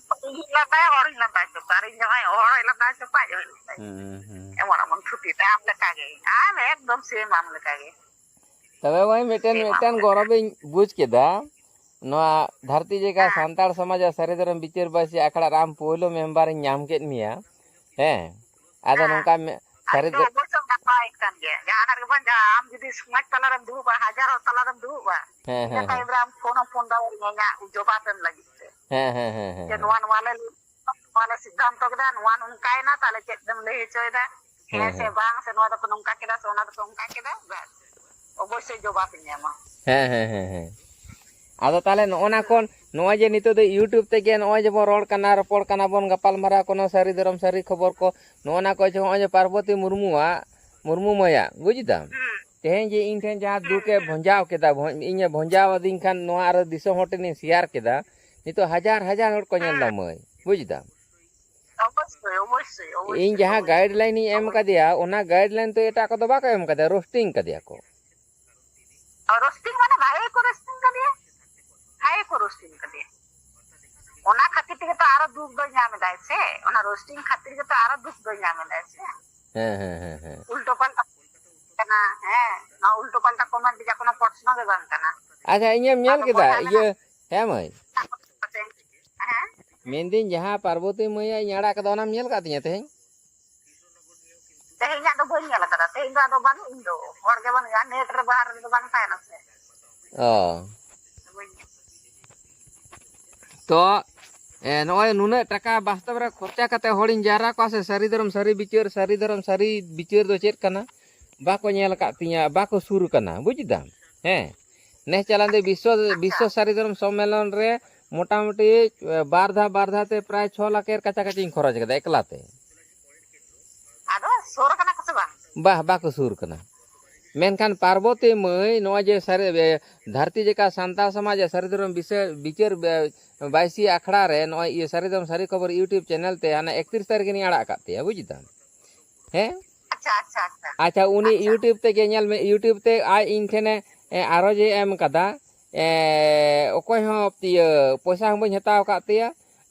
ᱤᱧᱤᱧ ᱞᱟᱸᱫᱟᱭᱟ, ᱦᱚᱲᱤᱧ ᱞᱟᱸᱫᱟ ᱦᱚᱪᱚ ᱠᱚᱣᱟ, ᱟᱨ ᱤᱧ ᱡᱟᱶᱟᱭ ᱦᱚᱲ ᱦᱚᱸᱭ ᱞᱟᱸᱫᱟ ᱦᱚᱪᱚ ᱠᱚᱣᱟ, ᱟᱡ ᱦᱚᱸᱭ ᱞᱟᱸᱫᱟᱭᱟ᱾ ᱦᱮᱸ, ᱦᱮᱸ᱾ ᱮᱢᱚᱱ ᱮᱢᱚᱱ ᱛᱷᱩᱛᱤ ᱛᱟᱭ ᱟᱢ ᱞᱮᱠᱟᱜᱮ, ᱟᱢ ᱮᱠᱫᱚᱢ ᱥᱮᱢ ᱟᱢ ᱞᱮᱠᱟᱜᱮ᱾ ᱛᱚᱵᱮ ᱢᱟᱹᱭ, ᱢᱤᱫᱴᱮᱱ, ᱥᱮᱢ ᱟᱢ ᱢᱤᱫᱴᱮᱱ ᱞᱮᱠᱟ᱾ ᱜᱚᱨᱚᱵᱤᱧ ᱵᱩᱡᱽ ᱠᱮᱫᱟ᱾ ᱱᱚᱣᱟ ᱫᱷᱟᱹᱨᱛᱤ ᱡᱟᱭᱜᱟ ᱦᱮᱸ᱾ ᱥᱟᱱᱛᱟᱲ ᱥᱚᱢᱟᱡᱽ ᱟᱨ ᱥᱟᱹᱨᱤ ᱫᱷᱚᱨᱚᱢ ᱵᱤᱪᱟᱹᱨ ᱵᱟᱹᱭᱥᱤ ᱟᱠᱷᱲᱟ ᱨᱮ ᱟᱢ ᱯᱳᱭᱞᱳ ᱢᱮᱢᱵᱟᱨᱤᱧ ᱧᱟᱢ ᱠᱮᱫ ᱢᱮᱭᱟ᱾ ᱦᱮᱸ, ᱟᱫᱚ ᱦᱮᱸ᱾ ᱱᱚᱝᱠᱟ ᱢᱮ-, ᱟᱨ ᱥᱟᱹᱨᱤ ᱤᱧ ᱫᱚ ᱫᱚ ᱚᱵᱚᱥᱥᱳᱭ ᱱᱟᱯᱟᱭ ᱠᱟᱱ ᱜᱮᱭᱟ᱾ ᱡᱟᱦᱟᱱᱟᱜ ᱨᱮᱜᱮ ᱵᱟᱝ, ᱡᱟᱦᱟᱸ ᱟᱢ ᱡᱩᱫᱤ ᱥᱚᱢᱟᱡᱽ ᱛᱟᱞᱟᱨᱮᱢ ᱫᱩᱲᱩᱵᱼᱟ, ᱦᱟᱡᱟᱨ ᱦᱚᱲ ᱛᱟᱞᱟᱨᱮᱢ ᱫᱩᱲᱩᱵᱼᱟ, ᱦᱮᱸ, ᱤᱱᱟᱹ ᱦᱮᱸ, ᱦᱮᱸ᱾ ᱴᱟᱭᱤᱢ ᱨᱮ ᱟᱢ ᱯᱷᱳᱱ ᱦᱚᱸᱢ ᱯᱷᱳᱱ ᱫᱟᱲᱮᱭᱟᱹᱧᱟ ᱤᱧᱟᱹᱜ ᱡᱚᱵᱟᱵ ᱮᱢ ᱞᱟᱹᱜᱤᱫ ᱛᱮ᱾ ᱦᱮᱸ, ᱦᱮᱸ, ᱦᱮᱸ, ᱦᱮᱸ, ᱡᱮ ᱦᱮᱸ᱾ ᱱᱚᱣᱟ, ᱱᱚᱣᱟ ᱞᱮ, ᱱᱚᱣᱟ ᱞᱮ ᱥᱤᱫᱽᱫᱷᱟᱱᱛᱚ ᱠᱮᱫᱟ, ᱱᱚᱣᱟ ᱱᱚᱝᱠᱟᱭᱮᱱᱟ, ᱛᱟᱦᱞᱮ ᱪᱮᱫ ᱮᱢ ᱞᱟᱹᱭ ᱦᱚᱪᱚᱭᱮᱫᱟ? ᱦᱮᱸ, ᱦᱮᱸ ᱥᱮ ᱦᱮᱸ᱾ ᱵᱟᱝ, ᱥᱮ ᱱᱚᱣᱟ ᱫᱚᱠᱚ ᱱᱚᱝᱠᱟ ᱠᱮᱫᱟ, ᱥᱮ ᱚᱱᱟ ᱫᱚᱠᱚ ᱚᱱᱠᱟ ᱠᱮᱫᱟ, ᱵᱟᱥ, ᱚᱵᱚᱥᱥᱳᱭ ᱡᱚᱵᱟᱵ ᱤᱧ ᱮᱢᱟ᱾ ᱦᱮᱸ, ᱦᱮᱸ, ᱦᱮᱸ, ᱦᱮᱸ᱾ ᱟᱫᱚ ᱛᱟᱦᱞᱮ ᱱᱚᱜᱼᱚ ᱱᱟ ᱠᱷᱚᱱ, ᱱᱚᱜᱼᱚᱭ ᱡᱮ ᱱᱤᱛᱚᱜ ᱫᱚ YouTube ᱛᱮᱜᱮ ᱱᱚᱜᱼᱚᱭ ᱡᱮᱵᱚᱱ ᱨᱚᱲ ᱠᱟᱱᱟ, ᱨᱚᱯᱚᱲ ᱠᱟᱱᱟ ᱵᱚᱱ, ᱜᱟᱯᱟᱞ ᱢᱟᱨᱟᱣ ᱠᱟᱱᱟ, ᱥᱟᱹᱨᱤ ᱫᱷᱚᱨᱚᱢ ᱥᱟᱹᱨᱤ ᱠᱷᱚᱵᱚᱨ ᱠᱚ, ᱱᱚᱜᱼᱚ ᱱᱟ ᱠᱚ ᱡᱮ ᱱᱚᱜᱼᱚᱭ ᱡᱮ ᱯᱟᱨᱵᱚᱛᱤ ᱢᱩᱨᱢᱩᱣᱟᱜ, ᱢᱩᱨᱢᱩ ᱢᱟᱹᱭᱟᱜ, ᱵᱩᱡᱽ ᱫᱟᱢ? ᱦᱩᱸ᱾ ᱛᱮᱦᱮᱧ ᱡᱮ ᱤᱧ ᱴᱷᱮᱱ ᱡᱟᱦᱟᱸ ᱦᱩᱸ, ᱫᱩᱠ ᱮ ᱦᱩᱸ᱾ ᱵᱷᱚᱸᱡᱟᱣ ᱠᱮᱫᱟ, ᱵᱷᱚ-, ᱤᱧᱮ ᱵᱷᱚᱸᱡᱟᱣ ᱟᱹᱫᱤᱧ ᱠᱷᱟᱱ, ᱱᱚᱣᱟ ᱟᱨᱚ ᱫᱤᱥᱚᱢ ᱦᱚᱲ ᱴᱷᱮᱱᱤᱧ ᱥᱮᱭᱟᱨ ᱠᱮᱫᱟ, ᱱᱤᱛᱚᱜ ᱦᱟᱡᱟᱨ ᱦᱟᱡᱟᱨ ᱦᱚᱲ ᱠᱚ ᱧᱮᱞ ᱫᱟ ᱦᱩᱸ᱾ ᱢᱟᱹᱭ, ᱵᱩᱡᱽ ᱫᱟᱢ? ᱚᱵᱚᱥᱥᱳᱭ, ᱚᱵᱚᱥᱥᱳᱭ, ᱤᱧ ᱡᱟᱦᱟᱸ ᱚᱵᱚᱥᱥᱳᱭ᱾ Guideline ᱤᱧ ᱮᱢ ᱠᱟᱫᱮᱭᱟ, ᱚᱱᱟ guideline ᱛᱮ ᱮᱴᱟᱜ ᱠᱚᱫᱚ ᱵᱟᱠᱚ ᱮᱢ ᱠᱟᱫᱮᱭᱟ, roasting ᱠᱟᱫᱮᱭᱟ ᱠᱚ᱾ Roasting ᱢᱟᱱᱮ ᱵᱷᱟᱜᱮ ᱠᱚ roasting ᱠᱟᱫᱮᱭᱟ, ᱵᱷᱟᱜᱮ ᱠᱚ roasting ᱠᱟᱫᱮᱭᱟ᱾ ᱚᱱᱟ ᱠᱷᱟᱹᱛᱤᱨ ᱛᱮᱜᱮ ᱛᱚ ᱟᱨᱚ ᱫᱩᱠ ᱫᱚᱭ ᱧᱟᱢ ᱮᱫᱟᱭ ᱥᱮ, ᱚᱱᱟ roasting ᱠᱷᱟᱹᱛᱤᱨ ᱜᱮᱛᱚ ᱟᱨᱚ ᱫᱩᱠ ᱫᱚᱭ ᱧᱟᱢ ᱮᱫᱟᱭ ᱥᱮ᱾ ᱦᱮᱸ, ᱦᱮᱸ, ᱦᱮᱸ, ᱦᱮᱸ᱾ ᱩᱞᱴᱟᱹ ᱯᱟᱞᱴᱟ ᱠᱟᱱᱟ, ᱦᱮᱸ, ᱱᱚᱣᱟ ᱩᱞᱴᱟᱹ ᱯᱟᱞᱴᱟ comment ᱨᱮᱭᱟᱜ ᱠᱳᱱᱳ ᱯᱨᱚᱥᱱᱚ ᱜᱮ ᱵᱟᱝ ᱠᱟᱱᱟ᱾ ᱟᱪᱪᱷᱟ, ᱤᱧᱮᱢ ᱧᱮᱞ ᱟᱫᱚ ᱠᱮᱫᱟ? ᱵᱚᱭᱦᱟ ᱤᱭᱟᱹ, ᱢᱮᱱᱟᱜ ᱦᱮᱸ ᱢᱟᱹᱭ᱾ ᱦᱮᱸ? ᱢᱮᱱᱫᱟᱹᱧ, ᱡᱟᱦᱟᱸ ᱯᱟᱨᱵᱚᱛᱤ ᱢᱟᱹᱭᱟᱜ ᱤᱧ ᱟᱲᱟᱜ ᱠᱟᱫᱟ, ᱚᱱᱟᱢ ᱧᱮᱞ ᱠᱟᱫ ᱛᱤᱧᱟᱹ ᱛᱮᱦᱮᱧ? ᱛᱮᱦᱮᱧᱟᱜ ᱫᱚ ᱵᱟᱹᱧ ᱧᱮᱞ ᱟᱠᱟᱫᱟ, ᱛᱮᱦᱮᱧ ᱫᱚ ᱟᱫᱚ ᱵᱟᱹᱱᱩᱜ, ᱤᱧ ᱫᱚ ᱦᱚᱲ ᱜᱮ ᱵᱟᱹᱱᱩᱜᱼᱟ, net ᱨᱮ ᱵᱟᱦᱨᱮ ᱨᱮᱫᱚ ᱵᱟᱝ ᱛᱟᱦᱮᱱᱟ ᱥᱮ᱾ ᱚ᱾ ᱵᱟᱹᱧ ᱧᱮᱞ᱾ ᱛᱚ, ᱮ, ᱱᱚᱜᱼᱚᱭ ᱱᱩᱱᱟᱹᱜ ᱴᱟᱠᱟ ᱵᱟᱥᱛᱚᱵ ᱨᱮ ᱠᱷᱚᱨᱪᱟ ᱠᱟᱛᱮ ᱦᱚᱲᱤᱧ ᱡᱟᱣᱨᱟ ᱠᱚᱣᱟ ᱥᱮ, ᱥᱟᱹᱨᱤ ᱫᱷᱚᱨᱚᱢ ᱥᱟᱹᱨᱤ ᱵᱤᱪᱟᱹᱨ, ᱥᱟᱹᱨᱤ ᱫᱷᱚᱨᱚᱢ ᱥᱟᱹᱨᱤ ᱵᱤᱪᱟᱹᱨ ᱫᱚ ᱪᱮᱫ ᱠᱟᱱᱟ? ᱵᱟᱠᱚ ᱧᱮᱞ ᱟᱠᱟᱫ ᱛᱤᱧᱟᱹ, ᱵᱟᱠᱚ ᱥᱩᱨ ᱠᱟᱱᱟ, ᱵᱩᱡᱽ ᱫᱟᱢ? ᱦᱮᱸ, ᱱᱮᱥ ᱪᱟᱞᱟᱣᱮᱱ ᱫᱤᱱ ᱵᱤᱥᱥᱚ, ᱟᱪᱪᱷᱟ᱾ ᱵᱤᱥᱥᱚ ᱥᱟᱹᱨᱤ ᱫᱷᱚᱨᱚᱢ ᱥᱚᱢᱢᱮᱞᱚᱱ ᱨᱮ ᱢᱚᱴᱟᱢᱩᱴᱤ, ᱮ, ᱵᱟᱨ ᱫᱷᱟᱣ, ᱵᱟᱨ ᱫᱷᱟᱣ ᱛᱮ ᱯᱨᱟᱭ ᱪᱷᱚ ᱞᱟᱠᱷ ᱮᱨ ᱠᱟᱪᱷᱟ ᱠᱟᱪᱷᱤᱧ ᱠᱷᱚᱨᱚᱪ ᱠᱟᱫᱟ ᱮᱠᱞᱟ ᱛᱮ᱾ ᱟᱫᱚ ᱥᱩᱨ ᱠᱟᱱᱟ ᱠᱚ ᱥᱮ ᱵᱟᱝ? ᱵᱟᱦ, ᱵᱟᱠᱚ ᱥᱩᱨ ᱠᱟᱱᱟ᱾ ᱢᱮᱱᱠᱷᱟᱱ ᱯᱟᱨᱵᱚᱛᱤ ᱢᱟᱹᱭ ᱱᱚᱜᱼᱚᱭ ᱡᱮ ᱥᱟᱹᱨᱤ, ᱮ, ᱫᱷᱟᱹᱨᱛᱤ ᱡᱟᱠᱟᱛ ᱥᱟᱱᱛᱟᱲ ᱥᱚᱢᱟᱡᱽ ᱥᱟᱹᱨᱤ ᱫᱷᱚᱨᱚᱢ ᱵᱤᱥᱟᱹ-, ᱵᱤᱪᱟᱹᱨ, ᱮ, ᱵᱟᱭᱥᱤ ᱟᱠᱷᱲᱟ ᱨᱮ ᱱᱚᱜᱼᱚᱭ ᱤᱭᱟᱹ ᱥᱟᱹᱨᱤ ᱫᱷᱚᱨᱚᱢ ᱥᱟᱹᱨᱤ ᱠᱷᱚᱵᱚᱨ YouTube channel ᱛᱮ ᱦᱟᱱᱮ ᱮᱠᱛᱨᱤᱥ ᱛᱟᱹᱨᱤᱠᱷ ᱨᱤᱧ ᱟᱲᱟᱜ ᱟᱠᱟᱫ ᱛᱟᱭᱟ, ᱵᱩᱡᱽ ᱫᱟᱢ? ᱦᱮᱸ? ᱟᱪᱪᱷᱟ, ᱟᱪᱪᱷᱟ, ᱟᱪᱪᱷᱟ᱾ ᱟᱪᱪᱷᱟ, ᱩᱱᱤ ᱟᱪᱪᱷᱟ᱾ YouTube ᱛᱮᱜᱮ ᱧᱮᱞ ᱢᱮ, YouTube ᱛᱮ ᱟᱡ ᱤᱧ ᱴᱷᱮᱱᱮ, ᱮ, ᱟᱨᱚᱡᱽ ᱮ ᱮᱢ ᱠᱟᱫᱟ᱾ ᱮ, ᱚᱠᱚᱭ ᱦᱚᱸ ᱤᱭᱟᱹ ᱯᱚᱭᱥᱟ ᱦᱚᱸ ᱵᱟᱹᱧ ᱦᱟᱛᱟᱣ ᱟᱠᱟᱫ ᱛᱟᱭᱟ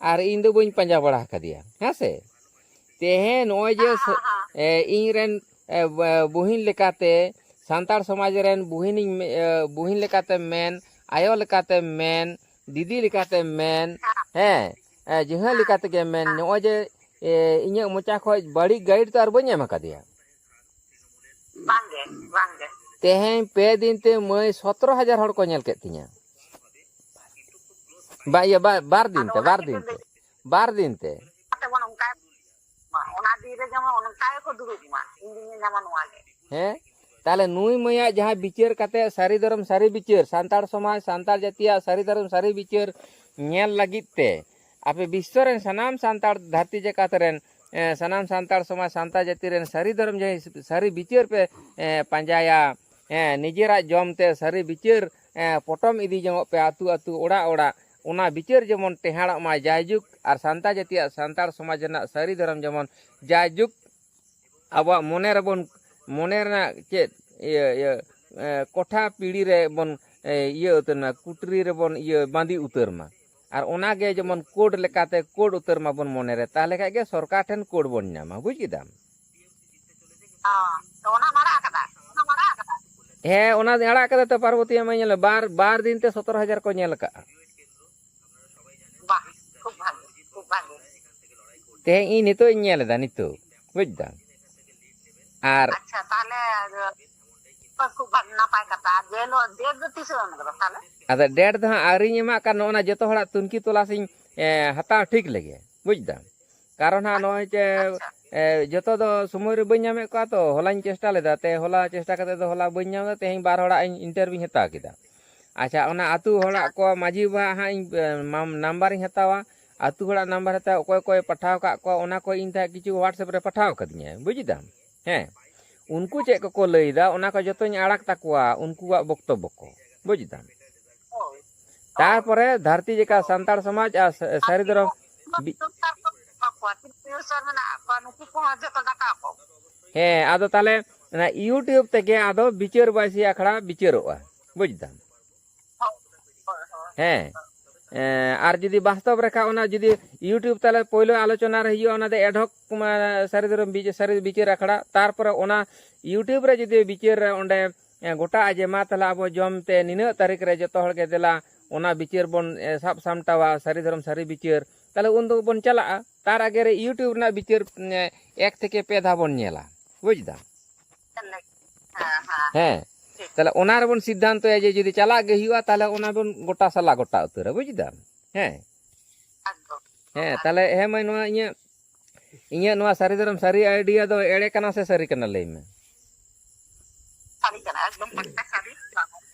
ᱟᱨ ᱤᱧ ᱫᱚ ᱵᱟᱹᱧ ᱯᱟᱸᱡᱟ ᱵᱟᱲᱟ ᱟᱠᱟᱫᱮᱭᱟ, ᱦᱮᱸ ᱥᱮ? ᱛᱮᱦᱮᱧ ᱱᱚᱜᱼᱚᱭ ᱡᱮ ᱦᱮᱸ, ᱥᱮ-, ᱦᱮᱸ, ᱦᱮᱸ᱾ ᱮ, ᱤᱧ ᱨᱮᱱ, ᱮ, ᱵ-, ᱵᱩᱦᱤᱱ ᱞᱮᱠᱟᱛᱮ, ᱥᱟᱱᱛᱟᱲ ᱥᱚᱢᱟᱡᱽ ᱨᱮᱱ ᱵᱩᱦᱤᱱᱤᱧ ᱢᱮ-, ᱮ, ᱵᱩᱦᱤᱱ ᱞᱮᱠᱟᱛᱮᱢ ᱢᱮᱱ, ᱟᱭᱳ ᱞᱮᱠᱟᱛᱮᱢ ᱢᱮᱱ, ᱫᱤᱫᱤ ᱞᱮᱠᱟᱛᱮᱢ ᱢᱮᱱ, ᱦᱮᱸ᱾ ᱦᱮᱸ, ᱮ, ᱡᱟᱦᱟᱸ ᱦᱮᱸ᱾ ᱞᱮᱠᱟ ᱛᱮᱜᱮᱢ ᱢᱮᱱ, ᱦᱮᱸ᱾ ᱱᱚᱜᱼᱚᱭ ᱡᱮ, ᱮ, ᱤᱧᱟᱹᱜ ᱢᱚᱪᱟ ᱠᱷᱚᱡ ᱵᱟᱹᱲᱤᱡ guide ᱛᱚ ᱟᱨ ᱵᱟᱹᱧ ᱮᱢ ᱟᱠᱟᱫᱮᱭᱟ᱾ ᱵᱟᱝᱜᱮ, ᱵᱟᱝᱜᱮ᱾ ᱛᱮᱦᱮᱧ ᱯᱮ ᱫᱤᱱ ᱛᱮ ᱢᱟᱹᱭ ᱥᱚᱛᱨᱚ ᱦᱟᱡᱟᱨ ᱦᱚᱲ ᱠᱚ ᱧᱮᱞ ᱠᱮᱫ ᱛᱤᱧᱟ᱾ ᱵᱟ-, ᱤᱭᱟᱹ, ᱵᱟ-, ᱵᱟᱨ ᱫᱤᱱ ᱟᱫᱚ ᱛᱮ, ᱚᱱᱟ ᱵᱟᱨ ᱜᱮᱛᱚ ᱫᱤᱱ ᱛᱮ, ᱞᱟᱹᱭ ᱵᱟᱨ ᱫᱤᱱ ᱛᱮ᱾ ᱛᱮᱵᱚᱱ ᱚᱱᱠᱟ, ᱚᱱᱟ ᱫᱤᱱ ᱨᱮ ᱡᱮᱢᱚᱱ ᱚᱱᱠᱟ ᱜᱮᱠᱚ ᱫᱩᱲᱩᱵ ᱢᱟ, ᱤᱧ ᱫᱩᱧ ᱧᱟᱢᱟ ᱱᱚᱣᱟ ᱜᱮ᱾ ᱦᱮᱸ? ᱛᱟᱦᱞᱮ ᱱᱩᱭ ᱢᱟᱹᱭᱟᱜ ᱡᱟᱦᱟᱸ ᱵᱤᱪᱟᱹᱨ ᱠᱟᱛᱮ, ᱥᱟᱹᱨᱤ ᱫᱷᱚᱨᱚᱢ ᱥᱟᱹᱨᱤ ᱵᱤᱪᱟᱹᱨ, ᱥᱟᱱᱛᱟᱲ ᱥᱚᱢᱟᱡᱽ, ᱥᱟᱱᱛᱟᱲ ᱡᱟᱹᱛᱤᱭᱟᱜ ᱥᱟᱹᱨᱤ ᱫᱷᱚᱨᱚᱢ ᱥᱟᱹᱨᱤ ᱵᱤᱪᱟᱹᱨ ᱧᱮᱞ ᱞᱟᱹᱜᱤᱫ ᱛᱮ, ᱟᱯᱮ ᱵᱤᱥᱥᱚ ᱨᱮᱱ ᱥᱟᱱᱟᱢ ᱥᱟᱱᱛᱟᱲ ᱫᱷᱟᱹᱨᱛᱤ ᱡᱟᱠᱟᱛ ᱨᱮᱱ, ᱮ, ᱥᱟᱱᱟᱢ ᱥᱟᱱᱛᱟᱲ ᱥᱚᱢᱟᱡᱽ, ᱥᱟᱱᱛᱟᱲ ᱡᱟᱹᱛᱤ ᱨᱮᱱ ᱥᱟᱹᱨᱤ ᱫᱷᱚᱨᱚᱢ ᱡᱟᱦᱟᱸᱭ ᱥᱟᱹᱨᱤ ᱵᱤᱪᱟᱹᱨ ᱯᱮ, ᱮ, ᱯᱟᱸᱡᱟᱭᱟ, ᱮ, ᱱᱤᱡᱮᱨᱟᱜ ᱡᱚᱢ ᱛᱮ ᱥᱟᱹᱨᱤ ᱵᱤᱪᱟᱹᱨ, ᱮ, ᱯᱚᱴᱚᱢ ᱤᱫᱤ ᱡᱚᱝᱚᱜ ᱯᱮ ᱟᱹᱛᱩ ᱟᱹᱛᱩ, ᱚᱲᱟᱜ ᱚᱲᱟᱜ᱾ ᱚᱱᱟ ᱵᱤᱪᱟᱹᱨ ᱡᱮᱢᱚᱱ ᱴᱮᱦᱟᱲᱚᱜ ᱢᱟ ᱡᱟᱭᱡᱩᱜᱽ, ᱟᱨ ᱥᱟᱱᱛᱟᱲ ᱡᱟᱹᱛᱤᱭᱟᱜ ᱥᱟᱱᱛᱟᱲ ᱥᱚᱢᱟᱡᱽ ᱨᱮᱱᱟᱜ ᱥᱟᱹᱨᱤ ᱫᱷᱚᱨᱚᱢ ᱡᱮᱢᱚᱱ ᱡᱟᱭᱡᱩᱜᱽ ᱟᱵᱚᱣᱟᱜ ᱢᱚᱱᱮ ᱨᱮᱵᱚᱱ, ᱢᱚᱱᱮ ᱨᱮᱱᱟᱜ ᱪᱮᱫ ᱤᱭᱟᱹ, ᱤᱭᱟᱹ, ᱮ, ᱠᱚᱴᱷᱟ ᱯᱤᱲᱤ ᱨᱮᱵᱚᱱ, ᱮ, ᱤᱭᱟᱹ ᱩᱛᱟᱹᱨ ᱢᱟ, ᱠᱩᱴᱨᱤ ᱨᱮᱵᱚᱱ ᱤᱭᱟᱹ ᱵᱟᱸᱫᱤ ᱩᱛᱟᱹᱨ ᱢᱟ᱾ ᱟᱨ ᱚᱱᱟᱜᱮ ᱡᱮᱢᱚᱱ ᱠᱳᱰ ᱞᱮᱠᱟᱛᱮ ᱠᱳᱰ ᱩᱛᱟᱹᱨ ᱢᱟᱵᱚᱱ ᱢᱚᱱᱮ ᱨᱮ, ᱛᱟᱦᱚᱞᱮ ᱠᱷᱟᱡ ᱜᱮ ᱥᱚᱨᱠᱟᱨ ᱴᱷᱮᱱ ᱠᱳᱰ ᱵᱚᱱ ᱧᱟᱢᱟ, ᱵᱩᱡᱽ ᱠᱮᱫᱟᱢ? ᱦᱚᱸ, ᱛᱚ ᱚᱱᱟᱢ ᱟᱲᱟᱜ ᱟᱠᱟᱫᱟ? ᱚᱱᱟᱢ ᱟᱲᱟᱜ ᱟᱠᱟᱫᱟ? ᱦᱮᱸ, ᱚᱱᱟ ᱟᱲᱟᱜ ᱠᱟᱫᱟ ᱛᱚ ᱯᱟᱨᱵᱚᱛᱤ, ᱟᱢᱟᱜ ᱧᱮᱞ ᱢᱮ, ᱵᱟᱨ, ᱵᱟᱨ ᱫᱤᱱ ᱛᱮ ᱥᱚᱛᱨᱚ ᱦᱟᱡᱟᱨ ᱠᱚ ᱧᱮᱞ ᱟᱠᱟᱫᱼᱟ᱾ ᱵᱟᱦ, ᱠᱷᱩᱵ ᱵᱷᱟᱜᱮ, ᱠᱷᱩᱵ ᱵᱷᱟᱜᱮ᱾ ᱛᱮᱦᱮᱧ ᱤᱧ ᱱᱤᱛᱚᱜ ᱤᱧ ᱧᱮᱞ ᱮᱫᱟ, ᱱᱤᱛᱚᱜ, ᱵᱩᱡᱽ ᱫᱟᱢ? ᱟᱨ ᱟᱪᱪᱷᱟ, ᱛᱟᱦᱞᱮ, ᱟᱫᱚ, ᱠᱷᱩᱵ ᱵᱷᱟᱜᱮ, ᱱᱟᱯᱟᱭ ᱠᱟᱛᱷᱟ᱾ ᱟᱨ ᱡᱮ ᱦᱤᱞᱳᱜ ᱰᱮᱴ ᱫᱚ ᱛᱤᱥ ᱮᱢ ᱮᱢ ᱠᱟᱫᱟ ᱛᱟᱦᱞᱮ? ᱟᱫᱚ ᱰᱮᱴ ᱫᱚ ᱦᱟᱸᱜ ᱟᱹᱣᱨᱤᱧ ᱮᱢᱟ, ᱠᱟᱨᱚᱱ ᱱᱚᱜᱼᱚ ᱱᱟ ᱡᱚᱛᱚ ᱦᱚᱲᱟᱜ ᱛᱩᱱᱠᱷᱤ ᱛᱚᱞᱟᱥ ᱤᱧ, ᱮ, ᱦᱟᱛᱟᱣ ᱴᱷᱤᱠ ᱞᱮᱜᱮ, ᱵᱩᱡᱽ ᱫᱟᱢ? ᱠᱟᱨᱚᱱ ᱦᱟᱸᱜ ᱱᱚᱜᱼᱚᱭ ᱡᱮ, ᱟᱪᱪᱷᱟ᱾ ᱮ, ᱡᱚᱛᱚ ᱫᱚ ᱥᱚᱢᱚᱭ ᱨᱮ ᱵᱟᱹᱧ ᱧᱟᱢᱮᱫ ᱠᱚᱣᱟ ᱛᱚ, ᱦᱚᱞᱟᱧ ᱪᱮᱥᱴᱟ ᱞᱮᱫᱟ, ᱛᱮ ᱦᱚᱞᱟ ᱪᱮᱥᱴᱟ ᱠᱟᱛᱮ ᱫᱚ ᱦᱚᱞᱟ ᱵᱟᱹᱧ ᱧᱟᱢ ᱮᱫᱟ, ᱛᱮᱦᱮᱧ ᱵᱟᱨ ᱦᱚᱲᱟᱜ ᱤᱧ ᱤᱱᱴᱟᱨᱵᱷᱤᱣᱧ ᱦᱟᱛᱟᱣ ᱠᱮᱫᱟ᱾ ᱟᱪᱪᱷᱟ, ᱚᱱᱟ ᱟᱹᱛᱩ ᱦᱚᱲᱟᱜ ᱠᱚ ᱢᱟᱹᱡᱷᱤ ᱵᱟᱵᱟ ᱦᱟᱸᱜ ᱤᱧ, ᱮ, ᱢᱟᱢ-, ᱱᱟᱢᱵᱟᱨᱤᱧ ᱦᱟᱛᱟᱣᱟ, ᱟᱹᱛᱩ ᱦᱚᱲᱟᱜ ᱱᱟᱢᱵᱟᱨ ᱦᱟᱛᱟᱣ, ᱚᱠᱚᱭ ᱚᱠᱚᱭ ᱯᱟᱴᱷᱟᱣ ᱠᱟᱜ ᱠᱚᱣᱟ, ᱚᱱᱟ ᱠᱚ ᱤᱧ ᱴᱷᱮᱱ ᱠᱤᱪᱷᱩ WhatsApp ᱨᱮ ᱯᱟᱴᱷᱟᱣ ᱠᱟᱫᱤᱧᱟᱭ, ᱵᱩᱡᱽ ᱫᱟᱢ? ᱦᱮᱸ, ᱩᱱᱠᱩ ᱪᱮᱫ ᱠᱚᱠᱚ ᱞᱟᱹᱭᱫᱟ, ᱚᱱᱟ ᱠᱚ ᱡᱚᱛᱚᱧ ᱟᱲᱟᱜ ᱛᱟᱠᱚᱣᱟ, ᱩᱱᱠᱩᱣᱟᱜ ᱵᱚᱠᱛᱚᱵᱵᱚ ᱠᱚ, ᱵᱩᱡᱽ ᱫᱟᱢ? ᱦᱳᱭ᱾ ᱛᱟᱨᱯᱚᱨᱮ ᱫᱷᱟᱹᱨᱛᱤ ᱡᱟᱠᱟ ᱥᱟᱱᱛᱟᱲ ᱥᱚᱢᱟᱡᱽ ᱟᱨ ᱥᱟ-, ᱥᱟᱹᱨᱤ ᱫᱷᱚᱨᱚᱢ ᱵᱤ- ᱥᱚᱨᱠᱟᱨ ᱠᱚ ᱮᱢᱟ ᱠᱚᱣᱟ, ᱛᱤᱱᱟᱹᱜ ᱥᱚᱨ ᱢᱮᱱᱟᱜ ᱠᱚᱣᱟ, ᱱᱩᱠᱩ ᱠᱚᱦᱚᱸ ᱡᱚᱛᱚ ᱰᱟᱴᱟ ᱠᱚ᱾ ᱦᱮᱸ, ᱟᱫᱚ ᱛᱟᱦᱞᱮ ᱚᱱᱟ YouTube ᱛᱮᱜᱮ ᱟᱫᱚ ᱵᱤᱪᱟᱹᱨ ᱵᱟᱹᱭᱥᱤ ᱟᱠᱷᱲᱟ ᱵᱤᱪᱟᱹᱨᱚᱜᱼᱟ, ᱵᱩᱡᱽ ᱫᱟᱢ? ᱦᱳᱭ, ᱦᱳᱭ, ᱦᱳᱭ᱾ ᱦᱮᱸ᱾ ᱮᱸ, ᱟᱨ ᱡᱩᱫᱤ ᱵᱟᱥᱛᱚᱵ ᱨᱮᱠᱷᱟ ᱚᱱᱟ ᱡᱩᱫᱤ YouTube ᱛᱟᱦᱞᱮ ᱯᱳᱭᱞᱳ ᱟᱞᱳᱪᱚᱱᱟ ᱨᱮ ᱦᱩᱭᱩᱜᱼᱟ, ᱚᱱᱟ ᱫᱚ ad hoc, ᱢᱟ, ᱥᱟᱹᱨᱤ ᱫᱷᱚᱨᱚᱢ ᱵᱤᱪ-, ᱥᱟᱹᱨᱤ ᱵᱤᱪᱟᱹᱨ ᱟᱠᱷᱲᱟ, ᱛᱟᱨᱯᱚᱨᱮ ᱚᱱᱟ YouTube ᱨᱮ ᱡᱩᱫᱤ ᱵᱤᱪᱟᱹᱨ ᱨᱮ ᱚᱸᱰᱮ, ᱮᱸ, ᱜᱚᱴᱟᱜᱼᱟ ᱡᱮ ᱢᱟ ᱛᱟᱦᱞᱮ ᱟᱵᱚ ᱡᱚᱢ ᱛᱮ ᱱᱤᱱᱟᱹᱜ ᱛᱟᱹᱨᱤᱠᱷ ᱨᱮ ᱡᱚᱛᱚ ᱦᱚᱲ ᱜᱮ ᱫᱮᱞᱟ ᱚᱱᱟ ᱵᱤᱪᱟᱹᱨ ᱵᱚᱱ, ᱮᱸ, ᱥᱟᱵ ᱥᱟᱢᱴᱟᱣᱟ, ᱥᱟᱹᱨᱤ ᱫᱷᱚᱨᱚᱢ ᱥᱟᱹᱨᱤ ᱵᱤᱪᱟᱹᱨ, ᱛᱟᱦᱞᱮ ᱩᱱ ᱫᱚᱵᱚᱱ ᱪᱟᱞᱟᱜᱼᱟ᱾ ᱛᱟᱨ ᱟᱜᱮ ᱨᱮ YouTube ᱨᱮᱱᱟᱜ ᱵᱤᱪᱟᱹᱨ, ᱮᱸ, ᱮᱠ ᱛᱷᱮᱠᱮ ᱯᱮ ᱫᱷᱟᱣ ᱵᱚᱱ ᱧᱮᱞᱟ, ᱵᱩᱡᱽ ᱫᱟᱢ? ᱦᱮᱸ, ᱦᱮᱸ᱾ ᱦᱮᱸ᱾ ᱴᱷᱤᱠ᱾ ᱛᱟᱦᱞᱮ ᱚᱱᱟ ᱨᱮᱵᱚᱱ ᱥᱤᱫᱽᱫᱷᱟᱱᱛᱚᱭᱟ ᱡᱮ ᱡᱩᱫᱤ ᱪᱟᱞᱟᱜ ᱜᱮ ᱦᱩᱭᱩᱜᱼᱟ, ᱛᱟᱦᱞᱮ ᱚᱱᱟ ᱵᱚᱱ ᱜᱚᱴᱟ ᱥᱟᱞᱟ ᱜᱚᱴᱟ ᱩᱛᱟᱹᱨᱟ, ᱵᱩᱡᱽ ᱫᱟᱢ? ᱦᱮᱸ᱾ ᱮᱠᱫᱚᱢ᱾ ᱦᱮᱸ, ᱛᱟᱦᱞᱮ ᱦᱮᱸ ᱢᱟᱹᱭ, ᱱᱚᱣᱟ ᱤᱧᱟᱹᱜ, ᱤᱧᱟᱹᱜ ᱱᱚᱣᱟ ᱥᱟᱹᱨᱤ ᱫᱷᱚᱨᱚᱢ ᱥᱟᱹᱨᱤ idea ᱫᱚ ᱮᱲᱮ ᱠᱟᱱᱟ ᱥᱮ ᱥᱟᱹᱨᱤ ᱠᱟᱱᱟ, ᱞᱟᱹᱭ ᱢᱮ? ᱥᱟᱹᱨᱤ ᱠᱟᱱᱟ, ᱮᱠᱫᱚᱢ ᱯᱟᱠᱟ ᱥᱟᱹᱨᱤ᱾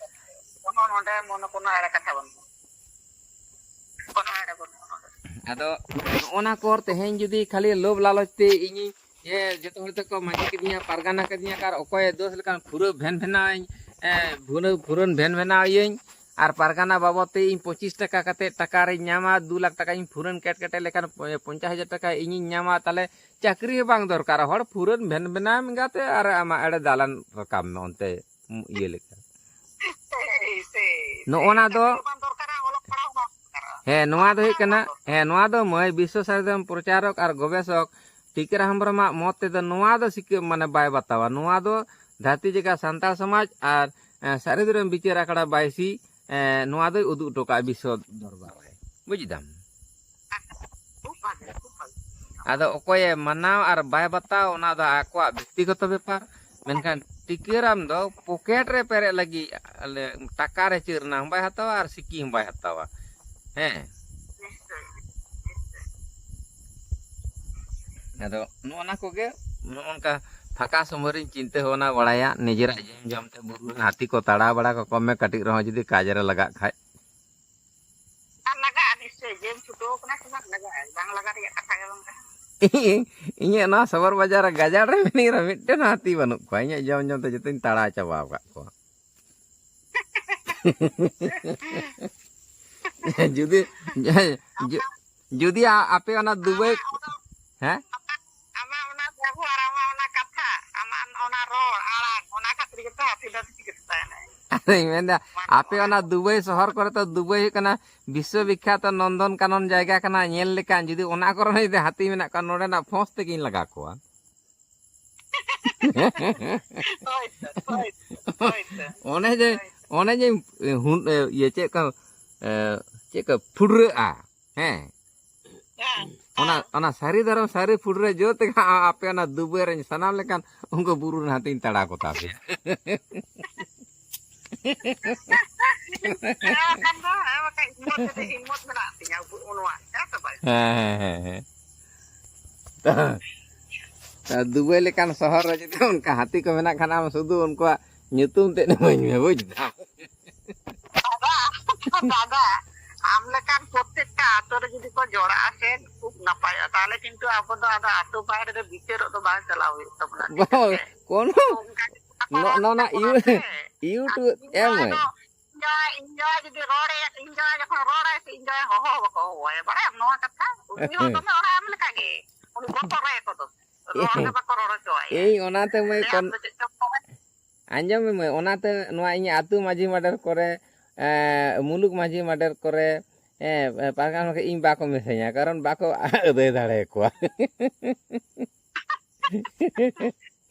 ᱠᱳᱱᱳ ᱱᱚᱰᱮ ᱢᱚᱱᱮ ᱠᱳᱱᱳ ᱮᱲᱮ ᱠᱟᱛᱷᱟ ᱵᱟᱹᱱᱩᱜᱼᱟ᱾ ᱠᱳᱱᱳ ᱮᱲᱮ ᱵᱟᱹᱱᱩᱜᱼᱟ ᱱᱚᱰᱮ᱾ ᱟᱫᱚ ᱱᱚᱜᱼᱚ ᱱᱟ ᱠᱚ ᱛᱮᱦᱮᱧ ᱡᱩᱫᱤ ᱠᱷᱟᱹᱞᱤ ᱞᱳᱵᱷ ᱞᱟᱞᱚᱪ ᱛᱮ ᱤᱧᱤᱧ, ᱡᱮ ᱡᱚᱛᱚ ᱦᱚᱲ ᱛᱮᱠᱚ ᱢᱟᱹᱡᱷᱤ ᱠᱤᱫᱤᱧᱟ, ᱯᱟᱨᱜᱟᱱᱟ ᱠᱤᱫᱤᱧᱟ, ᱟᱨ ᱚᱠᱚᱭᱮ ᱫᱳᱥ ᱞᱮᱠᱷᱟᱱ ᱯᱩᱨᱟᱹ ᱵᱷᱮᱱ ᱵᱷᱮᱱᱟᱣ ᱤᱧ, ᱮ, ᱯᱩᱨᱟᱹ, ᱯᱩᱨᱟᱹ ᱵᱷᱮᱱ ᱵᱷᱮᱱᱟᱣ ᱤᱭᱟᱹᱧ, ᱟᱨ ᱯᱟᱨᱜᱟᱱᱟ ᱵᱟᱵᱚᱫ ᱛᱮ ᱤᱧ ᱯᱚᱸᱪᱤᱥ ᱴᱟᱠᱟ ᱠᱟᱛᱮ ᱴᱟᱠᱟ ᱨᱮᱧ ᱧᱟᱢᱟ, ᱫᱩ ᱞᱟᱠᱷ ᱴᱟᱠᱟᱧ ᱯᱷᱩᱨᱟᱹᱱ ᱠᱮᱴ ᱠᱮᱴᱮᱡ ᱞᱮᱠᱷᱟᱱ ᱯᱚᱧᱪᱟᱥ ᱦᱟᱡᱟᱨ ᱴᱟᱠᱟ ᱤᱧᱤᱧ ᱧᱟᱢᱟ, ᱛᱟᱦᱚᱞᱮ ᱪᱟᱹᱠᱨᱤ ᱦᱚᱸ ᱵᱟᱝ ᱫᱚᱨᱠᱟᱨᱟ, ᱦᱚᱲ ᱯᱷᱩᱨᱟᱹᱱ ᱵᱷᱮᱱ ᱵᱮᱱᱟᱣ ᱮᱸᱜᱟᱛᱮ ᱟᱨ ᱟᱢᱟᱜ ᱮᱲᱮ ᱫᱟᱞᱟᱱ ᱨᱟᱠᱟᱵ ᱢᱮ ᱚᱱᱛᱮ, ᱩᱢ, ᱤᱭᱟᱹ ᱞᱮᱠᱟ᱾ ᱥᱮᱭ, ᱥᱮᱭ, ᱱᱚᱜᱼᱚ ᱱᱟ ᱫᱚ ᱪᱟᱹᱠᱨᱤ ᱵᱟᱝ ᱫᱚᱨᱠᱟᱨᱟ, ᱚᱞᱚᱜ ᱯᱟᱲᱦᱟᱣ ᱵᱟᱝ ᱫᱚᱨᱠᱟᱨᱟ᱾ ᱦᱮᱸ, ᱱᱚᱣᱟ ᱫᱚ ᱦᱩᱭᱩᱜ ᱠᱟᱱᱟ, ᱦᱮᱸ, ᱱᱚᱣᱟ ᱫᱚ ᱢᱟᱹᱭ ᱵᱤᱥᱥᱚ ᱥᱟᱨᱡᱚᱢ ᱯᱨᱚᱪᱟᱨᱚᱠ ᱟᱨ ᱜᱚᱵᱮᱥᱚᱠ ᱴᱤᱠᱟᱹᱨᱟᱢ ᱦᱮᱢᱵᱨᱚᱢᱟᱜ ᱢᱚᱛ ᱛᱮᱫᱚ ᱱᱚᱣᱟ ᱫᱚ ᱥᱤᱠᱟᱹ-, ᱢᱟᱱᱮ ᱵᱟᱭ ᱵᱟᱛᱟᱣᱟ᱾ ᱱᱚᱣᱟ ᱫᱚ ᱫᱷᱟᱹᱨᱛᱤ ᱡᱟᱭᱜᱟ ᱥᱟᱱᱛᱟᱲ ᱥᱚᱢᱟᱡᱽ ᱟᱨ, ᱮ, ᱥᱟᱹᱨᱤ ᱫᱷᱚᱨᱚᱢ ᱵᱤᱪᱟᱹᱨ ᱟᱠᱷᱲᱟ ᱵᱟᱭᱥᱤ, ᱮ, ᱱᱚᱣᱟ ᱫᱚᱭ ᱩᱫᱩᱜ ᱦᱚᱴᱚ ᱠᱟᱜᱼᱟ ᱵᱤᱥᱥᱚ ᱫᱚᱨᱵᱟᱨ ᱨᱮ᱾ ᱵᱩᱡᱽ ᱫᱟᱢ? ᱠᱷᱩᱵ ᱵᱷᱟᱜᱮ, ᱠᱷᱩᱵ ᱵᱷᱟᱜᱮ᱾ ᱟᱫᱚ ᱚᱠᱚᱭᱮ ᱢᱟᱱᱟᱣ ᱟᱨ ᱵᱟᱭ ᱵᱟᱛᱟᱣ, ᱚᱱᱟ ᱫᱚ ᱟᱠᱚᱣᱟᱜ ᱵᱮᱠᱛᱤᱜᱚᱛᱚ ᱵᱮᱯᱟᱨ᱾ ᱢᱮᱱᱠᱷᱟᱱ ᱴᱤᱠᱟᱹᱨᱟᱢ ᱫᱚ ᱯᱚᱠᱮᱴ ᱨᱮ ᱯᱮᱨᱮᱡ ᱞᱟᱹᱜᱤᱫ ᱟᱞᱮ ᱴᱟᱠᱟ ᱨᱮ ᱪᱟᱹᱨᱱᱟ ᱦᱚᱸ ᱵᱟᱭ ᱦᱟᱛᱟᱣᱟ ᱟᱨ ᱥᱤᱠᱤ ᱦᱚᱸ ᱵᱟᱭ ᱦᱟᱛᱟᱣᱟ᱾ ᱦᱮᱸ᱾ ᱱᱤᱥᱪᱚᱭ, ᱱᱤᱥᱪᱚᱭ᱾ ᱟᱫᱚ ᱱᱚᱜᱼᱚ ᱱᱟ ᱠᱚᱜᱮ, ᱱᱚᱜᱼᱚ ᱱᱚᱝᱠᱟ ᱯᱷᱟᱸᱠᱟ ᱥᱚᱢᱚᱭ ᱨᱤᱧ ᱪᱤᱱᱛᱟᱹ ᱵᱷᱟᱵᱽᱱᱟ ᱵᱟᱲᱟᱭᱟ, ᱱᱤᱡᱮᱨᱟᱜ ᱡᱚᱢ ᱡᱚᱢ ᱛᱮ ᱵᱩᱨᱩ ᱨᱮ ᱦᱟᱹᱛᱤ ᱠᱚ ᱛᱟᱲᱟᱣ ᱵᱟᱲᱟ ᱠᱟᱠᱚ ᱢᱮ, ᱠᱟᱹᱴᱤᱡ ᱨᱮᱦᱚᱸ ᱡᱩᱫᱤ ᱠᱟᱡᱽ ᱨᱮ ᱞᱟᱜᱟᱜ ᱠᱷᱟᱡ᱾ ᱟᱨ ᱞᱟᱜᱟᱜᱼᱟ ᱱᱤᱥᱪᱚᱭ, ᱡᱮᱢ ᱪᱷᱩᱴᱟᱹᱣ ᱠᱟᱱᱟ ᱥᱮ ᱵᱟᱝ ᱞᱟᱜᱟᱜᱼᱟ, ᱵᱟᱝ ᱞᱟᱜᱟᱜ ᱨᱮᱭᱟᱜ ᱠᱟᱛᱷᱟ ᱜᱮ ᱵᱟᱝ ᱠᱟᱱᱟ᱾ ᱤᱧᱟᱹᱜ ᱱᱚᱣᱟ ᱥᱚᱵᱚᱨ ᱵᱟᱡᱟᱨ ᱨᱮ ᱜᱟᱡᱟᱲ ᱨᱮ ᱢᱤᱱᱟᱹᱧ ᱨᱮᱦᱚᱸ ᱢᱤᱫᱴᱮᱱ ᱦᱚᱸ ᱦᱟᱹᱛᱤ ᱵᱟᱹᱱᱩᱜ ᱠᱚᱣᱟ, ᱤᱧᱟᱹᱜ ᱡᱚᱢ ᱡᱚᱢ ᱛᱮ ᱡᱚᱛᱚᱧ ᱛᱟᱲᱟᱣ ᱪᱟᱵᱟ ᱟᱠᱟᱫ ᱠᱚᱣᱟ᱾ ᱡᱩᱫᱤ, ᱡᱩ-, ᱡᱩᱫᱤ ᱟ-, ᱟᱯᱮ ᱚᱱᱟ ᱫᱩᱵᱟᱭ, ᱟᱢᱟᱜ ᱚᱱᱟ, ᱦᱮᱸ? ᱟᱢᱟᱜ ᱚᱱᱟ ᱵᱮᱵᱚᱦᱟᱨ, ᱟᱢᱟᱜ ᱚᱱᱟ ᱠᱟᱛᱷᱟ, ᱟᱢᱟᱜ ᱚᱱᱟ ᱨᱚᱲ ᱟᱲᱟᱝ, ᱚᱱᱟ ᱠᱷᱟᱹᱛᱤᱨ ᱜᱮᱛᱚ ᱦᱟᱹᱛᱤ ᱫᱚ ᱪᱤᱠᱟᱹᱛᱮ ᱛᱟᱦᱮᱱᱟᱭ? ᱟᱫᱚᱧ ᱢᱮᱱᱫᱟ, ᱵᱟᱝ ᱟᱯᱮ ᱚᱱᱟ ᱫᱩᱵᱟᱭ ᱥᱚᱦᱚᱨ ᱠᱚᱨᱮ ᱛᱚ, ᱫᱩᱵᱟᱭ ᱦᱩᱭᱩᱜ ᱠᱟᱱᱟ ᱵᱤᱥᱥᱚ ᱵᱤᱠᱠᱷᱟᱛᱚ ᱱᱚᱱᱫᱚᱱ ᱠᱟᱱᱚᱱ ᱡᱟᱭᱜᱟ ᱠᱟᱱᱟ, ᱧᱮᱞ ᱞᱮᱠᱟᱱ᱾ ᱡᱩᱫᱤ ᱚᱱᱟ ᱠᱚᱨᱮ ᱦᱚᱸ ᱡᱩᱫᱤ ᱦᱟᱹᱛᱤ ᱢᱮᱱᱟᱜ ᱠᱚᱣᱟ, ᱱᱚᱰᱮᱱᱟᱜ ᱯᱷᱚᱸᱥ ᱛᱮᱜᱮᱧ ᱞᱟᱜᱟ ᱠᱚᱣᱟ᱾ ᱦᱳᱭ ᱛᱚ, ᱦᱳᱭ ᱛᱚ, ᱦᱳᱭ ᱛᱚ, ᱚᱱᱮ ᱡᱮ, ᱦᱳᱭ ᱛᱚ᱾ ᱚᱱᱮ ᱡᱮ ᱦᱩᱱ-, ᱤᱭᱟᱹ, ᱪᱮᱫ ᱠᱚ, ᱮ, ᱪᱮᱫ ᱠᱚ ᱯᱷᱩᱰᱨᱟᱹᱜᱼᱟ, ᱦᱮᱸ? ᱦᱮᱸ, ᱚᱱᱟ, ᱦᱮᱸ᱾ ᱚᱱᱟ ᱥᱟᱹᱨᱤ ᱫᱷᱚᱨᱚᱢ ᱥᱟᱹᱨᱤ ᱯᱷᱩᱰᱨᱟᱹ ᱡᱚ ᱛᱮᱜᱮ ᱟ-, ᱟᱯᱮ ᱚᱱᱟ ᱫᱩᱵᱟᱹ ᱨᱮᱧ ᱥᱟᱱᱟᱢ ᱞᱮᱠᱟᱱ ᱩᱱᱠᱩ ᱵᱩᱨᱩ ᱨᱮᱱ ᱦᱟᱹᱛᱤᱧ ᱛᱟᱲᱟᱣ ᱠᱚ ᱛᱟᱯᱮᱭᱟ᱾ ᱦᱮᱸ, ᱵᱟᱠᱷᱟᱱ ᱫᱚ, ᱦᱮᱸ, ᱵᱟᱠᱷᱟᱱ ᱦᱤᱢᱢᱚᱛ ᱡᱩᱫᱤ ᱦᱤᱢᱢᱚᱛ ᱢᱮᱱᱟᱜ ᱛᱤᱧᱟ, ᱩᱱ-, ᱩᱱᱩᱣᱟᱜ, ᱦᱮᱸ ᱥᱮ ᱵᱟᱝ? ᱦᱮᱸ, ᱦᱮᱸ, ᱦᱮᱸ, ᱦᱮᱸ᱾ ᱛᱚ, ᱛᱚ, ᱫᱩᱵᱟᱭ ᱞᱮᱠᱟᱱ ᱥᱚᱦᱚᱨ ᱨᱮ ᱡᱩᱫᱤ ᱚᱱᱠᱟ ᱦᱟᱹᱛᱤ ᱠᱚ ᱢᱮᱱᱟᱜ ᱠᱷᱟᱱ, ᱟᱢ ᱥᱩᱫᱷᱩ ᱩᱱᱠᱩᱣᱟᱜ ᱧᱩᱛᱩᱢ ᱛᱮᱫ ᱤᱢᱟᱹᱧ ᱢᱮ, ᱵᱩᱡᱽ ᱫᱟᱢ? ᱫᱟᱫᱟ, ᱫᱟᱫᱟ, ᱟᱢ ᱞᱮᱠᱟᱱ ᱯᱨᱚᱛᱮᱠᱴᱟ ᱟᱛᱳ ᱨᱮ ᱡᱩᱫᱤ ᱠᱚ ᱡᱚᱲᱟᱜᱼᱟ ᱥᱮ, ᱠᱷᱩᱵ ᱱᱟᱯᱟᱭᱚᱜᱼᱟ᱾ ᱛᱟᱦᱞᱮ ᱠᱤᱱᱛᱩ ᱟᱵᱚ ᱫᱚ ᱟᱫᱚ ᱟᱛᱳ ᱵᱟᱦᱨᱮ ᱨᱮ ᱵᱤᱪᱟᱹᱨᱚᱜ ᱫᱚ ᱵᱟᱝ ᱪᱟᱞᱟᱣ ᱦᱩᱭᱩᱜ ᱛᱟᱵᱚᱱᱟ, ᱴᱷᱤᱠ ᱵᱟᱝ, ᱟᱪᱷᱮ? ᱠᱳᱱᱳ ᱚᱱᱠᱟ ᱜᱮ ᱱᱚ-, ᱱᱚᱣᱟ ᱨᱮᱱᱟᱜ ᱠᱚᱨᱟᱣ ᱤᱭᱩ-, ᱯᱮ᱾ ᱤᱭᱩᱴᱩᱵᱽ ᱟᱨ ᱮᱢ ᱱᱚᱣᱟ ᱢᱮ᱾ ᱫᱚ ᱡᱟᱶᱟᱭ, ᱤᱧ ᱡᱟᱶᱟᱭ ᱡᱩᱫᱤ ᱨᱚᱲᱮ, ᱤᱧ ᱡᱟᱶᱟᱭ ᱡᱚᱠᱷᱚᱱ ᱨᱚᱲᱟᱭ ᱥᱮ, ᱤᱧ ᱡᱟᱶᱟᱭ ᱦᱚᱦᱚ ᱵᱟᱠᱚ ᱦᱚᱦᱚᱣᱟᱭᱟ᱾ ᱵᱟᱲᱟᱭᱟᱢ ᱱᱚᱣᱟ ᱠᱟᱛᱷᱟ? ᱩᱱᱤ ᱦᱚᱸ ᱫᱚᱢᱮ ᱚᱲᱟᱜ ᱮᱢ ᱞᱮᱠᱟᱜᱮ᱾ ᱩᱱᱤ ᱵᱚᱛᱚᱨ ᱟᱭᱟ ᱠᱚ ᱫᱚᱢᱮ᱾ ᱨᱚᱲ ᱜᱮ ᱵᱟᱠᱚ ᱨᱚᱲ ᱦᱚᱪᱚᱣᱟᱭᱟ᱾ ᱤᱧ ᱚᱱᱟᱛᱮ ᱢᱟᱹᱭ ᱞᱟᱹᱭᱟᱢ ᱠᱚᱱ-, ᱫᱚ ᱪᱮᱫ ᱪᱚᱢ ᱨᱚᱲᱟ? ᱟᱸᱡᱚᱢ ᱢᱮ ᱢᱟᱹᱭ, ᱚᱱᱟᱛᱮ ᱱᱚᱣᱟ ᱤᱧ ᱟᱹᱛᱩ ᱢᱟᱹᱡᱷᱤ ᱢᱟᱰᱮᱨ ᱠᱚᱨᱮ, ᱮᱸ, ᱢᱩᱞᱩᱠ ᱢᱟᱹᱡᱷᱤ ᱢᱟᱰᱮᱨ ᱠᱚᱨᱮ, ᱮᱸ, ᱯᱟᱨᱜᱟᱱᱟ ᱠᱚᱨᱮ ᱤᱧ ᱵᱟᱠᱚ ᱢᱤᱥᱟᱹᱧᱟ, ᱠᱟᱨᱚᱱ ᱵᱟᱠᱚ ᱟᱹᱫᱟᱹᱭ ᱫᱟᱲᱮᱭᱟᱠᱚᱣᱟ᱾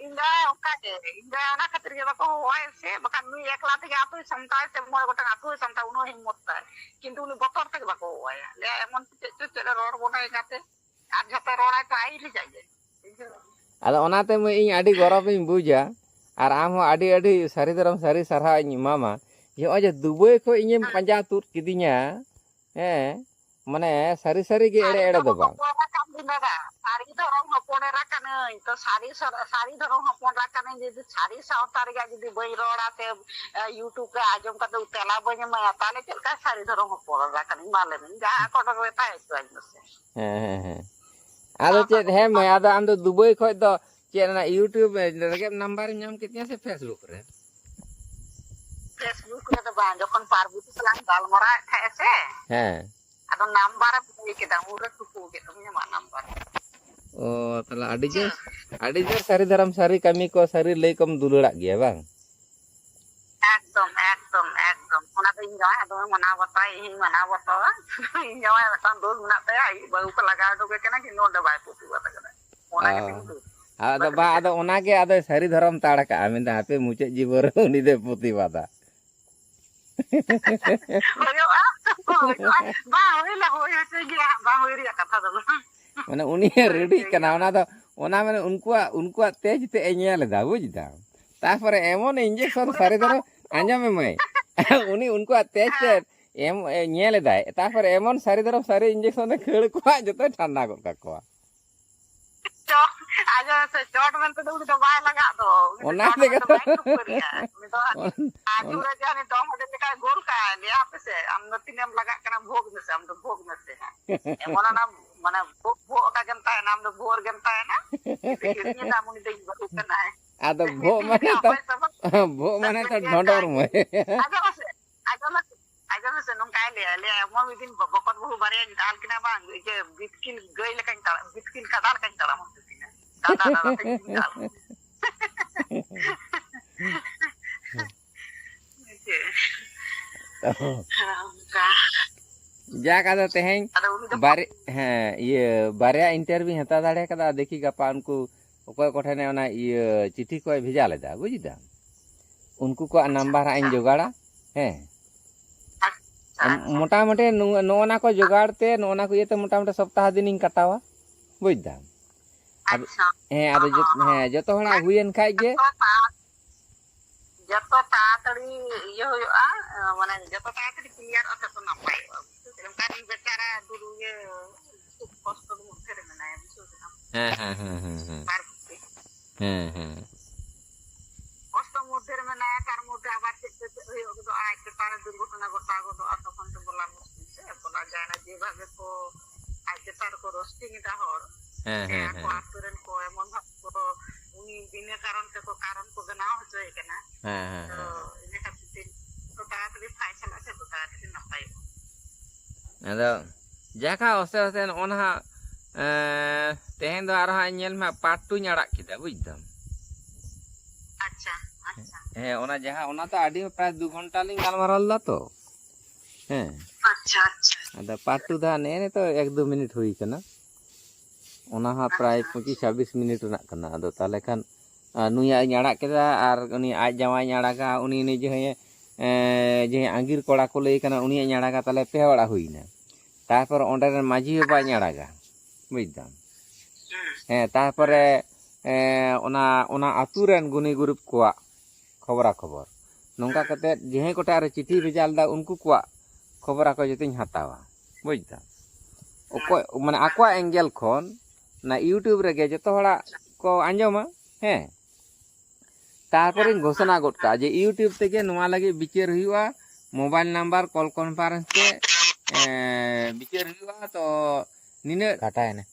ᱤᱧ ᱫᱚ ᱚᱱᱠᱟ ᱜᱮ, ᱤᱧ ᱫᱚ ᱚᱱᱟ ᱠᱷᱟᱹᱛᱤᱨ ᱜᱮ ᱵᱟᱠᱚ ᱦᱚᱦᱚᱣᱟᱭᱟ ᱥᱮ, ᱵᱟᱠᱷᱟᱱ ᱱᱩᱭ ᱮᱠᱞᱟ ᱛᱮᱜᱮ ᱟᱹᱛᱩᱭ ᱥᱟᱢᱴᱟᱣᱟ ᱥᱮ, ᱢᱚᱬᱮ ᱜᱚᱴᱟᱝ ᱟᱹᱛᱩᱭ ᱥᱟᱢᱴᱟᱣᱟ, ᱩᱱᱟᱹᱜ ᱦᱤᱢᱢᱚᱛ ᱛᱟᱭ᱾ ᱠᱤᱱᱛᱩ ᱩᱱᱤ ᱵᱚᱛᱚᱨ ᱛᱮᱜᱮ ᱵᱟᱠᱚ ᱦᱚᱦᱚᱣᱟᱭᱟ᱾ ᱞᱟᱹᱭᱟ, "ᱮᱢᱚᱱ ᱪᱮᱫ ᱪᱚ ᱪᱮᱫ ᱮ ᱨᱚᱲ ᱵᱚᱱᱟᱭ ᱜᱟᱛᱮ, ᱟᱨ ᱡᱷᱚᱛᱚ ᱨᱚᱲᱟᱭ ᱛᱚ ᱟᱭ ᱞᱮᱠᱟ ᱜᱮ᱾" ᱵᱩᱡᱷᱟᱹᱣ? ᱟᱫᱚ ᱚᱱᱟᱛᱮ ᱢᱟᱹᱭ ᱤᱧ ᱟᱹᱰᱤ ᱜᱚᱨᱚᱵᱤᱧ ᱵᱩᱡᱟ, ᱟᱨ ᱟᱢ ᱦᱚᱸ ᱟᱹᱰᱤ ᱟᱹᱰᱤ ᱥᱟᱹᱨᱤ ᱫᱷᱚᱨᱚᱢ ᱥᱟᱹᱨᱤ ᱥᱟᱨᱦᱟᱣ ᱤᱧ ᱮᱢᱟᱢᱟ, ᱡᱮ ᱱᱚᱜᱼᱚᱭ ᱡᱮ ᱫᱩᱵᱟᱹᱭ ᱠᱷᱚᱱ ᱤᱧᱮᱢ ᱦᱮᱸ᱾ ᱯᱟᱸᱡᱟ ᱛᱩᱫ ᱠᱤᱫᱤᱧᱟ᱾ ᱦᱮᱸ, ᱢᱟᱱᱮ ᱥᱟᱹᱨᱤ ᱥᱟᱹᱨᱤ ᱜᱮ, ᱮᱲᱮ ᱥᱟᱹᱨᱤ ᱮᱲᱮ ᱫᱚ ᱫᱷᱚᱨᱚᱢ ᱵᱟᱝ᱾ ᱦᱚᱯᱚᱱ ᱮᱨᱟ ᱠᱟᱱ ᱫᱤᱱ ᱫᱟᱫᱟ, ᱥᱟᱹᱨᱤ ᱫᱷᱚᱨᱚᱢ ᱦᱚᱯᱚᱱ ᱮᱨᱟ ᱠᱟᱹᱱᱟᱹᱧ ᱛᱚ, ᱥᱟᱹᱨᱤ ᱥᱚᱨ-, ᱥᱟᱹᱨᱤ ᱫᱷᱚᱨᱚᱢ ᱦᱚᱯᱚᱱ ᱮᱨᱟ ᱠᱟᱹᱱᱟᱹᱧ, ᱡᱩᱫᱤ ᱥᱟᱹᱨᱤ ᱥᱟᱶᱛᱟ ᱨᱮᱭᱟᱜ ᱡᱩᱫᱤ ᱵᱟᱹᱧ ᱨᱚᱲᱟ ᱥᱮ, ᱮ, YouTube ᱨᱮ ᱟᱸᱡᱚᱢ ᱠᱟᱛᱮ ᱛᱮᱞᱟ ᱵᱟᱹᱧ ᱮᱢᱟᱭᱟ, ᱛᱟᱦᱞᱮ ᱪᱮᱫ ᱞᱮᱠᱟ ᱥᱟᱹᱨᱤ ᱫᱷᱚᱨᱚᱢ ᱦᱚᱯᱚᱱ ᱮᱨᱟ ᱠᱟᱹᱱᱟᱹᱧ? ᱢᱟ ᱞᱟᱹᱭ ᱢᱮ, ᱡᱟᱦᱟᱸ ᱠᱚ ᱨᱮ ᱛᱟᱦᱮᱸ ᱦᱚᱪᱚᱣᱟᱹᱧ ᱢᱮᱥᱮ᱾ ᱦᱮᱸ, ᱦᱮᱸ, ᱦᱮᱸ᱾ ᱟᱫᱚ ᱥᱟᱶᱛᱟ ᱪᱮᱫ, ᱫᱚ ᱦᱮᱸ ᱢᱟᱹᱭ, ᱵᱟᱝ ᱟᱫᱚ ᱟᱢ ᱫᱚ ᱫᱩᱵᱟᱹᱭ ᱠᱷᱚᱡ ᱫᱚ ᱪᱮᱫ ᱚᱱᱟ YouTube ᱨᱮᱜᱮ ᱱᱟᱢᱵᱟᱨ ᱮᱢ ᱧᱟᱢ ᱠᱮᱫ ᱛᱤᱧᱟ ᱥᱮ Facebook ᱨᱮ? Facebook ᱨᱮᱫᱚ ᱵᱟᱝ, ᱡᱚᱠᱷᱚᱱ ᱯᱟᱨᱵᱚᱛᱤ ᱥᱟᱞᱟᱜ ᱤᱧ ᱜᱟᱞᱢᱟᱨᱟᱣᱮᱫ ᱛᱟᱦᱮᱸᱫ ᱥᱮ, ᱦᱮᱸ᱾ ᱟᱫᱚ ᱱᱟᱢᱵᱟᱨ ᱮᱢ ᱞᱟᱹᱭ ᱠᱮᱫᱟ, ᱩᱱᱨᱮ ᱴᱷᱩᱠᱟᱹᱣ ᱠᱮᱫ ᱛᱟᱢᱟᱧ ᱟᱢᱟᱜ ᱱᱟᱢᱵᱟᱨ᱾ ᱚ, ᱛᱟᱦᱞᱮ ᱟᱹᱰᱤ ᱡᱳᱨ, ᱵᱩᱡᱷᱟᱹᱣ? ᱟᱹᱰᱤ ᱡᱳᱨ ᱥᱟᱹᱨᱤ ᱫᱷᱚᱨᱚᱢ ᱥᱟᱹᱨᱤ ᱠᱟᱹᱢᱤ ᱠᱚ, ᱥᱟᱹᱨᱤ ᱞᱟᱹᱭ ᱠᱚᱢ ᱫᱩᱞᱟᱹᱲᱟᱜ ᱜᱮᱭᱟ ᱵᱟᱝ? ᱮᱠᱫᱚᱢ, ᱮᱠᱫᱚᱢ, ᱮᱠᱫᱚᱢ᱾ ᱚᱱᱟ ᱫᱚ ᱤᱧ ᱡᱟᱶᱟᱭ ᱫᱚᱢᱮ ᱢᱟᱱᱟᱣ ᱵᱟᱛᱟᱣᱟ, ᱤᱧ ᱦᱚᱸᱧ ᱢᱟᱱᱟᱣ ᱵᱟᱛᱟᱣᱟ᱾ ᱤᱧ ᱡᱟᱶᱟᱭ ᱢᱤᱫᱴᱟᱝ ᱫᱳᱥ ᱢᱮᱱᱟᱜ ᱛᱟᱭᱟ, ᱟᱭᱩᱵ ᱵᱟᱹᱦᱩ ᱠᱚ ᱞᱟᱜᱟ ᱦᱚᱴᱚ ᱠᱟᱭ ᱠᱟᱱᱟ, ᱠᱤᱱᱛᱩ ᱚᱸᱰᱮ ᱵᱟᱭ ᱯᱨᱚᱛᱤᱵᱟᱫ ᱟᱠᱟᱫᱟ᱾ ᱚᱱᱟ ᱜᱮ ᱚ᱾ ᱛᱤᱧ ᱫᱩᱠ᱾ ᱟᱫᱚ ᱵᱟᱥ ᱵᱟ, ᱠᱟᱛᱮ ᱟᱫᱚ ᱚᱱᱟ ᱜᱮ ᱟᱫᱚᱭ ᱥᱟᱹᱨᱤ ᱫᱷᱚᱨᱚᱢ ᱛᱟᱲ ᱠᱟᱜᱼᱟ, ᱢᱮᱱᱫᱟ ᱦᱟᱯᱮ ᱢᱩᱪᱟᱹᱫ ᱡᱤᱵᱚᱱ ᱨᱮ ᱩᱱᱤ ᱫᱚᱭ ᱯᱨᱚᱛᱤᱵᱟᱫᱟ᱾ ᱦᱩᱭᱩᱜᱼᱟ, ᱦᱩᱭᱩᱜᱼᱟ᱾ ᱵᱟᱝ ᱦᱩᱭ ᱞᱮ ᱦᱩᱭ ᱦᱚᱪᱚᱭ ᱜᱮᱭᱟ ᱦᱟᱸᱜ, ᱵᱟᱝ ᱦᱩᱭ ᱨᱮᱭᱟᱜ ᱠᱟᱛᱷᱟ ᱫᱚ ᱵᱟᱝ᱾ ᱢᱟᱱᱮ ᱩᱱᱤ ᱦᱩᱭ ᱨᱮᱰᱤᱜ ᱦᱚᱪᱚᱭ ᱠᱟᱱᱟ, ᱜᱮᱭᱟ ᱚᱱᱟ ᱦᱟᱸᱜ᱾ ᱫᱚ, ᱚᱱᱟ ᱢᱟᱱᱮ ᱩᱱᱠᱩᱣᱟᱜ, ᱩᱱᱠᱩᱣᱟᱜ ᱛᱮᱡᱽ ᱛᱮ ᱮ ᱧᱮᱞ ᱮᱫᱟ, ᱵᱩᱡᱽ ᱫᱟᱢ᱾ ᱛᱟᱨᱯᱚᱨᱮ ᱮᱢᱚᱱ ᱤᱧᱡᱮᱠᱥᱚᱱ ᱩᱱᱤ ᱫᱚ ᱥᱟᱹᱨᱤ ᱫᱷᱚᱨᱚᱢ, ᱯᱟᱨᱵᱚᱛᱤ ᱟᱸᱡᱚᱢ ᱢᱮ ᱢᱟᱹᱭ, ᱩᱱᱤ ᱩᱱᱠᱩᱣᱟᱜ ᱛᱮᱡᱽ ᱛᱮ ᱦᱮᱸ᱾ ᱮᱢ, ᱮ, ᱧᱮᱞ ᱮᱫᱟᱭ, ᱛᱟᱨᱯᱚᱨᱮ ᱮᱢᱚᱱ ᱥᱟᱹᱨᱤ ᱫᱷᱚᱨᱚᱢ ᱥᱟᱹᱨᱤ ᱤᱧᱡᱮᱠᱥᱚᱱ ᱮ ᱠᱷᱟᱹᱲ ᱠᱚᱣᱟ, ᱡᱚᱛᱚᱭ ᱴᱷᱟᱱᱰᱟ ᱜᱚᱫ ᱠᱟᱠᱚᱣᱟ᱾ ᱪᱚᱴ, ᱟᱸᱡᱚᱢ ᱢᱮᱥᱮ, ᱪᱚᱴ ᱢᱮᱱᱛᱮ ᱫᱚ ᱩᱱᱤ ᱫᱚ ᱵᱟᱭ ᱞᱟᱜᱟᱜ ᱫᱚ, ᱩᱱᱤ ᱫᱚ ᱚᱱᱟ ᱪᱚᱴ ᱛᱮᱜᱮ ᱢᱮᱱᱛᱮ ᱛᱚ᱾ ᱵᱟᱭ ᱠᱷᱟᱹᱯᱟᱹᱨᱤᱜᱼᱟ᱾ ᱩᱱᱤ ᱫᱚ ᱦᱟᱱᱮ ᱚᱱ-, ᱟᱹᱪᱩᱨ ᱚᱱ- ᱨᱮ ᱡᱟᱦᱟᱸ ᱩᱱᱤ ᱰᱚᱢ ᱦᱟᱹᱰᱤ ᱞᱮᱠᱟᱭ ᱜᱳᱞ ᱠᱟᱜᱼᱟᱭ, ᱞᱟᱹᱭᱟ, "ᱦᱟᱯᱮ ᱥᱮ, ᱟᱢ ᱫᱚ ᱛᱤᱱᱟᱹᱜ ᱮᱢ ᱞᱟᱜᱟᱜ ᱠᱟᱱᱟ, ᱵᱷᱳᱜᱽ ᱢᱮᱥᱮ, ᱟᱢ ᱫᱚ ᱵᱷᱳᱜᱽ ᱢᱮᱥᱮ ᱦᱟᱸᱜ᱾" ᱮᱢᱚᱱ ᱚᱱᱟ, ᱢᱟᱱᱮ, ᱵᱷᱳᱜᱽ, ᱵᱷᱳᱜᱽ ᱟᱠᱟ ᱜᱮᱢ ᱛᱟᱦᱮᱱᱟ, ᱟᱢ ᱫᱚ ᱵᱷᱳᱨ ᱜᱮᱢ ᱛᱟᱦᱮᱱᱟ᱾ ᱤᱧ ᱫᱚ ᱤᱭᱟᱹ ᱧᱮᱞᱟ, ᱩᱱᱤ ᱫᱚ ᱤᱧ ᱵᱟᱹᱦᱩ ᱠᱟᱱᱟᱭ᱾ ᱟᱫᱚ ᱵᱷᱳᱜᱽ ᱢᱟᱱᱮ ᱛᱚ, ᱦᱚᱭ ᱥᱮ ᱵᱟᱝ? ᱵᱷᱳᱜᱽ ᱢᱟᱱᱮ ᱛᱚ ᱤᱭᱟᱹ ᱰᱷᱚᱸᱰᱚᱨ ᱠᱟᱜ ᱢᱟᱹᱭ᱾ ᱜᱮ᱾ ᱟᱸᱡᱚᱢ ᱢᱮᱥᱮ, ᱥᱮ ᱱᱚᱝᱠᱟᱭ ᱞᱟᱹᱭᱟ, ᱞᱟᱹᱭᱟ, "ᱮᱢᱚᱱ ᱢᱤᱫ ᱫᱤᱱ ᱵᱚ-, ᱵᱚᱠᱚᱛ ᱵᱟᱹᱦᱩ ᱵᱟᱨᱭᱟᱧ ᱫᱟᱞ ᱠᱤᱱᱟ ᱵᱟᱝ, ᱤᱭᱟᱹ ᱵᱤᱛᱠᱤᱞ ᱜᱟᱹᱭ ᱞᱮᱠᱟᱧ ᱛᱟᱲᱟᱢ, ᱵᱤᱛᱠᱤᱞ ᱠᱟᱰᱟ ᱞᱮᱠᱟᱧ ᱛᱟᱲᱟᱢ ᱦᱚᱪᱚ ᱠᱤᱱᱟ᱾ ᱠᱟᱰᱟ ᱫᱟᱫᱟ ᱛᱮ ᱤᱧ ᱫᱟᱞ ᱠᱤᱱᱟ᱾" ᱦᱮᱸ, ᱚᱱᱠᱟ᱾ ᱡᱟᱠ, ᱟᱫᱚ ᱛᱮᱦᱮᱧ ᱟᱫᱚ ᱩᱱᱤ ᱫᱚ ᱵᱟᱨ-, ᱦᱮᱸ, ᱤᱭᱟᱹ, ᱵᱟᱨᱭᱟ interview ᱦᱟᱛᱟᱣ ᱫᱟᱲᱮ ᱠᱟᱫᱟ᱾ ᱫᱮᱠᱷᱤ ᱜᱟᱯᱟ ᱩᱱᱠᱩ ᱚᱠᱚᱭ ᱠᱚᱴᱷᱮᱱᱮ ᱚᱱᱟ ᱤᱭᱟᱹ ᱪᱤᱴᱷᱤ ᱠᱚᱭ ᱵᱷᱮᱡᱟ ᱞᱮᱫᱟ, ᱵᱩᱡ ᱫᱟᱢ? ᱩᱱᱠᱩ ᱠᱚᱣᱟᱜ ᱟᱪᱪᱷᱟ, number ᱦᱟᱸᱜ ᱤᱧ ᱟᱪᱪᱷᱟ᱾ ᱡᱚᱜᱟᱲᱟ᱾ ᱦᱮᱸ᱾ ᱟᱪᱪᱷᱟ, ᱟᱪᱪᱷᱟ᱾ ᱢᱚᱴᱟᱢᱩᱴᱤ ᱱᱚᱜᱼᱚ ᱱᱟ ᱠᱚ ᱡᱚᱜᱟᱲ ᱛᱮ, ᱱᱚᱜᱼᱚ ᱱᱟ ᱠᱚ ᱤᱭᱟᱹᱛᱮ ᱢᱚᱴᱟᱢᱩᱴᱤ ᱥᱚᱯᱛᱟᱦᱚ ᱫᱤᱱᱤᱧ ᱠᱟᱴᱟᱣᱟ, ᱵᱩᱡ ᱫᱟᱢ? ᱟᱫᱚ, ᱟᱪᱪᱷᱟ᱾ ᱦᱮᱸ, ᱟᱫᱚ ᱦᱚᱸ, ᱡᱚᱛ-, ᱦᱚᱸ, ᱦᱚᱸ᱾ ᱦᱮᱸ, ᱡᱚᱛᱚ ᱦᱚᱲᱟᱜ ᱦᱩᱭᱮᱱ ᱠᱷᱟᱡ ᱜᱮ᱾ ᱡᱚᱛᱚ ᱛᱟ-, ᱡᱚᱛᱚ ᱛᱟᱲᱟᱛᱟᱲᱤ ᱤᱭᱟᱹ ᱦᱩᱭᱩᱜᱼᱟ, ᱢᱟᱱᱮ ᱡᱚᱛᱚ ᱛᱟᱲᱟᱛᱟᱲᱤ clear ᱚᱜᱼᱟ, ᱛᱚᱛᱚ ᱱᱟᱯᱟᱭᱚᱜᱼᱟ᱾ ᱚᱱᱠᱟᱱ ᱵᱮᱪᱟᱨᱟ ᱫᱩᱲᱩᱵ ᱜᱮ ᱫᱩᱠ ᱠᱚᱥᱴᱚ ᱫᱚ ᱢᱚᱫᱽᱫᱷᱮ ᱨᱮ ᱢᱮᱱᱟᱭᱟ, ᱵᱩᱡᱷᱟᱹᱣ ᱠᱮᱫᱟᱢ? ᱦᱮᱸ, ᱦᱮᱸ, ᱦᱮᱸ, ᱦᱮᱸ, ᱦᱮᱸ᱾ ᱵᱟᱨ ᱯᱩᱛᱤ᱾ ᱦᱮᱸ, ᱦᱮᱸ᱾ ᱠᱚᱥᱴᱚ ᱢᱚᱫᱽᱫᱷᱮ ᱨᱮ ᱢᱮᱱᱟᱭᱟ, ᱛᱟᱨ ᱢᱚᱫᱽᱫᱷᱮ ᱟᱵᱟᱨ ᱪᱮᱫ ᱛᱮ ᱪᱮᱫ ᱦᱩᱭᱩᱜ ᱜᱚᱫᱚᱜᱼᱟ, ᱟᱡ ᱪᱮᱛᱟᱱ ᱨᱮ ᱫᱩᱨᱜᱷᱚᱴᱚᱱᱟ ᱜᱷᱚᱴᱟᱣ ᱜᱚᱫᱚᱜᱼᱟ, ᱛᱚᱠᱷᱚᱱ ᱫᱚ ᱵᱚᱞᱟ ᱢᱩᱥᱠᱤᱞ ᱥᱮ, ᱵᱚᱞᱟ ᱡᱟᱦᱟᱸᱭ ᱡᱮᱵᱷᱟᱵᱮ ᱠᱚ ᱟᱡ ᱪᱮᱛᱟᱱ ᱨᱮᱠᱚ roasting ᱮᱫᱟ ᱦᱚᱲ, ᱦᱮᱸ, ᱥᱮ ᱦᱮᱸ, ᱟᱠᱚ ᱦᱮᱸ᱾ ᱟᱛᱳ ᱨᱮᱱ ᱠᱚ ᱮᱢᱚᱱ ᱵᱷᱟᱵ ᱠᱚ ᱩᱱᱤ ᱵᱤᱱᱟᱹ ᱠᱟᱨᱚᱱ ᱛᱮᱠᱚ ᱠᱟᱨᱚᱱ ᱠᱚ ᱵᱮᱱᱟᱣ ᱦᱚᱪᱚᱭᱮ ᱠᱟᱱᱟ᱾ ᱦᱮᱸ, ᱦᱮᱸ, ᱛᱚ ᱦᱮᱸ᱾ ᱤᱱᱟᱹ ᱠᱷᱟᱹᱛᱤᱨ ᱛᱮ ᱛᱚ ᱛᱟᱲᱟᱛᱟᱲᱤ ᱯᱷᱟᱭᱥᱟᱞᱟ ᱥᱮ ᱛᱚ ᱛᱟᱲᱟᱛᱟᱲᱤ ᱱᱟᱯᱟᱭᱚᱜᱼᱟ᱾ ᱟᱫᱚ ᱡᱟᱠᱟ ᱚᱥᱮ ᱚᱥᱮ ᱱᱚᱜᱼᱚ ᱱᱟᱦᱟᱜ, ᱮᱸ, ᱛᱮᱦᱮᱧ ᱫᱚ ᱟᱨᱦᱚᱸ ᱦᱟᱸᱜ ᱧᱮᱞ ᱢᱮ part two ᱤᱧ ᱟᱲᱟᱜ ᱠᱮᱫᱟ, ᱵᱩᱡ ᱫᱟᱢ? ᱟᱪᱪᱷᱟ, ᱟᱪᱪᱷᱟ᱾ ᱦᱮᱸ, ᱚᱱᱟ ᱡᱟᱦᱟᱸ, ᱚᱱᱟ ᱛᱚ ᱟᱹᱰᱤ ᱯᱨᱟᱭ ᱫᱩ ᱜᱷᱚᱱᱴᱟ ᱞᱤᱧ ᱜᱟᱞᱢᱟᱨᱟᱣ ᱞᱮᱫᱟ ᱛᱚ᱾ ᱦᱮᱸ᱾ ᱟᱪᱪᱷᱟ, ᱟᱪᱪᱷᱟ᱾ ᱟᱫᱚ part two ᱫᱚ ᱦᱟᱸᱜ ᱱᱮᱜᱼᱮ ᱱᱤᱛᱚᱜ ᱮᱠ ᱫᱩ ᱢᱤᱱᱤᱴ ᱦᱩᱭ ᱠᱟᱱᱟ᱾ ᱚᱱᱟ ᱦᱚᱸ ᱯᱨᱟᱭ ᱟᱪᱪᱷᱟ, ᱯᱚᱸᱪᱤᱥ ᱟᱪᱪᱷᱟ᱾ ᱪᱷᱟᱵᱵᱤᱥ ᱢᱤᱱᱤᱴ ᱨᱮᱱᱟᱜ ᱠᱟᱱᱟ᱾ ᱟᱫᱚ ᱛᱟᱦᱚᱞᱮ ᱠᱷᱟᱱ, ᱟᱨ ᱱᱩᱭᱟᱜ ᱤᱧ ᱟᱲᱟᱜ ᱠᱮᱫᱟ ᱟᱨ ᱩᱱᱤ ᱟᱡ ᱡᱟᱶᱟᱭ ᱤᱧ ᱟᱲᱟᱜᱟ, ᱩᱱᱤ, ᱩᱱᱤ ᱡᱟᱦᱟᱸᱭ, ᱮᱸ, ᱡᱟᱦᱟᱸᱭ ᱟᱸᱜᱤᱨ ᱠᱚᱲᱟ ᱠᱚ ᱞᱟᱹᱭ ᱠᱟᱱᱟ, ᱩᱱᱤᱭᱟᱜ ᱤᱧ ᱟᱲᱟᱜᱟ, ᱛᱟᱦᱚᱞᱮ ᱯᱮ ᱦᱚᱲᱟᱜ ᱦᱩᱭᱱᱟ᱾ ᱛᱟᱨᱯᱚᱨ ᱚᱸᱰᱮ ᱨᱮᱱ ᱢᱟᱹᱡᱷᱤ ᱵᱟᱵᱟᱧ ᱟᱲᱟᱜᱟ, ᱵᱩᱡ ᱫᱟᱢ? ᱦᱮᱸ, ᱛᱟᱨᱯᱚᱨᱮ, ᱮᱸ, ᱚᱱᱟ, ᱚᱱᱟ ᱟᱹᱛᱩ ᱨᱮᱱ ᱜᱩᱱᱤ ᱜᱩᱨᱤᱵ ᱠᱚᱣᱟᱜ ᱠᱷᱚᱵᱚᱨᱟ ᱠᱷᱚᱵᱚᱨ᱾ ᱱᱚᱝᱠᱟ ᱠᱟᱛᱮ ᱡᱟᱦᱟᱸᱭ ᱠᱚᱴᱷᱮᱱ ᱟᱨᱚ ᱪᱤᱴᱷᱤ ᱵᱷᱮᱡᱟ ᱞᱮᱫᱟ, ᱩᱱᱠᱩ ᱠᱚᱣᱟᱜ ᱠᱷᱚᱵᱚᱨᱟ ᱠᱚ ᱡᱚᱛᱚᱧ ᱦᱟᱛᱟᱣᱟ, ᱵᱩᱡ ᱫᱟᱢ? ᱚᱠᱚᱭ, ᱢᱟᱱᱮ ᱟᱠᱚᱣᱟᱜ angle ᱠᱷᱚᱱ ᱚᱱᱟ YouTube ᱨᱮᱜᱮ ᱡᱚᱛᱚ ᱦᱚᱲᱟᱜ ᱠᱚ ᱟᱸᱡᱚᱢᱟ, ᱦᱮᱸ᱾ ᱛᱟᱨᱯᱚᱨᱮᱧ ᱜᱷᱳᱥᱚᱱᱟ ᱜᱚᱫ ᱠᱟᱜᱼᱟ ᱡᱮ YouTube ᱛᱮᱜᱮ ᱱᱚᱣᱟ ᱞᱟᱹᱜᱤᱫ ᱵᱤᱪᱟᱹᱨ ᱦᱩᱭᱩᱜᱼᱟ, mobile number call conference ᱛᱮ, ᱮᱸ, ᱵᱤᱪᱟᱹᱨ ᱦᱩᱭᱩᱜᱼᱟ᱾ ᱛᱚ ᱱᱤᱱᱟᱹᱜ ᱠᱟᱴᱟᱭᱮᱱᱟ᱾